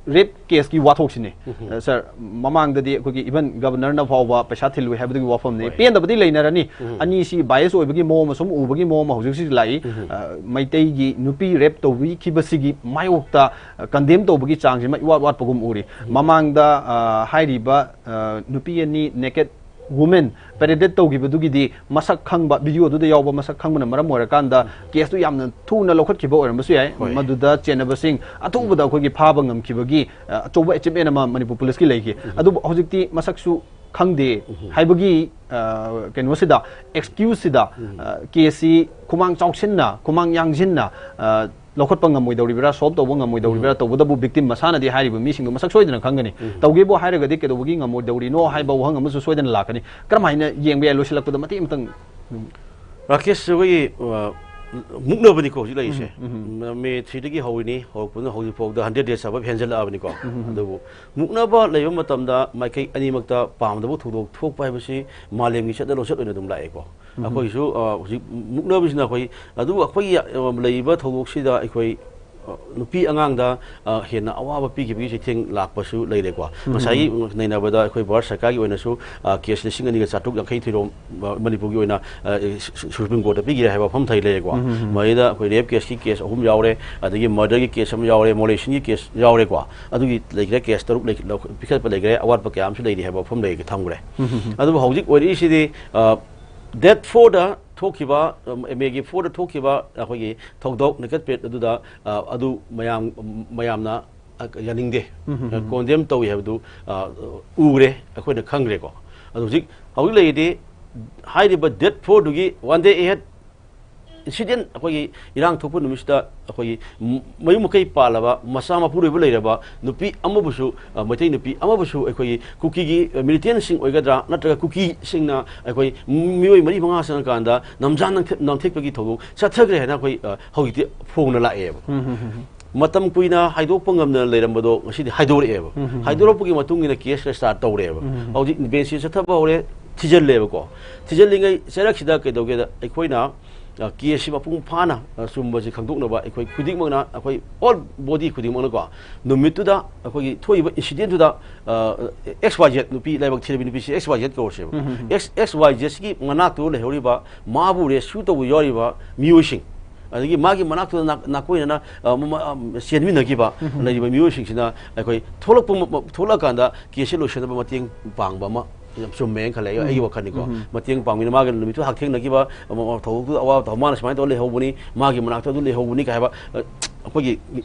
rape case ꯀꯤ ꯋꯥꯊꯣꯛꯁꯤꯅꯦ꯫ ꯎꯝ꯫ ꯑ, sir, ꯃꯃꯥꯡꯗꯗꯤ ꯑꯩꯈꯣꯏꯒꯤ even governor ꯅ ꯐꯥꯎꯕ ꯄꯩꯁꯥ ꯊꯤꯜꯂꯨꯏ ꯍꯥꯏꯕꯗꯨꯒꯤ ꯋꯥꯐꯝꯅꯤ꯫ ꯍꯣꯏ꯫ ꯄꯦꯟꯗꯕꯗꯤ ꯂꯩꯅꯔꯅꯤ꯫ ꯎꯝ꯫ ꯑꯅꯤꯁꯤ bias ꯑꯣꯏꯕꯒꯤ ꯃꯑꯣꯡ ꯑꯃ ꯁꯨꯝ ꯎꯕꯒꯤ ꯃꯑꯣꯡ ꯑꯃ ꯍꯧꯖꯤꯛ ꯍꯧꯖꯤꯛ ꯂꯥꯛꯏ꯫ ꯎꯝ꯫ ꯑ, ꯃꯩꯇꯩꯒꯤ ꯅꯨꯄꯤ rape ꯇꯧꯕꯤꯈꯤꯕꯁꯤꯒꯤ ꯃꯥꯌꯣꯛꯇ, ꯑ, condemn ꯇꯧꯕꯒꯤ ꯆꯥꯡꯁꯤꯃ ꯏꯋꯥꯠ ꯋꯥꯠꯄꯒꯨꯝ ꯎꯔꯤ꯫ ꯎꯝ꯫ ꯃꯃꯥꯡꯗ, ꯑ, ꯍꯥꯏꯔꯤꯕ, ꯑ, ꯅꯨꯄꯤ ꯑꯅꯤ naked woman parade ꯇꯧꯈꯤꯕꯗꯨꯒꯤꯗꯤ ꯃꯁꯛ ꯈꯪꯕ, video ꯗꯨꯗ ꯌꯥꯎꯕ ꯃꯁꯛ ꯈꯪꯕꯅ ꯃꯔꯝ ꯑꯣꯏꯔꯀꯥꯟꯗ case ꯇꯨ ꯌꯥꯝꯅ ꯊꯨꯅ ꯂꯧꯈꯠꯈꯤꯕ ꯑꯣꯏꯔꯝꯕꯁꯨ ꯌꯥꯏ꯫ ꯍꯣꯏ꯫ ꯃꯗꯨꯗ ꯆꯦꯟꯅꯕꯁꯤꯡ ꯑꯊꯨꯕꯗ ꯑꯩꯈꯣꯏꯒꯤ ꯐꯥꯕ ꯉꯝꯈꯤꯕꯒꯤ, ꯑ, ꯑꯆꯧꯕ achievement ꯑꯃ ꯃꯅꯤꯄꯨꯔ police ꯀꯤ ꯂꯩꯈꯤ꯫ ꯎꯝ꯫ ꯑꯗꯨꯕꯨ ꯍꯧꯖꯤꯛꯇꯤ ꯃꯁꯛꯁꯨ ꯈꯪꯗꯦ ꯎꯝ꯫ ꯍꯥꯏꯕꯒꯤ, ꯑ, ꯀꯩꯅꯣꯁꯤꯗ, excuse ꯁꯤꯗ, ꯎꯝ꯫ ꯑ, case ꯁꯤ ꯈꯨꯃꯥꯡ ꯆꯥꯎꯁꯤꯟꯅ, ꯈꯨꯃꯥꯡ ꯌꯥꯡꯁꯤꯟꯅ, ꯑ, ꯂꯧꯈꯠꯄ ꯉꯝꯃꯣꯏꯗꯧꯔꯤꯕ꯭ꯔꯥ, solve ꯇꯧꯕ ꯉꯝꯃꯣꯏꯗꯧꯔꯤꯕ꯭ꯔꯥ? ꯎꯝ꯫ ꯇꯧꯕꯇꯕꯨ victim ꯃꯁꯥꯅꯗꯤ ꯍꯥꯏꯔꯤꯕ ꯃꯤꯁꯤꯡꯗꯣ ꯃꯁꯛ ꯁꯣꯏꯗꯅ ꯈꯪꯒꯅꯤ꯫ ꯎꯝ꯫ ꯇꯧꯒꯦꯕꯨ ꯍꯥꯏꯔꯒꯗꯤ ꯀꯩꯗꯧꯕꯒꯤ ꯉꯝꯃꯣꯏꯗꯧꯔꯤꯅꯣ ꯍꯥꯏꯕ ꯋꯥꯍꯪ ꯑꯃꯁꯨ ꯁꯣꯏꯗꯅ ꯂꯥꯛꯀꯅꯤ꯫ ꯀꯔꯝꯍꯥꯏꯅ ꯌꯦꯡꯕ ꯌꯥꯏ? ꯂꯣꯏꯁꯤꯜꯂꯛꯄꯗ ꯃꯇꯦꯛ ꯑꯃꯇꯪ꯫ ꯎꯝ꯫ ꯔꯥꯀꯦꯁ, ꯑꯩꯈꯣꯏꯒꯤ, ꯑ, ꯃꯨꯛꯅꯕꯅꯤꯀꯣ ꯍꯧꯖꯤꯛ ꯂꯩꯔꯤꯁꯦ꯫ ꯎꯝ, ꯎꯝ, ꯎꯝ꯫ ꯃꯦ three ꯗꯒꯤ ꯍꯧꯔꯤꯅꯤ, ꯍꯧꯔꯛꯄꯗꯨꯅ ꯍꯧꯖꯤꯛ ꯐꯥꯎꯗ hundred days ꯑꯕꯞ ꯍꯦꯟꯖꯜꯂꯛꯑꯕꯅꯤꯀꯣ꯫ ꯎꯝ, ꯎꯝ, ꯎꯝ꯫ ꯑꯗꯨꯕꯨ ꯃꯨꯛꯅꯕ ꯂꯩꯕ ꯃꯇꯝꯗ ꯃꯥꯏꯀꯩ ꯑꯅꯤꯃꯛꯇ ꯄꯥꯝꯗꯕ ꯊꯧꯗꯣꯛ ꯊꯣꯛꯄ ꯍꯥꯏꯕꯁꯤ ꯃꯥꯂꯦꯝꯒꯤ ꯆꯠꯅ ꯂꯣꯟꯆꯠ ꯑꯣꯏꯅ ꯑꯗꯨꯝ ꯂꯥꯛꯑꯦꯀꯣ꯫ ꯎꯝ꯫ ꯑꯩꯈꯣꯏꯒꯤꯁꯨ, ꯑ, ꯍꯧꯖꯤꯛ ꯃꯨꯛꯅꯕꯁꯤꯅ ꯑꯩꯈꯣꯏ, ꯑꯗꯨꯕꯨ ꯑꯩꯈꯣꯏꯒꯤ, ꯑ, ꯂꯩꯔꯤꯕ ꯊꯧꯗꯣꯛꯁꯤꯗ ꯑꯩꯈꯣꯏ ꯅꯨꯄꯤ ꯑꯉꯥꯡꯗ, ꯑ, ꯍꯦꯟꯅ ꯑꯋꯥꯕ ꯄꯤꯈꯤꯕꯒꯤ ꯆꯩꯊꯦꯡ ꯂꯥꯛꯄꯁꯨ ꯂꯩꯔꯦꯀꯣ꯫ ꯉꯁꯥꯏꯒꯤ ꯅꯩꯅꯕꯗ ꯑꯩꯈꯣꯏ ꯚꯥꯔꯠ ꯁꯔꯀꯥꯔꯒꯤ ꯑꯣꯏꯅꯁꯨ, ꯑ, ꯀꯦꯁ ꯂꯤꯁꯤꯡ ꯑꯅꯤꯒ ꯆꯥꯇ꯭ꯔꯨꯛ ꯌꯥꯡꯈꯩ ꯊꯣꯏꯔꯣꯝ, ꯑ, ꯃꯅꯤꯄꯨꯔꯒꯤ ꯑꯣꯏꯅ, ꯑ, ꯁꯨ-, ꯁꯨ-, ꯁꯨꯄ꯭ꯔꯤꯝ ꯀꯣꯔꯠꯇ ꯄꯤꯈꯤꯔꯦ ꯍꯥꯏꯕ ꯋꯥꯐꯝ ꯊꯩ ꯂꯩꯔꯦꯀꯣ꯫ ꯃꯁꯤꯗ ꯑꯩꯈꯣꯏ ꯔꯦꯞ ꯀꯦꯁꯀꯤ ꯀꯦꯁ ꯑꯍꯨꯝ ꯌꯥꯎꯔꯦ, ꯑꯗꯒꯤ ꯃꯔꯗꯔꯒꯤ ꯀꯦꯁ ꯑꯃ ꯌꯥꯎꯔꯦ, ꯃꯣꯂꯦꯁꯟꯒꯤ ꯀꯦꯁ ꯌꯥꯎꯔꯦꯀꯣ꯫ ꯑꯗꯨꯒꯤ ꯂꯩꯈ꯭ꯔꯦ, ꯀꯦꯁ ꯇꯔꯨꯛ ꯂꯩ-, ꯂꯧ-, ꯄꯤꯈꯠꯄ ꯂꯩꯈ꯭ꯔꯦ, ꯑꯋꯥꯠꯄ ꯀꯌꯥ ꯑꯃꯁꯨ ꯂꯩꯔꯤ ꯍꯥꯏꯕ ꯋꯥꯐꯝ ꯂꯩ ꯊꯝꯈ꯭ꯔꯦ꯫ ꯑꯗꯨꯕꯨ ꯍꯧꯖꯤꯛ ꯑꯣꯏꯔꯛꯏꯁꯤꯗꯤ, ꯑ, ꯗꯦꯠ ꯐꯣꯔꯗ ꯊꯣꯛꯈꯤꯕ, ꯑ, ꯃꯦꯒꯤ ꯐꯣꯔꯗ ꯊꯣꯛꯈꯤꯕ ꯑꯩꯈꯣꯏꯒꯤ ꯊꯧꯗꯣꯛ, ꯅꯦꯀꯦꯠ ꯄ꯭ꯔꯦꯠ ꯑꯗꯨꯗ, ꯑ, ꯑꯗꯨ ꯃꯌꯥꯝ, ꯃꯌꯥꯝꯅ, ꯑ, ꯌꯥꯅꯤꯡꯗꯦ, ꯀꯣꯟꯗꯦꯝ ꯇꯧꯏ ꯍꯥꯏꯕꯗꯨ, ꯑ, ꯎꯔꯦ, ꯑꯩꯈꯣꯏꯅ ꯈꯪꯈ꯭ꯔꯦꯀꯣ꯫ ꯑꯗꯨ ꯍꯧꯖꯤꯛ, ꯍꯧꯖꯤꯛ ꯂꯩꯔꯤꯗꯤ ꯍꯥꯏꯔꯤꯕ ꯗꯦꯠ ꯐꯣꯔꯗꯨꯒꯤ ꯋꯥꯟ ꯗꯦ ꯑꯦꯍꯦꯠ ꯏꯟꯁꯤꯗꯦꯟ, ꯑꯩꯈꯣꯏꯒꯤ ꯏꯔꯥꯡ ꯊꯣꯛꯄ ꯅꯨꯃꯤꯠꯁꯤꯗ ꯑꯩꯈꯣꯏꯒꯤ ꯃ-, ꯃꯌꯨꯝ ꯃꯀꯩ ꯄꯥꯜꯂꯕ, ꯃꯆꯥ ꯃꯄꯨꯔꯣꯏꯕ ꯂꯩꯔꯕ ꯅꯨꯄꯤ ꯑꯃꯕꯨꯁꯨ, ꯑ, ꯃꯩꯇꯩ ꯅꯨꯄꯤ ꯑꯃꯕꯨꯁꯨ ꯑꯩꯈꯣꯏꯒꯤ ꯀꯨꯀꯤꯒꯤ, ꯑ, ꯃꯤꯂꯤꯇꯦꯟꯁꯤꯡ ꯑꯣꯏꯒꯗ꯭ꯔꯥ, ꯅꯠꯇ꯭ꯔꯒ ꯀꯨꯀꯤꯁꯤꯡꯅ ꯑꯩꯈꯣꯏ ꯃꯤꯑꯣꯏ ꯃꯔꯤ ꯃꯉꯥ ꯆꯪꯉꯀꯥꯟꯗ ꯅꯝꯖꯥꯟ ꯅꯝꯊꯦꯛ-, ꯅꯝꯊꯦꯛꯄꯒꯤ ꯊꯧꯗꯣꯛ ꯆꯠꯊꯈ꯭ꯔꯦ ꯍꯥꯏꯅ ꯑꯩꯈꯣꯏ, ꯑ, ꯍꯧꯖꯤꯛꯇꯤ ꯐꯣꯡꯅ ꯂꯥꯛꯑꯦꯕ꯫ ꯃꯇꯝ ꯀꯨꯏꯅ ꯍꯥꯏꯗꯣꯛꯄ ꯉꯝꯗꯅ ꯂꯩꯔꯝꯕꯗꯣ ꯉꯁꯤꯗꯤ ꯍꯥꯏꯗꯣꯔꯛꯑꯦꯕ꯫ ꯍꯥꯏꯗꯣꯔꯛꯄꯒꯤ ꯃꯇꯨꯡ ꯏꯟꯅ ꯀꯦꯁ ꯔꯦꯖꯤꯁꯇꯥꯔ ꯇꯧꯔꯦꯕ꯫ ꯍꯧꯖꯤꯛ ꯕꯦꯟꯁꯤ ꯆꯠꯊꯕ ꯍꯧꯔꯦ, ꯊꯤꯖꯤꯜꯂꯦꯕꯀꯣ꯫ ꯊꯤꯖꯤꯜꯂꯤꯉꯩ ꯆꯩꯔꯛꯁꯤꯗ ꯀꯩꯗꯧꯒꯦꯗ, ꯑꯩꯈꯣꯏꯅ, ꯑ, ꯀꯦꯁꯁꯤ ꯃꯄꯨꯡ ꯐꯥꯅ, ꯑ, ꯆꯨꯝꯕꯁꯤ ꯈꯪꯗꯣꯛꯅꯕ ꯑꯩꯈꯣꯏ ꯈꯨꯗꯤꯡꯃꯛꯅ, ꯑꯩꯈꯣꯏ ꯑꯣꯜ ꯕꯣꯗꯤ ꯈꯨꯗꯤꯡꯃꯛꯅꯀꯣ, ꯅꯨꯃꯤꯠꯇꯨꯗ ꯑꯩꯈꯣꯏꯒꯤ ꯊꯣꯛꯏꯕ ꯏꯟꯁꯤꯗꯦꯟꯗꯨꯗ, ꯑ, ꯑꯦꯛꯁ ꯋꯥꯏ ꯖꯦꯠ ꯅꯨꯄꯤ ꯂꯥꯏꯕꯛ ꯊꯤꯔꯕꯤ ꯅꯨꯄꯤꯁꯤ ꯑꯦꯛꯁ ꯋꯥꯏ ꯖꯦꯠ ꯀꯧꯔꯁꯦꯕ꯫ ꯑꯦꯛꯁ, ꯑꯦꯛꯁ ꯋꯥꯏ ꯖꯦꯠꯁꯤꯒꯤ ꯃꯅꯥꯛꯇ ꯂꯩꯍꯧꯔꯤꯕ, ꯃꯥꯕꯨ ꯔꯦꯁꯀ꯭ꯌꯨ ꯇꯧꯕ ꯌꯥꯎꯔꯤꯕ ꯃꯤꯑꯣꯏꯁꯤꯡ, ꯑꯗꯒꯤ ꯃꯥꯒꯤ ꯃꯅꯥꯛꯇꯨꯗ ꯅꯥ-, ꯅꯥꯀꯣꯏꯅꯅ, ꯑ, ꯃ-, ꯃ-, ꯑ, ꯆꯦꯟꯃꯤꯟꯅꯈꯤꯕ ꯂꯩꯔꯤꯕ ꯃꯤꯑꯣꯏꯁꯤꯡꯁꯤꯅ ꯑꯩꯈꯣꯏ ꯊꯣꯛꯂꯛꯄ ꯃ-, ꯃ-, ꯊꯣꯛꯂꯛꯑꯀꯥꯟꯗ ꯀꯦꯁꯁꯦ ꯂꯣꯏꯁꯤꯟꯅꯕ ꯃꯇꯦꯡ ꯄꯥꯡꯕ ꯑꯃ ꯌꯥꯝ ꯆꯨꯝꯃꯦꯅ ꯈꯜꯂꯦ ꯑꯩ, ꯑꯩꯒꯤ ꯋꯥꯈꯜꯅꯤꯀꯣ꯫ ꯃꯇꯦꯡ ꯄꯥꯡꯕꯤꯅ ꯃꯥꯒꯤ ꯅꯨꯃꯤꯠꯇꯨ ꯍꯛꯊꯦꯡꯅꯈꯤꯕ, ꯑꯃ, ꯑꯃ, ꯊꯧꯗꯣꯛꯇꯨꯗ ꯑꯋꯥꯕ ꯊꯧ-, ꯃꯥꯅ ꯁꯨꯃꯥꯏꯅ ꯇꯧꯔ ꯂꯩꯍꯧꯕꯅꯤ, ꯃꯥꯒꯤ ꯃꯅꯥꯛꯇ ꯑꯗꯨ ꯂꯩꯍꯧꯕꯅꯤ ꯀꯥꯏ ꯍꯥꯏꯕ, ꯑ, ꯑꯩꯈꯣꯏꯒꯤ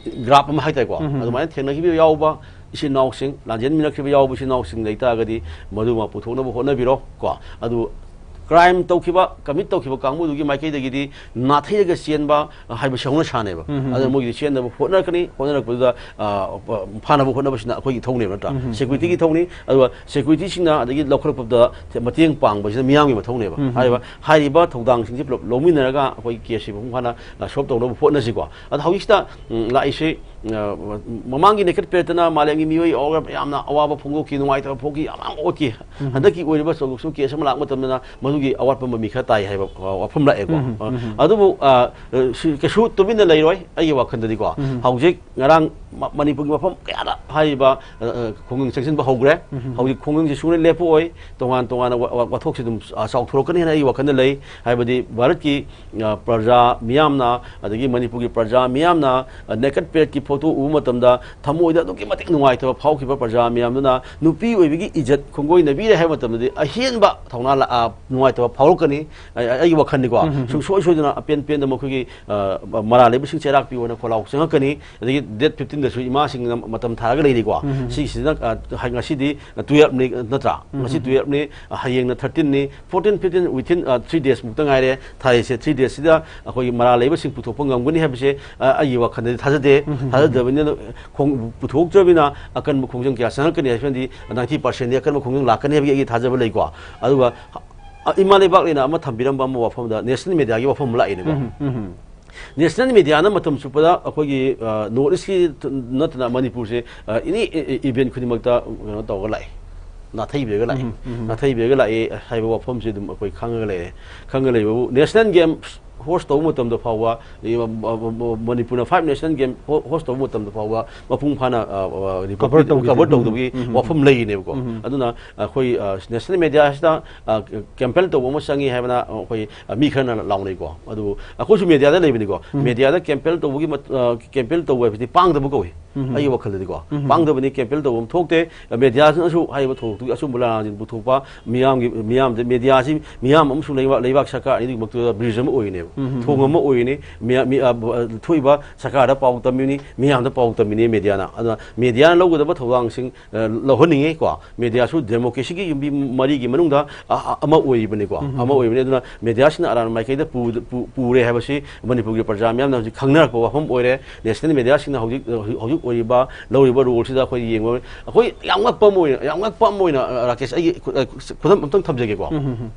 ꯒ꯭ꯔꯥꯐ ꯑꯃ ꯍꯥꯏꯇꯥꯔꯦꯀꯣ꯫ ꯑꯗꯨꯃꯥꯏꯅ ꯊꯦꯡꯅꯈꯤꯕ ꯌꯥꯎꯕ ꯏꯆꯤꯟ ꯏꯅꯥꯎꯁꯤꯡ, ꯂꯥꯟꯖꯦꯟꯃꯤꯟꯅꯈꯤꯕ ꯌꯥꯎꯕ ꯏꯆꯤꯟ ꯏꯅꯥꯎꯁꯤꯡ ꯂꯩꯇꯥꯔꯒꯗꯤ ꯃꯗꯨꯃ ꯄꯨꯊꯣꯛꯅꯕ ꯍꯣꯠꯅꯕꯤꯔꯣ ꯀꯣ꯫ ꯑꯗꯨ ꯀ꯭ꯔꯥꯏꯝ ꯇꯧꯈꯤꯕ, ꯀꯃꯤꯠ ꯇꯧꯈꯤꯕ ꯀꯥꯡꯕꯨꯗꯨꯒꯤ ꯃꯥꯏꯀꯩꯗꯒꯤꯗꯤ ꯅꯥꯊꯩꯔꯒ ꯆꯦꯟꯕ ꯍꯥꯏꯕꯁꯤ ꯍꯧꯅ ꯁꯥꯅꯦꯕ꯫ ꯑꯗꯨꯅ ꯃꯣꯏꯒꯤꯗꯤ ꯆꯦꯟꯅꯕ ꯍꯣꯠꯅꯔꯛꯀꯅꯤ, ꯍꯣꯠꯅꯔꯛꯄꯗꯨꯗ, ꯑ, ꯐꯥꯅꯕ ꯍꯣꯠꯅꯕꯁꯤꯅ ꯑꯩꯈꯣꯏꯒꯤ ꯏꯊꯧꯅꯦꯕ ꯅꯠꯇ꯭ꯔꯥ? ꯁꯦꯀ꯭ꯌꯨꯔꯤꯇꯤꯒꯤ ꯏꯊꯧꯅꯤ꯫ ꯑꯗꯨꯒ ꯁꯦꯀ꯭ꯌꯨꯔꯤꯇꯤꯁꯤꯡꯅ ꯑꯗꯒꯤ ꯂꯧꯈꯠꯂꯛꯄꯗ ꯃꯇꯦꯡ ꯄꯥꯡꯕꯁꯤꯅ ꯃꯤꯌꯥꯝꯒꯤ ꯃꯊꯧꯅꯦꯕ꯫ ꯍꯥꯏꯔꯤꯕ, ꯍꯥꯏꯔꯤꯕ ꯊꯧꯗꯥꯡꯁꯤꯡꯁꯤ ꯄꯨꯂꯞ ꯂꯧꯃꯤꯟꯅꯔꯒ ꯑꯩꯈꯣꯏꯒꯤ ꯀꯦꯁꯁꯤ ꯃꯄꯨꯡ ꯐꯥꯅ, ꯑ, ꯁꯣꯜꯕ ꯇꯧꯅꯕ ꯍꯣꯠꯅꯁꯤꯀꯣ꯫ ꯑꯗꯣ ꯍꯧꯖꯤꯛꯁꯤꯗ, ꯎꯝ, ꯂꯥꯛꯏꯁꯤ ꯑ, ꯃꯃꯥꯡꯒꯤ ꯅꯦꯀꯦꯠ ꯄꯦꯔꯦꯠꯇꯅ ꯃꯥꯂꯦꯝꯒꯤ ꯃꯤꯑꯣꯏ ꯑꯋꯥ-, ꯌꯥꯝꯅ ꯑꯋꯥꯕ ꯐꯣꯡꯗꯣꯛꯈꯤ, ꯅꯨꯡꯉꯥꯏꯇꯕ ꯐꯣꯡꯈꯤ, ꯌꯥꯝ ꯑꯣꯏꯈꯤ꯫ ꯎꯝ꯫ ꯍꯟꯗꯛꯀꯤ ꯑꯣꯏꯔꯤꯕ ꯆꯥꯎꯗꯣꯛꯁꯨ ꯀꯦꯁ ꯑꯃ ꯂꯥꯛꯄ ꯃꯇꯝꯗꯅ ꯃꯗꯨꯒꯤ ꯑꯋꯥꯠꯄ ꯃꯃꯤ ꯈꯔ ꯇꯥꯏ ꯍꯥꯏꯕ, ꯑ, ꯋꯥꯐꯝ ꯂꯥꯛꯑꯦꯀꯣ꯫ ꯎꯝ, ꯑ, ꯎꯝ꯫ ꯑꯗꯨꯕꯨ, ꯑ, ꯑ, ꯁꯤ ꯀꯩꯁꯨ ꯇꯨꯃꯤꯟꯅ ꯂꯩꯔꯣꯏ ꯑꯩꯒꯤ ꯋꯥꯈꯜꯗꯗꯤꯀꯣ꯫ ꯎꯝ꯫ ꯍꯧꯖꯤꯛ ꯉꯔꯥꯡ ꯃ-, ꯃꯅꯤꯄꯨꯔꯒꯤ ꯃꯐꯝ ꯀꯌꯥꯗ ꯍꯥꯏꯔꯤꯕ, ꯑ, ꯑ, ꯈꯣꯡꯖꯪ ꯆꯪꯁꯤꯟꯕ ꯍꯧꯈ꯭ꯔꯦ꯫ ꯎꯝ꯫ ꯍꯧꯖꯤꯛ ꯈꯣꯡꯖꯪꯁꯤ ꯁꯨꯡꯂꯦꯞ ꯂꯦꯞꯄꯣꯏ꯫ ꯇꯣꯉꯥꯟ ꯇꯣꯉꯥꯟꯅ ꯋꯥ-, ꯋꯥ-, ꯋꯥꯊꯣꯛꯁꯤ ꯑꯗꯨꯝ, ꯑ, ꯆꯥꯎꯊꯣꯔꯛꯀꯅꯤ ꯍꯥꯏꯅ ꯑꯩꯒꯤ ꯋꯥꯈꯜꯗ ꯂꯩ꯫ ꯍꯥꯏꯕꯗꯤ ꯚꯥꯔꯠꯀꯤ, ꯑ, ꯄ꯭ꯔꯖꯥ ꯃꯤꯌꯥꯝꯅ, ꯑꯗꯒꯤ ꯃꯅꯤꯄꯨꯔꯒꯤ ꯄ꯭ꯔꯖꯥ ꯃꯤꯌꯥꯝꯅ, ꯑ, ꯅꯦꯀꯠ ꯄꯦꯔꯦꯠꯀꯤ ꯐꯣꯇꯣ ꯎꯕ ꯃꯇꯝꯗ ꯊꯃꯣꯏꯗ ꯑꯗꯨꯛꯀꯤ ꯃꯇꯤꯛ ꯅꯨꯡꯉꯥꯏꯇꯕ ꯐꯥꯎꯈꯤꯕ ꯄ꯭ꯔꯖꯥ ꯃꯤꯌꯥꯝꯗꯨꯅ ꯅꯨꯄꯤ ꯑꯣꯏꯕꯒꯤ ꯏꯖꯠ ꯈꯣꯡꯒꯣꯏꯅꯕꯤꯔꯦ ꯍꯥꯏꯕ ꯃꯇꯝꯗꯗꯤ ꯑꯍꯦꯟꯕ ꯊꯧꯅꯥ ꯂꯥ-, ꯑ, ꯅꯨꯡꯉꯥꯏꯇꯕ ꯐꯥꯎꯔꯛꯀꯅꯤ꯫ ꯑꯩ, ꯑꯩꯒꯤ ꯋꯥꯈꯜꯅꯤꯀꯣ꯫ ꯎꯝ, ꯎꯝ, ꯎꯝ꯫ ꯁꯨꯡꯁꯣꯏ ꯁꯣꯏꯗꯅ ꯑꯄꯦꯟ ꯄꯦꯟꯗ ꯃꯈꯣꯏꯒꯤ, ꯑ, ꯃꯔꯥꯜ ꯂꯩꯕꯁꯤꯡ ꯆꯩꯔꯥꯛ ꯄꯤꯌꯣꯅ ꯈꯣꯜꯂꯥꯎ ꯆꯪꯉꯛꯀꯅꯤ꯫ ꯑꯗꯒꯤ ꯗꯦꯠ ꯐꯤꯐꯇꯤꯟꯗꯁꯨ ꯏꯃꯥꯁꯤꯡꯅ ꯃꯇꯝ ꯊꯥꯔꯒ ꯂꯩꯔꯤꯀꯣ꯫ ꯎꯝ, ꯎꯝ꯫ ꯁꯤꯒꯤꯁꯤꯗ, ꯑ, ꯍꯥꯏ-, ꯉꯁꯤꯗꯤ ꯇꯨꯌꯦꯜꯞꯅꯤ ꯅꯠꯇ꯭ꯔꯥ? ꯎꯝ, ꯉꯁꯤ ꯎꯝ, ꯎꯝ꯫ ꯇꯨꯌꯦꯜꯞꯅꯤ, ꯍꯌꯦꯡꯅ ꯊꯥꯔꯇꯤꯟꯅꯤ, ꯐꯣꯔꯇꯤꯟ, ꯐꯤꯐꯇꯤꯟ, within, ꯑ, three days ꯃꯨꯛꯇ ꯉꯥꯏꯔꯦ ꯊꯥꯔꯤꯁꯦ꯫ Three days ꯁꯤꯗ ꯑꯩꯈꯣꯏꯒꯤ ꯃꯔꯥꯜ ꯂꯩꯕꯁꯤꯡ ꯄꯨꯊꯣꯛꯄ ꯉꯝꯒꯅꯤ ꯍꯥꯏꯕꯁꯦ, ꯑ, ꯑꯩꯒꯤ ꯋꯥꯈꯜꯗꯗꯤ ꯊꯥꯖꯗꯦ꯫ ꯎꯝ, ꯎꯝ, ꯎꯝ꯫ ꯊꯥꯖꯗꯕꯅꯤꯅ ꯈꯣꯡ-, ꯄꯨꯊꯣꯛꯇ꯭ꯔꯕꯅꯤꯅ ꯑꯀꯟꯕ ꯈꯣꯡꯖꯪ ꯀꯌꯥ ꯆꯪꯉꯛꯀꯅꯤ ꯍꯥꯏꯕꯁꯤꯃꯗꯤ ninety percent ꯗꯤ ꯑꯀꯟꯕ ꯈꯣꯡꯖꯪ ꯂꯥꯛꯀꯅꯤ ꯍꯥꯏꯕꯒꯤ ꯑꯩꯒꯤ ꯊꯥꯖꯕ ꯂꯩꯀꯣ꯫ ꯑꯗꯨꯒ, ꯑ, ꯏꯃꯥ ꯂꯩꯕꯥꯛꯅ ꯑꯃ ꯊꯝꯕꯤꯔꯝꯕ ꯑꯃ ꯋꯥꯐꯝꯗ ꯅꯦꯁꯅꯦꯜ ꯃꯦꯗꯤꯌꯥꯒꯤ ꯋꯥꯐꯝ ꯑꯃ ꯂꯥꯛꯏꯅꯦꯀꯣ꯫ ꯎꯝ, ꯎꯝ, ꯎꯝ꯫ ꯅꯦꯁꯅꯦꯜ ꯃꯦꯗꯤꯌꯥꯅ ꯃꯇꯝ ꯆꯨꯞꯄꯗ ꯑꯩꯈꯣꯏꯒꯤ, ꯑ, ꯅꯣꯔꯠ ꯏꯁꯀꯤ ꯅꯠꯇꯅ ꯃꯅꯤꯄꯨꯔꯁꯦ, ꯑ, ꯑꯦꯅꯤ ꯏ-, ꯏ-, ꯏꯚꯦꯟ ꯈꯨꯗꯤꯡꯃꯛꯇ ꯀꯩꯅꯣ ꯇꯧꯔꯒ ꯂꯥꯛꯑꯦ, ꯅꯥꯊꯩꯕꯤꯔꯒ ꯂꯥꯛꯑꯦ꯫ ꯎꯝ, ꯎꯝ꯫ ꯅꯥꯊꯩꯕꯤꯔꯒ ꯂꯥꯛꯑꯦ ꯍꯥꯏꯕ ꯋꯥꯐꯝꯁꯤ ꯑꯗꯨꯝ ꯑꯩꯈꯣꯏ ꯈꯪꯉꯒ ꯂꯩꯔꯦ꯫ ꯈꯪꯉꯒ ꯂꯩꯕꯕꯨ ꯅꯦꯁꯅꯦꯜ ꯒꯦꯝ ꯍꯣꯁ ꯇꯧꯕ ꯃꯇꯝꯗ ꯐꯥꯎꯕ, ꯏ-, ꯃ-, ꯃ-, ꯃ-, ꯃꯅꯤꯄꯨꯔꯅ ꯐꯥꯏꯚ ꯅꯦꯁꯅꯦꯜ ꯒꯦꯝ ꯍꯣ-, ꯍꯣꯁ ꯇꯧꯕ ꯃꯇꯝꯗ ꯐꯥꯎꯕ ꯃꯄꯨꯡ ꯐꯥꯅ, ꯑ, ꯑ, ꯔꯤꯄꯕ꯭ꯂꯤꯛ ꯀꯚꯔ ꯇꯧꯈꯤꯗꯦ꯫ ꯀꯚꯔ ꯎꯝ, ꯇꯧꯗꯕꯒꯤ ꯎꯝ, ꯎꯝ, ꯎꯝ꯫ ꯋꯥꯐꯝ ꯂꯩꯔꯤꯅꯦꯕꯀꯣ꯫ ꯎꯝ, ꯎꯝ꯫ ꯑꯗꯨꯅ ꯑꯩꯈꯣꯏ, ꯑ, ꯅꯦꯁꯅꯦꯜ ꯃꯦꯗꯤꯌꯥꯁꯤꯗ, ꯑ, ꯀꯦꯝꯄꯦꯟ ꯇꯧꯕ ꯑꯃ ꯆꯪꯉꯤ ꯍꯥꯏꯕꯅ ꯑꯩꯈꯣꯏ, ꯑ, ꯃꯤ ꯈꯔꯅ ꯂꯥꯎꯅꯩꯀꯣ꯫ ꯑꯗꯨꯕꯨ ꯑꯩꯈꯣꯏꯁꯨ ꯃꯦꯗꯤꯌꯥꯗ ꯂꯩꯕꯅꯤꯀꯣ꯫ ꯎꯝ꯫ ꯃꯦꯗꯤꯌꯥꯗ ꯀꯦꯝꯄꯦꯟ ꯇꯧꯕꯒꯤ ꯃꯠ-, ꯑ, ꯀꯦꯝꯄꯦꯟ ꯇꯧꯕ ꯍꯥꯏꯕꯁꯤꯗꯤ ꯄꯥꯡꯗꯕ ꯀꯧꯏ꯫ ꯎꯝ꯫ ꯑꯩꯒꯤ ꯋꯥꯈꯜꯗꯗꯤꯀꯣ꯫ ꯎꯝ꯫ ꯄꯥꯡꯗꯕꯅꯤ, ꯀꯦꯝꯄꯦꯟ ꯇꯧꯕ ꯑꯃ ꯊꯣꯛꯇꯦ꯫ ꯃꯦꯗꯤꯌꯥꯁꯤꯅꯁꯨ ꯍꯥꯏꯔꯤꯕ ꯊꯧꯗꯣꯛꯇꯨꯒꯤ ꯑꯆꯨꯝꯕ ꯂꯥꯟꯁꯤꯡ ꯄꯨꯊꯣꯛꯄ, ꯃꯤꯌꯥꯝꯒꯤ, ꯃꯤꯌꯥꯝꯗ, ꯃꯦꯗꯤꯌꯥꯁꯤ ꯃꯤꯌꯥꯝ ꯑꯃꯁꯨꯡ ꯂꯩꯕꯥꯛ, ꯂꯩꯕꯥꯛ ꯁꯔꯀꯥꯔ ꯑꯅꯤꯗꯨꯒꯤꯃꯛꯇꯗ ꯕ꯭ꯔꯤꯖ ꯑꯃ ꯑꯣꯏꯔꯤꯅꯦꯕ꯫ ꯎꯝ, ꯎꯝ, ꯊꯣꯡ ꯎꯝ꯫ ꯑꯃ ꯑꯣꯏꯔꯤꯅꯤ꯫ ꯃꯤꯌꯥ-, ꯃꯤ-, ꯑ, ꯕ-, ꯑ, ꯊꯣꯛꯏꯕ ꯁꯔꯀꯥꯔꯗ ꯄꯥꯎ ꯇꯝꯃꯤꯅꯤ, ꯃꯤꯌꯥꯝꯗ ꯄꯥꯎ ꯇꯝꯃꯤꯅꯤ ꯃꯦꯗꯤꯌꯥꯅ꯫ ꯑꯗꯨꯅ ꯃꯦꯗꯤꯌꯥꯅ ꯂꯧꯒꯗꯕ ꯊꯧꯗꯥꯡꯁꯤꯡ, ꯑ, ꯂꯧꯍꯟꯅꯤꯡꯉꯤ ꯀꯣ꯫ ꯃꯦꯗꯤꯌꯥꯁꯨ ꯗꯦꯃꯣꯀ꯭ꯔꯦꯁꯤꯒꯤ ꯌꯨꯝꯕꯤ ꯃꯔꯤꯒꯤ ꯃꯅꯨꯡꯗ, ꯑ, ꯑ, ꯑꯃ ꯑꯣꯏꯔꯤꯕꯅꯤꯀꯣ꯫ ꯎꯝ, ꯎꯝ꯫ ꯑꯃ ꯑꯣꯏꯕꯅꯤ꯫ ꯑꯗꯨꯅ ꯃꯦꯗꯤꯌꯥꯁꯤꯅ ꯑꯔꯥꯟꯕ ꯃꯥꯏꯀꯩꯗ ꯄꯨ-, ꯄꯨ-, ꯄꯨꯔꯦ ꯍꯥꯏꯕꯁꯤ ꯃꯅꯤꯄꯨꯔꯒꯤ ꯄ꯭ꯔꯖꯥ ꯃꯤꯌꯥꯝꯅ ꯍꯧꯖꯤꯛ ꯈꯪꯅꯔꯛꯄ ꯋꯥꯐꯝ ꯑꯣꯏꯔꯦ꯫ ꯅꯦꯁꯅꯦꯜ ꯃꯦꯗꯤꯌꯥꯁꯤꯡꯅ ꯍꯧꯖꯤꯛ, ꯍꯧꯖꯤꯛ, ꯍꯧꯖꯤꯛ ꯑꯣꯏꯔꯤꯕ, ꯂꯧꯔꯤꯕ ꯔꯣꯜꯁꯤꯗ ꯑꯩꯈꯣꯏ ꯌꯦꯡꯕ, ꯑꯩꯈꯣꯏ ꯌꯥꯝ ꯉꯛꯄ ꯑꯃ ꯑꯣꯏꯅ, ꯌꯥꯝ ꯉꯛꯄ ꯑꯃ ꯑꯣꯏꯅ, ꯑ, ꯔꯥꯀꯦꯁ, ꯑꯩꯒꯤ ꯈꯨ-, ꯑ, ꯈꯨꯗꯝ ꯑꯝꯇꯪ ꯊꯝꯖꯒꯦꯀꯣ꯫ ꯎꯝ, ꯎꯝ, ꯎꯝ꯫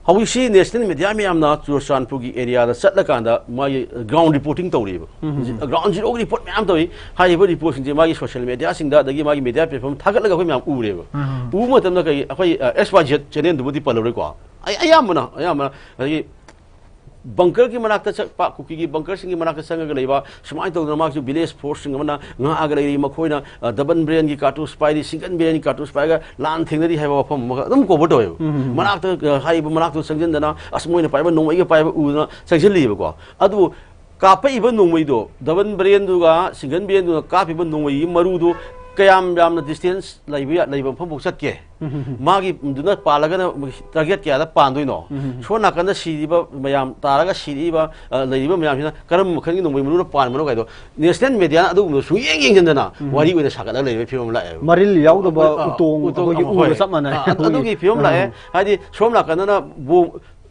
ꯍꯧꯖꯤꯛꯁꯤ ꯅꯦꯁꯅꯦꯜ ꯃꯦꯗꯤꯌꯥ ꯃꯌꯥꯝꯅ ꯆꯨꯔꯆꯥꯟꯄꯨꯔꯒꯤ ꯑꯦꯔꯤꯌꯥꯗ ꯆꯠꯂꯀꯥꯟꯗ ꯃꯥꯒꯤ ꯒ꯭ꯔꯥꯎꯟ ꯔꯤꯄꯣꯔꯇꯤꯡ ꯇꯧꯔꯤꯕ꯫ ꯒ꯭ꯔꯥꯎꯟ ꯖꯤꯔꯣꯒꯤ ꯔꯤꯄꯣꯔꯠ ꯃꯌꯥꯝ ꯇꯧꯏ꯫ ꯍꯥꯏꯔꯤꯕ ꯔꯤꯄꯣꯔꯠꯁꯤꯡꯁꯦ ꯃꯥꯒꯤ ꯁꯣꯁꯤꯌꯦꯜ ꯃꯦꯗꯤꯌꯥꯁꯤꯡꯗ, ꯑꯗꯒꯤ ꯃꯥꯒꯤ ꯃꯦꯗꯤꯌꯥ ꯄ꯭ꯂꯦꯠꯐꯣꯝ ꯊꯥꯒꯠꯂꯒ ꯑꯩꯈꯣꯏ ꯃꯌꯥꯝ ꯎꯔꯦꯕ꯫ ꯎꯕ ꯃꯇꯝꯗ ꯀꯩ, ꯑꯩꯈꯣꯏ ꯑꯦꯛꯁ ꯋꯥꯏ ꯖꯦꯠ ꯆꯦꯅꯦꯜꯗꯨꯕꯨꯗꯤ ꯄꯜꯂꯔꯣꯏꯀꯣ, ꯑꯩ ꯑꯌꯥꯝꯕꯅ ꯑꯌꯥꯝꯕꯅ ꯑꯗꯒꯤ ꯕꯪꯀꯔꯒꯤ ꯃꯅꯥꯛꯇ ꯆꯠꯄ, ꯀꯨꯀꯤꯒꯤ ꯕꯪꯀꯔꯁꯤꯡꯒꯤ ꯃꯅꯥꯛꯇ ꯆꯪꯉꯒ ꯂꯩꯕ, ꯁꯨꯃꯥꯏꯅ ꯇꯧꯗꯅ ꯃꯥꯒꯤꯁꯨ ꯚꯤꯂꯦꯖ ꯐꯣꯔꯁꯁꯤꯡ ꯑꯃꯅ ꯉꯥꯛꯑꯒ ꯂꯩꯔꯤ, ꯃꯈꯣꯏꯅ ꯗꯕꯜ ꯕꯦꯔꯦꯜꯒꯤ ꯀꯥꯔꯇꯨꯁ ꯄꯥꯏꯔꯤ, ꯁꯤꯡꯒꯜ ꯕꯦꯔꯦꯜꯒꯤ ꯀꯥꯔꯇꯨꯁ ꯄꯥꯏꯔꯒ ꯂꯥꯟ ꯊꯦꯡꯅꯔꯤ ꯍꯥꯏꯕ ꯋꯥꯐꯝ ꯑꯃꯒ ꯑꯗꯨꯝ ꯀꯣꯚꯔ ꯇꯧꯋꯦꯕ꯫ ꯃꯅꯥꯛꯇ ꯑ, ꯍꯥꯏꯔꯤꯕ ꯃꯅꯥꯛꯇ ꯆꯪꯁꯤꯟꯗꯅ, ꯑꯁ, ꯃꯣꯏꯅ ꯄꯥꯏꯕ ꯅꯣꯡꯃꯩꯒ ꯄꯥꯏꯕ ꯎꯗꯅ ꯆꯪꯁꯤꯜꯂꯤꯕꯀꯣ꯫ ꯑꯗꯨꯕꯨ ꯀꯥꯞꯄꯛꯏꯕ ꯅꯣꯡꯃꯩꯗꯣ, ꯗꯕꯜ ꯕꯦꯔꯦꯜꯗꯨꯒ ꯁꯤꯡꯒꯜ ꯕꯦꯔꯦꯜꯗꯨꯅ ꯀꯥꯞꯄꯤꯕ ꯅꯣꯡꯃꯩꯒꯤ ꯃꯔꯨꯗꯨ ꯀꯌꯥꯝ ꯌꯥꯝꯅ ꯗꯤꯁꯇꯦꯟꯁ ꯂꯩꯕ ꯌꯥ-, ꯂꯩꯕ ꯃꯐꯝꯐꯥꯎ ꯆꯠꯀꯦ? ꯃꯥꯒꯤꯗꯨꯅ ꯄꯥꯜꯂꯒꯅ ꯇꯥꯔꯒꯦꯠ ꯀꯌꯥꯗ ꯄꯥꯟꯗꯣꯏꯅꯣ? ꯁꯣꯝ ꯅꯥꯀꯟꯗ ꯁꯤꯔꯤꯕ ꯃꯌꯥꯝ, ꯇꯥꯔꯒ ꯁꯤꯔꯛꯏꯕ, ꯑ, ꯂꯩꯔꯤꯕ ꯃꯌꯥꯝꯁꯤꯅ ꯀꯔꯝꯕ ꯃꯈꯜꯒꯤ ꯅꯣꯡꯃꯩ ꯃꯔꯨꯗ ꯄꯥꯟꯕꯅꯣ ꯀꯥꯏꯗꯣ ꯅꯦꯁꯅꯦꯜ ꯃꯦꯗꯤꯌꯥꯅ ꯑꯗꯨꯒꯨꯝꯕꯗꯣ ꯁꯨꯡꯌꯦꯡ ꯌꯦꯡꯁꯤꯟꯗꯅ ꯋꯥꯔꯤ ꯑꯣꯏꯅ ꯁꯥꯒꯠꯂꯒ ꯂꯩꯕꯒꯤ ꯐꯤꯕꯝ ꯂꯥꯛꯑꯦꯕ꯫ ꯃꯔꯤꯜ ꯌꯥꯎꯗꯕ ꯑ, ꯎꯇꯣꯡ, ꯎꯇꯣꯡ, ꯑꯩꯈꯣꯏꯒꯤ ꯑ, ꯎꯒ ꯍꯣꯏ꯫ ꯆꯞ ꯃꯥꯟꯅꯩ꯫ ꯑ, ꯑꯗꯨꯒꯤ ꯐꯤꯕꯝ ꯂꯥꯛꯑꯦ꯫ ꯍꯥꯏꯗꯤ ꯁꯣꯝ ꯅꯥꯀꯟꯗꯅ ꯕꯣꯝ,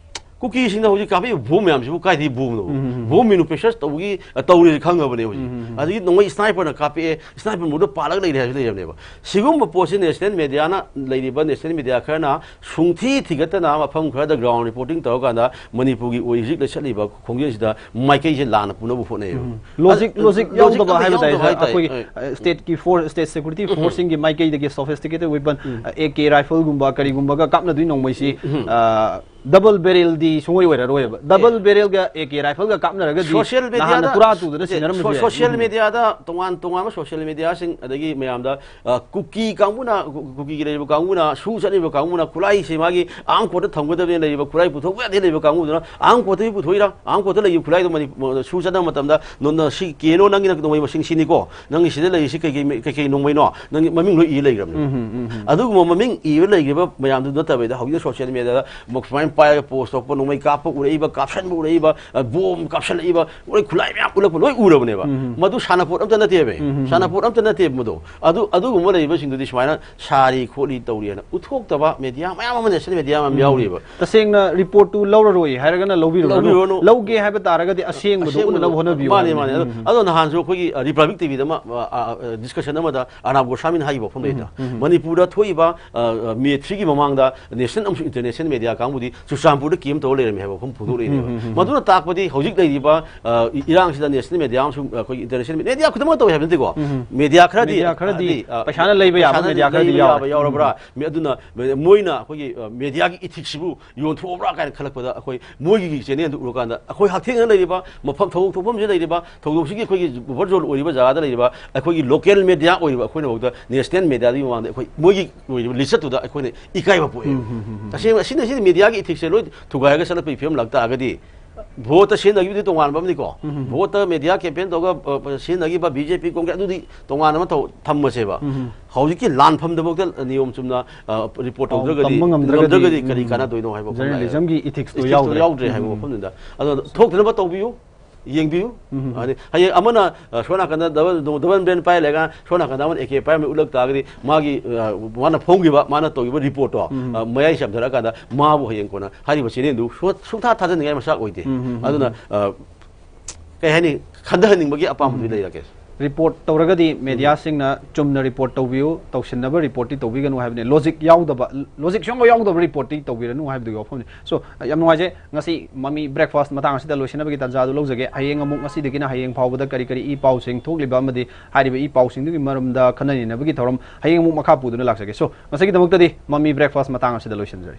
ꯀꯨꯀꯤꯁꯤꯡꯅ ꯍꯧꯖꯤꯛ ꯀꯥꯞꯄꯤꯕ ꯕꯣꯝ ꯃꯌꯥꯝꯁꯤꯕꯨ ꯀꯥꯏꯗꯒꯤ ꯕꯣꯝꯅꯣ? ꯕꯣꯝ ꯃꯦꯅꯨꯐꯦꯛꯆꯔ ꯇꯧꯕꯒꯤ, ꯑ, ꯇꯧꯔꯤꯁꯦ ꯈꯪꯉꯕꯅꯦ ꯍꯧꯖꯤꯛ꯫ ꯑꯗꯒꯤ ꯅꯣꯡꯃꯩ ꯁ꯭ꯅꯥꯏꯄꯔꯅ ꯀꯥꯞꯄꯛꯑꯦ, ꯁ꯭ꯅꯥꯏꯄꯔ ꯃꯨꯗ ꯄꯥꯜꯂꯒ ꯂꯩꯔꯦ ꯍꯥꯏꯕꯁꯨ ꯂꯩꯔꯕꯅꯦꯕ꯫ ꯁꯤꯒꯨꯝꯕ ꯄꯣꯠꯁꯤ ꯅꯦꯁꯅꯦꯜ ꯃꯦꯗꯤꯌꯥꯅ, ꯂꯩꯔꯤꯕ ꯅꯦꯁꯅꯦꯜ ꯃꯦꯗꯤꯌꯥ ꯈꯔꯅ ꯁꯨꯡꯊꯤ ꯊꯤꯒꯠꯇꯅ ꯃꯐꯝ ꯈꯔꯗ ꯒ꯭ꯔꯥꯎꯟ ꯔꯤꯄꯣꯔꯇꯤꯡ ꯇꯧꯔꯀꯥꯟꯗ ꯃꯅꯤꯄꯨꯔꯒꯤ ꯑꯣꯏ ꯍꯧꯖꯤꯛ ꯂꯩꯁꯜꯂꯤꯕ ꯈꯣꯡꯖꯦꯜꯁꯤꯗ ꯃꯥꯏꯀꯩꯁꯦ ꯂꯥꯟꯅ ꯄꯨꯅꯕ ꯍꯣꯠꯅꯩꯌꯦꯕ꯫ ꯂꯣꯖꯤꯛ, ꯑꯗ-, ꯂꯣꯖꯤꯛ ꯂꯣꯖꯤꯛ ꯌꯥꯎꯗꯕ ꯑꯝꯇ ꯍꯥꯏꯕ ꯇꯥꯏ꯫ ꯌꯥꯎꯗꯕ ꯍꯥꯏꯇꯥꯔꯦ꯫ ꯑꯩꯈꯣꯏ, ꯍꯣꯏ꯫ ꯑ, ꯁ꯭ꯇꯦꯠꯀꯤ ꯐꯣꯔ-, ꯁ꯭ꯇꯦꯠ ꯁꯦꯀ꯭ꯌꯨꯔꯤꯇꯤ ꯐꯣꯔꯁꯁꯤꯡꯒꯤ ꯃꯥꯏꯀꯩꯗꯒꯤ ꯁꯣꯐꯤꯁꯇꯤꯀꯦꯇꯦꯗ ꯋꯦꯄꯟ, ꯑ, ꯑꯦ ꯀꯦ ꯔꯥꯏꯐꯜꯒꯨꯝꯕ ꯀꯔꯤꯒꯨꯝꯕꯒ ꯀꯥꯞꯅꯗꯣꯏ ꯅꯣꯡꯃꯩꯁꯤ, ꯑ, ꯗꯕꯜ ꯕꯦꯔꯦꯜꯗꯤ ꯁꯨꯡꯑꯣꯏ ꯑꯣꯏꯔꯔꯣꯏꯕ꯫ ꯗꯕꯜ ꯕꯦꯔꯦꯜꯒ ꯑꯦ ꯀꯦ ꯔꯥꯏꯐꯜꯒ ꯀꯥꯞꯅꯔꯒꯗꯤ ꯁꯣꯁꯤꯌꯦꯜ ꯅꯍꯥꯟꯅ ꯃꯦꯗꯤꯌꯥꯗ, ꯇꯨꯔꯥ ꯇꯨꯗꯅ ꯁꯤꯟꯅꯔꯝꯕꯁꯨ ꯁꯣ-, ꯌꯥꯏ꯫ ꯁꯣꯁꯤꯌꯦꯜ ꯃꯦꯗꯤꯌꯥꯗ, ꯇꯣꯉꯥꯟ ꯇꯣꯉꯥꯟꯕ ꯁꯣꯁꯤꯌꯦꯜ ꯃꯦꯗꯤꯌꯥꯁꯤꯡ, ꯑꯗꯒꯤ ꯃꯌꯥꯝꯗ, ꯑ, ꯀꯨꯀꯤ ꯀꯥꯡꯕꯨꯅ, ꯀꯨ-, ꯀꯨꯀꯤꯒꯤ ꯂꯩꯔꯤꯕ ꯀꯥꯡꯕꯨꯅ, ꯁꯨ ꯆꯠꯂꯤꯕ ꯀꯥꯡꯕꯨꯅ ꯈꯨꯠꯂꯥꯏꯁꯦ ꯃꯥꯒꯤ ꯑꯥꯔꯝ ꯀꯣꯔꯠꯇ ꯊꯝꯒꯗꯕꯅꯤ ꯂꯩꯔꯤꯕ ꯈꯨꯠꯂꯥꯏ ꯄꯨꯊꯣꯛꯄ ꯌꯥꯗꯦ ꯂꯩꯕ ꯀꯥꯡꯕꯨꯗꯨꯅ ꯑꯥꯔꯝ ꯀꯣꯔꯠꯇꯒꯤ ꯄꯨꯊꯣꯛꯏꯔꯥ? ꯑꯥꯔꯝ ꯀꯣꯔꯠꯇ ꯂꯩꯔꯤꯕ ꯈꯨꯠꯂꯥꯏꯗꯣ ꯃꯅꯤ-, ꯁꯨ ꯆꯠꯅꯕ ꯃꯇꯝꯗ ꯅ-, ꯅ-, ꯁꯤ ꯀꯦꯅꯣ ꯅꯪꯒꯤ ꯅꯣꯡꯃꯩ ꯃꯁꯤꯡ ꯁꯤꯅꯤꯀꯣ, ꯅꯪꯒꯤ ꯁꯤꯗ ꯂꯩꯔꯤꯁꯤ ꯀꯩꯀꯩ, ꯀꯩꯀꯩ ꯅꯣꯡꯃꯩꯅꯣ? ꯅꯪꯒꯤ ꯃꯃꯤꯡ ꯂꯣꯏ ꯏ ꯂꯩꯈ꯭ꯔꯕꯅꯦ꯫ ꯑꯗꯨꯒꯨꯝꯕ ꯃꯃꯤꯡ ꯏꯕ ꯂꯩꯈ꯭ꯔꯤꯕ ꯃꯌꯥꯝꯗꯨ ꯅꯠꯇꯕꯤꯗ ꯍꯧꯖꯤꯛ ꯁꯣꯁꯤꯌꯦꯜ ꯃꯦꯗꯤꯌꯥꯗ ꯃ-, ꯁꯨꯃꯥꯏꯅ ꯄꯥꯏꯔꯒ ꯄꯣꯁ ꯇꯧꯔꯛꯄ, ꯅꯣꯡꯃꯩ ꯀꯥꯞꯄ ꯎꯔꯛꯏꯕ, ꯀꯥꯞꯁꯟꯕ ꯎꯔꯛꯏꯕ, ꯑ, ꯕꯣꯝ ꯀꯥꯞꯁꯜꯂꯛꯏꯕ, ꯂꯣꯏ ꯈꯨꯠꯂꯥꯏ ꯃꯌꯥꯝ ꯎꯠꯂꯛꯄ ꯂꯣꯏ ꯎꯔꯕꯅꯦꯕ꯫ ꯃꯗꯨ ꯁꯥꯟꯅꯄꯣꯠ ꯑꯝꯇ ꯅꯠꯇꯦꯕ꯫ ꯁꯥꯟꯅꯄꯣꯠ ꯑꯝꯇ ꯅꯠꯇꯦꯕ ꯃꯗꯨ꯫ ꯑꯗꯨ, ꯑꯗꯨꯒꯨꯝꯕ ꯂꯩꯕꯁꯤꯡꯗꯨꯗꯤ ꯁꯨꯃꯥꯏꯅ ꯁꯥꯔꯤ ꯈꯣꯠꯂꯤ ꯇꯧꯔꯤ ꯍꯥꯏꯅ ꯎꯠꯊꯣꯛꯇꯕ ꯃꯦꯗꯤꯌꯥ ꯃꯌꯥꯝ ꯑꯃ, ꯅꯦꯁꯅꯦꯜ ꯃꯦꯗꯤꯌꯥ ꯃꯌꯥꯝ ꯌꯥꯎꯔꯤꯕ꯫ ꯇꯁꯦꯡꯅ ꯔꯤꯄꯣꯔꯠꯇꯨ ꯂꯧꯔꯔꯣꯏ ꯍꯥꯏꯔꯒꯅ ꯂꯧꯕꯤꯔꯨꯔꯅꯨ꯫ ꯂꯧꯕꯤꯔꯨꯔꯅꯨ꯫ ꯂꯧꯒꯦ ꯍꯥꯏꯕ ꯇꯥꯔꯒꯗꯤ ꯑꯁꯦꯡꯕꯗꯨ ꯑꯁꯦꯡꯕꯗꯨ ꯎꯠꯅꯅꯕ ꯍꯣꯠꯅꯕꯤꯌꯨ ꯍꯥꯏꯕꯅꯤ꯫ ꯃꯥꯅꯦ, ꯃꯥꯅꯦ꯫ ꯑꯗꯣ, ꯑꯗꯣ ꯅꯍꯥꯟꯁꯨ ꯑꯩꯈꯣꯏꯒꯤ, ꯑ, ꯔꯤꯄꯕ꯭ꯂꯤꯛ ꯇꯤꯚꯤꯗ ꯑꯃ, ꯑ, ꯑ, ꯑ, ꯗꯤꯁꯀꯁꯟ ꯑꯃꯗ ꯑꯔꯅꯥꯕ ꯒꯣꯁ꯭ꯋꯥꯃꯤꯅ ꯍꯥꯏꯈꯤꯕ ꯋꯥꯐꯝ ꯂꯩꯗ, ꯃꯅꯤꯄꯨꯔꯗ ꯊꯣꯛꯏꯕ, ꯑ, ꯑ, ꯃꯦ ꯊ꯭ꯔꯤꯒꯤ ꯃꯃꯥꯡꯗ ꯅꯦꯁꯅꯦꯜ ꯑꯃꯁꯨꯡ ꯏꯟꯇꯔꯅꯦꯁꯅꯦꯜ ꯃꯦꯗꯤꯌꯥ ꯀꯥꯡꯕꯨꯗꯤ ꯆꯨꯔꯆꯥꯟꯄꯨꯔꯗ ꯀꯦꯝ ꯇꯧꯔ ꯂꯩꯔꯝꯃꯦ ꯍꯥꯏꯕ ꯋꯥꯐꯝ ꯐꯣꯡꯗꯣꯛꯂꯛꯏꯅꯦꯕ꯫ ꯎꯝ, ꯎꯝ, ꯎꯝ, ꯎꯝ꯫ ꯃꯗꯨꯅ ꯇꯥꯛꯄꯗꯤ ꯍꯧꯖꯤꯛ ꯂꯩꯔꯤꯕ, ꯑ, ꯏ-, ꯏꯔꯥꯡꯁꯤꯗ ꯅꯦꯁꯅꯦꯜ ꯃꯦꯗꯤꯌꯥ ꯑꯃꯁꯨꯡ ꯑꯩꯈꯣꯏꯒꯤ ꯏꯟꯇꯔꯅꯦꯁꯅꯦꯜ ꯃꯦꯗꯤꯌꯥ ꯈꯨꯗꯤꯡꯃꯛ ꯇꯧꯋꯤ ꯍꯥꯏꯕ ꯅꯠꯇꯦꯀꯣ꯫ ꯎꯝ, ꯎꯝ꯫ ꯃꯦꯗꯤꯌꯥ ꯈꯔꯗꯤ, ꯃꯦꯗꯤꯌꯥ ꯈꯔꯗꯤ ꯑ, ꯄꯩꯁꯥꯅ ꯂꯩꯕ ꯌꯥꯕ ꯄꯩꯁꯥꯅ ꯃꯦꯗꯤꯌꯥ ꯈꯔꯗꯤ ꯂꯩꯕ ꯌꯥꯎꯔꯦ꯫ ꯌꯥꯕ ꯌꯥꯎꯔꯕ꯭ꯔꯥ? ꯎꯝ꯫ ꯃꯤ ꯑꯗꯨꯅ ꯃꯣꯏꯅ ꯑꯩꯈꯣꯏꯒꯤ, ꯑ, ꯃꯦꯗꯤꯌꯥꯒꯤ ꯏꯊꯤꯛꯁꯤꯕꯨ ꯌꯣꯟꯊꯣꯛꯑꯕ꯭ꯔꯥ ꯀꯥꯏꯅ ꯈꯜꯂꯛꯄꯗ ꯑꯩꯈꯣꯏ ꯃꯣꯏꯒꯤ ꯆꯦꯅꯦꯜꯗꯨ ꯎꯔꯀꯥꯟꯗ ꯑꯩꯈꯣꯏ ꯍꯛꯊꯦꯡꯅꯅ ꯂꯩꯔꯤꯕ ꯃꯐꯝ ꯊꯧꯗꯣꯛ ꯊꯣꯛꯐꯝꯁꯤꯗ ꯂꯩꯔꯤꯕ ꯊꯧꯗꯣꯛꯁꯤꯒꯤ ꯑꯩꯈꯣꯏꯒꯤ ꯕꯐꯔ ꯖꯣꯟ ꯑꯣꯏꯔꯤꯕ ꯖꯒꯥꯗ ꯂꯩꯔꯤꯕ ꯑꯩꯈꯣꯏꯒꯤ ꯂꯣꯀꯦꯜ ꯃꯦꯗꯤꯌꯥ ꯑꯣꯏꯔꯤꯕ ꯑꯩꯈꯣꯏꯅ ꯐꯥꯎꯗ ꯅꯦꯁꯅꯦꯜ ꯃꯦꯗꯤꯌꯥꯗꯨꯒꯤ ꯃꯃꯥꯡꯗ ꯑꯩꯈꯣꯏ ꯃꯣꯏꯒꯤ ꯑꯣꯏꯔꯤꯕ ꯂꯤꯆꯠꯇꯨꯗ ꯑꯩꯈꯣꯏꯅ ꯏꯀꯥꯏꯕ ꯄꯣꯛꯑꯦ꯫ ꯎꯝ, ꯎꯝ, ꯎꯝ, ꯎꯝ꯫ ꯇꯁꯦꯡꯅ ꯑꯁꯤꯅ, ꯑꯁꯤꯅ ꯃꯦꯗꯤꯌꯥꯒꯤ ꯏꯊꯤꯛꯁꯁꯦ ꯂꯣꯏ ꯊꯨꯒꯥꯏꯔꯒ ꯆꯠꯂꯛꯄꯒꯤ ꯐꯤꯕꯝ ꯂꯥꯛ ꯇꯥꯔꯒꯗꯤ ꯚꯣꯠꯇ ꯁꯤꯖꯤꯟꯅꯈꯤꯕꯗꯤ ꯇꯣꯉꯥꯟꯕ ꯑꯃꯅꯤꯀꯣ꯫ ꯎꯝ, ꯎꯝ, ꯎꯝ꯫ ꯚꯣꯠꯇ ꯃꯦꯗꯤꯌꯥ ꯀꯦꯝꯄꯦꯟ ꯇꯧꯔꯒ, ꯑ, ꯁꯤꯖꯤꯟꯅꯈꯤꯕ ꯕꯤ ꯖꯦ ꯄꯤ ꯀꯣꯡꯒ꯭ꯔꯦꯁ ꯑꯗꯨꯗꯤ ꯇꯣꯉꯥꯟꯅ ꯑꯃ ꯊꯧ-, ꯊꯝꯃꯁꯦꯕ꯫ ꯎꯝ, ꯎꯝ꯫ ꯍꯧꯖꯤꯛꯀꯤ ꯂꯥꯟꯐꯝꯗꯐꯥꯎꯗ ꯅꯤꯌꯣꯝ ꯆꯨꯝꯅ, ꯑ, ꯔꯤꯄꯣꯔꯠ ꯄꯥꯎ ꯇꯧꯗ꯭ꯔꯒꯗꯤ, ꯇꯝꯕ ꯉꯝꯗ꯭ꯔꯒꯗꯤ, ꯉꯝꯗ꯭ꯔꯒꯗꯤ ꯀꯔꯤ ꯎꯝ, ꯀꯥꯟꯅꯗꯣꯏꯅꯣ ꯍꯥꯏꯕ ꯋꯥꯐꯝ ꯖꯔꯅꯦꯂꯤꯖꯝꯒꯤ ꯂꯥꯛꯑꯦ꯫ ꯏꯊꯤꯛꯁꯇꯣ ꯏꯊꯤꯛꯁꯇꯣ ꯌꯥꯎꯗ꯭ꯔꯦ꯫ ꯌꯥꯎꯗ꯭ꯔꯦ ꯍꯥꯏꯕ ꯎꯝ, ꯎꯝ꯫ ꯋꯥꯐꯝꯗꯨꯗ꯫ ꯑꯗꯣ ꯊꯣꯛꯇꯅꯕ ꯇꯧꯕꯤꯌꯨ, ꯌꯦꯡꯕꯤꯌꯨ꯫ ꯎꯝ, ꯎꯝ, ꯎꯝ꯫ ꯑꯗꯩ ꯍꯌꯦꯡ ꯑꯃꯅ, ꯑ, ꯁꯣꯝ ꯅꯥꯀꯟꯗ ꯗꯕꯜ, ꯗꯕꯜ ꯕ꯭ꯔꯦꯟ ꯄꯥꯏ ꯂꯩꯔꯒ ꯁꯣꯝ ꯅꯥꯀꯟꯗ ꯑꯃꯅ ꯑꯦ ꯀꯦ ꯄꯥꯏꯔꯝꯃꯤ ꯎꯠꯂꯛ ꯇꯥꯔꯒꯗꯤ ꯃꯥꯒꯤ, ꯑ, ꯃꯥꯅ ꯐꯣꯡꯈꯤꯕ, ꯃꯥꯅ ꯇꯧꯈꯤꯕ ꯔꯤꯄꯣꯔꯠꯇꯣ, ꯎꯝ, ꯎꯝ꯫ ꯑ, ꯃꯌꯥꯏ ꯆꯝꯊꯔꯛꯑꯀꯥꯟꯗ ꯃꯥꯕꯨ ꯍꯌꯦꯡ ꯀꯣꯟꯅ ꯍꯥꯏꯔꯤꯕ ꯆꯦꯅꯦꯜꯗꯨ ꯁꯨ-, ꯁꯨꯡꯊꯥ ꯊꯥꯖꯅꯤꯡꯉꯥꯏ ꯃꯆꯥꯛ ꯑꯣꯏꯗꯦ꯫ ꯎꯝ, ꯎꯝ, ꯎꯝ, ꯑꯗꯨꯅ, ꯎꯝ꯫ ꯑ, ꯀꯩ ꯍꯥꯏꯅꯤ, ꯈꯟꯊꯍꯟꯅꯤꯡꯕꯒꯤ ꯑꯄꯥꯝꯕꯗꯨ ꯎꯝ꯫ ꯂꯩꯔꯒꯦ꯫ ꯔꯤꯄꯣꯔꯠ ꯇꯧꯔꯒꯗꯤ ꯎꯝ꯫ ꯃꯦꯗꯤꯌꯥꯁꯤꯡꯅ ꯆꯨꯝꯅ ꯔꯤꯄꯣꯔꯠ ꯇꯧꯕꯤꯌꯨ, ꯇꯧꯁꯤꯟꯅꯕ ꯔꯤꯄꯣꯔꯠꯇꯤ ꯇꯧꯕꯤꯒꯅꯨ ꯍꯥꯏꯕꯅꯤ꯫ ꯂꯣꯖꯤꯛ ꯌꯥꯎꯗꯕ, ꯂꯣꯖꯤꯛ ꯁꯨꯡꯌꯥꯎ ꯌꯥꯎꯗꯕ ꯔꯤꯄꯣꯔꯠꯇꯤ ꯇꯧꯕꯤꯔꯅꯨ ꯍꯥꯏꯕꯗꯨꯒꯤ ꯋꯥꯐꯝꯅꯤ꯫ So, ꯌꯥꯝ ꯅꯨꯡꯉꯥꯏꯖꯩ꯫ ꯉꯁꯤ ꯃꯃꯤ ꯕ꯭ꯔꯦꯛꯐꯥꯁ ꯃꯇꯥꯡ ꯑꯁꯤꯗ ꯂꯣꯏꯁꯤꯟꯅꯕꯒꯤ ꯇꯥꯟꯖꯥꯗꯨ ꯂꯧꯖꯒꯦ꯫ ꯍꯌꯦꯡ ꯑꯃꯨꯛ, ꯉꯁꯤꯗꯒꯤꯅ ꯍꯌꯦꯡ ꯐꯥꯎꯕꯗ ꯀꯔꯤ ꯀꯔꯤ ꯏ ꯄꯥꯎꯁꯤꯡ ꯊꯣꯛꯂꯤꯕ ꯑꯃꯗꯤ ꯍꯥꯏꯔꯤꯕ ꯏ ꯄꯥꯎꯁꯤꯡꯗꯨꯒꯤ ꯃꯔꯝꯗ ꯈꯟꯅ ꯅꯩꯅꯕꯒꯤ ꯊꯧꯔꯝ ꯍꯌꯦꯡ ꯑꯃꯨꯛ ꯃꯈꯥ ꯄꯨꯗꯨꯅ ꯂꯥꯛꯆꯒꯦ꯫ So, ꯉꯁꯤꯒꯤꯗꯃꯛꯇꯗꯤ ꯃꯃꯤ ꯕ꯭ꯔꯦꯛꯐꯥꯁ ꯃꯇꯥꯡ ꯑꯁꯤꯗ ꯂꯣꯏꯁꯤꯟꯖꯔꯤ꯫